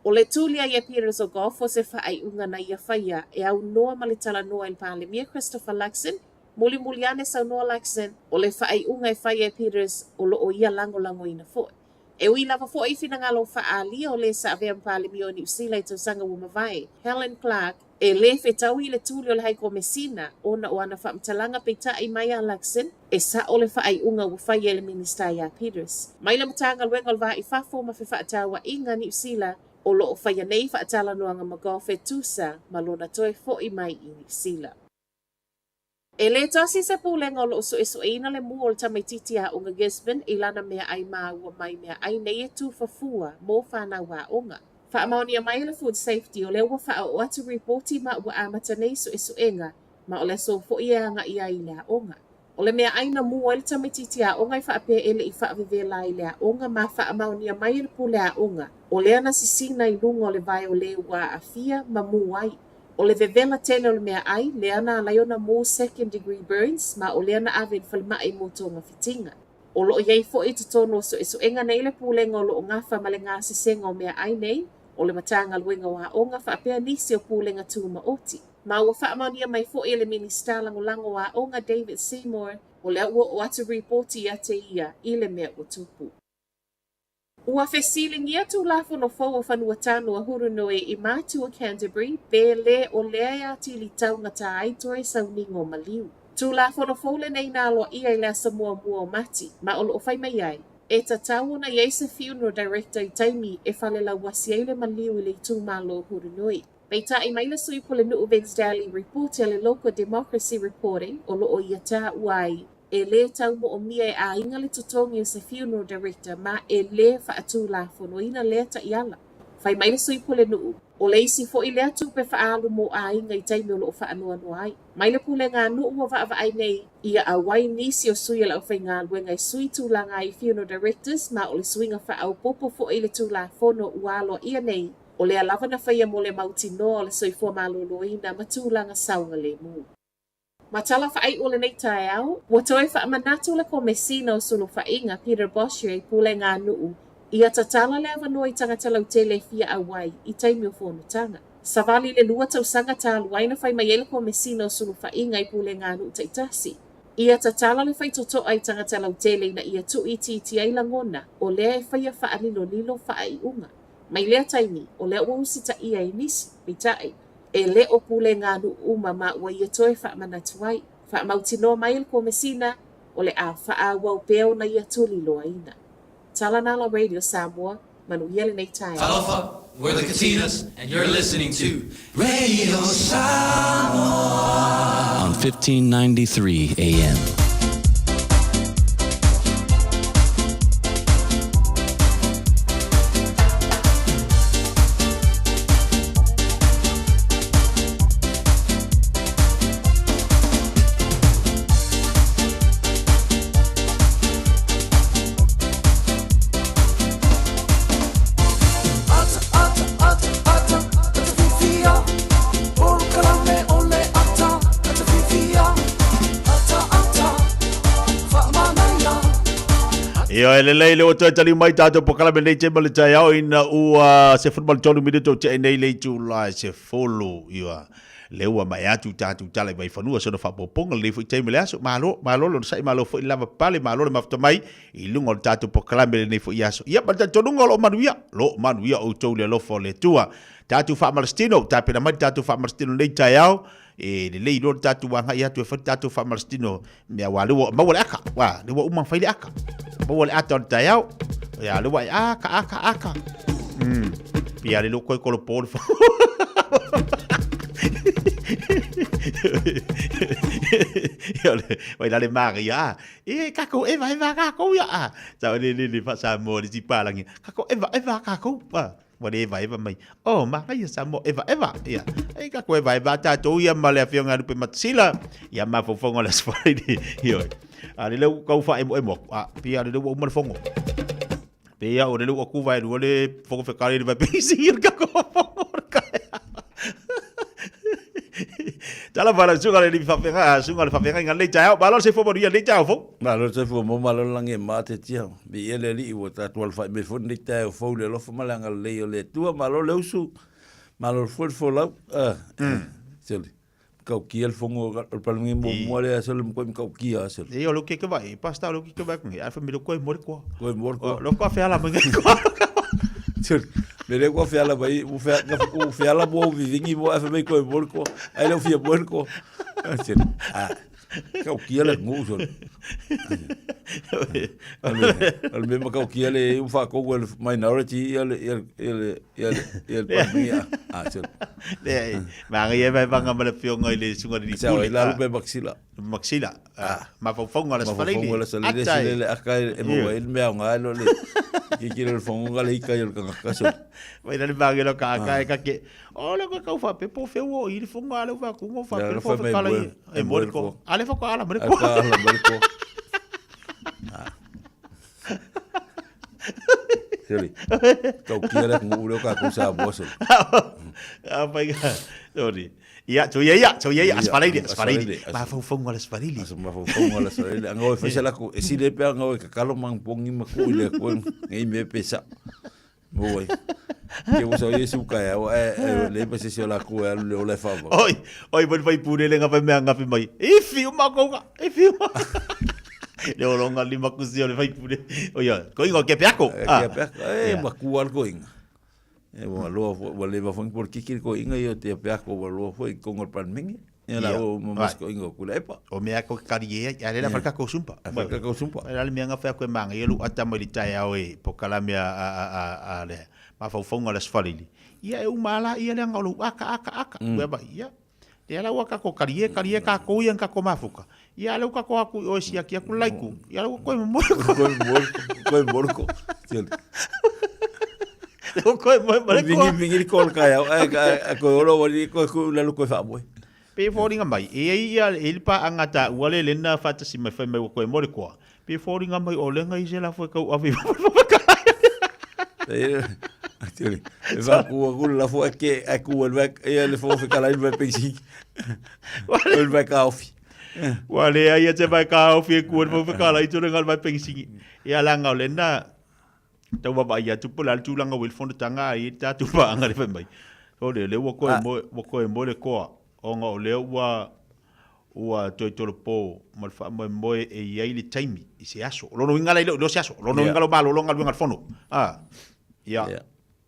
O le tuli ai e Peters o Goff o se faaiuga na ia faia e aunoa ma le talanoa i le Palemia Christopher Luxon, mulimuli ane saunoa Luxon, o le faaiuga e faia e Peters o lo o ia lagolagoina foʻi. E ui lava foʻi i finagalo faaalia o le sa avea ma Palemia o Niu Sila i tausaga ua mavae, Helen Clark, e lē fetaui i le tuli o le Hai Komesina ona o ana faamatalaga peitai mai a Luxon, e sa'o le faaiuga ua faia e le Minisita iā Peters. Mai le Matagaluega o le Va i Fafo ma Fefaatauaiga Niu Sila o lo o faia nei faatalanoaga ma Goff e tusa ma lona toe foʻi mai i Niu Sila. E lē tasi se pulega o lo o suesueina le mū o le tamaititi aoga Gisborne i lana meaai maua mai meaai nei e tufafua mo fanau aoga. Faamaonia mai e le Food Safety o lea ua faaoo atu ripoti ma ua amata nei suesuega ma o le aso foʻi e agaʻi ai i le aoga. O le meaai na mū ai le tamaititi aoga e faapea e le i faavevela ai le aoga ma faamaonia mai e le pule aoga o lea na sisina i luga o le vae o le ua aafia ma mū ai. O le vevela tele o le meaai, lea na alai ona mū second degree burns ma o lea na ave i le falemai mo togafitiga. O lo o i ai foʻi i totonu o suesuega nei le pulega o lo o gafa ma le gasesega o meaai nei, o le Matagaluega o Aoga faapea nisi o pulega tumaoti. Ma ua faamaonia mai foʻi e le Minisita Lagolago o Aoga David Seymour, o lea ua oo atu ripoti ia te ia i le mea ua tupu. Ua fesiligia Tulafono fou o Fanua Tano a Hurunui i Matua Canterbury pe lē o lea e atili taugata ai toe sauniga o maliu. Tulafono fou lenei na aloaia i le aso muamua o Mati, ma o lo o fai mai ai, e tatau ona i ai se funeral director i taimi e falelauasi ai le maliu i le itumalo o Hurunui. Peitai mai le sui pulenuu Vince Daly ripoti a le Local Democracy Reporting o lo o ia taua ai E lē tau moomia e aiga le totogi o se funeral director ma e lē faatulafonoina lea taiala. Fai mai le sui pulenuu, o le isi foi lea tupe faaalu mo aiga i taimi o lo o faanoanoa ai. Mai le pulega a nuu ua vaavaai nei, ia auai nisi o sui o le aufaigaluega e sui tulaga ai i Funeral Directors ma o le suiga faaopoopo foi i le Tulafono ua aloaia nei, o lea lava na faia mo le mautinoa o le soifua maloloina ma tulaga saogalemu. Ma tala faaiu o lenei taeao, ua toe faamanatu le Komesina o Sulufaiga, Peter Boshier i pulega a nuu, ia tatala le avanoa i tagata lautele e fia auai i taimi o fonotaga. Savali i le lua tausaga talu ai na fai mai ai le Komesina o Sulufaiga i pulega a nuu taitasi, ia tatala le faitotoa i tagata lautele ina ia tuuitiitia ai lagona o lea e faia faalilolilo faaiuga. Mai lea taimi, o lea ua usitaia e nisi, peitai, e le o pulega a nuu uma ma ua ia toe faamanatu ai. Faamautinoa mai e le Komesina, o le a faaauau pea ona ia tuliloaina. Tala Nala Radio Samoa, manuia lenei taeao. Talofa, we're the Katinas and you're listening to Radio Samoa on 1593 AM. Ata, ata, ata, ata, ata fiafia. Polokalame o le ata, ata fiafia. Ata, ata, faamanaia. Ia e lelei le ua toe taliu mai tatou polokalame nei taimi o le taeao ina ua 13 minute o tea nei le itula e 10. Ia lea ua mae atu tatou tala i Vaifanua sona faaopoopoga lenei foi taimi o le aso. Malo, malo le onosai, malo foi le lava pale, malo le mafuta mai i luga o le tatou polokalame lenei foi aso. Ia, ma le talitonuga o lo o manuia, lo o manuia outou i le alofa o le Atua. Tatou faamalositino, tapena mai le tatou faamalositino lenei taeao, e lelei loa le tatou agai atu e fai le tatou faamalositino, mea aua lea ua maua le aka, ua, lea ua uma ona fai le aka. Maua le ata o le taeao, ia lea ua e aka, aka, aka. Pia le loko e kolopo le Ia le, wai la le maria, e kakou eva eva kakou ia a. Sa le le le fa Samoa le si palangi. Kakou eva eva kakou. Pa. Ua le eva eva mai. Oh, manaia Samoa eva eva. Ia. E kakou eva eva tatou ia ma le afioga ia Lupe Matasila. Ia mafaufauga o le Aso Faraile. Ioe. A le leu kau faaemoemo atu. A, pia le leu ua uma le fono. Pe ia o le leu ua kuva e lua le fono fekale le vaipisi i le kakou fono o le kaea. Tala fala suga le livi faafeagai, suga le faafeagaiga lenei taeao. Malo le soifua manuia lenei taeao fou. Malo le soifua maua, malo le lagi e ma te tia. Viia le Alii ua tatou alafai mai foi lenei taeao fou i le alofa ma le agalelei o le Atua. Malo le usu, malo foi le folau. Ah, sole. Matautia le fono o le Palemene muamua lea sole matua matautia sole. Ia o le ke ke vai, pasta o le ke ke vai ngi, ai fa mi lo koe mo le koa. Koe mo le koa. Lo koa feala mai ngai koa. Sole, me le koa feala mai, u fea u feala mo vivingi mo ai fa mai koe mo le koa. Ai le fia mo le koa. Sole. Ah. Matautia le nuu sole. O le mea matautia le u whaakou e le minority ia le ia le ia le ia le ia le Palemene a sole. Le manaia e vaevaga ma le afioga i le susuga i le Pule. Sa la lupe Maxila. Maxila. Mafaufauga o le Aso Faraile. Mafaufauga o le Aso Faraile. Ata le aka e maua ai le mea aoga lo le kikilo le fongo le ika i o le tagata sole. Mai la le manaia lo ka aka e ka ke. O le ka kau whape po feu o i le fongo ale wa ku ngo whape po fe kala i. E mo le ko. Ale fa ko ala mo le ko. Ala mo le ko. Sole. Kau kia le ngu le ka ku sa bo sole. A pai ka. Sorry. Ia, so ia ia, so ia ia, asfaleili, asfaleili. Mafaufauga o le asfaleili. Aso mafaufauga o le asfaleili. Anga o faisa la ku, e sile pe anga o kakalo mang pongi ma ku ile ku ngai me pesa. Mo ai. Ke o sa Yesu ka ya o e le pa se se la ku e le o le fa. Oi, oi bon fai pure le ngape mea ngape mai. Ifi o makou ifi o. Le o longa lima kusi o le fai pure. O ia, ko ingo ke peako. Ke peako. E ma ku al ko inga. E ua loa foi, ua leva foi por kiki ko inga ia te peako ua loa foi kongo palmingi. Ia la o mo mas ko ingo kula epa. O mea ko kari e a le la falka ko sumpa. A falka ko sumpa. A le mea nga ko manga ia lu ata mai tai au e po kala mea a a a a le mafaufauga o le Aso Faraile. Ia e uma la ia le anga o lou aka aka aka. Ua ba ia. Ia la ua kako kari e kari e kako ia kako mafuka. Ia le kako aku o siaki aku laiku. Ia la ua koe mo Koe mo koe mo ko. Le ua koe moe ma le koa. Vingi vingi le koa le taeao, ae ae koe olo ua li koe ku lalo koe faamoe. Pe foliga mai, e i ai ia e i le paaga taua le lena faatasi mai fai mai ua koe moe le koa. Pe foliga mai o lea ngai se lafo e tau ave i E faaku aku le lafo ae ke ae ku ai le vae ia le fofoga fetalai le vae peisiki. O le vae kaofi. Ua leai ia se vae kaofi e ku ai le fofoga fetalai tole le vae peisiki. Ia leaga o lena tau vaavaai atu po o le a le tulaga ua i le fonotaga a i ai le tatou paaga lea fai mai. O lea, lea ua toe moe, ua toe moe le toa, ona o lea ua, ua toe tolopo ma le faamoemoe e i ai le taimi i se aso. O lona uiga la e le o iloa se aso. O lona uiga la ua malolo galuega a le Fono. A, ia. O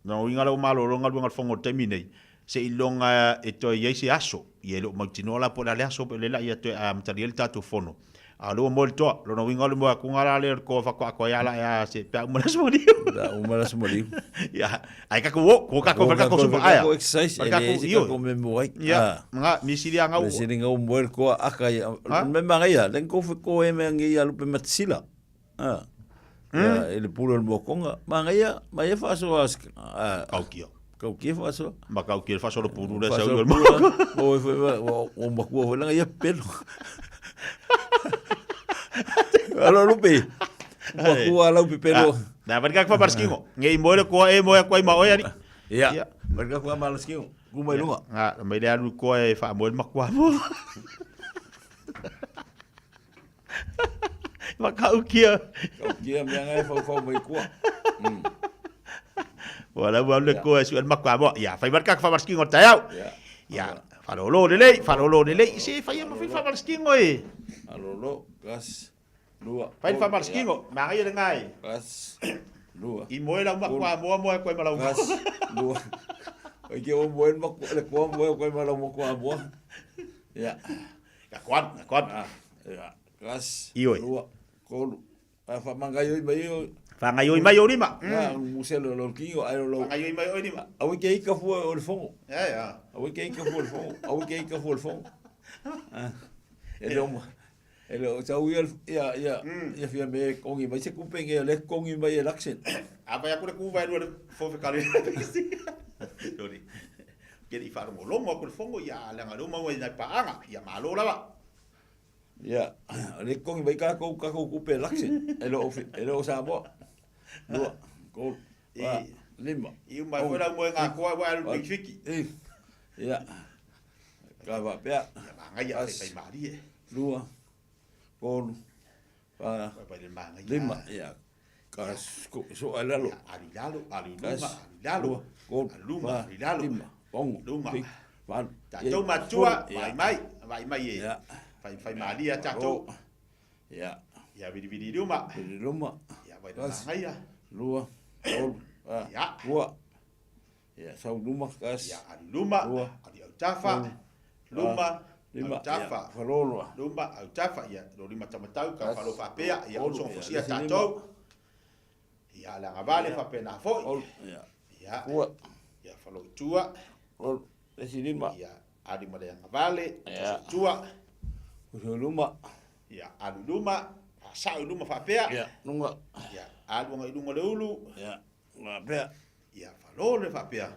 lona uiga la ua malolo galuega a le Fono i le taimi lenei, seiloga e toe i ai se aso. Ia e le o mautinoa la po o le a le aso pe o le la ia toe amatalia ai le tatou Fono. A o lea ua moe le toa. Lona uiga o le moe atuga la lea o le toa faatoa atoa ai lava la ea se pe a uma le aso maliu. Pe a uma le aso maliu. Ia, ai tatou o, ko tatou fai tatou supa aea. Tatou exercise, e leai se tatou mea mo ai. Ia, nga, misili a ngau. Misili ngau moe le toa aka ia. Me mangaia, le kou fe ko e mea ngi ia lupe matisila. Ah. Ia, e le pule o le mokonga. Mangaia, mai e faasoa ah. Kaukia. Kaukia faasoa. Ma kaukia le faasoa le pulu le sau le mokonga. O e foi, o makua foi langa ia pelo. Alo lupe. Makua lau pepelo. Na, vari ka kwa marskingo. Ngei moe le koa e moe koa i ma oe ari. Ia. Vari ka kwa marskingo. Kuma i lunga. Nga, mai le alu koa e wha moe le makua mo. Whakaukia. Kaukia mea ngai whauwhau mai kua. Wala ua le koa e sua le makua mo. Ia, whai marka ka whamaraskingo tai au. Ia, whalolo lelei, whalolo lelei. Se whai ama whai whamaraskingo e. Whalolo, kas, lua. Whai whamaraskingo, maa ngai le ngai. Kas, lua. I moe lau makua moa moe koe malau. Kas, lua. Oi ke o moe makua, le koa moe koe malau makua moa. Ia. Ia koan, ia koan. Ah, ia, kas, Ioi. lua, kolu. A whamangaioi mai o... Whangaioi mai o lima. Nga, musele o lau kingo, ai o lau... Whangaioi mai o lima. Awe ke ika fua o le fongo. Ia, ia. Awe ke ika fua o le fongo. Awe ke ika fua o le fongo. Ah, E le oma. E le o tau ia, ia, ia, ia fia me kongi mai se kupe nge le kongi mai e laksen. A vai aku le kuva e lua le fofe kare. Sorry. Ke i whaalongolongo aku le fongo ia leaga lea ua maua i nai paaga, ia malo lava. Ia, le kongi mai kākou, kākou kupe lakse, e le o, e le o Samoa. Lua, kolu, fa, lima. I uma ai foi lau moe ngā koa ua alu pikifiki. Ia, ka faapea. Ia māngaia a whai mārie. Lua, kolu, fa, lima, ia, Ka so ai lalo. Alu i lalo, alu i luma, alu i lalo. Alu luma, alu i lalo. Lima, ono, luma. Fitu, valu. Tatou matua, vaai mai, vaai mai e. Fai fai malie a tatou. Ia. Ia vilivili i luma. Vili luma. Ia vai le magaia. Lua, tolu, fa, Ia. ua. Ia, sau luma, kasi. Ia, alu luma, Lua, alu i autafa. Luma, lima, autafa. Ia, faloloa. Luma, autafa. Ia, lo lima tamatau, ka falo faapea. Ia, Olu, uso ia, fosia lesi lima. tatou. Ia, le agavale faapena foi. Olu, ia. Ia. Ua. Ia, falo i tua. Olu, lesi lima. Ia, alu ma le agavale, Ia. uso i tua. Uso luma. Ia, alu i luma, faasao i luma faapea. Ia, lunga. Ia, alu aga i luga o le ulu. Ia, faapea. Ia, falo le faapea.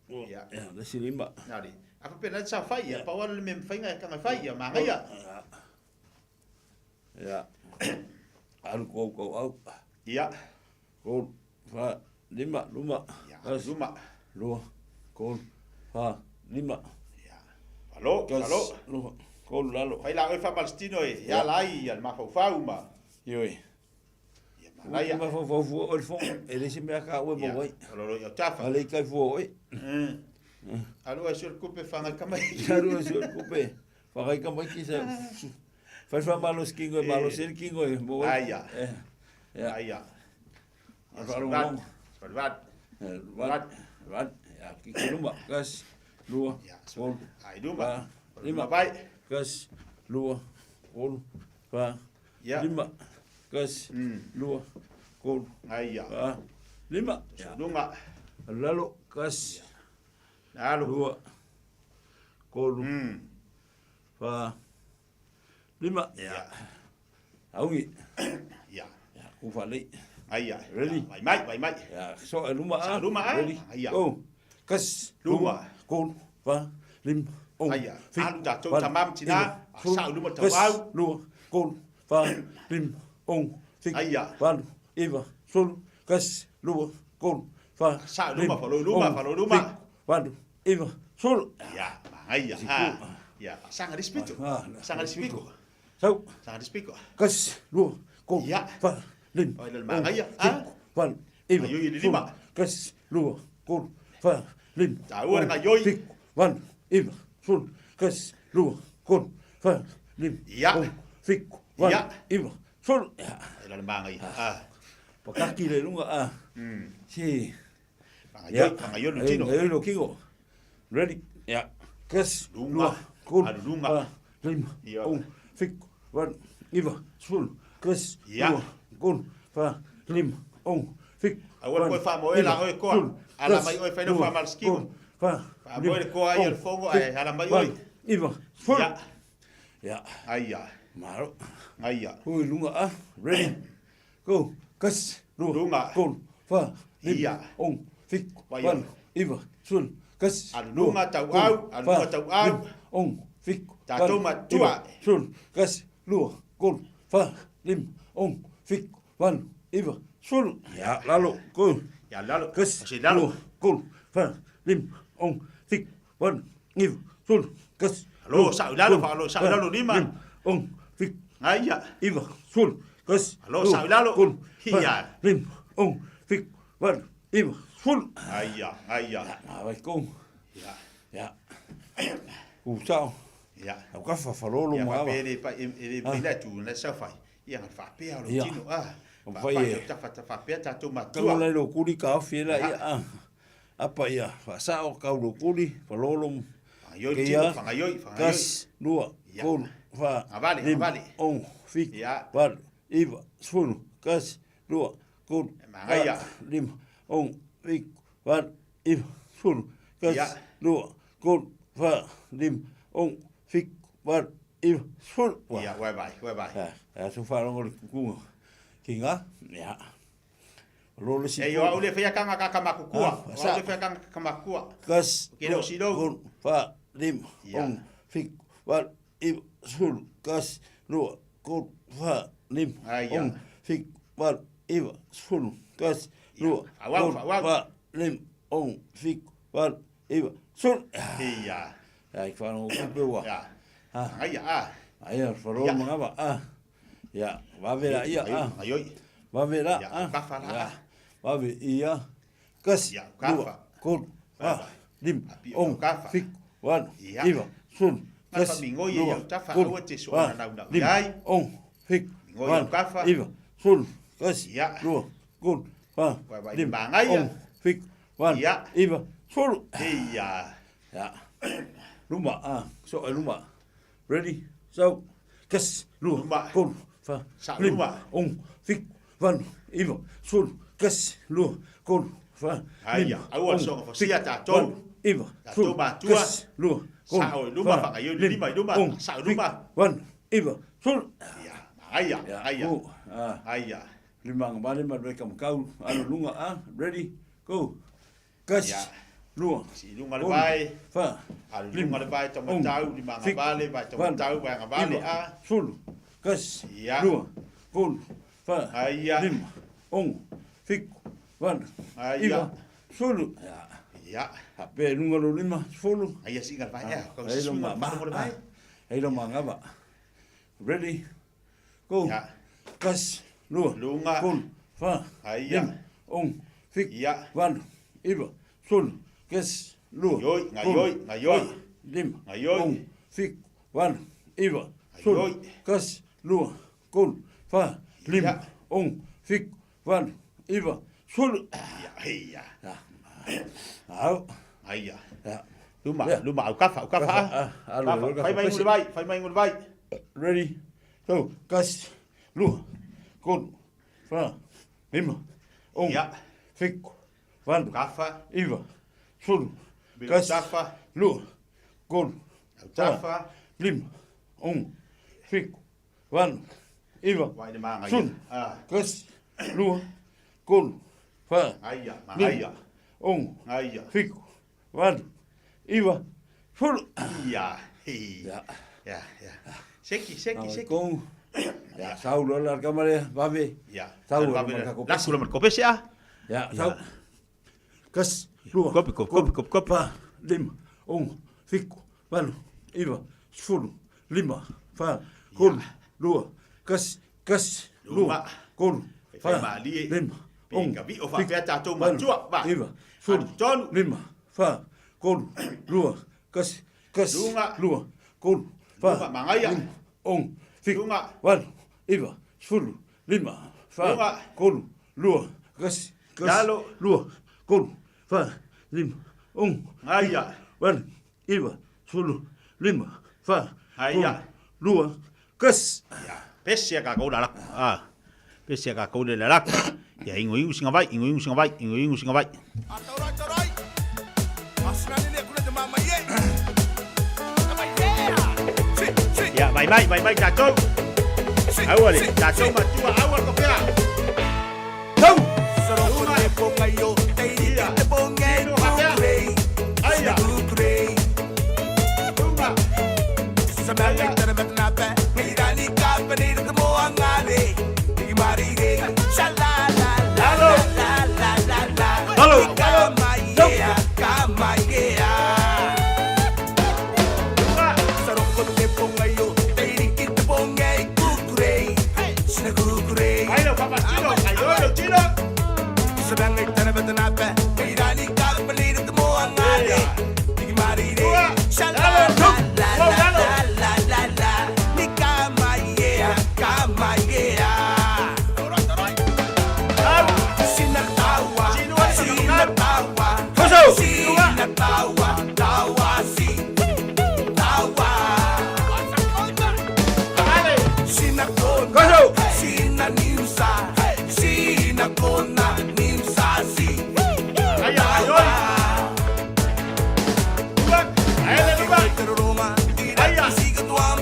Ia. Ia, le isi lima. Nā le. A faapea na sa fai, ia, pau ala le mea mawhainga e kanga fai, ia, māngaia. Ia. Alu kou kou au. Ia. Kolu, fa, lima, luma. Ia, luma. Lua, kolu, fa, lima. Ia. Falo, falo. Lua, kolu, lalo. Fai la oe faamalositino e, ia lai, ia le mafaufau ma. Ioi. Malaia. Ma fau fau fua o le fongo. E le se mea ka ue mo wai. Lolo i autafa. Ale i kai fua oi. Alu ai sio kupe whangai kamai. Alu ai sio kupe. Whangai kamai ki sa. Fai fa malo skingo e malo sel kingo e mo wai. Aia. Ya. Aia. Vat. Vat. Vat. Vat. Ya ki luma. Kas. Lua. Olu. Ai luma. Lima. Vai. Kas. Lua. Olu. Fa. Ya. Lima. Kasi, lua, kolu, Aia. fa, lima. Lunga. Lalo, kasi, Lalo. lua, kolu, fa, lima. Ya. Augi. Ya. Ya, ku fa lei. Aia. Ready? Vai mai, vai mai. Ia, so e luma a. Sa luma a. Ready? Aia. Go. Kasi, Luma. Kolu, fa, lima, ono, Aia. fitu, Alu tatou valu, tamā ma tinā. iva, sefulu, Sa'o i luma kasi, tauau. lua, kolu, fa, lima, ono, fitu, Aia. valu, iva, sefulu, kasi, lua, kolu, fa, Sa'o i luma, lima, falo i luma, ono, falo i luma. fitu, valu, iva, sefulu. Ia, magaia. Siku. Ia, saga le isi pito. Ah, Saga le isi piko. Sau. Saga le isi piko. Kasi, lua, kolu, Ia. fa, lima, Ai le ono, magaia. fitu, valu, iva, Gaioi i le sefulu, lima. kasi, lua, kolu, fa, lima, Taua le ono, gaioi. fitu, valu, iva, sefulu, kasi, lua, kolu, fa, lima, Ia. ono, fitu, valu, Ia. iva, sefulu. Ia. Ai le magaia. Ah. Pakaki le lunga a. Si. Fagaioi, fagaioi lo tino. Gaioi lo kiko. Ready? Ia. Kasi, Lunga. lua, kolu, Alu lunga. fa, lima, Ia. ono, fitu, valu, iva, sefulu, kasi, Ia. lua, kolu, fa, lima, ono, fitu, Aua le valu, koe faamoe iva, la oe koa. sefulu, Ala kasi, mai oe whainau lua, faamalaskigo. kolu, fa, Faamoe lima, le koa ai ono, le fogo fitu, ae ala mai valu, oe. iva, sefulu. Ia. Ia. Aia. Malo. Aia. Hui lunga a. Ready? Go. Kasi, lua, Lunga. kolu, fa, lima, Ia. ono, fitu, Vai valu, iva, sefulu, kasi, Alu lua, lunga tauau, kolu, alu lunga fa, tauau. lima, ono, fitu, Tatou valu, matua. iva, sefulu, kasi, lua, kolu, fa, lima, ono, fitu, valu, iva, sefulu. Ia, lalo, go. Ia, lalo. Kasi, Asi lalo. lua, kolu, fa, lima, ono, fitu, valu, iva, sefulu, kasi, Alo, lua, sa'o i lalo, kolu, faalo, sa'o i fa, lalo lima. lima, ono, fitu, Aia. iva, sefulu, kasi, Alo, lua, sa'o i lalo. kolu, fa, Ia. lima, ono, fitu, valu, iva, sefulu. Aia, aia. Ma vai kou. Ia. Ia. U sao. Ia. Au ka whawharolo Ia, mo awa. faapea e le pa- e le Ah. pila tu na sau fai. Ia, nga faapea o lo Ia. tino, ah. O Faapea fai e- o tafa- tafa- faapea tatou matua. Tango lai lo kuli ka ofi ela Ia. ia a. Apa ia, whasao kau lo kuli, whalolo mo. Whangaioi Ke tino, ia, whangaioi, whangaioi. Kasi, lua, Ia. kolu, wha, Ngavale, lima, ngavale. ono, fitu, Ia. valu, iva, sefulu, kasi, lua, kolu, Magaia. wha, lima, ono, fitu, valu, iva, sefulu, kasi, Ia. lua, kolu, wha, lima, ono, fitu, valu, iva, sefulu. Ua. Ia, uai vai, uai vai. Ia, ia su wharongo le kukunga. Ki ngā, ia. Lolo si E io au le whaia kanga kaka makukua. Ah, Au le sa. whaia kanga kaka makukua. Kasi, Ke leo si lou. kolu, wha, lima, Ia. ono, fitu, valu, iva, sefulu, kasi, lua, kolu, wha, lima, Aia. ono, fitu, valu, iva, sefulu, kasi, lua, Whaauau, kolu, whaauau. wha, lima, ono, fitu, valu, iva, sefulu. Ia. Ia, i whanau kupe ua. Ia. Ah. Aia, ah. Aia, wharolo Ia. mangava, ah. Ia, wawera ia, ah. Whangaioi. Vave la, Ia, ah. kafa la, Ia. ah. Vave ia. Kasi, Ia, kafa. lua, kolu, fa, lima, Apia, ono, kafa. fitu, valu, Ia. iva, sefulu, Gafa kasi, mingoi e lua, iau tafa, kolu, aua te so fa, ona naunau lima, iai. ono, fitu, Mingoi valu, iau kafa. iva, sefulu, kasi, Ia. lua, kolu, fa, Wai wai lima, mangaia. ono, fitu, valu, Ia. iva, sefulu. Ia. Ia. Luma, ah, so e luma. Ready? So, kasi, lua, Luma. kolu, fa, Sa lima, luma. ono, fitu, valu, iva, sefulu, kasi, lua, kolu, fa, Aia, lima, aua ono, soga fosia fitu, tatou. valu, iva, Tatou sefulu, matua. kasi, lua, kolu, Sa'o i luma, fa, whangaioi le lima, lima i luma, ono, sa'o i fitu, luma. valu, iva, sefulu. Ia, aia, Ia, aia. go, ah. Aia. Lima nga bale ma reka makau, alo lunga, ah, ready, go. Kasi, Ia. lua, Si lunga le kolu, vai. fa, Alu lima, lunga le vai, ono, taumatau, lima nga fitu, vale, vai valu, taumatau, vai nga vale, iva, ah. sefulu, kasi, Ia. lua, kolu, fa, Aia. lima, ono, fitu, valu, Aia. iva, sefulu. Ia. Ia. Hape lunga lo lima, sefulu. Aia singa le vai, Ah, ah. Kau ai lo suinga ma- le whanau le vai. Ai lo mangava. Ready? Go. Ia. Kasi, lua, Lunga. kolu, fa, Aia. lima, ono, fitu, Ia. valu, iva, sefulu, kasi, lua, Ngaioi, kolu, ngaioi, ngaioi. fa, lima, Ngaioi. ono, fitu, valu, iva, sefulu, Ngaioi. kasi, lua, kolu, fa, lima, Ia. ono, fitu, valu, iva, sefulu. Ia, ia. Ia. Au. Aia. Ia. Luma, Ia. luma, au kafa, au kafa, Kafa, ah. ah, alu, Kafa, alu, kafa. Fai mai ngule vai, fai mai ngule vai. Ready? Go. Kasi, lua, kolu, fa, lima, ono, Ia. fitu, valu, Kafa. iva, sefulu, Bilo kasi, tafa. lua, kolu, Au fa, tafa. lima, ono, fitu, valu, iva, Vai le manga ia. sefulu, Ah. kasi, lua, tolu, fa, Aia, lima, aia. ono, Aia. fitu, valu, iva, sefulu. Ia. Ia. Ia, ia. Seki, seki, seki. Kong. Ia, sau loa le kama lea, vave. Ia. Sau loa Vave ma le- le kako Laku loa ma le kopese a. Ia, sau. Kasi, lua, Kopi, kopi, kopi, kopi, kopi. fa, lima, ono, fitu, valu, iva, sefulu, lima, fa, tolu, lua, kasi, kasi, lua, tolu, Fai fa, malie. lima, Pe ono, ka vi'o fitu, faapea tatou valu, matua, va. iva, sefulu, lima, fa, tolu, lua, kasi, kasi, Luga. lua, tolu, fa, Luga, magaia. lima, ono, fitu, Luga. valu, iva, sefulu, lima, fa, Luga. tolu, lua, kasi, kasi, Lalo. lua, tolu, fa, lima, ono, Aia. fitu, valu, iva, sefulu, lima, fa, Aia. tolu, lua, kasi. Pese a kakou la laku. Ah. Pese a kakou le la laku. Ia ingo ingo singa vai, ingo ingo singa vai, ingo ingo singa vai. Ia, vai mai, vai mai tatou. Aua le, tatou matua, aua le kopea. Tau!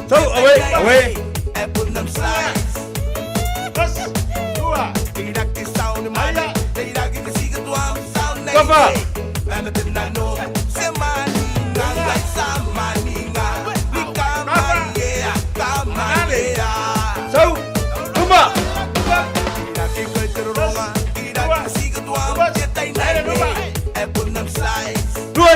So, away, away. Kafa. Sau, luma. Dua.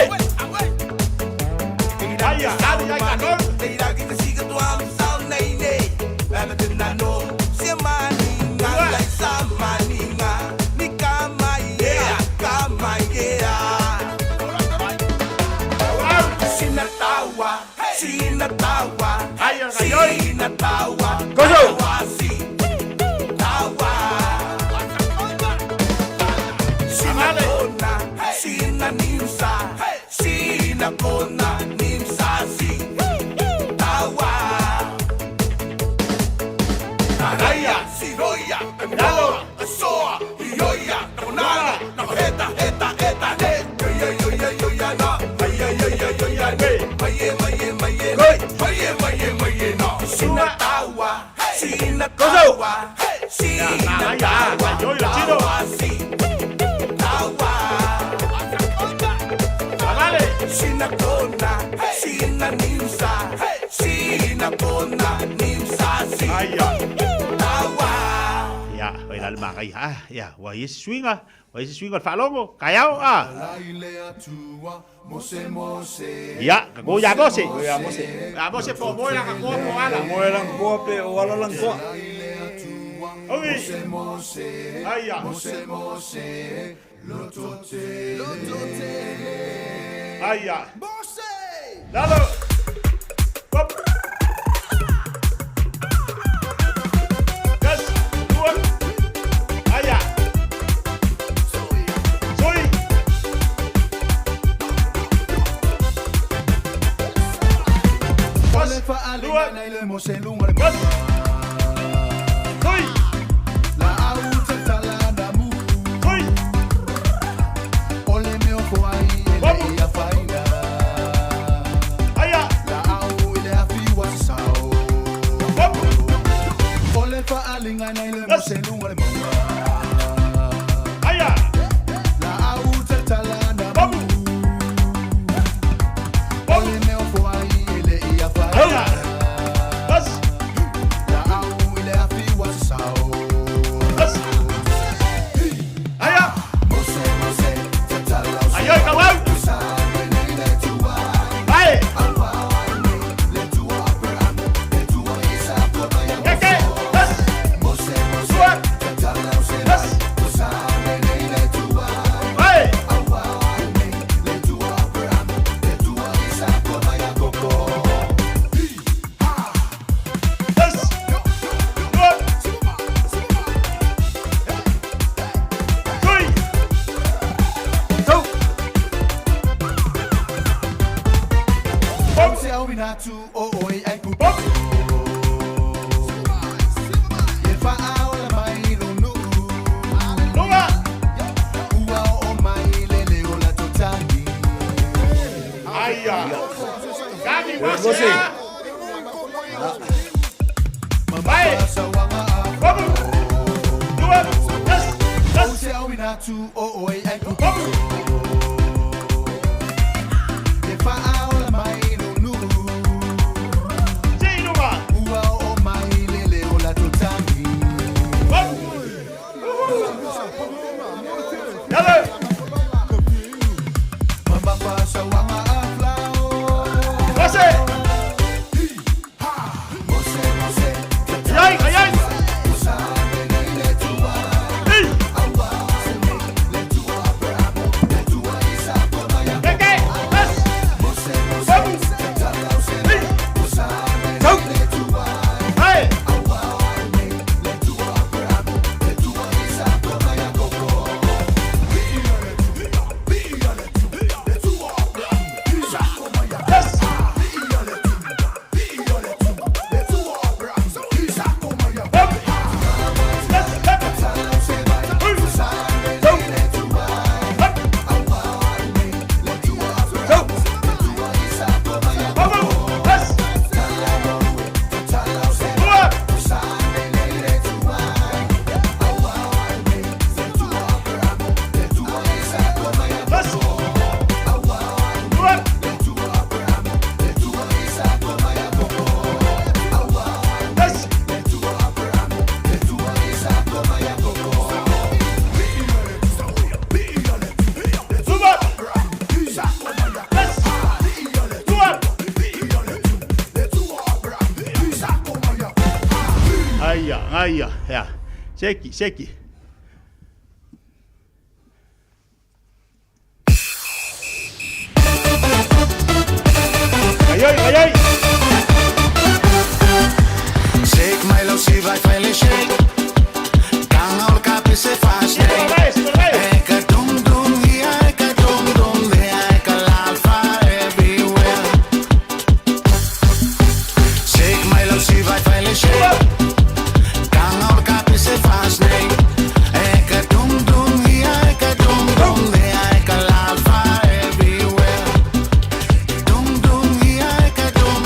Ia, oi la le makai ha. Ia, ua i se suiga, ua i se suiga o le faalogo, kaiao a. Ia, ka ko ia mose. Ia mose. Ia mose po moe la ka koa po ala. Moe lang koa pe o ala lang koa. Oi. Aia. Aia. Lalo. Hop. Gas. Dua. Aia. Sui. Dua. Gas. Sui. Sui. Aia. auina atu o oe ai kupu. E faaola mai lo nuu. Luga! Ua oo mai le leo la totagi. Aia! Kagi Mose. Vai! Vamos! Dua! Tas! Tas! Se auina atu o oe ai kupu. E faaola mai lo nuu. Sei luga! Ua oo mai le leo la totagi. Yale! Mamafa sawanga aflao. Mose! Mose, mose. Ai, ai, ai! Aia, aia, ia. Seki, seki. Ai, ai, ai, ai. Shake my love, si vai fai shake. Kanga ol kapi se fast. Eka dum dum here, eka dum dum there, eka lalfa everywhere. Shake my love, si vai fai shake. Kanga ol kapi se fast. Eka dum dum here, eka dum dum there, eka lalfa everywhere. Dum dum here, eka dum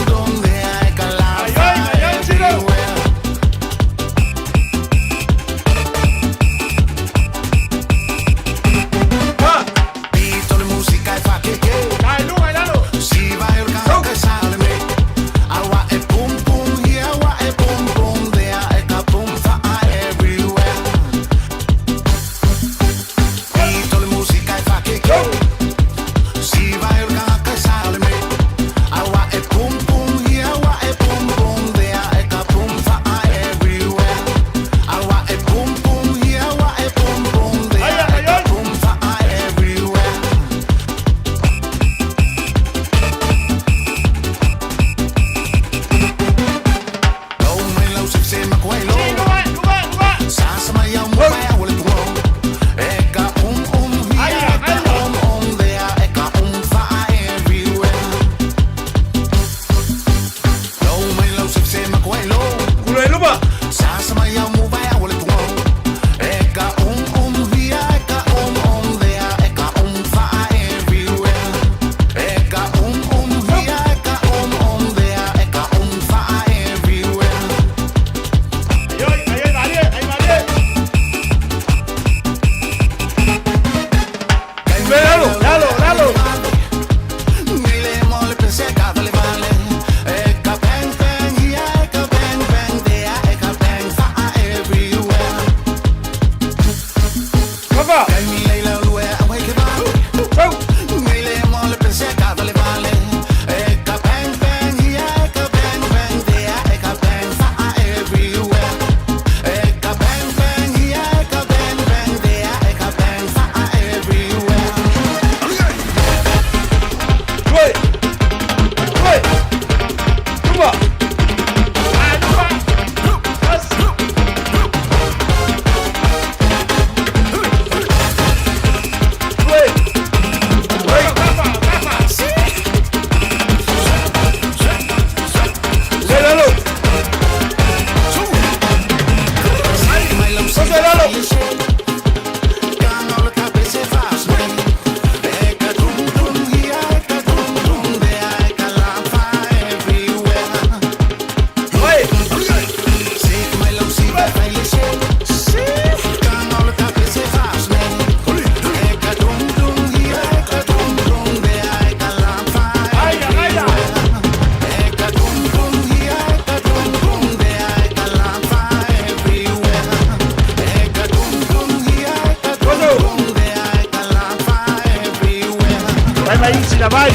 isi na vai.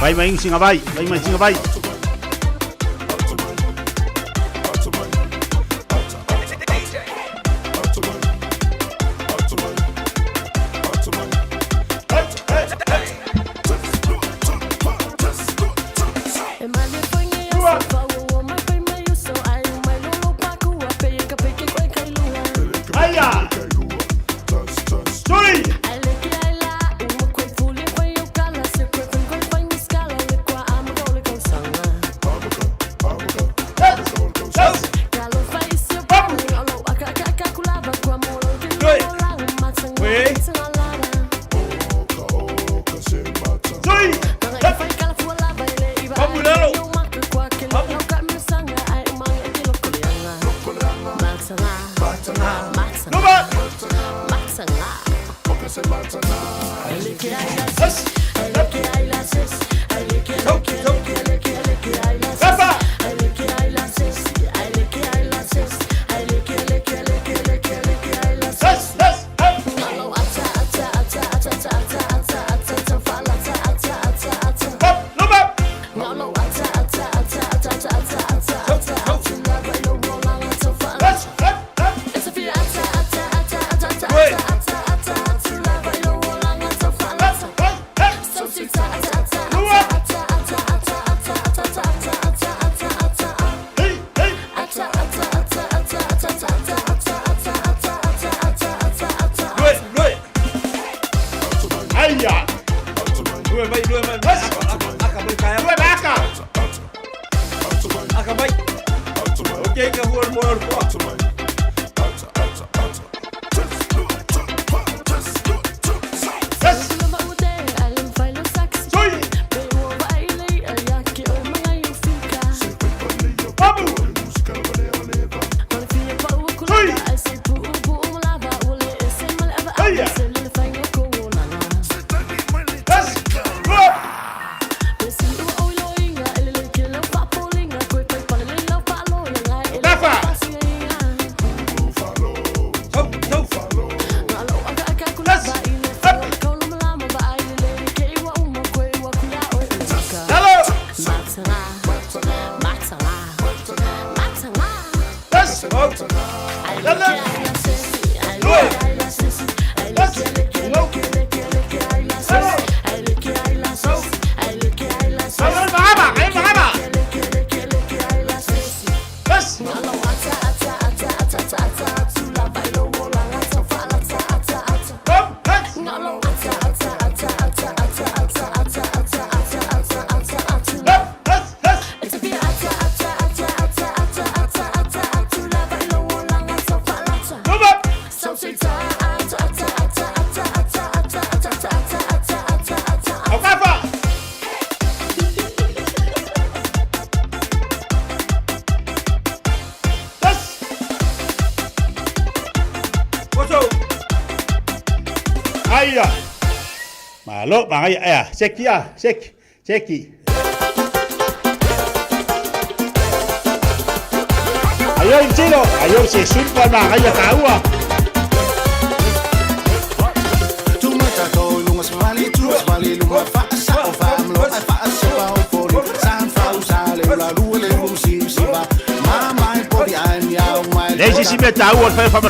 Vai mai isi na vai, vai mai isi na vai. Aia! Sui! Aia! Lue mai, lue mai. Aka mai kaya. Lue mai aka. Aka mai. Okay, ka hua mo al ko. Aia! Malo, mangai, aia, seki a, seki, seki. Aio, intilo, aio, se sulpa mangai a taua. Leisi si me taua, al fa fa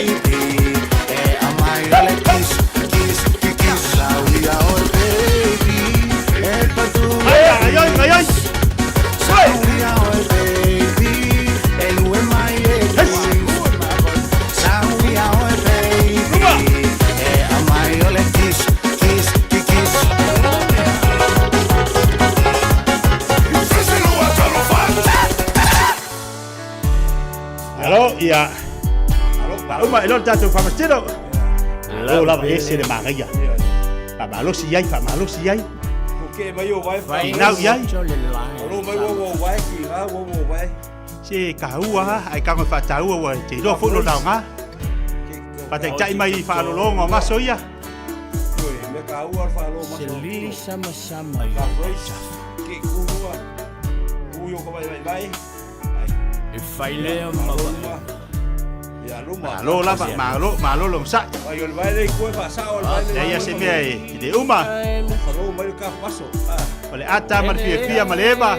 baby E aumai o le kiss, kiss, kiss Sauia oe baby E patu Ai, ai, ai, ai, ai. Sauia oe baby E lue mai e Sauia oe baby E aumai o le kiss, kiss, kiss Alo, ia. Faauma i loa le tatou faamasino. Malo lava ese le manaia. Faamalosi i ai, faamalosi i ai. Finau i ai. Se taua lava, ae tago e faataua ua te iloa foi lona aoga. Faataitai mai i faalologa o maso ia. Malo lava, malo, malo le onosai. Leai lava se mea e le uma. O le ata ma le fiafia ma le eva.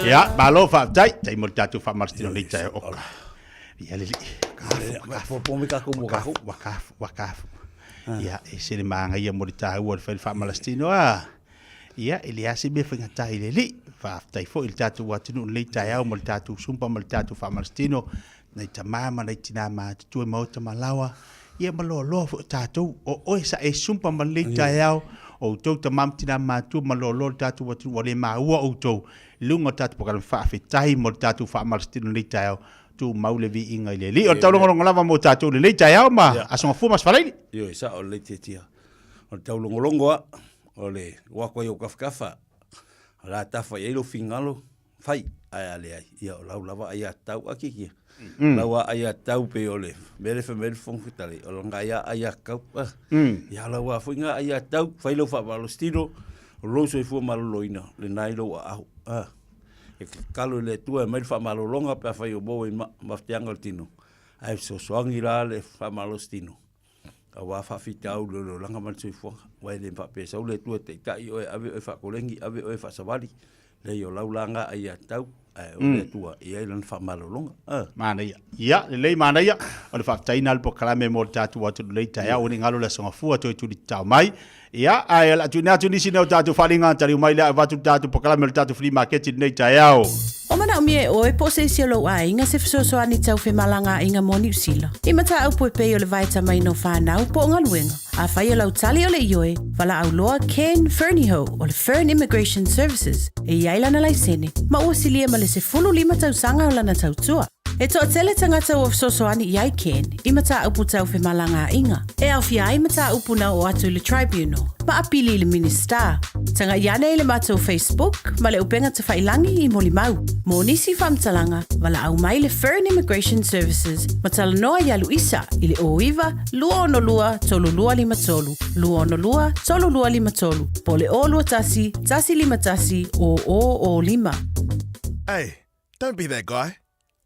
Ia, malo faafetai, tai mo le tatou faamalositino nei taeao oka. Ia le alii, ua kafu, ua kafu. Ia, e ese le manaia mo le taua o le fai le faamalositino a. Ia, e leai lava se mea faigata i le alii. Faafetai foi i le tatou atunuu i lenei taeao ma le tatou sumpa ma le tatou faamalositino, nai tama ma nai tina matutua i maota ma laoa, ia ma loaloa foi o tatou. O oe sa e sumpa ma lenei taeao, o outou tama ma tina matutua ma loaloa le tatou atunuu, ua le maua outou i luga o le tatou polokalame. Faafetai mo le tatou faamalositino i lenei taeao. Tumau le viiga i le Alii. O le taulogologo lava mo tatou i lenei taeao ma Aso Gafua ma Aso Faraile. Ioe, sao lelei Tiatia. O le taulogologo a, o le o atu ai o tafatafa, o la tafa i ai lou finagalo, fai, ae a leai, ia o lau lava aiatatau a Tiatia. Lau a aiatatau pei o le mea lea e fai mai ai le Fofoga Fetalai, o lana ia aiatatau. Ia o lau a foi na aiatatau, fai lau faamalositino, o lou soifua maloloina, lena i lou aao. E tatalo i le Atua e aumai le faamalologa pe afai o maua i mafatiaga o le tino, ae fesoasoani la le faamalositino aua faafitauli o le olaga ma le soifuaga. Aua e le faapea sau le Atua e taitai oe, ave oe faakoleni, ave oe faasavali, leai o lau la na aiatatau, ae o le Atua e i ai lana faamalologa. Manaia. Ia, lelei manaia. O le faafetaiina le polokalame mo le tatou atunuu nei taeao, ua ne i galo le Aso Gafua toe tuli tatao mai. Ia, ae o le a tuuina atu nisi nei o tatou faaaliga taliu mai lea avatu le tatou polokalame o le tatou flea market i lenei taeao. O manaomia e oe po o se isi o lou aiga se fesoasoani tau femalagaaiga mo Niu Sila. I mataupu e pei o le vaetamaina o fanau po o galuega. Afai o lau tali o le ioe, valaau loa Ken Fernihough o le Fern Immigration Services e i ai lana laisene ma ua silia ma le 15 tausaga o lana tautua. E toatele tagata ua fesoasoani i ai Ken i mataupu tau femalagaaiga, e aofia ai mataupu na oo atu i le Tribunal ma apili i le Minisita. Tagai ane i le matou Facebook ma le upega tafailangi i molimau. Mo nisi faamatalaga, valaau mai le Fern Immigration Services ma talanoa ia Luisa i le 09 262 3253, 262 3253, po o le 021 151 0005. Hey, don't be that guy.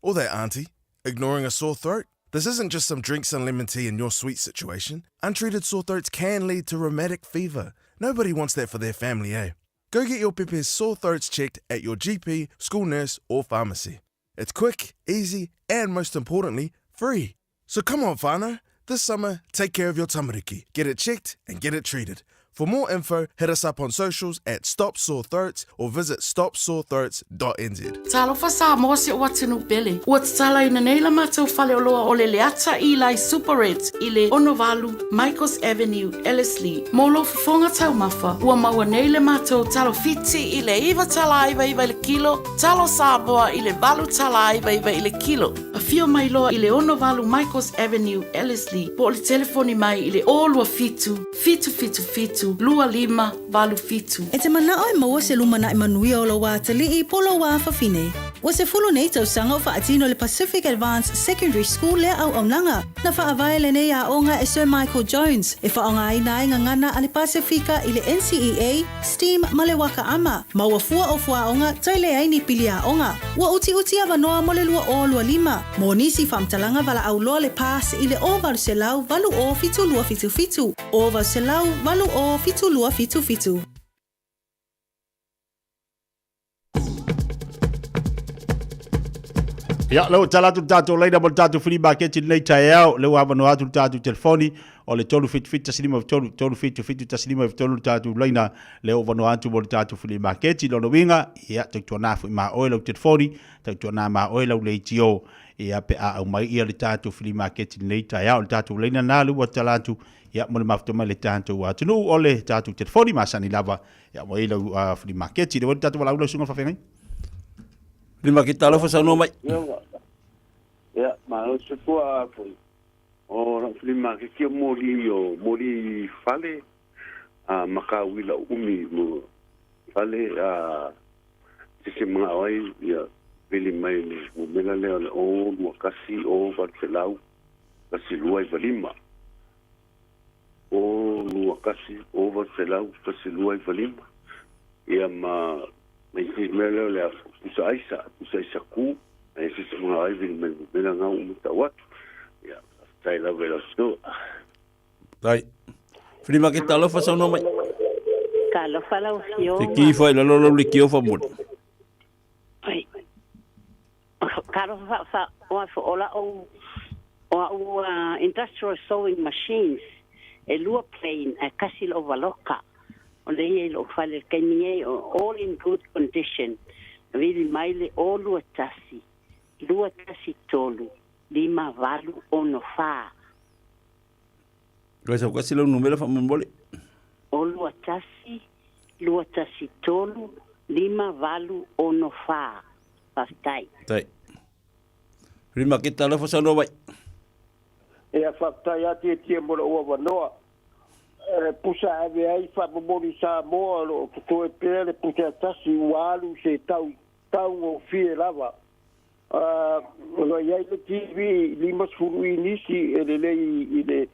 Or that auntie. Ignoring a sore throat. This isn't just some drinks and lemon tea in your sweet situation. Untreated sore throats can lead to rheumatic fever. Nobody wants that for their family, eh? Go get your Pepe's sore throats checked at your GP, school nurse, or pharmacy. It's quick, easy, and most importantly, free. So come on, whānau. This summer, take care of your tamariki. Get it checked and get it treated. For more info, hit us up on socials at Stop Sore Throats or visit stopsorethroats.nz. Talofa Samoa si ou atunuu pele. Ua tatalaina nei la matou faleoloa o le Leata Eli Superette i le 68 Michaels Avenue, Ellerslie. Mo lou fofoga taumafa, ua maua nei le matou talo Fiti i le $9.99 i le kilo, talo Samoa i le $8.99 i le kilo. Afio mai loa i le 68 Michaels Avenue, Ellerslie, po o le telefoni mai i le 027 777 2587. E te manao e maua se lumanai manuia o lou atalii po o lou afafine? Ua 10 nei tausaga o faatino e le Pacific Advanced Secondary School lea auaunaga. Na faavae lenei aoga e Sir Michael Jones, e faaaogaina ai gagana a le Pasefika i le NCEA, STEAM ma le Waka Ama, ma ua fua o fuaoga toe leai ni pili aoga. Ua utiuti avanoa mo le 2025. Mo nisi faamatalaga valaau loa le PASS i le 0800 80 7277, 0800 80 7277. Ia, lea ua tala atu le tatou laina mo le tatou flea market i lenei taeao. Lea ua avanoa atu le tatou telefoni o le 377 153, 377 153 le tatou laina. Lea ua avanoa atu mo le tatou flea market. Lona uiga, ia, tautuana foi ma oe lau telefoni, tautuana ma oe lau leitio, ia, pe a aumai ia le tatou flea market i lenei taeao. O le tatou laina lena lea ua tala atu, ia, mo le mafuta mai le tatou atunuu o le tatou telefoni masani lava. Ia, ua i lau flea market. Lea ua le tatou valaau lau susuga i le faafeagai. Lima ki talofa saunoa mai. Ia, malo se fua foi. O lau flea market o moli o moli fale a makauila umi mo fale a se se mga ai ia veli mai le mumela lea o le o 21 o 800 12 95. O 21 o 800 12 95. Ia ma ma isi mea lea o le pusa aisa, pusa aisa ku, ai se se mga ai veli mai mumela ngau umu tau atu. Ia, faafetai lava i lau susuga. Tai. Flea market talofa saunoa mai. Talofa lau Te ki afioga. whai lalo lau le kiofa mo. Ai. Talofa fa fa o fo ola o o au industrial sewing machines e lua plain ae kasi le overlocka. O le ia i lou fale i le taimi nei o all in good condition. Vili mai le 0 21 213 5 8 6 4. Kai sau kasi lau numera whamomole. O 21 213 5 8 6 4. Faafetai. Tai. Flea market talofa saunoa mai. Ia faafetai atu e tia mo lou avanoa. E pusa ave ai faamomoli Samoa o loo totoe pea le pusa e tasi ua alu se tau taugofie lava. O lo i ai le TV 50 inisi e lelei i le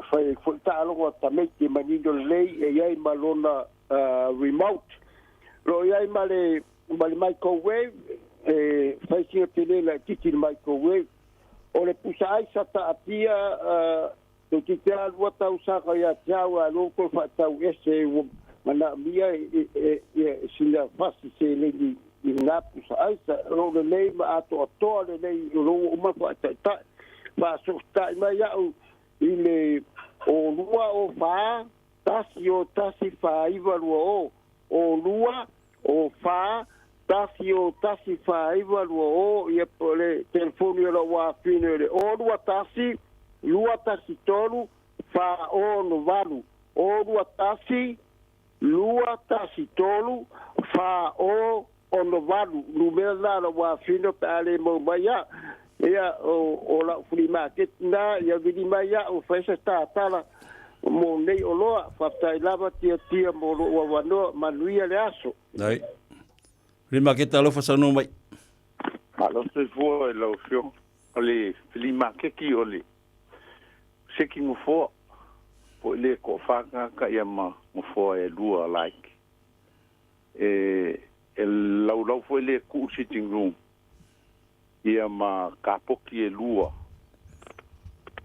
fai foi taalogo a tamaiti e manino lelei e i ai ma lona remote. O lo i ai ma le microwave e fai sina tele laitiiti le microwave. O le pusa aisa taatia toeitiiti lava lua tausaga ia te au ae loa ua toe faatau ese ua manaomia e sina fasi seleni i lena pusa aisa. O lo o lelei ma atoatoa lelei o lo o ua uma ona faataitai. Faasootai mai au i le o 2 o 4 1 o 1 4 9 2 o o 2 o 4 1 o 1 4 9 2 o ia po o le telefoni o lou afine o le o 2 1 2 1 3 4 6 8 o 2 1 2 1 3 4 6 8 numera lena o lou afine pe a le mau mai ia. Ia, o la'u filimaketi na, ia vili mai a'u e fai se tatala mo nei oloa. Faafetai lava Tiatia mo lo'u avanoa. Manuia le aso. Ai. Filimaketi alofa saunoa mai. Malo soifua i lau Afioga. O le filimaketi o le seki nofoa po i le toafa tagata ia ma nofoa e lua like. E e laulau foi le tuu sitting room ia ma kapoki e lua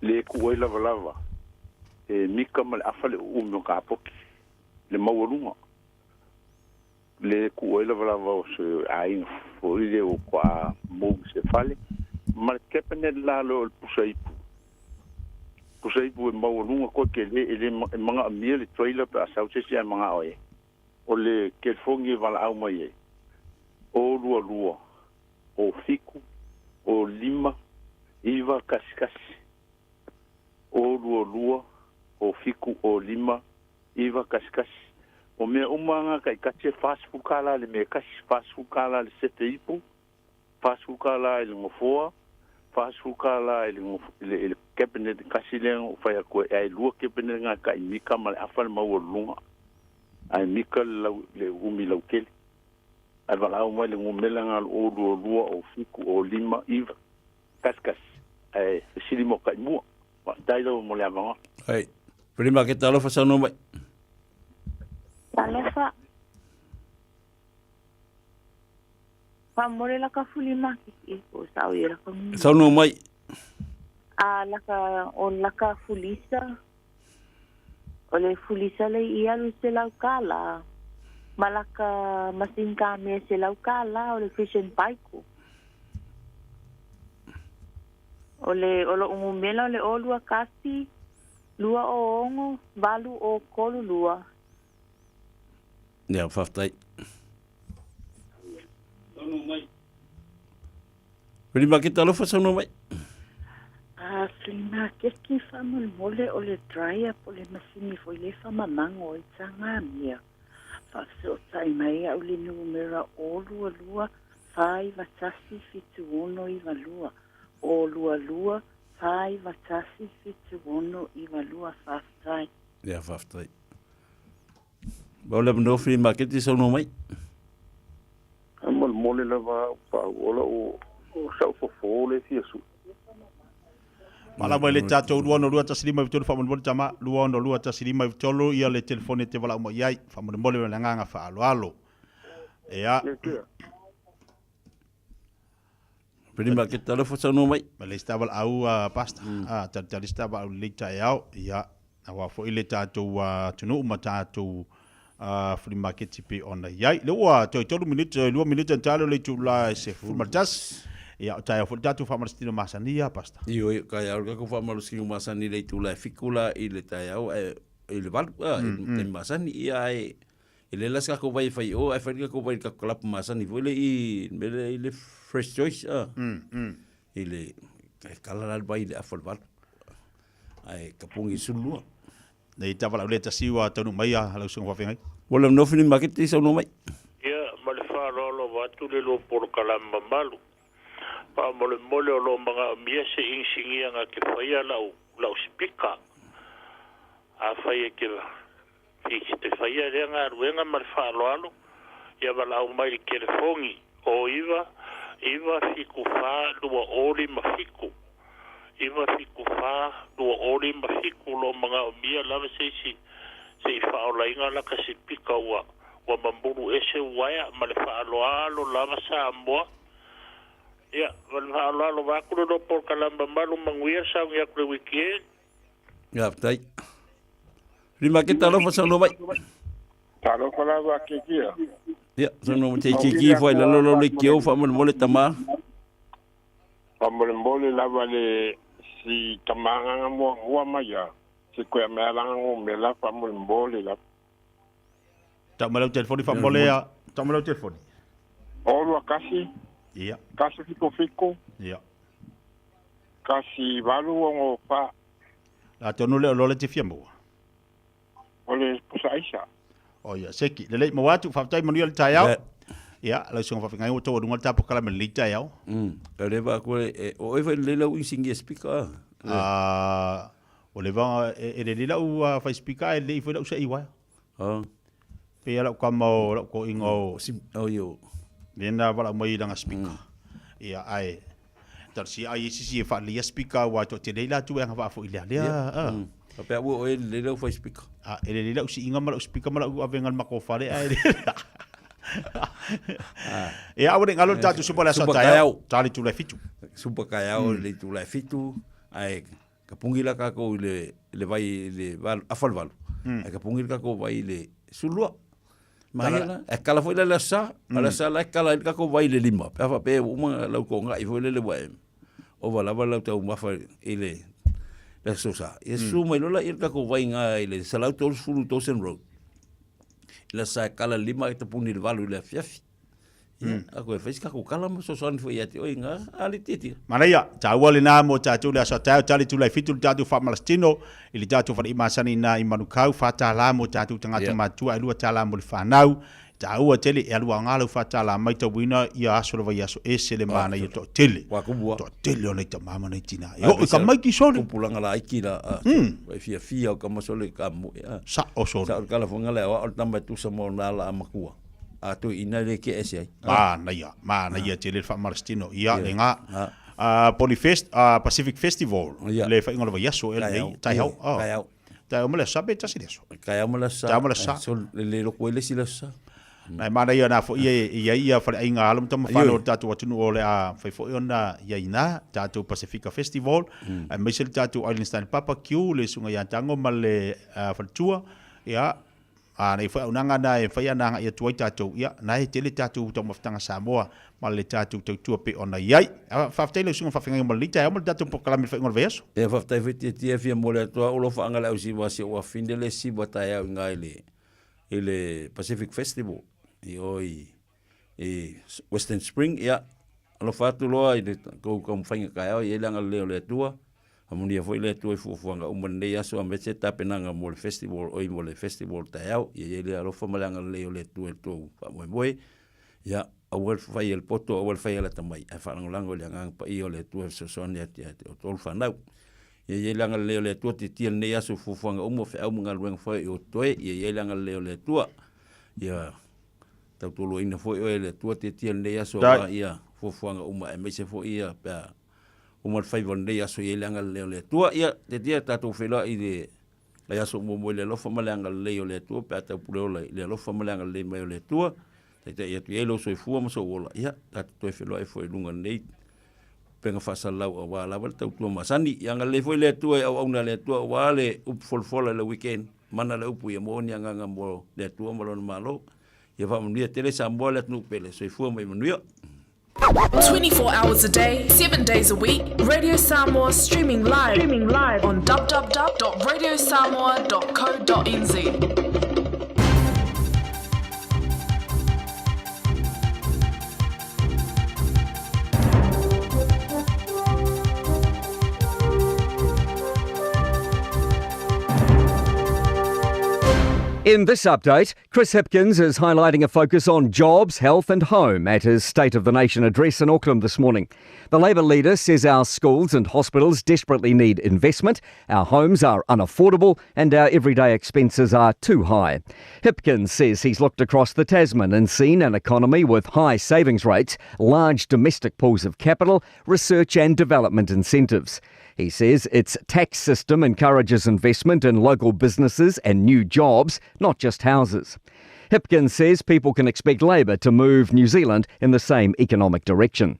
le tuu ai lavalava e mika ma le afa le uumi o kapoki le maualuga le tuu ai lavalava o se aiga foi lea ua toa mou i se fale ma le cabinet lalo o le pusa ipu pusa ipu e maualuga koe tele e le e manaomia le trailer pe a sau se isi ae manao e O le kelifogi e valaau mai ai, o 22, o 7, o 5, 9 1 1. O 22, o 7, o 5, 9 1 1. O mea uma lava na taitasi e $40 i le mea e tasi, $40 i le sete ipu, $40 i le nofoa, $40 i le cabinet tasi lea na ou fai atu ai, ae lua cabinet na e tai mita ma le afa le maualuluga, ae mita le lau le umi lautele. Ae valaau mai le numera na 022 07 05 9 1 1 ae fesili mo taimua. Faafetai lava mo le avanoa. Ai. Pele maketa alofa saunoa mai. Talofa. Faamole laka fuli makiki e po sao ia laka ngu. Saunoa mai. A laka o laka fulisa. O le fulisa le i alu se lau kala. Ma laka masin ka me se lau kala o le Christian Paiko. O le o lo ngumela o le olua kasi lua o ongo valu o kolu lua. Ia, faafetai. Fili Maketa alofa saunoa mai. A Fili Makeki faamolemole o le dryer po le masini foi le faamamago ai tagamia. Faafesootai mai au le numera o 22 4 9 1 7 6 9 2 o 22 4 9 1 7 6 9 2 Faafetai. Ia, faafetai. Mau le avanoa Fili Maketi saunoa mai. Faamolemole lava au pau o lou sau fofo le fia sui. Malama i le tatou 262 15 faamolemole tama 262 15 ia le telefoni e te valaau mai ai faamolemole ma le agaga faaaloalo. Ia. Fili Maketi alofa saunoa mai. Ma le isi valaau pastor. Talitali isi valaau lelei taeao. Ia aua foi le tatou atunuu ma tatou flea market pei ona i ai. Lea ua toe 3 minute, toe 2 minute ona talo le itula e 11. Ia, o taeao foi le tatou faamalositino masani ia, Pastor. Ioe, taeao le tatou faamalositino masani i le itula e 7 la i le taeao ae i le 8 i le taimi masani. Ia ae e leai la se tatou vai e fai i o ae fai le tatou vai i le tatou kalapu masani foi lea i le mea lea i le Fresh Choice i le e kala la le vai i le afa o le 8 ae tapuni i le 12. Nei tava lau le tasi ua taunuu mai a lau susuga faafeagai. Ua le nofi ni maketi saunoa mai. Ia, ma le faaaloalo avatu le lua polokalame mamalu. Faamolemole o lo o manaomia se inisinia na te faia lau, lau sipika. Afai e te fiki te faia lea galuega ma le faaaloalo, ia valaau mai i le telefoni o 9 9 7 4 2 0 5 7. 9 7 4 2 0 5 7 o lo o manaomia lava se isi se i faaolaina laka sipika ua ua mamulu ese uaea ma le faaaloalo lava Samoa. Ia, ma le faaaloalo vaeatu le lua polokalame mamalu manuia sauni atu le weekend. Faafetai. Rimaketa alofa saunoa mai. Talofa lava a Kekia. Ia, saunoa mai te kiki fai lalo lalo le keo faamolemole tama. Faamolemole lava le si tama agaga muamua mai a si koe mea langa ngomela faamolemole lava. Tau mai lau telefoni faamolemole a. Tau mai lau telefoni. Olu kasi. Ia. Kasi fiko fiko. Ia. Kasi valu ongo fa. La tonu le o le te fia maua. O le pusa aisa. O ia, seki. Lelei maua atu, faafetai manuia le taeao. Ia, lau susuga faafeagaiga ua taualuga le ta polokalame i lenei taeao. E le va atu e o oe foi lelei lau inisinia speaker a. A, ua leva ona, e lelei lau fai speaker ae lelei foi lau se'i uaea. Pei lava lau tama o lau toeaina o lea na valaau mai i lana speaker. Ia, ae talosia a i ai se isi e faaleleia speaker aua e toatele ai latou e agavaa foi i lea. Lea, a. Faapea ua oe e lelei lau fai speaker. A, e lelei lau siiga ma lau speaker ma lau avega i le matou fale ae le Ia, aua ne i galo le tatou supa o le aso a taeao. Ta le itula e 7. Supa taeao i le itula e 7, ae Tapuni la tatou i le, le vai i le valu, afa le valu. Ae tapuni le tatou vai i le 12. Manaia la. Ae kala foi la i le aso Sa. A o le aso Sa la e kala ai le tatou vai i le 5. Pe a faapea ua uma lau togai foi lele ua e ova lava lau taumafa i le le aso Sa. Ia susu mai loa lea le tatou vai i ina i le 130 Dawson Road. I le aso Sa e kala i le 5 ae tapuni i le 8 i le afiafi. Ia, a koe fai se tatou tala ma fesoasoani foi ia te oe i ngā a le tiatia. Manaia, taua lena mo tatou le aso a taeao tali tula e 7 le tatou faamalositino i le tatou faleii masani i ina i Manukau, $4 mo tatou tagata matutua ae $2 mo le fanau. Taua tele e alu aoga lau $4 maitauina ia aso o le vaiaso ese le manaia toatele. Toatele o nai tama ma nai tina e oo i ka maiki sole. Tupulaga laiti la a e fiafia o tama sole ka moe a. Sao sole. Sao le tala foi ngale o le tama e tusa mo na ala a matua. A toeaina le kea ese ai. Manaia, manaia tele le faamalositino. Ia, le ga. Polyfest, Pacific Festival, le faiga o le vaiaso ea lenei, taeao. Taeao. Taeao ma le aso Sa pe tasi le aso? Taeao ma le aso Sa. Taeao ma le aso Sa. So, le le loko ai le isi le aso Sa. Nai manaia na foi e i ai ia faleaiga alo ma tama fanau o le tatou atunuu o le a fai foi ona i ai ina tatou Pasifika Festival, aemaise le tatou Island Style Barbecue, le susuga ia Tago ma le faletua, ia, A nei foi auaunaga na e mafai ona agai atu ai tatou, ia, na e tele tatou taumafataga Samoa ma le tatou tautua pei ona i ai. Faafetai lau susuga faafeagaiga mo lenei taeao ma le tatou polokalame i le faaiuga o le vaiaso. Ia faafetai foi Tietie e fia momoli atu au alofa le au siva si ou afine le siva taeao i ina i le Pacific Festival i o i i Western Spring, ia, alofa atu loa i le tou taumafaiga taeao, e i ai le agalelei o le Atua, faamanuia foi le Atua i fuafuaga uma i lenei aso aemaise tapenaga mo le festival, oi mo le festival taeao, ia i ai le alofa ma le agalelei o le Atua i le tou faamoemoe. Ia, aua le fai e le poto, aua le fai e le atamai, ae faalagolago i le Agaga Paia o le Atua e fesoasoani atu ia te outou le fanau. Ia i ai le agalelei o le Atua, tiatia lenei aso i fuafuaga uma, o feau ma galuega foi o totoe, ia i ai le agalelei o le Atua. Ia tautualuaina foi oe e le Atua tiatia lenei aso aua ia fuafuaga uma aemaise foi ia pe a uma le faiva o lenei aso i ai le agalelei o le Atua. Ia tiatia tatou feiloai i le aso muamua i le alofa ma le agalelei o le Atua pe a taupule ola i le alofa ma le agalelei mai o le Atua. Taitai atu i ai lou soifua ma sou ola. Ia tatou toe feiloai foi i luga o lenei upega faasalalau aua lava le tautua masani. Ia agalelei foi le Atua i auauna a le Atua aua le upu folafola i le weekend. Mana le upu ia maua ni agaga mo le Atua ma Lona Malo. Ia faamanuia tele Samoa le atunuu pele. Soifua ma ia manuia. 24 hours a day, 7 days a week, Radio Samoa streaming live, streaming live on www.radiosamoa.co.nz. In this update, Chris Hipkins is highlighting a focus on jobs, health and home at his State of the Nation address in Auckland this morning. The Labour leader says our schools and hospitals desperately need investment, our homes are unaffordable and our everyday expenses are too high. Hipkins says he's looked across the Tasman and seen an economy with high savings rates, large domestic pools of capital, research and development incentives. He says its tax system encourages investment in local businesses and new jobs, not just houses. Hipkins says people can expect Labour to move New Zealand in the same economic direction.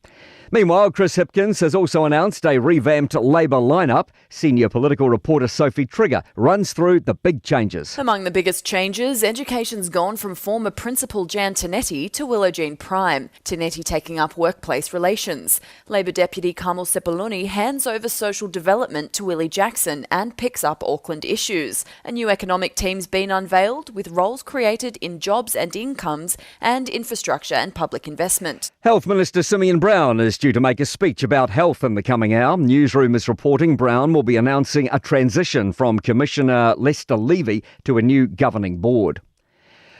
Meanwhile, Chris Hipkins has also announced a revamped Labour lineup. Senior political reporter Sophie Trigger runs through the big changes. Among the biggest changes, education's gone from former principal Jan Tinetti to Willow Jean Prime. Tinetti taking up workplace relations. Labour Deputy Carmel Sepuloni hands over social development to Willie Jackson and picks up Auckland issues. A new economic team's been unveiled with roles created in jobs and incomes and infrastructure and public investment. Health Minister Simeon Brown is due to make a speech about health in the coming hour. Newsroom is reporting Brown will be announcing a transition from Commissioner Lester Levy to a new governing board.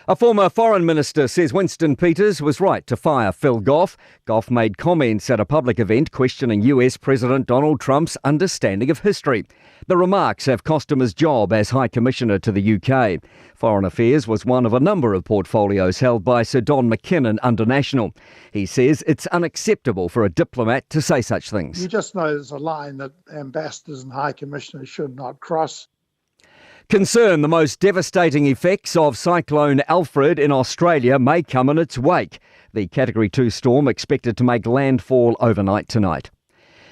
A former foreign minister says Winston Peters was right to fire Phil Goff. Goff made comments at a public event questioning US President Donald Trump's understanding of history. The remarks have cost him his job as High Commissioner to the UK. Foreign Affairs was one of a number of portfolios held by Sir Don McKinnon under National. He says it's unacceptable for a diplomat to say such things. You just know there's a line that ambassadors and high commissioners should not cross. Concern the most devastating effects of Cyclone Alfred in Australia may come in its wake. The Category 2 storm expected to make landfall overnight tonight.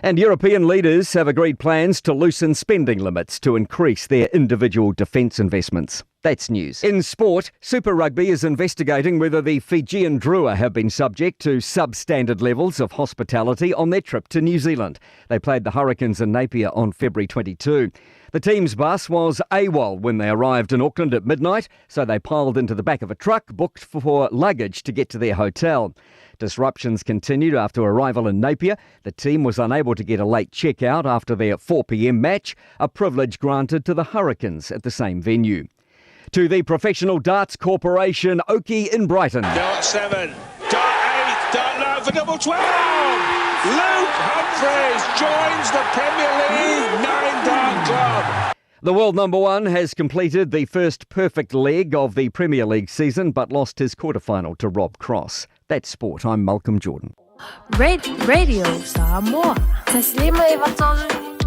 And European leaders have agreed plans to loosen spending limits to increase their individual defence investments. That's news. In sport, Super Rugby is investigating whether the Fijian Drua have been subject to substandard levels of hospitality on their trip to New Zealand. They played the Hurricanes in Napier on February 22. The team's bus was AWOL when they arrived in Auckland at midnight, so they piled into the back of a truck booked for luggage to get to their hotel. Disruptions continued after arrival in Napier. The team was unable to get a late checkout after their 4 p.m. match, a privilege granted to the Hurricanes at the same venue. To the Professional Darts Corporation, Oakey in Brighton. Dart 7, dart 8, dart 9 for double 12. Luke Humphries joins the Premier League 9 dart club. The world number one has completed the first perfect leg of the Premier League season, but lost his quarterfinal to Rob Cross. That's sport. I'm Malcolm Jordan. Red Radio Samoa. Taslima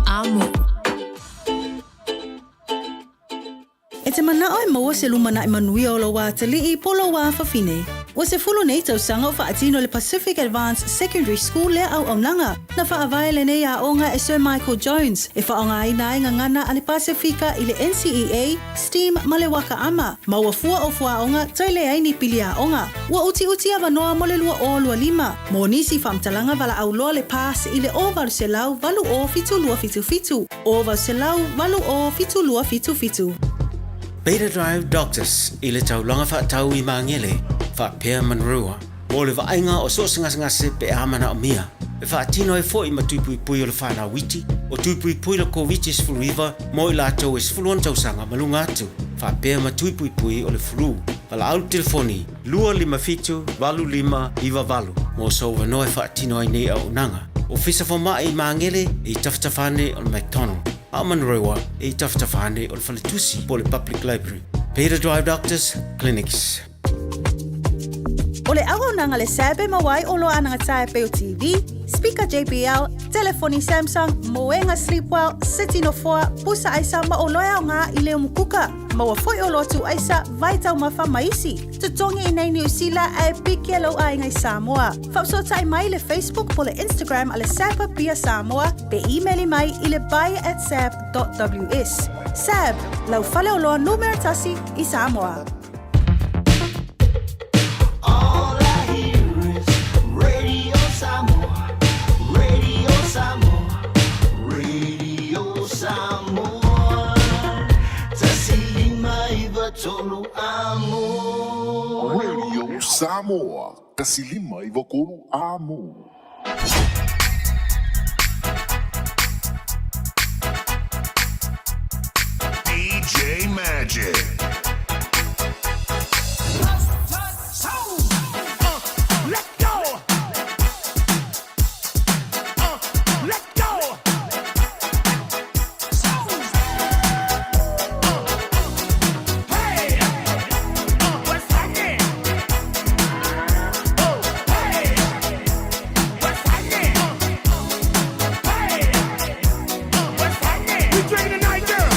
Amo. E te manao e maua se lumanaʻi manuia o lou atalii po o lou afafine. Ua 10 nei tausaga o faatino le Pacific Advanced Secondary School lea auaunaga. Na faavae lenei aoga e Sir Michael Jones e faaaogaina ai gagana a le Pasefika i le NCEA, STEAM ma le Waka Ama, ma ua fua o fuaoga toe leai ni pili aoga. Ua utiuti avanoa mo le 2025. Mo nisi faamatalaga valaau loa le PASS i le 0800 80 7277, 0800 80 7277. Beta Drive Doctors i le taulaga faatau i Magele, faapea Manurewa, mo le vaaiga o so o se gasegase pe a manaomia. E faatino ai foi ma tui puipui o le fanau iti, o tui puipui le Koviti-19 mo i latou e 16 tausaga ma luga atu, faapea ma tui puipui o le flu. Valaau le telefoni 257 8598 mo sou avanoa e faatino ai nei auaunaga. Ofisa Fomai i Magele e i tafatafa ane o le McDonald, a o Manurewa e i tafatafa ane o le Faletusi po o le Public Library. Beta Drive Doctors Clinics. O le auaunaga le SAB e maua ai oloa anagatāe pei o TV, speaker JBL, telefoni Samsung, moega Sleepwell, seti nofoa, pusa aisa ma oloa e aoga i le umukuka. Maua foi oloa tuu aisa, vai taumafa ma isi. Totogi i nei Niu Sila ae piki e lou aiga i Samoa. Faafesootai mai i le Facebook po le Instagram a le SAB Apia Samoa pe imeli mai i le buy@sab.ws. SAB, lau faleoloa numera tasi i Samoa. All I hear is Radio Samoa, Radio Samoa, Radio Samoa. 1593 amo. Radio Samoa, 1593 amo. DJ Magic. Let go. Let go. Hey, what's happening? Oh, hey, what's happening? Hey, what's happening? We drinking tonight, girl.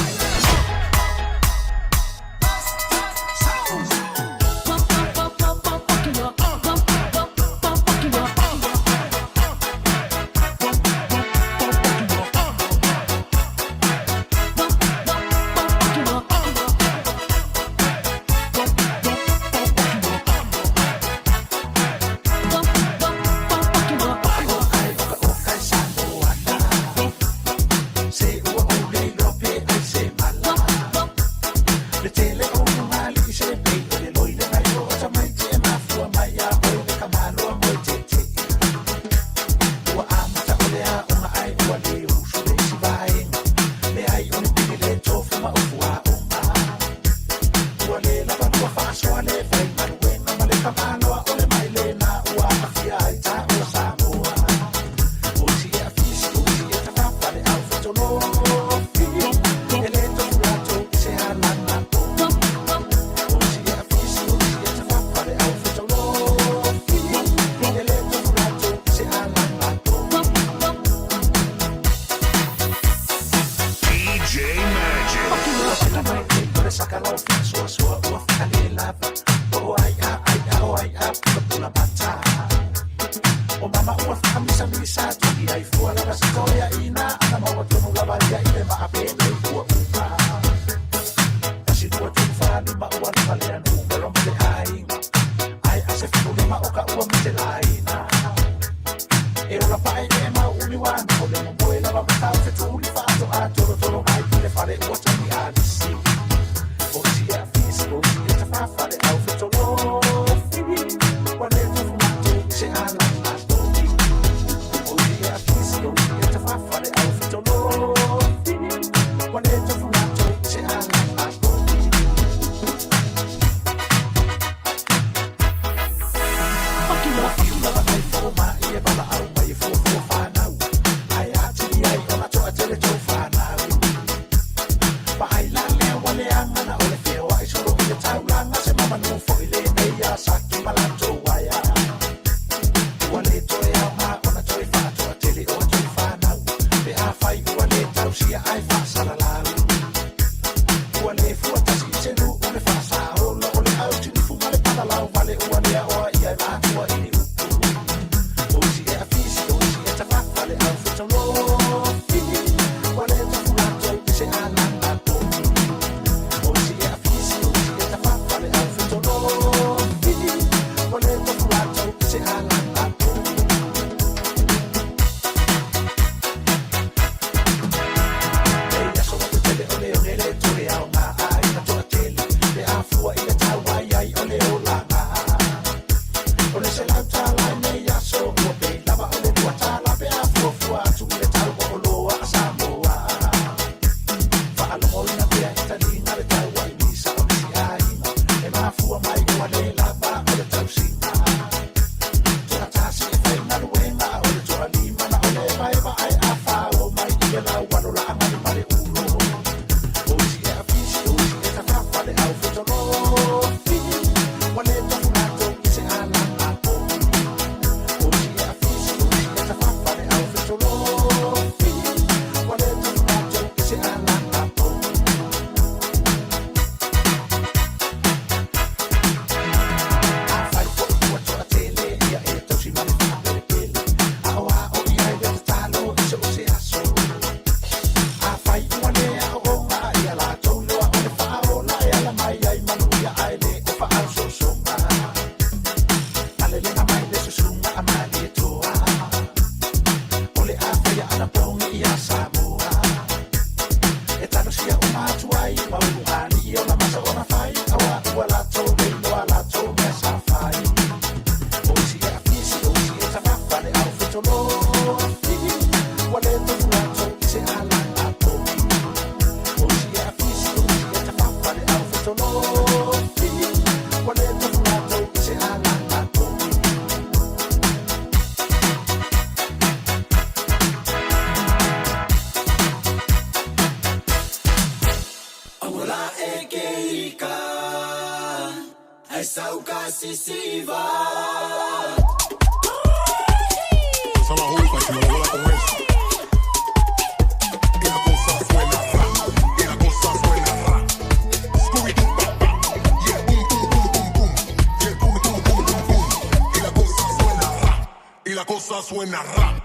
Suena rap.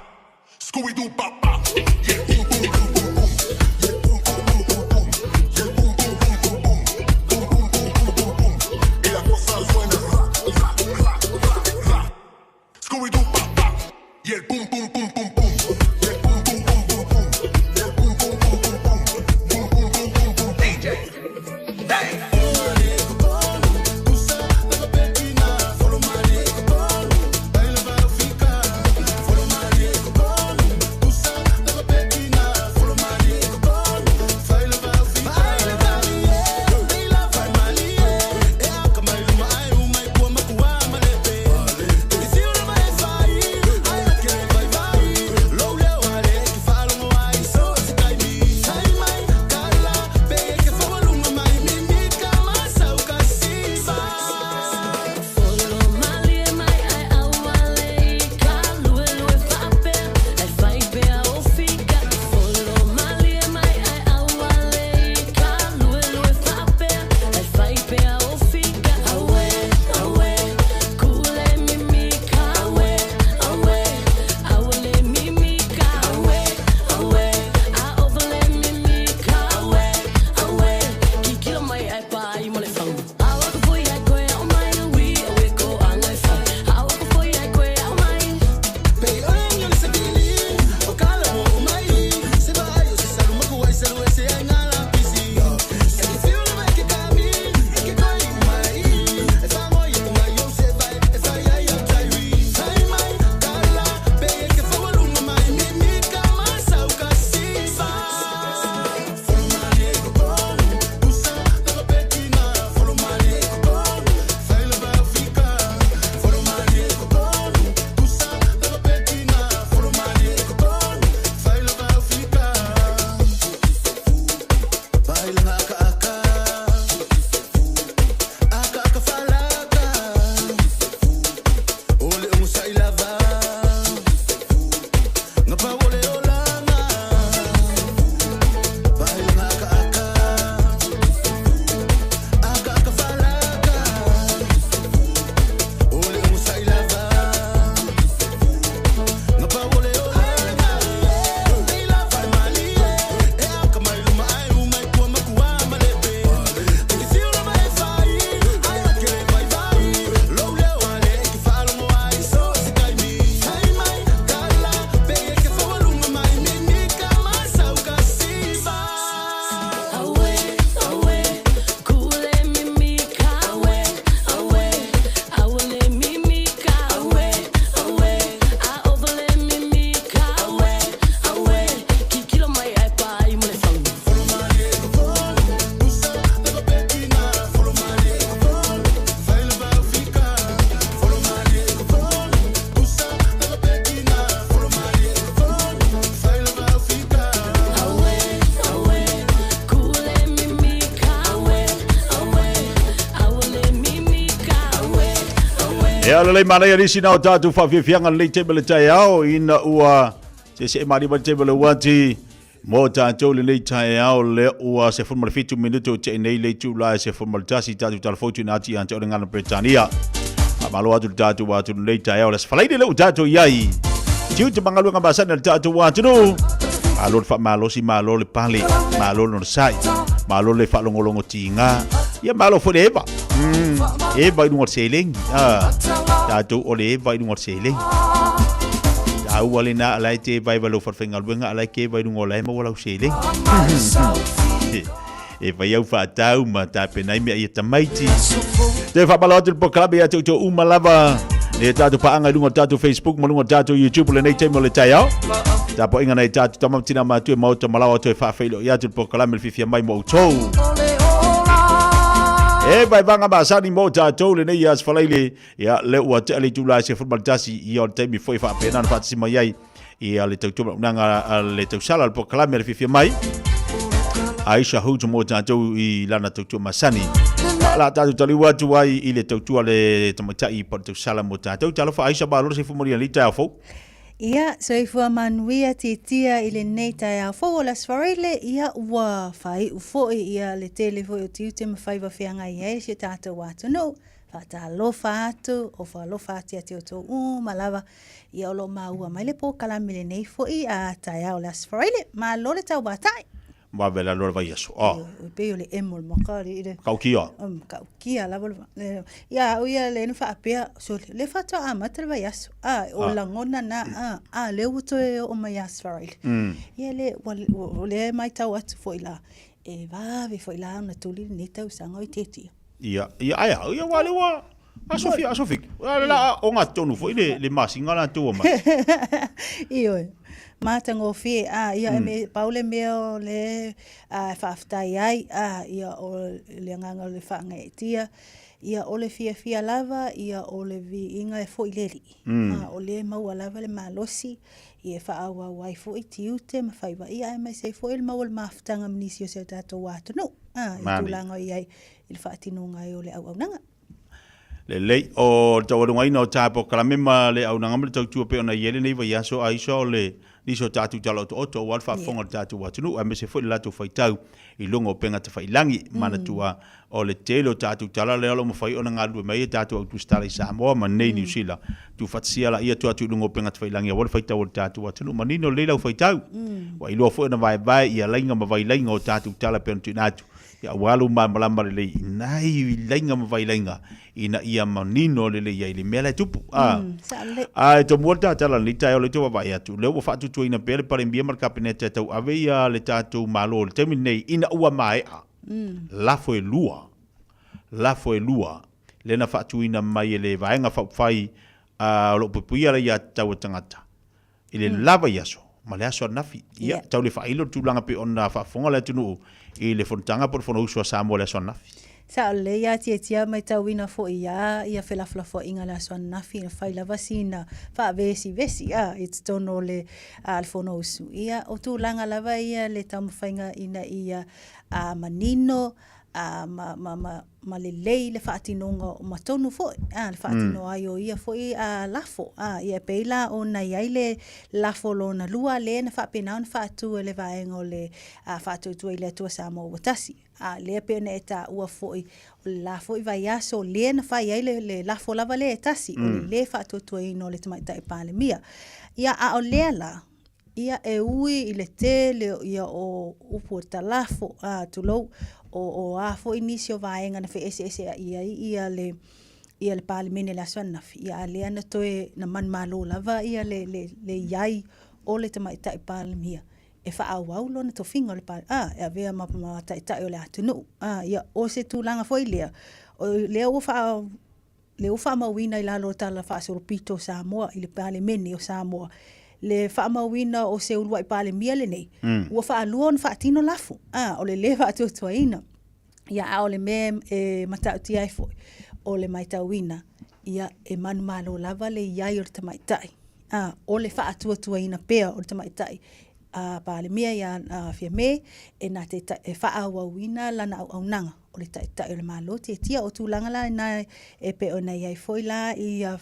Scooby-Doo papá. Yeah, boom, boom, boom, boom, boom. Yeah, boom, boom, boom, boom, boom. Yeah, boom, boom, boom, boom, boom. Boom, boom, boom, boom, boom, boom. Y la cosa suena rap, rap, rap, rap, rap. Scooby-Doo papá. Yeah, boom, boom, boom, boom, boom. Yeah, boom, boom, boom, boom, boom. Yeah, boom, boom, boom, boom, boom. Boom, boom, boom, boom, boom. DJ. Hey. Follow Ia lelei manaia nisi na o tātou whawhiwhianga lenei taimi o le taeao ina ua sese'e malima le taimi o le uati mo tātou lenei taeao lea ua 17 minute o te'e nei le itula e 11 tātou talafou tuuina atu ia te oe le gagana Peretania. Faamalo atu le tātou atunuu lenei taeao le Aso Faraile lea ua tātou i ai. Tiute ma galuega masani a le tātou atunuu. Malo le faamalosi, malo le pale, malo le onosai, malo le faalogologo tiga. Ia malo foi le eva. Eva i luga o le seleni. Ah, tātou o le eva i luga o le seleni. Taua lena a la e te eva eva i lau fale faigaluega, a la e ke eva i luga o la e maua lau seleni. E fai au faatau ma tapena ai mea ia tamaiti. Te whaamalo atu le polokalame ia te outou uma lava. Le tātou paaga i luga o le tātou Facebook ma luga o le tātou YouTube lenei taimi o le taeao. Tapuaiga nai tātou tama ma tina matua e maota malawa atu e faafeiloai atu le polokalame le fiafia mai mo outou. E vaevaga masani mo tātou lenei Aso Faraile. Ia, le ua tea le itula e 11 ia o le taimi foi e faapena ona faatasi mai ai ia le tautua maunaga a le tausala le polokalame a le fiafia mai. Aisha Hoods mo tātou i lana tautua masani. La tātou taliu atu ai i le tautua le tamaitai po le tausala mo tātou. Talofa Aisha, malo le soifua manuia i lenei taeao fou. Ia, soifua manuia tiatia i lenei taeao fou o le Aso Faraile, ia ua faaiu foi ia le tele foi o tiute ma faiva feagai ai si o tatou atunuu. Faatalofa atu, ofo alofa atu ia te outou uma lava, ia o lo o maua mai le polokalame lenei foi a taeao o le Aso Faraile. Malo le tauvatai! Vave lalo le vaiaso. Oh. Oi pei o le emo le makali i le. Kaukia. Kaukia lava le. Ia au ia le na faapea so le faatoa amata le vaiaso. A o ah. lagona na a a le ua toe oo mai Aso Faraile. Ia le ua le maitau atu foi la e vave foi la ona tuli lenei tausaga o i tetia. Ia ia ai ia ua le ua Aso fia, aso fiki. La la o ngā tonu foi le le masinga la tua mai. Ioe. Matagofie a ia e me pau le mea o le a faafetai ai a ia o le agaga o le faagaeetia ia o le fiafia lava ia o le viiga e foi le Alii. A o lea e maua lava le malosi ia e faaauau ai foi tiute ma faiva ia aemaise ai foi le maua o le mafutaga ma nisi o si o tatou atunuu a i tulaga o i ai i le faatinoga ai o le auaunaga. Lelei, o le taualugaina o ta polokalame ma le auaunaga ma le tautua pei ona i ai lenei vaiaso, Aisha, o le nisi o tatou tala otooto aua le faafofoga o le tatou atunuu aemaise foi le latou faitau i luga o upega tafailangi. Manatua, o le tele o tatou tala lea o lo o mafai ona galulue mai ai tatou au tusitala i Samoa ma nei Niu Sila. Tuufaatasia laia atu atu i luga o upega tafailangi aua le faitau o le tatou atunuu. Manino lelei lau faitau. Ua iloa foi ona vaevae ia laiga ma vailaiga o tatou tala pei ona tuuina atu. Ia aua lou malamalama lelei i nai laiga ma vailaiga ina ia manino lelei ai le mea la e tupu. A, a e tomua le tatala lenei taeao lea ou te vaavaai atu, lea ua faatuatuaina pea le Palemia ma le Kapeneta e tauave ia le tatou Malo i le taimi lenei ina ua maea lafo e lua, lafo e lua lea na faatuina mai e le Vaega Faaupufai o lo o puipuia le aiatatau a tagata. i le la vaiaso ma le aso ananafi. Ia, tau le faailo le tulaga pei ona faafofoga le atunuu i le fonotaga po o le Fonousu a Samoa i le aso ananafi. Sao lelei lava Tiatia, maitauina foi lava ia felafolafoaiga i le aso ananafi, na fai lava sina faavesivesi a i totonu o le Fonousu. Ia, o tulaga lava ia le taumafaiga ina ia manino ma, ma, ma, ma lelei le faatinoga ma tonu foi a le faatino ai o ia foi a lafo a ia e pei la ona i ai le lafo lona lua lea na faapena ona faatu e le vaega o le Faatuatua i le Atua Samoa ua Tasi a lea pei ona e taua foi o le la foi vaiaso lea na fai ai le, le lafo lava lea e tasi o le lē faatuatuaina o le Tamaitai Palemia. Ia a o lea la Ia e ui i le tele o ia o upu o talafo, a, tulou, o, o a foi nisi o vaega na feeseeseai ai ia le, ia le Palemene i le aso ananafi, ia a lea na toe, na manumalo lava ia le, le, le i ai o le Tamaitai Palemia e faaauau lona tofiga o le Pale, a, e avea ma, ma Taitai o le atunuu. A, ia, o se tulaga foi lea, o lea ua faa, lea ua faamauina i lalo o Tala Faasolopito o Samoa i le Palemene o Samoa, le faamauina o se uluai Palemia lenei, ua faalua ona faatino lafo, a, o le lē faatuatuaina. Ia, a o le mea e matautia ai foi, o le matauina, ia, e manumalo lava le i ai o le tamaitai, a, o le faatuatuaina pea o le tamaitai. Palemia ia Fiame e na te e faaauauina lana auaunaga o le Taitai o le Malo. Tiatia o tulaga la na e pei ona i ai foi la ia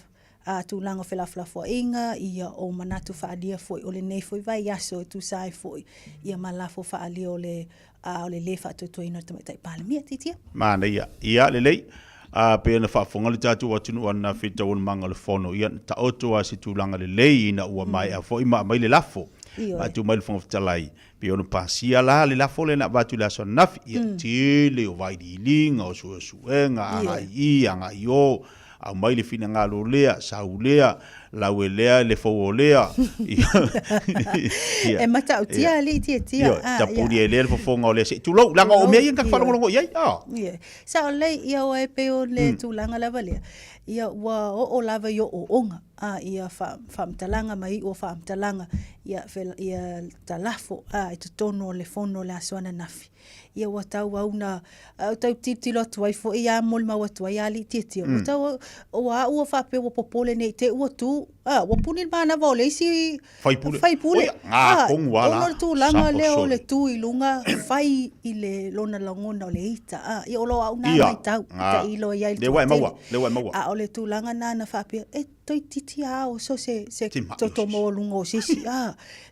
tulaga o felafolafoaiga, ia o manatu faaalia foi o lenei foi vaiaso e tusa ai foi ia ma lafo faaalia o le o le lē faatuatuaina o le Tamaitai Palemia. Tiatia. Manaia. Ia, lelei. A pei ona faafofoga le tatou atunuu ananafi i le taualumaga o le fono, ia na taoto lava se tulaga lelei ina ua maea foi ma aumai le lafo. Faatu mai le Fofoga Fetalai, pei ona pasia la le lafo lea na avatu i le aso ananafi, ia tele o vailiiliga, o suesuega, agai i i, agai i o, aumai le finagalo lea, sau lea, lau e lea le fou o lea. E matautia alii tiatia. Ioe, tapuni e lea le fofoga o lea, se i tulou, leaga o mea ia na ta faalogologo i ai. Ioe, sao lelei, ia aua e pei o le tulaga lava lea, ia ua oo lava i ooooga, ia faamatalaga ma iu o faamatalaga, ia talafo i totonu o le fono o le aso ananafi. Ia ua tauau na tau tilotilo atu ai foi a molimau atu ai alii tiatia. Ua tau ua au ua faapea ua popole nei te ua tu, ua puni le manava o le isi Faipule. Faipule. Oia, tonu lava la. Ona o le tulaga lea o le tu i luga fai i le lona lagona o le ita. Ia o lo au na matau tailo i ai le Lea ua e maua, lea ua e maua. A o le tulaga na na faapea e toeitiiti lava o so se se toto maualuga o se isi.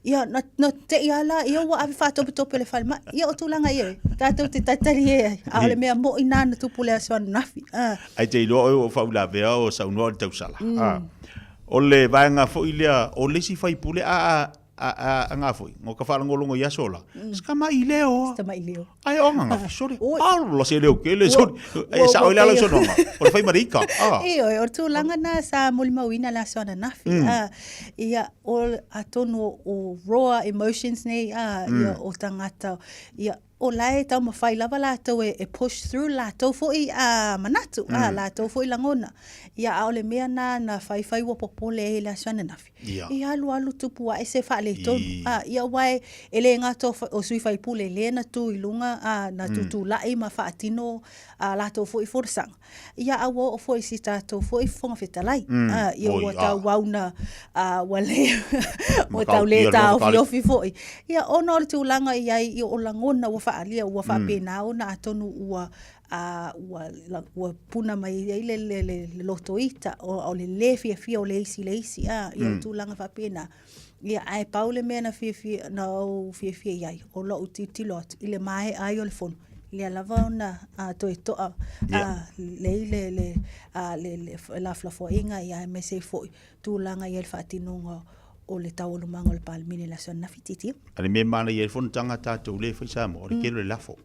Ia na na te i lava la ia ua ave faatopetope i le falemai. Ia o tulaga ia e tatou te talitalie ai. A o le mea moi na na tupu i le aso ananafi. Ae te iloa oe ua ou faauilavea o saunoa o le tausala. O le vaega foi lea o le isi faipule a a a a foi ngo ka faalogologo i aso la se tama'i leo se tama'i leo ae o agaga sole a la se leo kele sole e sao i le ala o saunoaga o le fai ma le ika a Ioe, o le tulaga na sa molimauina le aso ananafi. Ia, o, atonu o raw emotions nei, ia, o tagata, ia, o la e taumafai lava latou e push through latou foi manatu, latou foi lagona. Ia, a o le mea na na faifai ua popole ai i le aso ananafi, ia alu alu tupu ae se faaletonu. Ia, aua e le gata o sui faipule lea na tu i luga, na tutulai ma faatino a latou foi folasaga, Ia a ua oo foi i si tatou foi Fofoga Fetalai. Ia ua tauau na ua le ua tau le taofiofi foi. Ia ona o le tulaga i ai ia o lagona ua faaalia ua faapena ona atonu ua ua puna mai ai le loto ita o le le fiafia o le isi i le isi ia o tulaga faapena. Ia ae pau le mea na fiafia na ou fiafia i ai o lou tilotilo atu i le maea ai o le fono lea lava ona toe toa lelei le lafolafoaiga aemaise ai foi tulaga i le faatinoga o le taualumaga o le Palemene i le aso ananafi. Titia. A le mea manaia ai le fonotaga a tatou lea e fai i Samoa, o le tele o le lafo.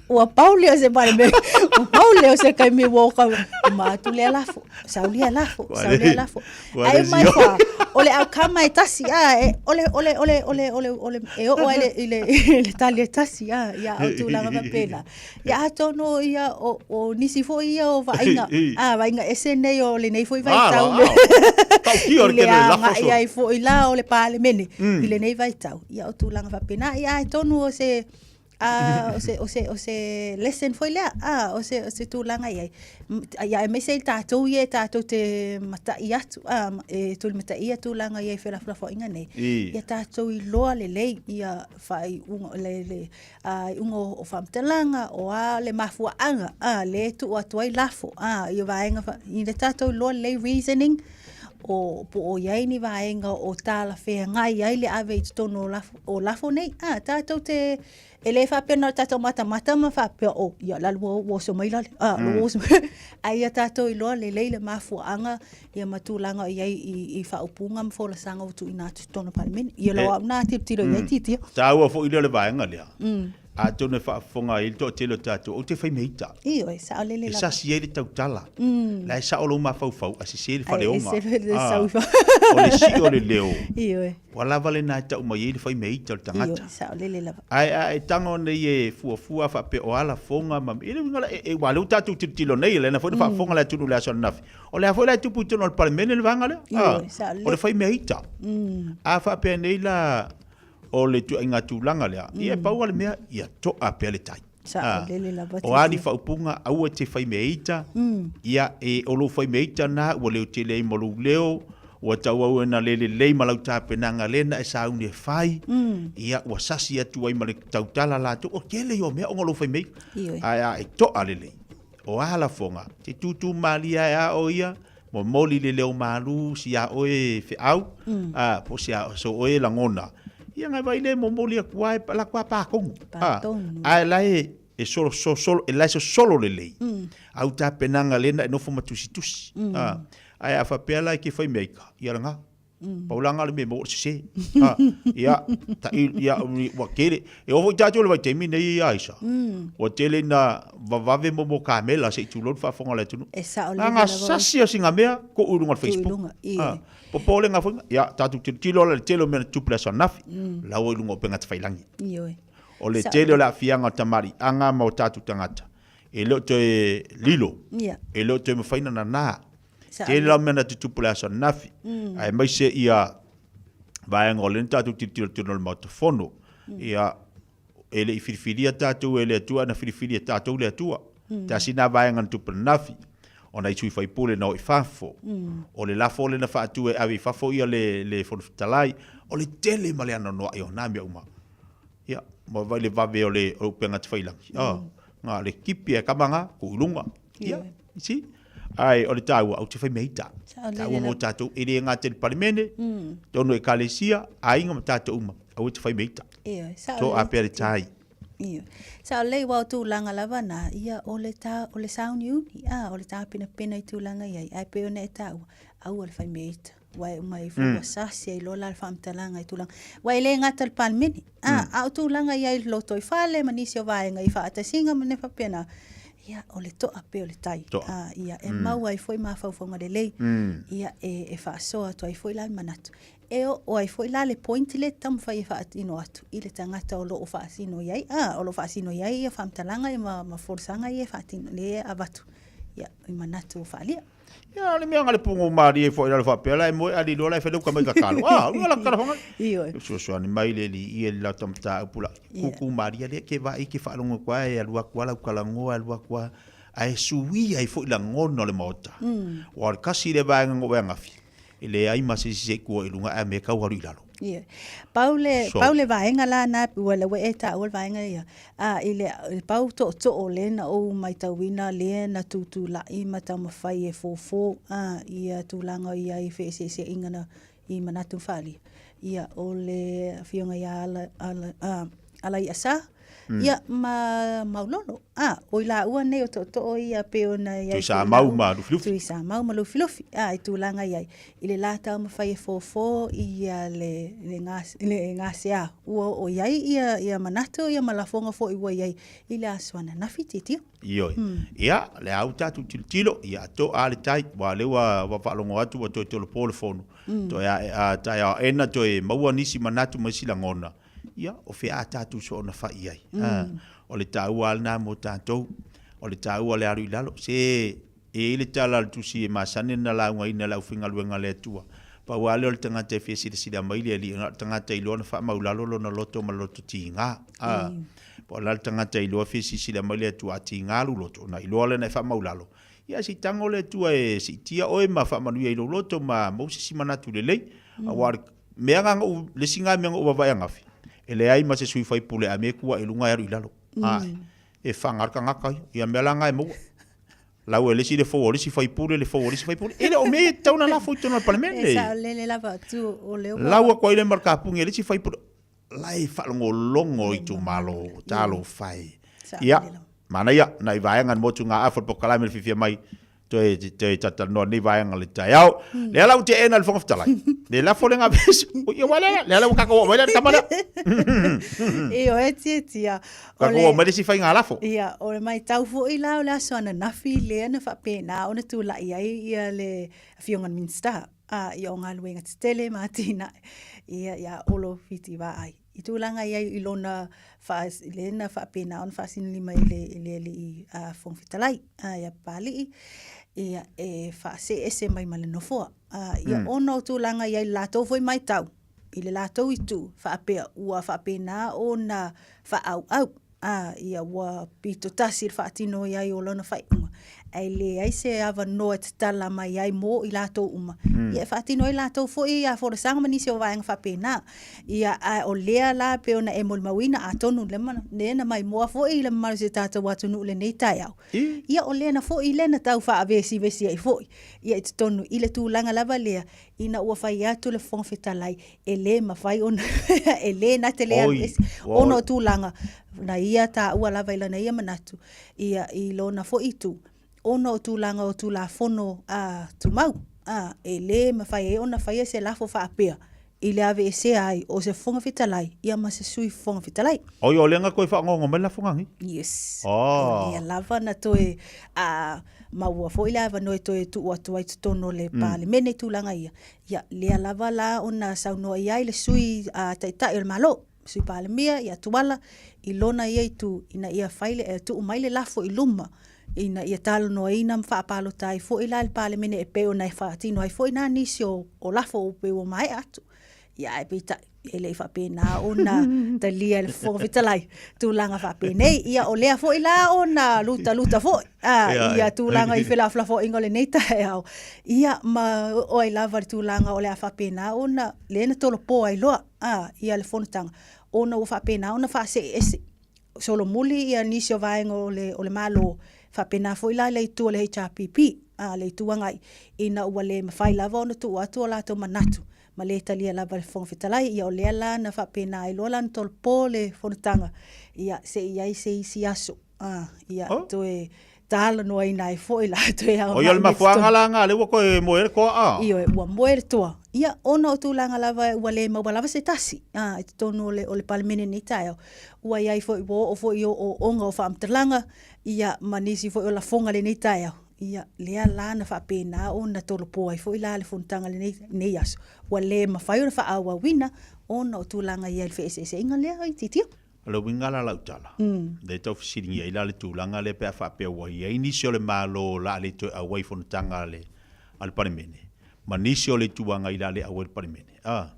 Ua pau lea o se Palemene, ua pau lea o se taimi ua oka uma atu lea lafo, sau lea lafo, sau lea lafo. Ae mai fa, o le outcome e tasi, a, e, o le, o le, o le, o le, o le, o le, e oo ai i le, i le tali e tasi, a, ia, o tulaga faapena. Ia, atonu ia, o, o nisi foi ia o vaaiga, a, vaaiga ese nei o lenei foi vaitau. I le agai ai foi la o le Palemene i lenei vaitau. Ia, o tulaga faapena. Ia, atonu o se, a, o se, o se, o se lesson foi lea, a, o se, o se tulaga i ai. Ia, aemaise i tatou ia e tatou te mata'i atu, a, e tulimataia tulaga i ai felafolafoaiga nei, ia tatou iloa lelei ia faaiuga, le, le, a, iuga o faamatalaga, o a le mafuaaga, a, lea e tuu atu ai lafo, a, ia vaega, i le tatou iloa lelei reasoning, o, po o i ai ni vaega o talafeagai ai le ave i totonu o lafo, o lafo nei, a, tatou te, e le faapea na o tatou matamata ma faapea, oh, ia la ua oso mai lale, a, ua oso mai, ae ia tatou iloa lelei le mafuaaga ia ma tulaga o i ai i faaupuga ma folasaga ua tuuina atu i totonu o le Palemene. Ia lau au na tilotilo i ai titia. Taua foi lea o le vaega lea. Atonu e faafofoga ai le toatele o tatou, ou te fai meita. Ioe, saolele lava. E sasi ai le tautala. La e sao lou mafaufau, ae sese le faleoga. Ae ese le sau. O le sio o le leo. Ioe. Ua lava lena e tau mai ai le fai meita o le tagata. Ioe, saolele lava. Ae a e tago nei e fuafua faapea o a lafoga ma mea, e le uiga la, e, aua o lea ua tatou tilotilo nei, lea foi na faafofoga le atunuu i le aso ananafi, o le a foi la e tupu i totonu o le Palemene le vaega lea? Ioe, saolele. O le fai meita. A faapea nei la, o le ituaiga tulaga lea, ia e pau lava le mea, ia to'a pea le tai. Saolele lava. O a ni faaupuga, aua e te fai meita, ia, e, o lou fai meita na, ua leo tele ai ma lou leo, Ua tauau e na le lelei ma lau tapenaga lea na e sauni e fai, ia ua sasi atu ai ma le tautala latou, o tele ia o mea ona o lou fai mea. Ioe. Ae a e to'a lelei, o a lafoga, te tūtū malie ae a o ia, momoli le leo malū si a oe feau, a, po o se a, so oe lagona, ia ngai vai le momoli atu a e latou a patonu. A, Patonu. ae la e, e solo, so, solo, e la e sosolo lelei, au tapenaga lea na e nofo ma tusitusi. A, Ae a faapea la e ke fai mea ika, ia lena. Pau la lena o le mea e maua o le sese. Ha, ia, taʻi, ia, ua tele. E oo foi tatou i le vaitaimi nei ia Aisa, ua tele ina vavave mo kamela se i tulou le faafofoga a le atunuu. E sao Na lelei ga lava oe. sasi a sina mea, tuu i luga o le Tuu i Facebook. luga, ioe. Ha, popolega foi, ia, tatou tilotilo la i le tele o mea na tutupu i le aso ananafi, la ua i luga o upega tafailagi. Ioe. O le Sao tele o lelei. le aafiaga o tamaliiaga ma o tatou tagata, e le o toe lilo, e le o toe mafai ona nana. Tele la mea na tutupu i le aso ananafi, aemaise ia vaega o lea na tatou tilotilo totonu o le Maota Fono. Ia, e le i filifilia tatou e le Atua, ae na filifili e tatou le Atua. Tasi lena vaega na tupu ananafi, o nai sui faipule na o i fafo. O le lafo lea na faatu e ave i fafo ia le, le Fofoga Fetalai, o le tele ma le anoanoai o na mea uma. Ia, ma vaai le vave o le upega tafailagi. Oh, na le kipi e kama nga, ku i lunga. Ia, you see? Ai, o le taua, au te whai mea ita. Taua mō tātou, e le ngā te palemene, tonu ekalesia, aiga ma tātou uma, au te whai mea ita. Ioe, sao Tō lelei. apea le tai. Ioe. Sao lelei aua o tulaga lava na, ia o le tā, o le sauniuni, a, o le tāpenapena i tulaga i ai, ae pei ona e taua, aua le fai mea ita. Ua e uma ifo, ua sasi ai loa la le faamatalaga i tulaga. Ua e le gata i le Palemene, a, a o tulaga i ai i le lotoifale ma nisi o vaega i faatasiga ma mea faapena, ia, o le to'a pea o le tai. To'a. A, ia, e maua ai foi mafaufauga lelei, ia, e, e faasoa atu ai foi la le manatu. E oo ai foi la le point lea e taumafai e faatino atu i le tagata o lo o faasino i ai, a, o lo o faasino i ai ia faamatalaga ia ma, ma folasaga ia e faatino, lea e avatu, ia, i manatu o faaalia. Ia, o le mea nga le pugu malie foi lalo faapea la e moe ali loa la e fai ka mai kakalo. Ah, ua la kala fanga. Ioe. Fesoasoani mai le alii ia le latou mataupu la. Kuku malie lea ke vaai ke faalogo atu lava e alu atu lava lau talanoa e alu atu lava ae suia ai foi lagona o le Maota. Aua o le tasi lea vaega na ou ananafi, e leai ma se isi se i tua i luga ae mea tau alu i lalo. Ioe. Pau le, So. pau le vaega la na, ua la ua e taua le vaega ia, a, i le, i le pau tootoo lea na ou matauina lea na tutulai ma taumafai e fofo, a, ia tulaga o i ai feeseeseaiga na i manatu ma faaalia, ia, o le afioga ia Ala, Ala, a, Alaiasa, ia, ma Maulolo. A, o i laua nei o tootoo ia pei ona i ai Tuisamau ma Lufilufi. Tuisamau ma Lufilufi, a, i tulaga i ai. I le la taumafai e fofo ia le, le, le gasea ua oo i ai ia, ia manatu ia ma lafoga foi ua i ai i le aso ananafi titio. Ioe. Ia, le a ua tatou tilotilo, ia to'a le tai, aua o lea ua, ua faalogo atu ua toe tolopo le fono. Toe ae, a, taeao aena toe maua nisi manatu ma isi lagona, ia, o fea a tatou soona fai i ai. O le taua lava lena mo tatou, o le taua o le alu i lalo. Se e i ai le tala a le tusi e masani ona laugaina e le aufaigaluega a le Atua, pau lava lea o le tagata e fia silasila mai le Alii, na o le tagata e iloa ona faamaulalo lona loto ma le loto tiga. Po o le a le tagata e iloa fia silasila mai le Atua, a tiga lou loto, ona iloa lea ona e faamaulalo. Ia, se i tago le Atua e siitia oe ma faamanuia i lou loto ma maua se isi manatu lelei. Aua o le mea na ou, le isi na mea na ou vaavaai ananafi, e leai ma se sui faipule a mea e tu ae i luga ae alu i lalo. Ae, e faga le tagata ia, ia mea la na e maua. Lau e le isi le fou o le isi faipule, le fou o le isi faipule. E le o mea ia e tatau ona lafo i totonu o le Palemene. E saolele lava atu o lea ua. Lau atu ai lea ma le kapugi e le isi faipule. La e faalogologo itumalo, talofa e. Ia, manaia, nai vaega na motu ngā afa o le polokalame le fiafia mai toe toe talatalanoa nei vaega le taeao. Lea la ua teena e le Fofoga Fetalai. Le lafo le gavesi. Ui, ia lea, lea la ua tatou oo mai lea le tama lea. Ioe tietia. Tatou oo mai le isi faiga lafo. Ia, o le matau foi la o le aso ananafi lea na faapena ona tulai ai ia le Afioga i le Minisita a ia o galuega tetele ma atinae ia ia Olo Fiti Vaai. I tulaga i ai i lona faa, lea na faapena ona faasinolima i le, i le alii a Fofoga Fetalai, a ia Papalii, ia e faasee ese mai ma le nofoa. A, ia ona o tulaga i ai i le latou foi matau, i le latou itu, faapea ua faapena ona faaauau, a, ia ua pito tasi le faatino i ai o lona faaiuga. Ae leai se avanoa e tatala mai ai mo i latou uma. Ia e faatino ai latou foi ia folasaga ma nisi o vaega faapena. Ia ae o lea la e pei ona e molimauina atonu le mana lea na maimoa foi i le mamalu o si o tatou atunuu i lenei taeao. Ia o lea na foi lea na tau faavesivesi ai foi ia i totonu i le tulaga lava lea ina ua fai atu le Fofoga Fetalai e le mafai ona e le na te le alu ese ona o tulaga na ia taua lava i lana ia manatu ia i lona foi itu ona o tulaga o Tulafono a Tumau a e le mafai ai ona faia se lafo faapea i le aveesea ai o se Fofoga Fetalai ia ma se Sui Fofoga Fetalai. Oi, o lea na toe faanoano mai le lafoga nei? Yes. O lea lava na toe a maua foi le avanoa e toe tuu atu ai i totonu o le Palemene i tulaga ia. Ia, lea lava la ona saunoa i ai le Sui Taitai o le Malo, Sui Palemia ia Tuala i lona ia itu ina ia fai le, tuu mai le lafo i luma ina ia talanoaina ma faapalota ai foi la le Palemene e pei ona e faatino ai foi na nisi o, o lafo pei ua maea atu. Ia ae peitai, e le i faapena ona talia e le Fofoga Fetalai tulaga faapenei. Ia o lea foi la ona lutaluta foi a, ia tulaga i felafolafoaiga o lenei taeao. Ia ma oo ai lava le tulaga o le a faapena ona lea na tolopo ai loa a, ia le fonotaga ona ua faapena ona faasee ese solomuli ia nisi o vaega o le, o le Malo, faapena foi la le itu o le HRPP, a, le Itu Agai, ina ua le mafai lava ona tuu atu o latou manatu ma le talia lava e le Fofoga Fetalai. Ia o lea la na faapena ai loa la ona tolopo le fonotaga, ia se i ai se isi aso, a, ia oh. toe talanoaina ai foi la toe aoga. O ia le mafuaaga la na lea ua toe moe le toa a. Ioe, ua moe le toa. Ia, ona o tulaga lava ua le maua lava se tasi, a, i totonu o le, o le Palemene i lenei taeao. Ua i ai foi, ua oo foi i ooooga o faamatalaga, ia, ma nisi foi o lafoga i lenei taeao. Ia, lea la na faapena ona tolopo ai foi la le fonotaga i lenei, lenei aso. Ua le mafai ona faaauauina ona o tulaga i ai le feeseeseaiga lea e itiitia. O le uiga la lau tala, lea e tau fesiligia ai la le tulaga lea pe a faapea ua i ai nisi o le Malo o le a le toe auai i fonotaga a le a le Palemene, ma nisi o le Itu Agai o le a le auai i le Palemene. A,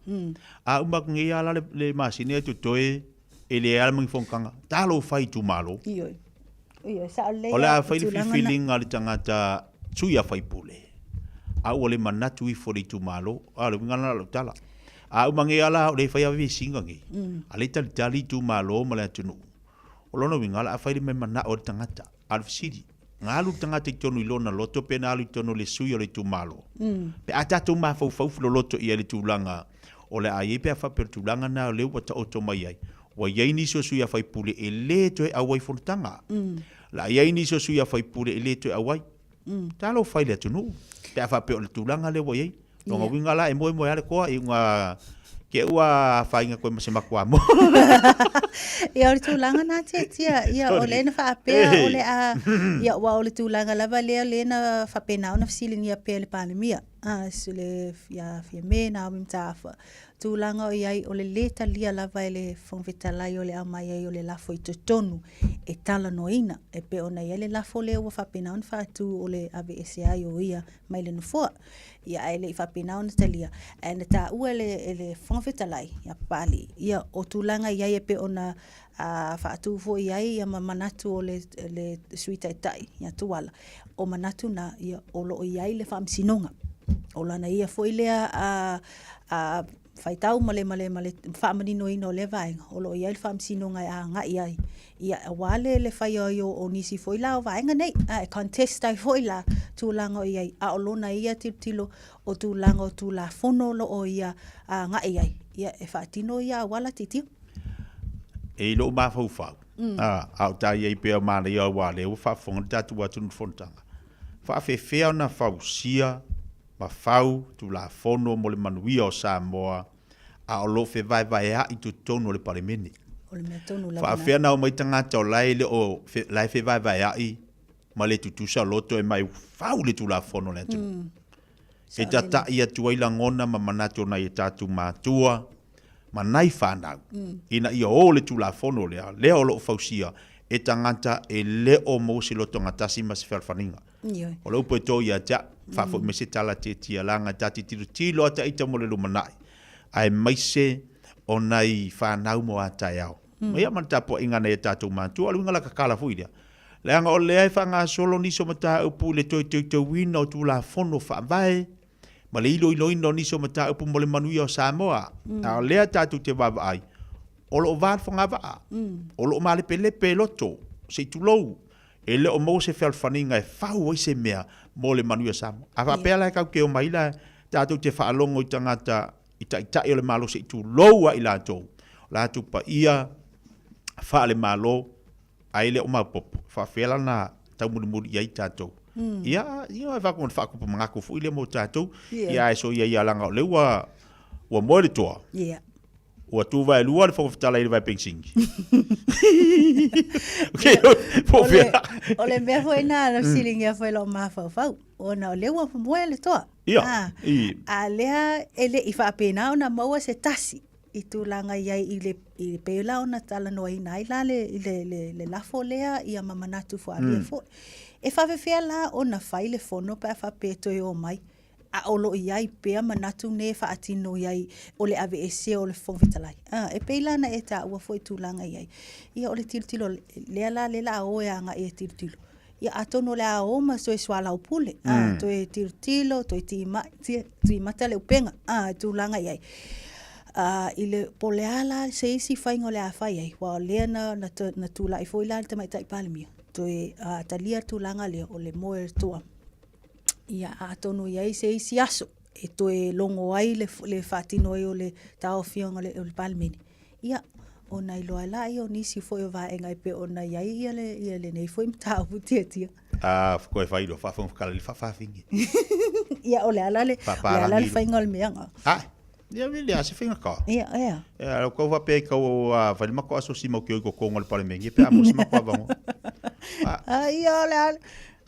a uma atu nei lava la le, le masina e totoe e leai lava ma ni fonotaga. Talofa i itumalo. Ioe. Ioe, sao lelei O le a fai le filifiliga a le tagata sui a faipule, a ua le manatu ifo le itumalo. A o le uiga lena o lau tala. A uma nei lava la o le fai lava vesiga nei, a le talitali itumalo ma le atunuu, o lona uiga o le a fai le mea e manao ai le tagata. A o le fesili, na alu le tagata i totonu i lona loto pe na alu i totonu o le sui o le itumalo? Pe a tatou mafaufau filoloto i ai i le tulaga o le a i ai pe a faapea o le tulaga lena o lea ua taoto mai ai, ua i ai nisi o sui a faipule e le toe auai i fonotaga. O le a i ai nisi o sui a faipule e le toe auai. Talofa i le atunuu pe a faapea o le tulaga lea ua i ai. Lona uiga la e moemoe lava le toa i uga ke ua afaina koe ma se matua mo. Ia o le tulaga na Tiatia, ia o lea na faapea o le a, ia ua o le tulaga lava lea lea na faapena ona fesiligia pea e le Palemia, a, le ia Fiame Naomi Mataafa, tulaga o i ai o le lē talia lava e le Fofoga Fetalai o le aumai ai o le lafo i totonu e talanoaina e pei ona i ai le lafo lea ua faapena ona faatu o le aveese ai o ia mai le nofoa. Ia ae le i faapena ona talia, ae na taua e le, e le Fofoga Fetalai ia Papalii, ia o tulaga i ai e pei ona a, faatu foi i ai ia ma manatu o le, le Sui Taitai ia Tuala, o manatu na, ia o lo o i ai le Faamasinoga. O lana ia foi lea a, a, faitau ma le, ma le, ma le faamaninoina o lea vaega, o lo o i ai le Faamasinoga e agai ai, ia, aua le, le faia ai o, o nisi foi la o vaega nei, a e contest ai foi la tulaga o i ai, a o lona ia tilotilo o tulaga o Tulafono o lo o ia agai ai, ia, e faatino ia auala tilotilo. E i lou mafaufau, a, a o ta i ai pea o manaia aua o lea ua faafofoga le tatou atunuu i le fonotaga, faafefea ona fausia ma fau Tulafono mo le manuia o Samoa a o lo o fevaevaea'i i totonu o le Palemene. O le mea tonu lava Faafefea na omai tagata o la e le o, la e fevaevaea'i ma le tutusa loto e mai fau le Tulafono o le atunuu. E tata'i atu ai lagona ma manatu o nai a tatou matua ma nai fanau ina ia o le Tulafono lea, lea o lo o fausia e tagata e le o maua se lotogatasi ma se fealofaniga. Ioe. O le upu e to ia te au, faafoi mai se tala tietie laga ta te tilotilo a taita mo le lumanai, aemaise o nai fanau mo a taeao. Ma ia ma le tapuaiga a nai a tatou matua, o le uiga la tatala foi lea. Leaga o lea e faagasolo nisi o mataupu i le toe teuteuina o Tulafono Faavae ma le iloiloina o nisi o mataupu mo le manuia o Samoa. A o lea tatou te vaavaai, o lo o va le fogavaa, o lo o malepelepe loto, se i tulou, e le o maua se fealofaniga e fau ai se mea mo le manuia o Samoa. A faapea la e tatou te omai la tatou te faalogo i tagata i taitai o le Malo se i tulou lava i latou, o latou paia faale-Malo, ae le o maopoopo, e faapefea la ona taumulimuli i ai tatou? Ia, ia e faapea o le faatupu manatu foi lea mo tatou. Ia, ae soia ia leaga o lea ua, ua moe le toa. Ua tu vaelua le Fofoga Fetalai i le vae penisini. Okay, po o fea. O le mea foi lena na fesiligia foi lou mafaufau, ona o lea ua moe le toa. Ia, Ah, i. a lea e le i faapena ona maua se tasi i tulaga i ai i le i pei la ona talanoaina ai la le le le, le lafo lea ia ma manatu faaalia foi. E faafefea la ona fai le fono pe a faapea e toe omai a o lo o i ai pea manatu nei e faatino i ai o le aveesea o le Fofoga Fetalai. A, e pei la ona e taua foi tulaga i ai. Ia o le tilotilo lea la lea la a o e agai e tilotilo. Ia atonu o le a o ma toe soalaupule, a, toe tilotilo, toe timai, timata le upega, a, tulaga i ai. A, i le, po o le a la se isi faiga o le a fai ai, aua o lea na, na, na tulai foi la le Tamaitai Palemia, toe a, talia le tulaga lea o le moe o le toa. Ia, atonu e i ai se isi aso e toe logo ai le, le faatino ai o le taofioga o le, o le Palemene, ia, ona iloa ai lea o nisi foi o vaega e pei ona i ai ia, le, ia lenei foi mataupu tiatia. A, koe fai loa, faafofoga le faafafine. Ia, o le a la le, o le a la le faiga o le mea nga. Ah, ia vele a se faiga ka. Ia, ia. Ia, lau kau faapea i kau a fai le mako aso si mau ki oi kokonga o le Palemene, pe a mo si mako avango. Ah, ia, o le a,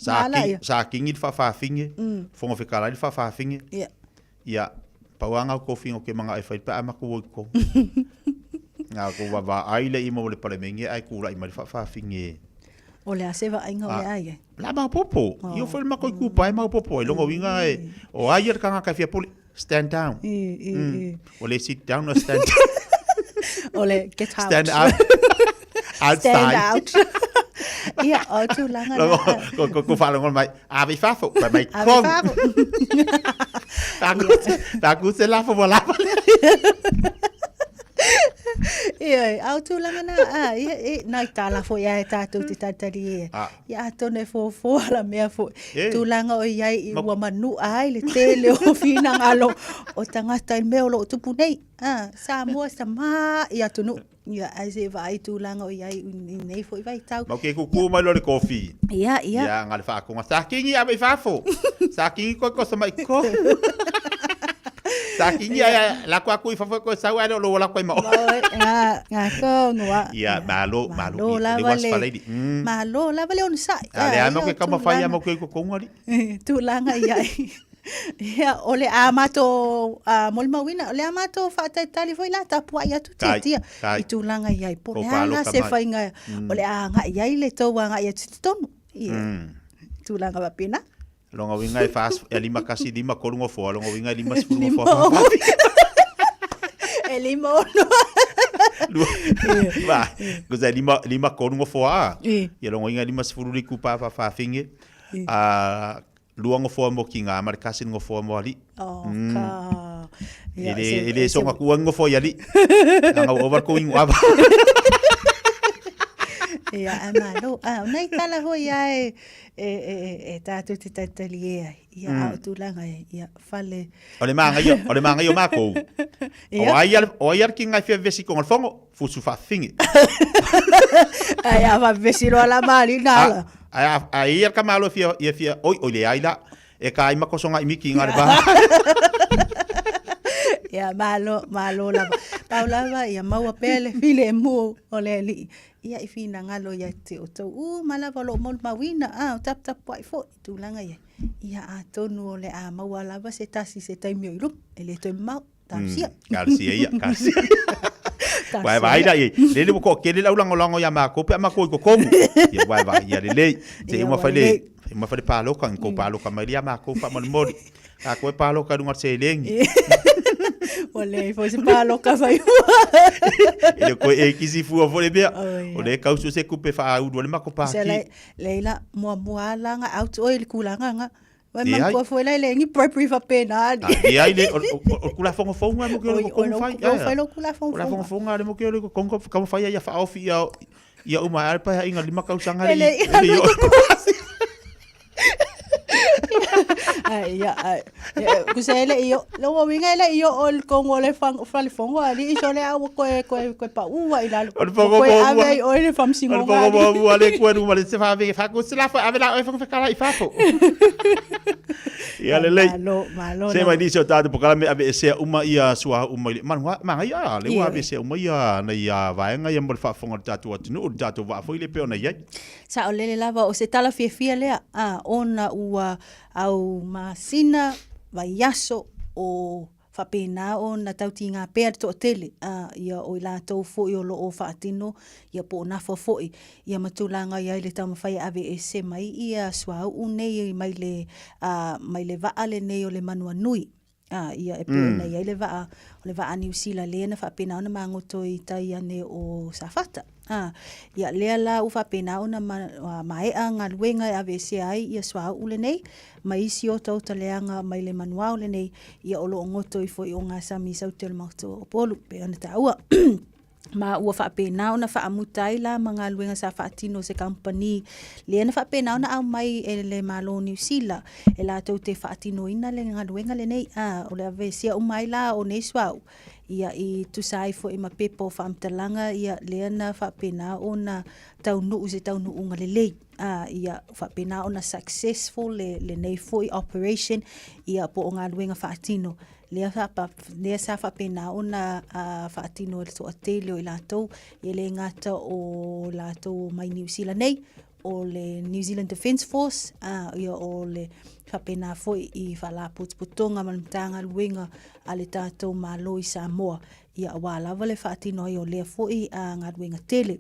Sa ki, sa kingi le faafafine, fofoga fetalai le faafafine. Ia. Ia, pau lava ngau kofi o ke manga e fai pe a mako oi ko. Ngā ko vavaai le i mo le Palemene ai kūrai mai le faafafine. O le a se vaaiga o le a ia. La maopoopo. Oh. Io foi le mako i kupa e maopoopo ai. Longa uiga e, o ai ia le kangaka e fia pule. Stand down. I, i, i. O le sit down o stand down. O le get out. Stand out. Outside. Stand out. Ia, o tulaga Longo, na. ko, ko, ko whalongo mai, ave i fafo, pai mai Ave kong. fafo. Tāku te lafo mo lafo. Ia, a o tulaga na, a, ia, e, nai tāla foi a e tātou te talitali e. Ah. Ia, atonu e fōfō ala mea foi. E. Tulaga o i ai i Ma- ua manua ai le tele o finagalo o tagata i le mea o lo o tupu nei. A, Samoa sa mā i atunuu. Ia, ae se vaai tulaga o i ai i nei foi vaitau. Ma ke kuku mai lo le kofi. Ia, ia. Ia, nga le whaakonga. Sa kingi ave i fafo. Sa kingi koe ko sa mai ko. Sa kingi ai ai, la koa kui fafo koe sau ai lo lo la koe ma. Oi, nga, nga ko ngua. Ia, malo, malo. Malo Le lava was le. whaleiri. Malo lava le onosai. A le Ia, ama ia, ke kama whai tulaga. ama koe ko konga ri. Tulaga i ai. Ia, o le a matou a, molimauina, o le a matou faatalitali foi la tapuai atu Tai, tiatia tai. i tulaga i ai. Po o Ko le a la pāloka se mai. faiga o le a agai ai le tou agai atu i totonu. Ia, tulaga faapena. Longa winga e fas e lima kasi lima kolu ngofoa, longa winga e lima sifuru Lima ngofoa. ono. E 56. Lua. Ba, ko se lima lima kolu ngofoa. I. Ia longa winga e lima sifuru liku pa fa fa finge. I. A lua ngofoa mo ki ngā ma le kasi ngofoa mo ali. Oh, ka. E Ia, le se- e le se- songa kua ngofoa i ali. Nga over ko ingu ava. Ia, a malo. A, o nei tala hoi a e, e, e, e tātou te talitali e ai. Ia, a o tulaga e, ia, fale. O le maanga ia, o le maanga ia o mākou. O Ia. ai al o ai al ki ngai fia vesi ko ngol fongo, fusu fa finge. Ai, a fa vesi loa la mali nā la. A a a ia ka malo fia ia fia oi oi le ai la e ka ai makosonga i miki ngā le ba. Ia, malo, malo lava. Pau lava, ia maua pea le file mu o le alii. Ia, i finagalo ia te o tou uma lava o loo molimauina, a, o taputapuai foi, tulaga ia. Ia, atonu o le a maua lava se tasi se taimi o i luma, e le toe mamao, talosia. Talosia ia, talosia. Talosia Wai vai ia. la i, lele mo ko kele lau langolango ia mākou pe a mākou i kokomu. Ia wai vai ia lelei. Te Ia, uma ua fai le, lelei. uma fai le pāloka, ngi ko pāloka mai lia mākou wha molimoli. A koe pāloka runga te lengi. Ua leai foi se paloka fai fua. E le koe e kisi fua foi le mea. O le kausu se kupe faaulu o le mako pāki. Se le, leila, muamua la nga out oi le kulaga nga. Wai ma kua foi la le ngi bribery faapena. E ai le o le kulafono fou nga mo ke o le kongo fai. O fai lo kulafono fou. Kulafono fou nga le mo ke o le kongo ka fai ia faaofi ia ia uma ai pa inga lima kausaga le. Ai ia ai. Kusa ele io, lo wa winga ele io o le kongo le fang fa le fongo ali iso le au koe koe koe pa ua i lalo. O le fongo Koe mo ave ai oe le famsingo O le fongo mo ua le kua ruma le se fa ve fa ko se la fa ave la oe fongo fa i fafo. Ia lelei. Malo, malo. Se mai nisi o tātou pokalame ave esea uma ia sua uma i le manu manga ia le ua ave esea uma ia na ia vaenga ia mo le faafofoga o le tātou atunuu le tātou vaa foi le pei ona i ai. Saolele lava o se tala fiafia lea, a, ona ua au masina, vaiaso, o faapena ona tautigā pea le toatele, a, ia o i latou foi o lo o faatino, ia po o nafa foi, ia ma tulaga i ai le taumafai e aveese mai ia suauu nei mai le, a, mai le vaa lenei o le Manuanui. Ā, ia e pei ona i ai le vaa, o le vaa a Niu Sila lea na faapena ona magoto i tai ane o Safata. Ā, ia lea la ua faapena ona ma, maea galuega e aveesea ai ia suauu lenei, ma isi otaota leaga mai le manuao lenei, ia o lo o goto ifo i ogasami i Saute o le Maota o Upolu, pei ona taua. Ma ua faapena ona faamuta ai la ma galuega sa faatino e se kamupani lea na faapena ona aumai e le Malo o Niu Sila e latou te faatinoina le galuega lenei. A, o le aveesea uma ai la o nei suauu, ia i tusa ai foi ma pepa o faamatalaga ia lea na faapena ona taunuu i se taunuuga lelei. A, ia faapena ona successful le, lenei foi operation ia po o galuega faatino lea sa, lea sa faapena ona faatino e le toatele o i latou, e le gata o latou mai Niu Sila nei, o le New Zealand Defence Force, a, ia o le faapena foi i Faalapotopotoga ma le Matagaluega a le tatou Malo i Samoa, ia aua lava le faatino ai o lea foi galuega tele.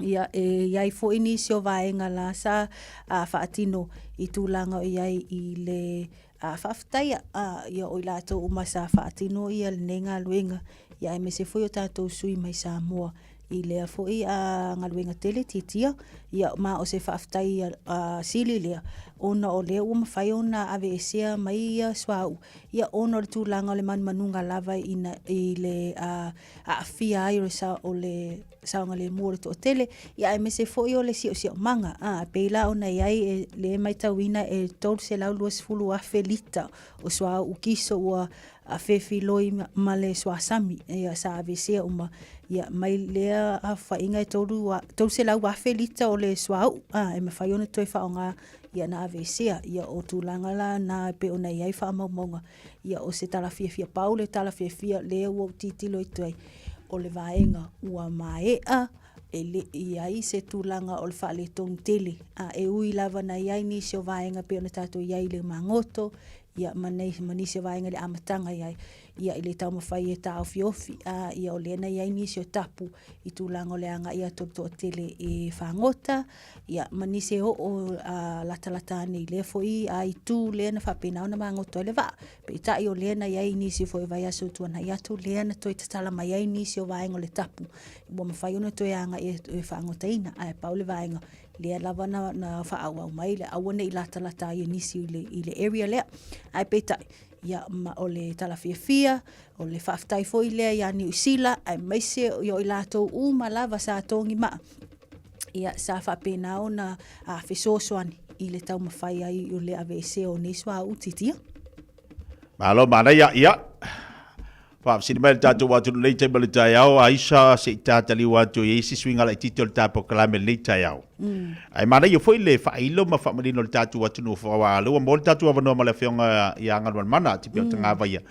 Ia, e i ai foi nisi o vaega la sa faatino i tulaga o i ai i le faafetaia ia o i latou uma sa faatino ia lenei galuega, ia aemaise foi o tatou sui mai Samoa i lea foi galuega tele tiatia, ia ma o se faafetai sili lea ona o lea ua mafai ona aveesea mai ia suauu, ia ona o le tulaga o le manumanuga lava ina i le aafia ai o le saogalemu o le toatele, ia aemaise foi o le siosiomaga. A, pei la ona i ai e le matauina e 320,000 lita o suauu kiso ua fefiloi ma le suasami, ia sa aveesea uma, ia mai lea aofaiga e 300,000 lita o le suauu, a, e mafai ona toe faaaoga ia na aveesea. Ia o tulaga la na e pei ona i ai faamaumauga Ia, o se tala fiafia, pau le tala fiafia lea ua ou tilotilo atu ai, o le vaega ua maea, e le i ai se tulaga o le faaletonu tele. A, e ui lava na i ai nisi o vaega pei ona tatou i ai i le magoto, ia, ma, nei, ma nisi o vaega i le amataga i ai, ia, i le taumafai e taofiofi, a, ia, o lea na i ai nisi o tapu i tulaga o le agai atu o le toatele e fagota, ia, ma nisi e oo latalata ane i lea foi itu lea na faapena ona magoto ai le vaa. Peitai o lea na i ai nisi foi o vaiaso i tuanai atu, lea na toe tatala mai ai nisi o vaega o le tapu ua mafai ona toe agai e faagotaina. Ae pau le vaega lea lava na, na faaauau mai le aua ne i latalata ai e nisi i le, i le area lea. Ae peitai, ia, ma o le tala fiafia, o le faafetai foi lea ia Niu Sila, aemaise o i latou uma lava sa togi maa ia sa faapena ona fesoasoani i le taumafai ai o le aveesea o nei suauu titia. Malo manaia, ia. Faafesili mai le tatou atunuu nei taimi o le taeao, Aisha, se i tataliu atu i isi suiga laitiiti o le ta polokalame lenei taeao. Ae manaia foi le faailo ma faamanino i le tatou atunuu aua lea ua maua le tatou avanoa ma le Afioga ia Galumalemana Tipi o Tagavaia.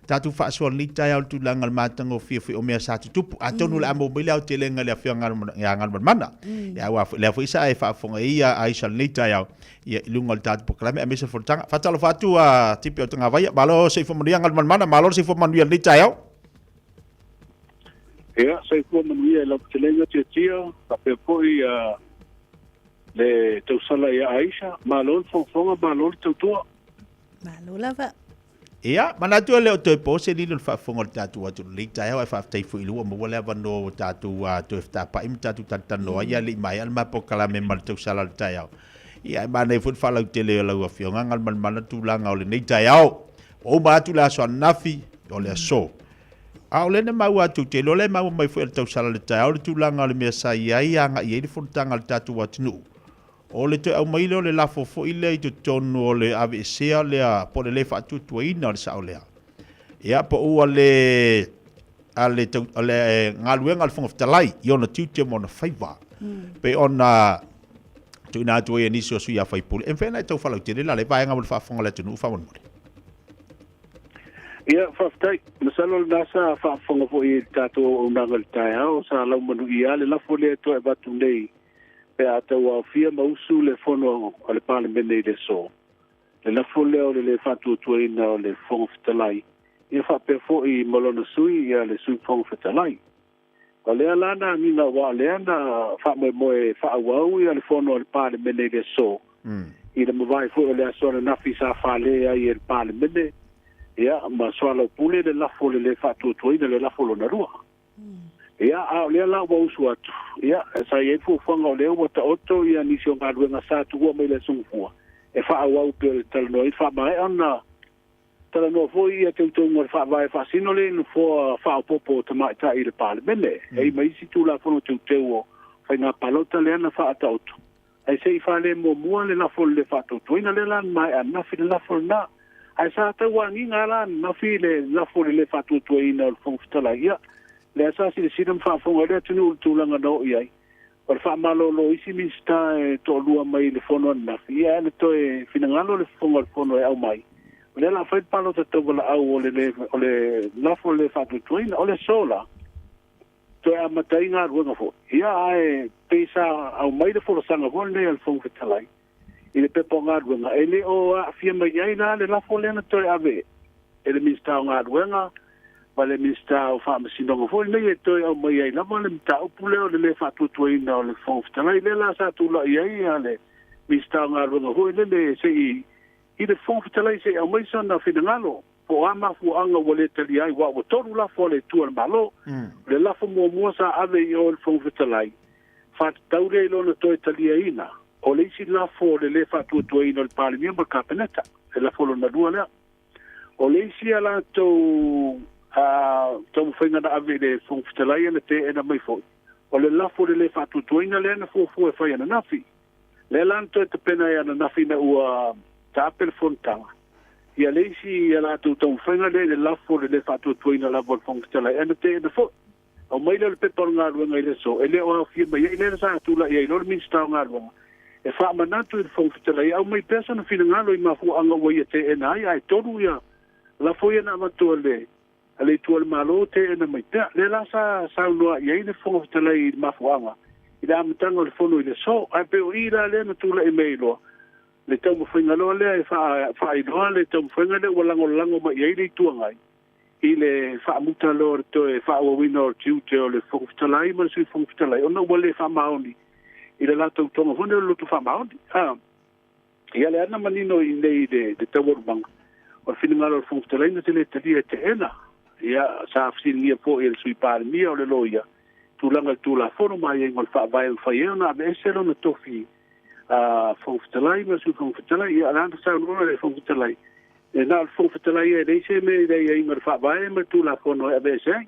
Tatou faasoa lenei taeao i le tulaga o le matagofie foi o mea sa tutupu. Atonu o le a maua mai le aotelega i le Afioga ia Galumalemana. Ia aua foi lea foi sa e faafofoga ai a Aisha i lenei taeao ia i luga o le tatou polokalame aemaise le fonotaga. Faatalofa atu a Tipi o Tagavaia. Malo soifua manuia Galumalemana, malo le soifua manuia i lenei taeao. Ia, soifua manuia i lau fetalaiga Tiatia, faapea foi le tausala ia Aisha. Malo le fofoga, malo le tautua. Malo lava. Ia, manatu e le o toe po se lilo i le faafofoga o le tatou atunuu i lenei taeao, ae faafetai foi i le ua maua le avanoa ua tatou toe fetapa'i ma tatou talatalanoa ai, ia le i maea le ma polokalame ma le tausala o le taeao. Ia, ae manaia foi le faalautele o lau Afioga Galumalemana tulaga o lenei taeao. Ua uma atu le aso ananafi, o le aso. A o lea na maua atu, ou te iloa o lea e maua mai foi e le tausala o le taeao le tulaga o le mea sa i ai agai i ai le fonotaga a le tatou atunuu. O le toe aumai lea o le lafo foi lea i totonu o le aveesea lea po o le le faatuatuaina o le sao lea. Ia, po ua le a le, tau, a le galuega a le Fofoga Fetalai i ona tiute ma ona faiva. Pei ona tuuina atu ai e nisi o sui usufono. E mafai ona e tau faalautele la le vaega mo le faafofoga a le atunuu faamolemole. Ia, faafetai. Masalo lena sa faafofoga foi i le tatou auaunaga i le taeao, sa laumanuia le lafo lea e toe avatu nei pe a tauaofia ma usu le Fono a le Palemene i le aso. Le lafo lea o le lē faatuatuaina o le Fofoga Fetalai, ia faapea foi ma lona sui, ia le Sui Fofoga Fetalai. O lea la na agiga aua o lea na faamoemoe e faaauau ia le Fono a le Palemene i le aso, i le mavae foi o le aso ananafi sa fale ai e le Palemene, ia, ma soalaupule le lafo o le lē faatuatuaina, le lafo lona lua. Ia, a o lea la ua usu atu, ia, sa i ai le fuafuaga o lea ua taoto ia nisi o galuega sa tuua mai le Aso Gafua e faaauau pei o le talanoaina, faamaea ona talanoa foi ia teuteuga o le Faavae e faasino le nofoa faaopoopo o tamaitai i le Palemene. E i ma isi Tulafono teuteu o faiga palota lea na faataoto, ae se i fale muamua le lafo o le lē faatuatuaina lea la na maea ananafi le lafo lena. Ae sa tau agiga la ananafi le lafo o le lē faatuatuaina o le Fofoga Fetalai. Ia, lea sa silasila ma faafofoga ai le atunuu i le tulaga na oo i ai. O le faamalolo o isi Minisita e toalua mai le fono ananafi, ia ae na toe finagalo le Fofoga o le Fono e aumai, o lea o le a fai le palota tauvalaau o le o le lafo o le lē faatuatuaina. O le aso la, toe amata ai galuega foi. Ia, ae pei sa aumai le folasaga foi lenei a le Fofoga Fetalai i le pepa o galuega, e le o aafia mai ai la le lafo lea na toe ave e le Minisita o Galuega ma le Minisita o Faamasinoga foi lenei e toe aumai ai lava le mataupu lea o le lē faatuatuaina o le Fofoga Fetalai. Lea la sa tulai ai le Minisita o Galuega foi lele se i i le Fofoga Fetalai se i aumai sona finagalo po o a mafuaaga ua le talia ai, aua ua tolu lafo a le Itu a le Malo. O le lafo muamua sa ave i o i le Fofoga Fetalai, faatatau lea i lona toe taliaina o le isi lafo o le lē faatuatuaina o le Palemia ma le Kapeneta, le lafo lona lua lea. O le isi a latou taumafaiga na ave i le Fofoga Fetalai e na teena mai foi, o le lafo o le lē faatuatuaina lea na fuafua e fai ananafi. Lea la na toe tapena ai ananafi ina ua taape le fonotaga, ia le isi a latou taumafaiga lea i le lafo o le lē faatuatuaina lava o le Fofoga Fetalai, ae na teena foi. Aumai lea o le pepa o le galuega i le aso, e le o aofia mai ai lea sa tulai ai loa le Minisita o Galuega e faamanatu i le Fofoga Fetalai e aumai pea sona finagalo i mafuaaga ua ia teena ai, ae tolu ia lafo ia na avatu a le a le Itu o le Malo teena mai pea. Lea la sa saunoa i ai le Fofoga Fetalai i le mafuaaga i le amataga o le fono i le aso, ae pei o i la lea na tulai mai ai loa le taumafaiga loa lea e faailoa le taumafaiga lea ua lagolago mai i ai le Itu Agai i le faamuta loa o le toe faaauauina o le tiute o le Fofoga Fetalai ma le Sui Fofoga Fetalai ona ua le faamaoni i le latou toga foi lea o le loto faamaoni. A, ia lea na manino i inei i le taualumaga o le finagalo o le Fofoga Fetalai na te le talia e teena. Ia, sa fesiligia foi e le Sui Palemia o le loia tulaga i le Tulafono ma aiaiga o le Faavae e mafai ai ona aveese lona tofi Fofoga Fetalai ma le Sui Fofoga Fetalai. Ia, lea na saunoa le Fofoga Fetalai, e na o le Fofoga Fetalai e leai se mea i le aiaiga o le Faavae ma le Tulafono e aveese ai.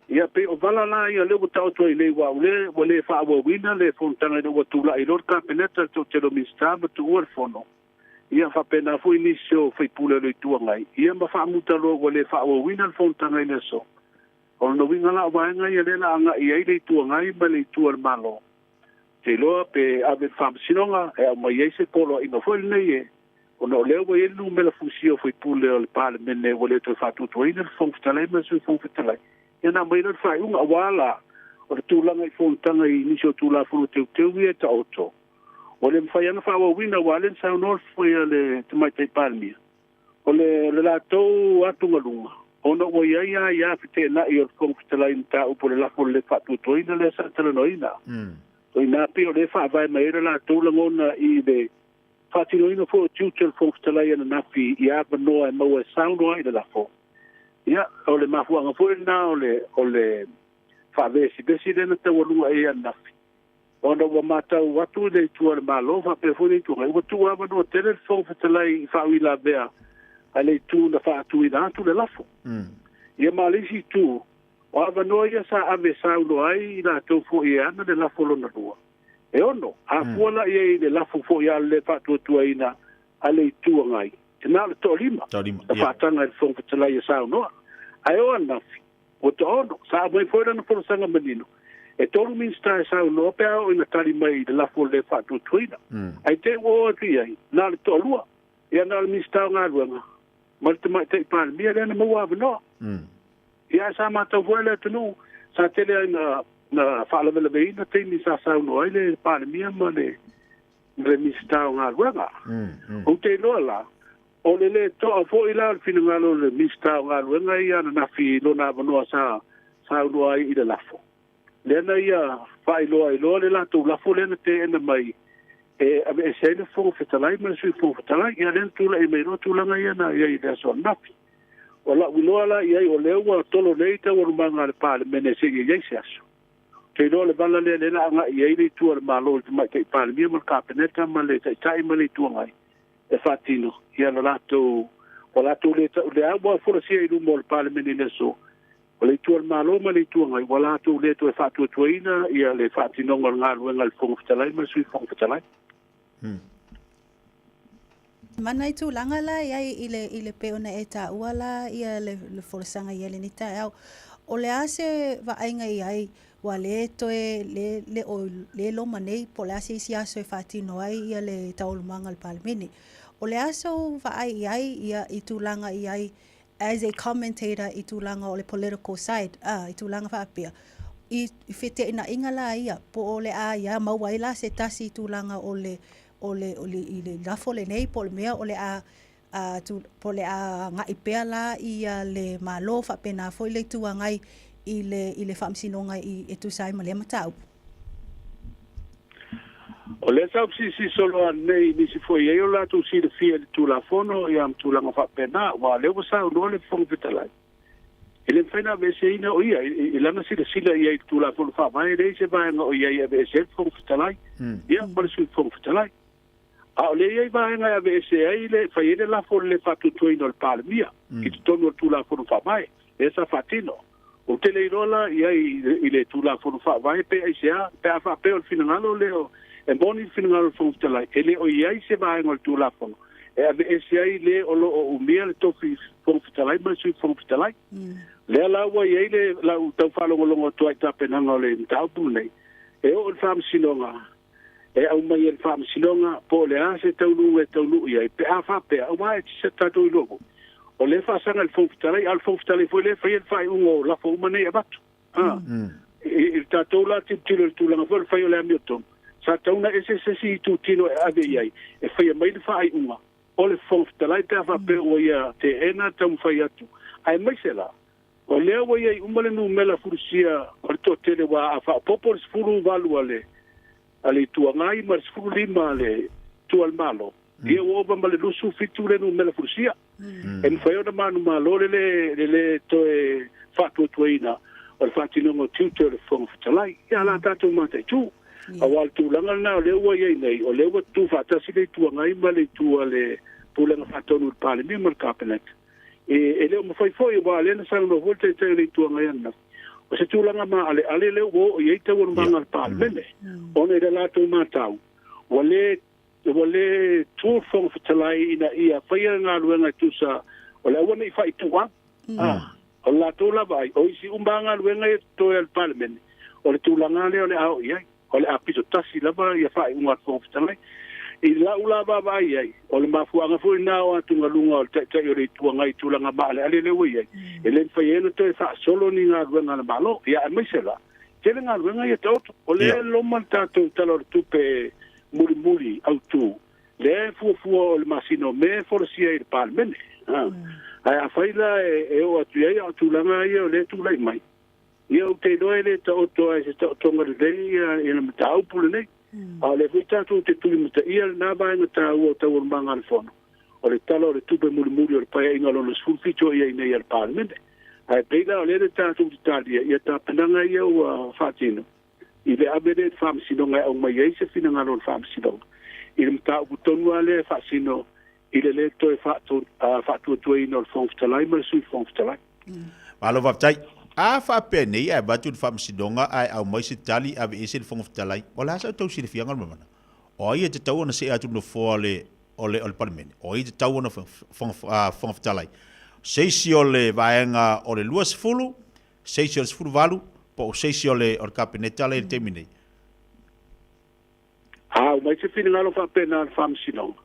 Ia, pei o vala la ia lea ua taoto ai nei, aua o lea ua le faaauauina le fonotaga ina ua tulai loa le Kapeneta, le toatele o Minisita ma tuua le fono. Ia, faapena foi nisi o sui usufono o le Itu Agai, ia ma faamuta loa ua le faaauauina le fonotaga i le aso. O lona uiga la o vaega ia lea o le a agai i ai le Itu Agai ma le Itu a le Malo. Ou te iloa pe ave i le Faamasinoga e aumai ai se poloaiga foi lenei e, ona o lea ua i ai le numera fusia o faipule o le Palemene ua le toe faatuatuaina le Fofoga Fetalai ma le Sui Fofoga Fetalai, ia ona aumai lea o le faaiuga. Aua la, o le tulaga i fonotaga i nisi o Tulafono Teuteu ia e taoto, ua le mafai lava ona faaauauina, aua o lea na saunoa le Tamaitai Palemia, O le, le latou atugaluga, ona ua i ai aia feteenai o le Fofoga Fetalai i mataupu o le lafo le faatuatuaina lea sa talanoaina. O i ina pei o lea e faavae mai ai le latou lagona i le Faatinoina foi o tiute o le Fofoga Fetalai ananafi i avanoa e maua e saunoa ai i le lafo. Ia, o le mafuaaga foi lena o le o le faavesivesi lea na taualuga i ai ananafi, ona ua matau atu i le Itu a le Malo faapea foi le Itu Agai, ua tuu avanoa tele le Fofoga Fetalai i faauilavea a le Itu na faatuina atu le lafo. Ia ma le isi itu, o avanoa ia sa ave e saunoa ai i latou foi e ana le lafo lona lua. E ono a fua la i ai i le lafo foi a le faatuatuaina a le Itu Agai, e na o le toalima na faataga e le Fofoga Fetalai e saunoa. Ae o ananafi, ua toaono. Sa aumai foi lana folasaga manino, e tolu Minisita e saunoa pe a oo ina tali mai i le lafo le faatuatuaina. Ae te i ua oo atu i ai, na o le toalua, ia na o le Minisita o Galuega ma le Tamaitai Palemia lea na maua avanoa. Ia ae sa matau foi le atunuu, sa tele ai na na faalavelaveina taimi sa saunoa ai le Palemia ma le ma le Minisita o Galuega. Ou te iloa la, o le lē to'a foi la o le finagalo o le Minisita o Galuega ia ananafi i lona avanoa sa saunoa ai i le lafo. Lea na ia faailoa ai loa le latou lafo lea na teena mai e aveese ai le Fofoga Fetalai ma le Sui Fofoga Fetalai. Ia lea na tulai mai loa tulaga ia na i ai i le aso ananafi. O la'u iloa la i ai o lea ua tolo nei taualumaga a le Palemene seia i ai se aso. Ou te iloa o le vala lea lea na agai i ai le Itu a le Malo i le Tamaitai Palemia ma le Kapeneta ma le Taitai ma le Itu Agai e faatino ia la latou ua latou le tau lea ua folasia i luma o le Palemene i le aso o le Itu a le Malo ma le Itu Agai ua latou le toe faatuatuaina ia le faatinoga o le galuega a le Fofoga Fetalai ma le Sui Fofoga Fetalai. Mana i tulaga la i ai i le i le pei ona e taua la ia le le folasaga i ai lenei taeao. O le a se vaaiga i ai ua le toe le le o le loma nei po o le a se isi aso e faatino ai ia le taualumaga a le Palemene. O le a sou vaai i ai ia i tulaga i ai as a commentator i tulaga o le political side, a, i tulaga faapea, i feteenaiga la ia, po o le a ia maua ai la se tasi i tulaga o le, o le, o le, i le lafo lenei, po o le mea o le a, a, tu, po o le a agai pea la ia le Malo faapena foi le Itu Agai i le, i le Faamasinoga i, e tusa ai ma lea mataupu. O lea sa ou silasila solo anei i nisi foi e i ai o latou silafia i le Tulafono ia ma tulaga faapena, aua o lea ua saunoa le Fofoga Fetalai, e le mafai ona aveeseina o ia i lana silasila i ai i le Tulafono Faavae, e leai se vaega o i ai e aveese ai le Fofoga Fetalai ia ma le Sui Fofoga Fetalai. A o lea e i ai vaega e aveese ai le, fai ai le lafo o le le faatuatuaina o le Palemia i totonu o le Tulafono Faavae, lea sa faatino. Ou te le iloa la i ai i le Tulafono Faavae pe aisea, pe a faapea o le finagalo lea o, e moni le finagalo o le Fofoga Fetalai, e le o i ai se vaega o le Tulafono e aveese ai le o lo o umia le tofi Fofoga Fetalai ma le Sui Fofoga Fetalai. Lea la ua i ai le lau tau faalogologo atu ai i tapenaga o le mataupu lenei, e oo i le Faamasinoga, e aumai e le Faamasinoga po o le a se taunuuga e taunuu i ai, pe a faapea, aua e te tatou iloa foi, o lea e faasaga i le Fofoga Fetalai, a o le Fofoga Fetalai foi lea e faia le faaiuga o lafo uma nei e avatu. A, i le tatou la tilotilo i le tulaga foi o le fai o le amiotonu, sa tatau ona ese se isi itutino e ave i ai e faia mai le faaiuga o le Fofoga Fetalai pe a faapea ua ia teena le taumafai atu, aemaise la, O lea ua i ai uma le numera fulusia o le toatele aua a faaopoopo le 18 a le a le Itu Agai ma le 15 a le Itu a le Malo, ia ua ova ma le 27 le numera fulusia. E mafai ona manumalo le le le le toe faatuatuaina o le faatinoga o tiute o le Fofoga Fetalai. Ia la tatou mataitu. Aua o le tulaga lena o lea ua i ai nei, o lea ua tutu faatasi le Itu Agai ma le Itu a le Pulega Faatonu i le Palemia ma le Kapeneta. E le o mafai foi, aua o lea na saunoa foi le Taitai o le Itu Agai ananafi, o se tulaga maaleale lea ua oo i ai taualumaga a le Palemene, ona i le latou matau, ua le ua le tu le Fofoga Fetalai ina ia faia galuega e tusa o le aua ne i faaitua. O le latou lava ai, o isi uma lava galuega ia e totoe a le Palemene, o le tulaga lea o le a oo i ai. O le a pito tasi lava ia faaiuga a le Fofoga Fetalai. I lau la vaavaai i ai, o le mafuaaga foi lena o atugaluga o le Taitai o le Itu Agai i tulaga maaleale lea ua i ai, e le mafai ai ona toe faasolo ni galuega a le Malo. Ia aemaise la, tele galuega ia taoto. O lea e loma le tatou Tala o le Tupe mulimuli autu, lea e fuafua o le masina o Me e folasia ai i le Palemene. Ae afai la e oo atu i ai a o tulaga ia o lea e tulai mai, Ia ou te iloa e le taoto ai se taotoga lelei ia le mataupu lenei. A o lea foi tatou te tulimataia lena vaega taua o taualumaga a le Fono, o le Tala o le Tupe mulimuli o le Paeaiga lona 17 o i ai nei a le Palemene. Ae pei la o lea le tatou te talia ia tapenaga ia ua faatino i le ave lea i le Faamasinoga e aumai ai se finagalo o le Faamasinoga i le mataupu tonu lava lea e faasino i le lē toe faatuatuaina o le Fofoga Fetalai ma le Sui Fofoga Fetalai. Malo faafetai. A faapea nei ae avatu i le Faamasinoga ae aumai se tali aveese le Fofoga Fetalai, o le a sa outou silafiaga Galumalemana? O ai e tatau ona see atu i le nofoa o le o le o le Palemene? O ai e tatau ona Fofoga Fetalai? Se isi o le vaega o le 20, se isi o le 18, po o se isi o le o le Kapeneta lea i le taimi nei? A aumai se finagalo faapena a le Faamasinoga,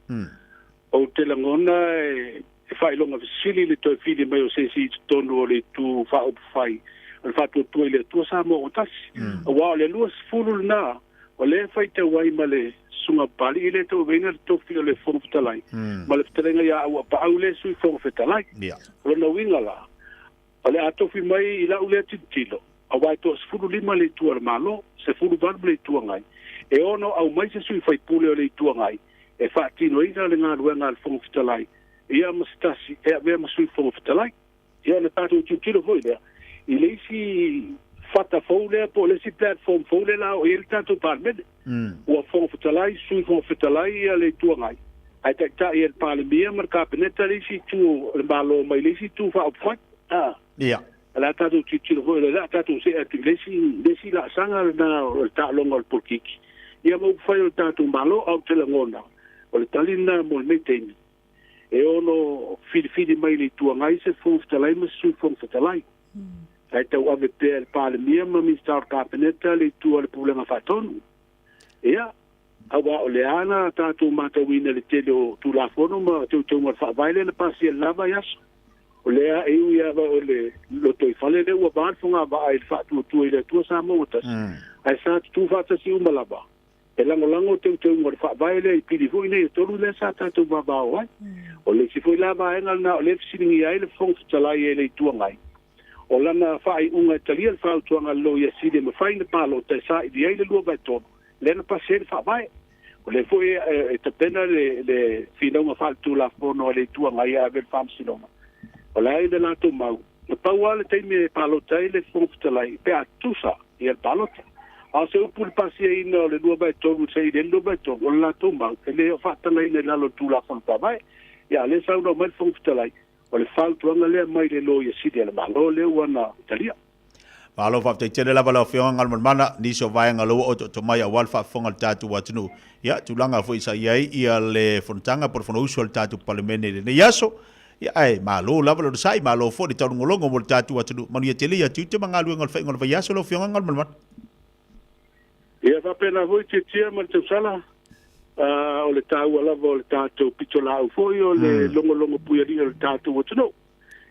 ou te lagona e faailoga fesili le toe fili mai o se isi i totonu o le Itu Faaupufai o le Faatuatua i le Atua Samoa ua Tasi. Aua o le 20 lena o lea e faitau ai ma le Susuga Papalii lea e tauaveina le tofi o le Fofoga Fetalai ma le fetalaiga ia Auapaau lea e Sui Fofoga Fetalai. O lona uiga la, O le a tofi mai i lau lea tilotilo, aua e toa-15 le Itu a le Malo, 18 le Itu Agai, e ono aumai se sui faipule o le Itu Agai e faatinoina le galuega a le Fofoga Fetalai, ia ma se tasi e avea ma Sui Fofoga Fetalai. Ia ona tatou tilotilo foi lea i le isi fata fou lea po o le isi platform fou lea la o i ai le tatou Palemene. Ua Fofoga Fetalai, Sui Fofoga Fetalai ia le Itu Agai, ae taitai e le Palemia ma le Kapeneta le isi itu o le Malo mai le isi itu faaupufai. A. Ia. O le a tatou tilotilo foi, o le a tatou see atu i le isi, le isi laasaga lena o le taaloga o le polokiki, ia ma upufai o le tatou Malo. Ae ou te lagona, o le tali lena mo lenei taimi, e ono filifili mai le Itu Agai se Fofoga Fetalai ma se Sui Fofoga Fetalai. Ae tauave pea e le Palemia ma Minisita o le Kapeneta le itu a le Pulega Faatonu. Ia, aua o lea na tatou matauina i le tele o Tulafono ma Teuteuga o le Faavae lea na pasia i le la vaiaso. O lea e ui lava o le lotoifale lea ua va le fogavaa i le faatuatua i le Atua Samoa ua Tasi, ae sa tutu faatasi uma lava E lagolago teuteuga o le Faavae lea i pili foi nei e tolu lea sa tatou vavao ai. O le isi foi la vaega lena o lea e fesiligia ai le Fofoga Fetalai e le Itu Agai, o lana faaiuga e talia le fautuaga a le Loia Sili e mafai ona palota e saili ai le 2/3 lea na pasi ai le Faavae. O lea foi e tapena le finauga faaletulafono a le Itu Agai e ave i le Faamasinoga. O le a i le latou mau, na pau lava le taimi e palota ai le Fofoga Fetalai pe a tusa ia le palota. A o se upu i le pasiaina o le 2/3 i le saili ai le 2/3, o le latou mau, e le o faatagaina i lalo o le Tulafono Faavae. Ia, a o lea e saunoa mai le Fofoga Fetalai, o le fautuaga lea mai le Loia Sili a le Malo lea ua na talia. Malo faafetai tele lava lau Afioga Galumalemana, nisi o vaega lea ua otooto mai aua le faafofoga a le tatou atunuu. Ia, tulaga foi sa i ai ia le fonotaga po o le Fonousu a le tatou Palemene i lenei aso. Ia, ae malo lava le onosai, malo foi le taulogologo mo le tatou atunuu. Manuia tele ia tiute ma galuega o le faiga o le vaiaso lau Afioga Galumalemana. Ia faapena foi Tiatia ma le tausala, o le taua lava o le tatou pitolaau foi o le logologo puialii o le tatou atunuu.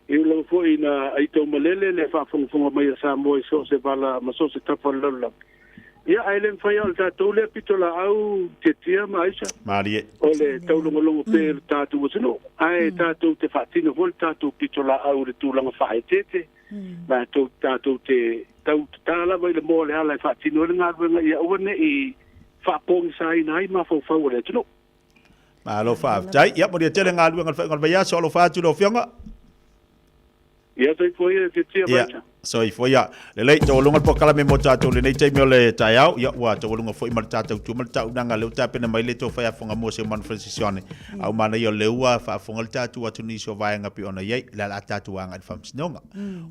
E ui lava foi ina aitau malele le faafogafoga mai a Samoa i so o se vala ma so o se tafa o le lalolagi, ia ae le mafai lava o le tatou lea pitolaau Tiatia ma Aisa, Malie. o le taulogologo pea i le tatou atunuu, ae tatou te faatino foi le tatou pitolaau i le tulaga faaeteete, matou tatou te tau tatā lava i le moa o le ala e faatino ai le galuega ia aua ne i faapogisaina ai mafaufau o le atunuu. Malo faafetai. Ia, manuia tele galuega o le faiga o le vaiaso. Alofa atu i lau Afioga. Ia, soifua ia, Tiatia Ia, Maita. soifua ia. Lelei, taualuga le polokalame mo tatou i lenei taimi o le taeao. Ia, ua taualuga foi ma le tatou tu ma le taunaga lea ua tapena mai le tofa ia Fagamua se manu Francis Ioane. A ua manaia o lea ua faafofoga le tatou atunuu i nisi o vaega pei ona i ai, le a la tatou agai i le faamasinoga.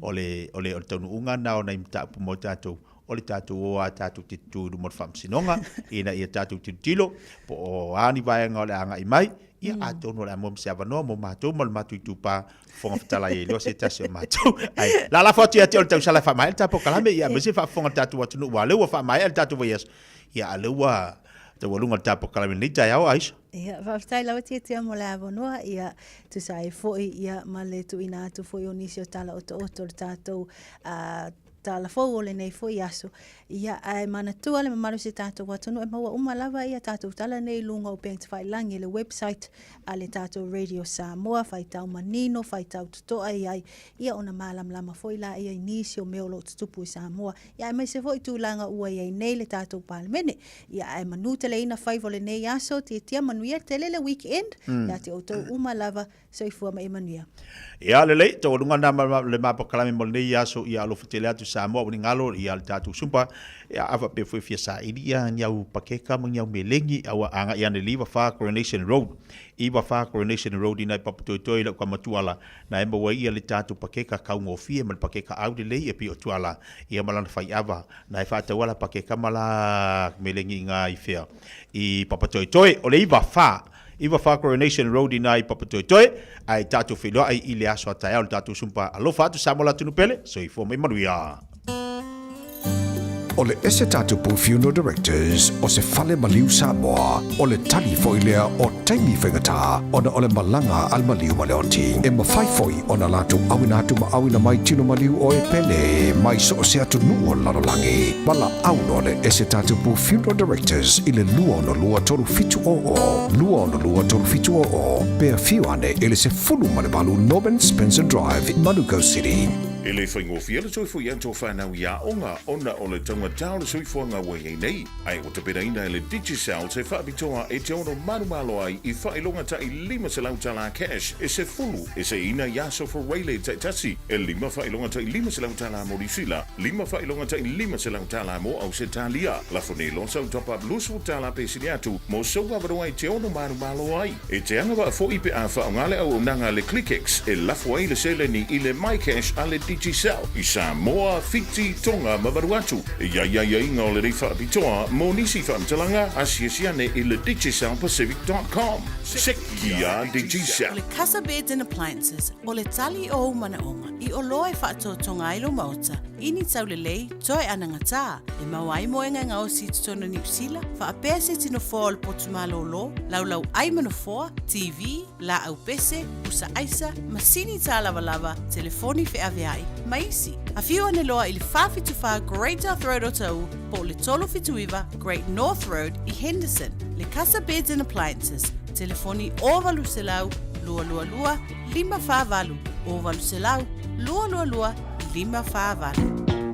O le, o le, o le taunuuga lena o nai mataupu mo tatou o le tatou o a tatou te tutū i luma o le faamasinoga ina ia tatou tilotilo po o a ni vaega o le a agai mai, ia atonu o le a maua ma se avanoa mo matou ma le matou itupa Fofoga Fetalai e iloa se tasi o matou. Ae lalafo atu ia te oe le tausala e faamaea le ta polokalame, ia aemaise faafofoga le tatou atunuu aua o lea ua faamaea le tatou vaiaso, ia a o lea ua taualuga le ta polokalame i lenei taeao Aisha. Ia, faafetai lava Tiatia mo le avanoa, ia, tusa ai foi ia ma le tuuina atu foi o nisi o tala otooto o le tatou, uh, tala fou o lenei foi aso. Ia, ae manatua le mamalu o si tatou atunuu e maua uma lava ia tatou tala nei i luga o upega tafailagi i le website a le tatou Radio Samoa, faitau manino, faitau totoa i ai, ia ona malamalama foi laia i nisi o mea o lo o tutupu i Samoa, ia aemaise foi tulaga ua i ai nei le tatou Palemene. Ia ae manuteleina faiva o lenei aso, tiatia manuia tele le weekend, ia te outou uma lava. Soifua ma ia manuia. Ia lelei, taualuga lena ma le mapakalame mo lenei aso ia alofa tele atu Samoa ua ni galo ia le tatou sumpa ia a faapea foi fia saili ia ni au pakeka ma ni au melegi a ua agai ane le 94 Coronation Road 94 Coronation Road ina i Papatoetoe i lau tama Tuala na e maua ai ia le tatou pakeka kaugofie ma le pakeka aulelei e pei o Tuala ia ma lana faiava na e faatau ala pakeka ma la melegi i nga i fea i Papatoetoe o le 94 94 Coronation Road ina i Papatoetoe, ae tatou feiloai i le aso a taeao le tatou sumpa. Alofa atu Samoa la atunuu pele, soifua ma ia manuia. O le ese tatupu Funeral Directors o se fale maliu Samoa, o le tali foi lea o taimi faigata ona o le malaga a le maliu ma le oti. E mafai foi ona latou auina atu ma auina mai tino maliu o e pele mai so o se atunuu o le lalolagi. Valaau loa le ese tatupu Funeral Directors i le 262 3700, 262 3700, pe afio ane i le 18 Norman Spencer Drive, Manukau City. E le faigofie le toe foi atu o fanau i aoga ona o le taugata o le soifuaga ua i ai nei, ae ua tapenaina e le Digicel se faapitoa e te ono manumalo ai i faailoga ta'i $500 tala cash e sefulu e seiina i aso Fureile taitasi, e lima faailoga ta'i $500 tala mo Niu Sila, lima faailoga ta'i $500 tala mo Ausetalia. Lafo nei loa sau top up 20 tala pe sili atu mo sou avanoa e te ono manumalo ai. E te agavaa foi pe a faaaoga le auaunaga a le ClickX e lafo ai le seleni i le MyCash a le Digicel i Samoa, Fiti, Tonga ma Vanuatu. E i ai aiaiga o lenei faapitoa mo nisi faamatalaga, asiasi ane i le digicelpacific.com. Sekia Digicel. O le Casa Beds and Appliances, o le tali o ou manaoga i oloa e faatotoga ai lou maota, i ni taulelei, toe anagatā, e maua ai moega e gaosi i totonu o Niu Sila, faapea se tino foa o le potu malōlō, laulau ʻai ma nofoa, TV, lāʻau pese, pusa ʻaisa, masini tālavalava, telefoni feʻaveaʻi, ma isi. Afio ane loa i le 474 Great South Road o Taʻu po o le 379 Great North Road i Henderson. Le Casa Beds and Appliances, telefoni 0800 222 548, 0800 222 548.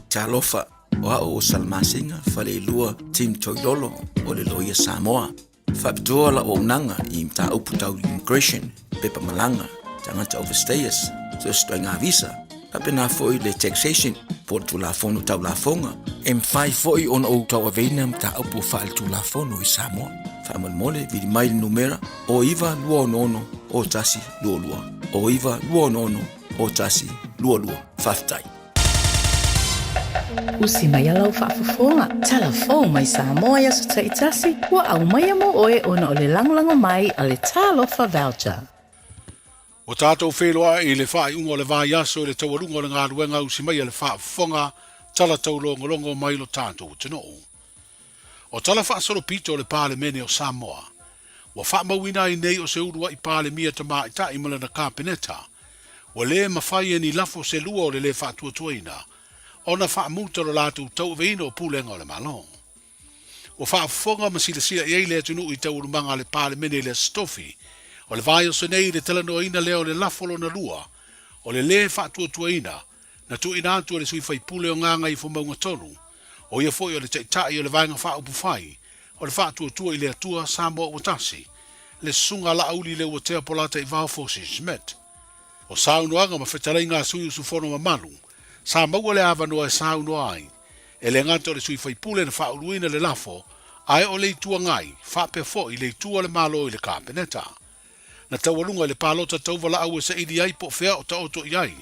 Talofa, o a'u o Salamasina Faleilua Tim Toilolo o le Loia Samoa. Faapitoa la'u auaunaga i mataupu tau immigration, pepa malaga, tagata overstayers, so o se ituaiga visa, faapena foi le taxation po o le Tulafono Tau Lafoga. E mafai foi ona ou tauaveina mataupu faaletulafono i Samoa. Faamolemole, vili mai le numera o 9266 0122, o 9266 0122. Faafetai. Usi mai a lau faafofoga, tala fou mai Samoa i aso taitasi, ua aumaia mo oe ona o le lagolago mai a le Talofa Voucher. Ua tatou feiloai i le faaiuga o le vaiaso i le taualuga o le galuega usi mai a le faafofoga tala taulogologo mai lo tatou atunuu. O tala faasolopito o le Palemene o Samoa, ua faamauina ai nei o se uluai Palemia tamaitai ma lana Kapeneta, ua lē mafai e ni lafo se lua o le lē faatuatuaina ona faamuta lo latou tauaveina o pulega o le Malo. Ua faafofoga ma silasila i ai le atunuu i taualumaga a le Palemene i le Aso Tofi o le vaiaso nei i le talanoaina lea o le lafo lona lua o le lē faatuatuaina na tuuina atu e le sui faipule o Gagaifomauga 3, o ia foi o le Taitai o le Vaega Faaupufai o le Faatuatua i le Atua Samoa Ua Tasi, le Susuga a Laauli Leuatea Polataivao Fosi Schmidt. O saunoaga ma fetalaiga a sui usufono mamalu, sa maua le avanoa e saunoa ai, e le gata o le sui faipule na faauluina le lafo, ae o le Itu Agai, faapea foi le Itu a le Malo i le Kapeneta. Na taualuga i le palota tauvalaau e saili ai po o fea o taoto i ai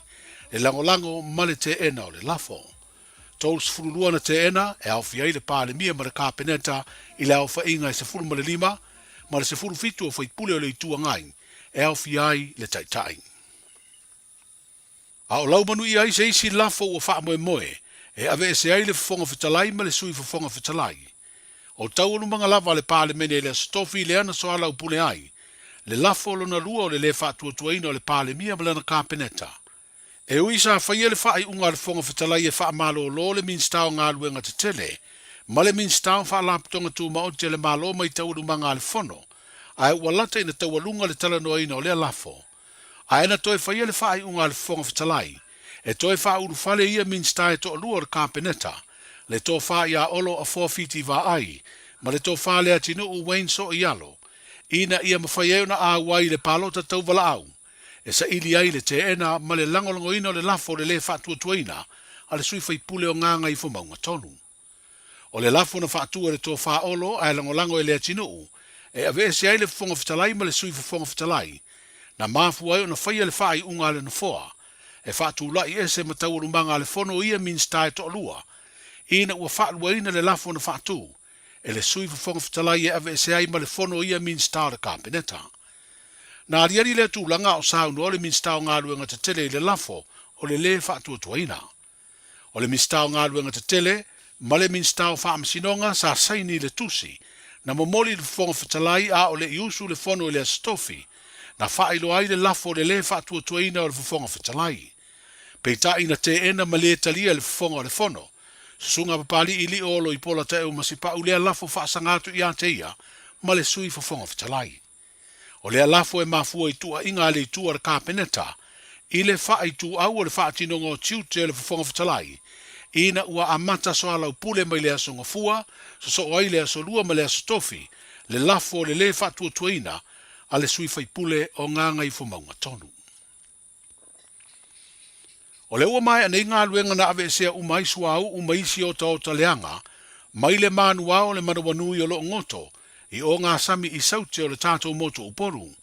le lagolago ma le teena o le lafo. 32 na teena e aofia ai le Palemia ma le Kapeneta i le aofaiga e 15 ma le 17 o faipule o le Itu Agai e aofia ai le Taitai. A o laumanuia ai se isi lafo ua faamoemoe e aveese ai le Fofoga Fetalai ma le Sui Fofoga Fetalai. O taualumaga lava a le Palemene i le Aso Tofi lea na soalaupule ai le lafo lona lua o le lē faatuatuaina o le Palemia ma lana Kapeneta. E ui sa faia le faaiuga a le Fofoga Fetalai e faamalolo le Minisita o Galuega Tetele ma le Minisita o Faalapotopotoga Tumaoti a le Malo mai taualumaga a le Fono, ae ua lata ina taualuga le talanoaina o lea lafo. Ae na toe faia le faaiuga a le Fofoga Fetalai e toe faaulufale ia Minisita e toalua o le Kapeneta, le Tofa ia Olo Afoa Fiti Vaai ma le Tofa Leatinuu Wayne Sooialo, ina ia mafai ai ona auai i le palota tauvalaau e saili ai le teena ma le lagolagoina o le lafo o le lē faatuatuaina a le sui faipule o Gagaifomauga 3. O le lafo na faatu e le Tofa Olo ae lagolago e Leatinuu e aveese ai le Fofoga Fetalai ma le Sui Fofoga Fetalai, na mafua ai ona faia le faaiuga a le Nofoa e faatulai ese ma taualumaga a le Fono ia Minisita e toalua ina ua faaluaina le lafo na faatu e le Sui Fofoga Fetalai e aveese ai ma le Fono ia Minisita o le Kapeneta. Na aliali lea tulaga a o saunoa le Minisita o Galuega Tetele i le lafo o le lē faatuatuaina. O le Minisita o Galuega Tetele ma le Minisita o Faamasinoga sa saini i le tusi na momoli i le Fofoga Fetalai a o le i usu le Fono i le Aso Tofi, na faailoa ai le lafo o le lē faatuatuaina o le Fofoga Fetalai. Peitai na teena ma lē talia e le Fofoga o le Fono, Susuga Papali'i Lio Olo i Polataeu Masipa'u lea lafo faasaga atu ia te ia ma le Sui Fofoga Fetalai. O lea lafo e mafua i tuuaiga a le itu a le Kapeneta i le faaituau o le faatinoga o tiute o le Fofoga Fetalai ina ua amata soalaupule mai le Aso Gafua, sosoo ai le Aso Lua ma le Aso Tofi, le lafo o le lē faatuatuaina a le sui faipule o Gagaifomauga 3. O lea ua maea nei galuega na aveesea uma ai suauu ma isi otaota leaga mai le manuao o le manawanui o loo goto i ogasami i Saute o le tatou motu o Upolu.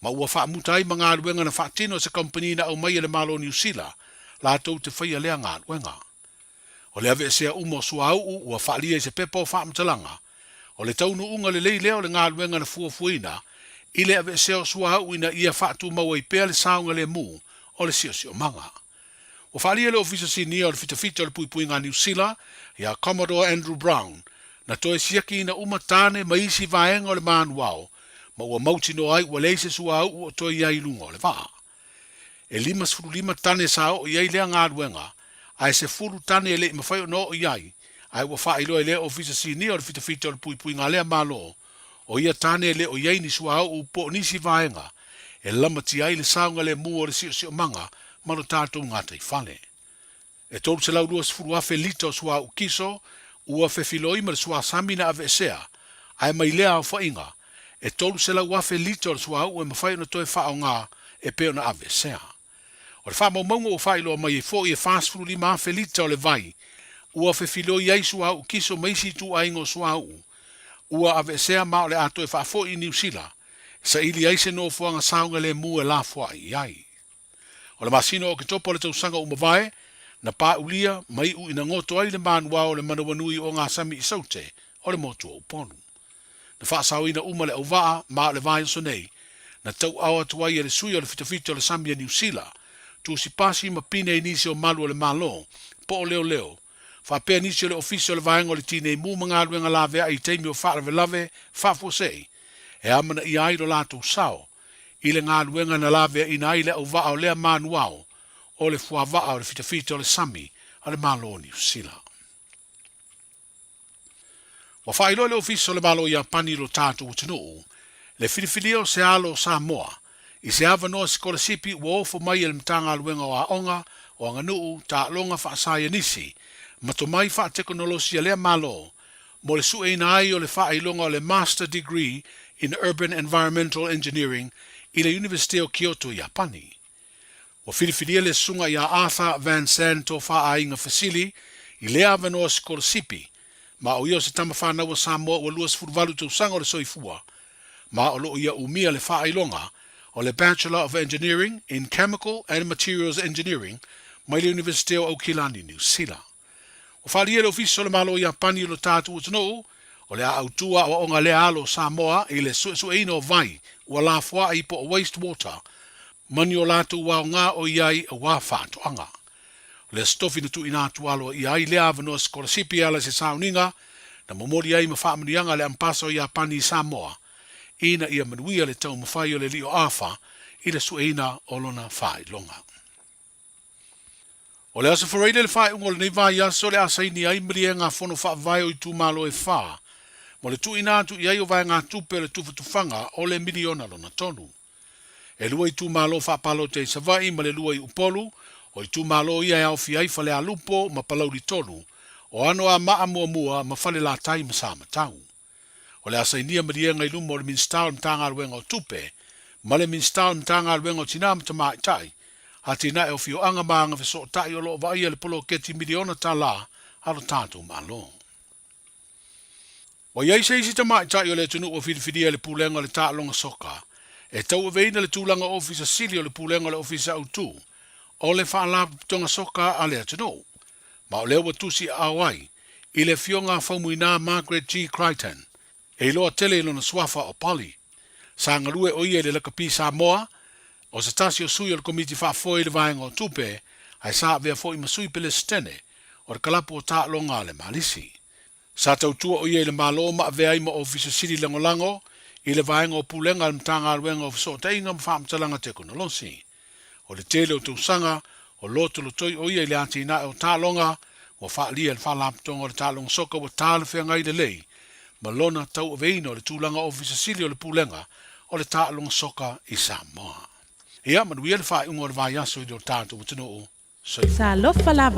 Ma ua faamuta ai ma galuega na faatino e se kamupani na aumai e le Malo o Niu Sila latou te faia lea galuega. O le aveesea uma o suauu ua faalia i se pepa o faamatalaga. O le taunuuga lelei lea o le galuega na fuafuaina i le aveesea o suauu ina ia faatumau ai pea le saogalemu o le siosiomaga. Ua faalia le Ofisa Sinia o le Fitafita o le Puipuiga a Niu Sila ia Commodore Andrew Brown na toe siakiina uma tane ma isi vaega o le manuao ma ua mautinoa ai ua leai se suauu o toe i ai i luga o le vaa. E 55 tane sa oo i ai lea galuega, ae 10 tane e le i mafai ona oo i ai, ae ua faailoa e lea Ofisa Sinia o le Fitafita o le Puipuiga a lea Malo, o ia tane e le o i ai ni suauu po o nisi vaega e lamatia ai le saogalemu o le siosiomaga ma lo tatou gataifale. E 320,000 lita o suauu kiso ua fefiloi ma le suasami na aveesea, ae mai lea aofaiga, e 300,000 lita o le suauu e mafai ona toe faaaoga e pei ona aveesea. O le faamaumauga ua faailoa mai ai foi e 45,000 lita o le vai ua fefiloi ai suauu kiso ma isi ituaiga o suauu ua aveesea ma o le a toe faafoi i Niu Sila e saili ai se nofoaga saogalemu e lafoai i ai. O le masina o Oketopa o le tausaga ua mavae, na pāulia ma iʻu ina goto ai le manuao o le manawanui o Gasami i Saute o le motu o Upolu. Na faasaoina uma le auvaa ma o le vaiaso nei, na tauao atu ai e le sui o le fitafita o le sami a Niu Sila, tusi pasi ma pine i nisi o malu o le Malo, po o leoleo, faapea nisi o le Ofisa o le Vaega o le Tinei Mu ma Galuega Laveai i taimi o faalavelave faafuasei, e amanaia ai lo latou sao i le galuega na laveaina ai le auvaa o lea manuao o le fuavaa o le fitafita o le sami a le Malo o Niu Sila. Ua faailoa e le Ofisa o le Malo o Iapani i lo tatou atunuu le filifilia o se alo o Samoa i se avanoa sikolasipi ua ofo mai e le Matagaluega o Aoga, o Aganuu, Taaloga Faasaienisi ma Tomai Faatekonolosi a lea Malo mo le sueina ai o le faailoga o le Master Degree in Urban Environmental Engineering i le Iunivesite o Kyoto i Iapani. Ua filifilia le susuga ia Arthur Van San Tofa-Aiga Fesili i lea avanoa sikolasipi, ma o ia o se tama fanau a Samoa ua 28 tausaga o le soifua, ma o lo o ia umia le faailoga o le Bachelor of Engineering in Chemical and Materials Engineering mai le Iunivesite o Aukilani, Niu Sila. Ua faaalia e le Ofisa o le Malo o Iapani i lo tatou atunuu, o le a autu aoaoga lea alo o Samoa i le suesueina o vai ua lafoai po o waste water ma ni o latou aoga o i ai aua faatoaga. O le Aso Tofi na tuuina atu aloaia ai lea avanoa sikolasipi e ala i se sauniga na momoli ai ma faamanuiaga a le Ambasa o Iapani i Samoa ina ia manuia le taumafai o le Alii o Afa i le sueina o lona faailoga. O le Aso Faraile le faaiuga o lenei vaiaso o le a saini ai maliega a Fono Faavae o itumalo e fā mo le tuuina atu i ai o vaegatupe o le tufatufaga o le miliona lona tolu. E lua itumalo faapalota i Savaii ma le lua i Upolu, o itumalo ia e aofia ai Falealupo ma Palauli 3, o Anoamaa muamua ma Falelatai ma Samatau. O le a sainia maliega i luma o le Minisita o le Matagaluega o Tupe ma le Minisita o le Matagaluega o Tina ma Tamaitai, Atinae o Afioaga ma Agafesootai o lo o vaaia le poloketi miliona tala a lo tatou Malo. Ua i ai se isi tamaitai o le atunuu ua filifilia e le Pulega o le Taaloga Soka e tauaveina le tulaga Ofisa Sili o le Pulega o le Ofisa Autu o le Faalapotopotoga Soka a le atunuu, ma o lea ua tusi aao ai i le Afioga a Faumuina Margaret G. Crichton, e iloa tele i lona suafa o Polly. Sa galue o ia i le Lakapi Samoa, o se tasi o sui o le Komiti Faafoe i le Vaega o Tupe, ae sa avea foi ma sui Pelesitene o le Kalapu o Taaloga a le Malisi. Sa tautua o ia i le Malo ma avea ai ma Ofisa Sili Lagolago i le Vaega o Pulega a le Matagaluega o Fesootaiga ma Faamatalaga Tekonolosi. O le tele o tausaga o lotolotoi o ia i le atinae o taaloga, ua faaalia e le Faalapotopotoga o le Taaloga Soka ua talafeagai lelei ma lona tauaveina o le tulaga Ofisa Sili o le Pulega o le Taaloga Soka i Samoa. Ia manuia le faaiuga o le vaiaso i lo tatou atunuu. Soifua. Talofa lava.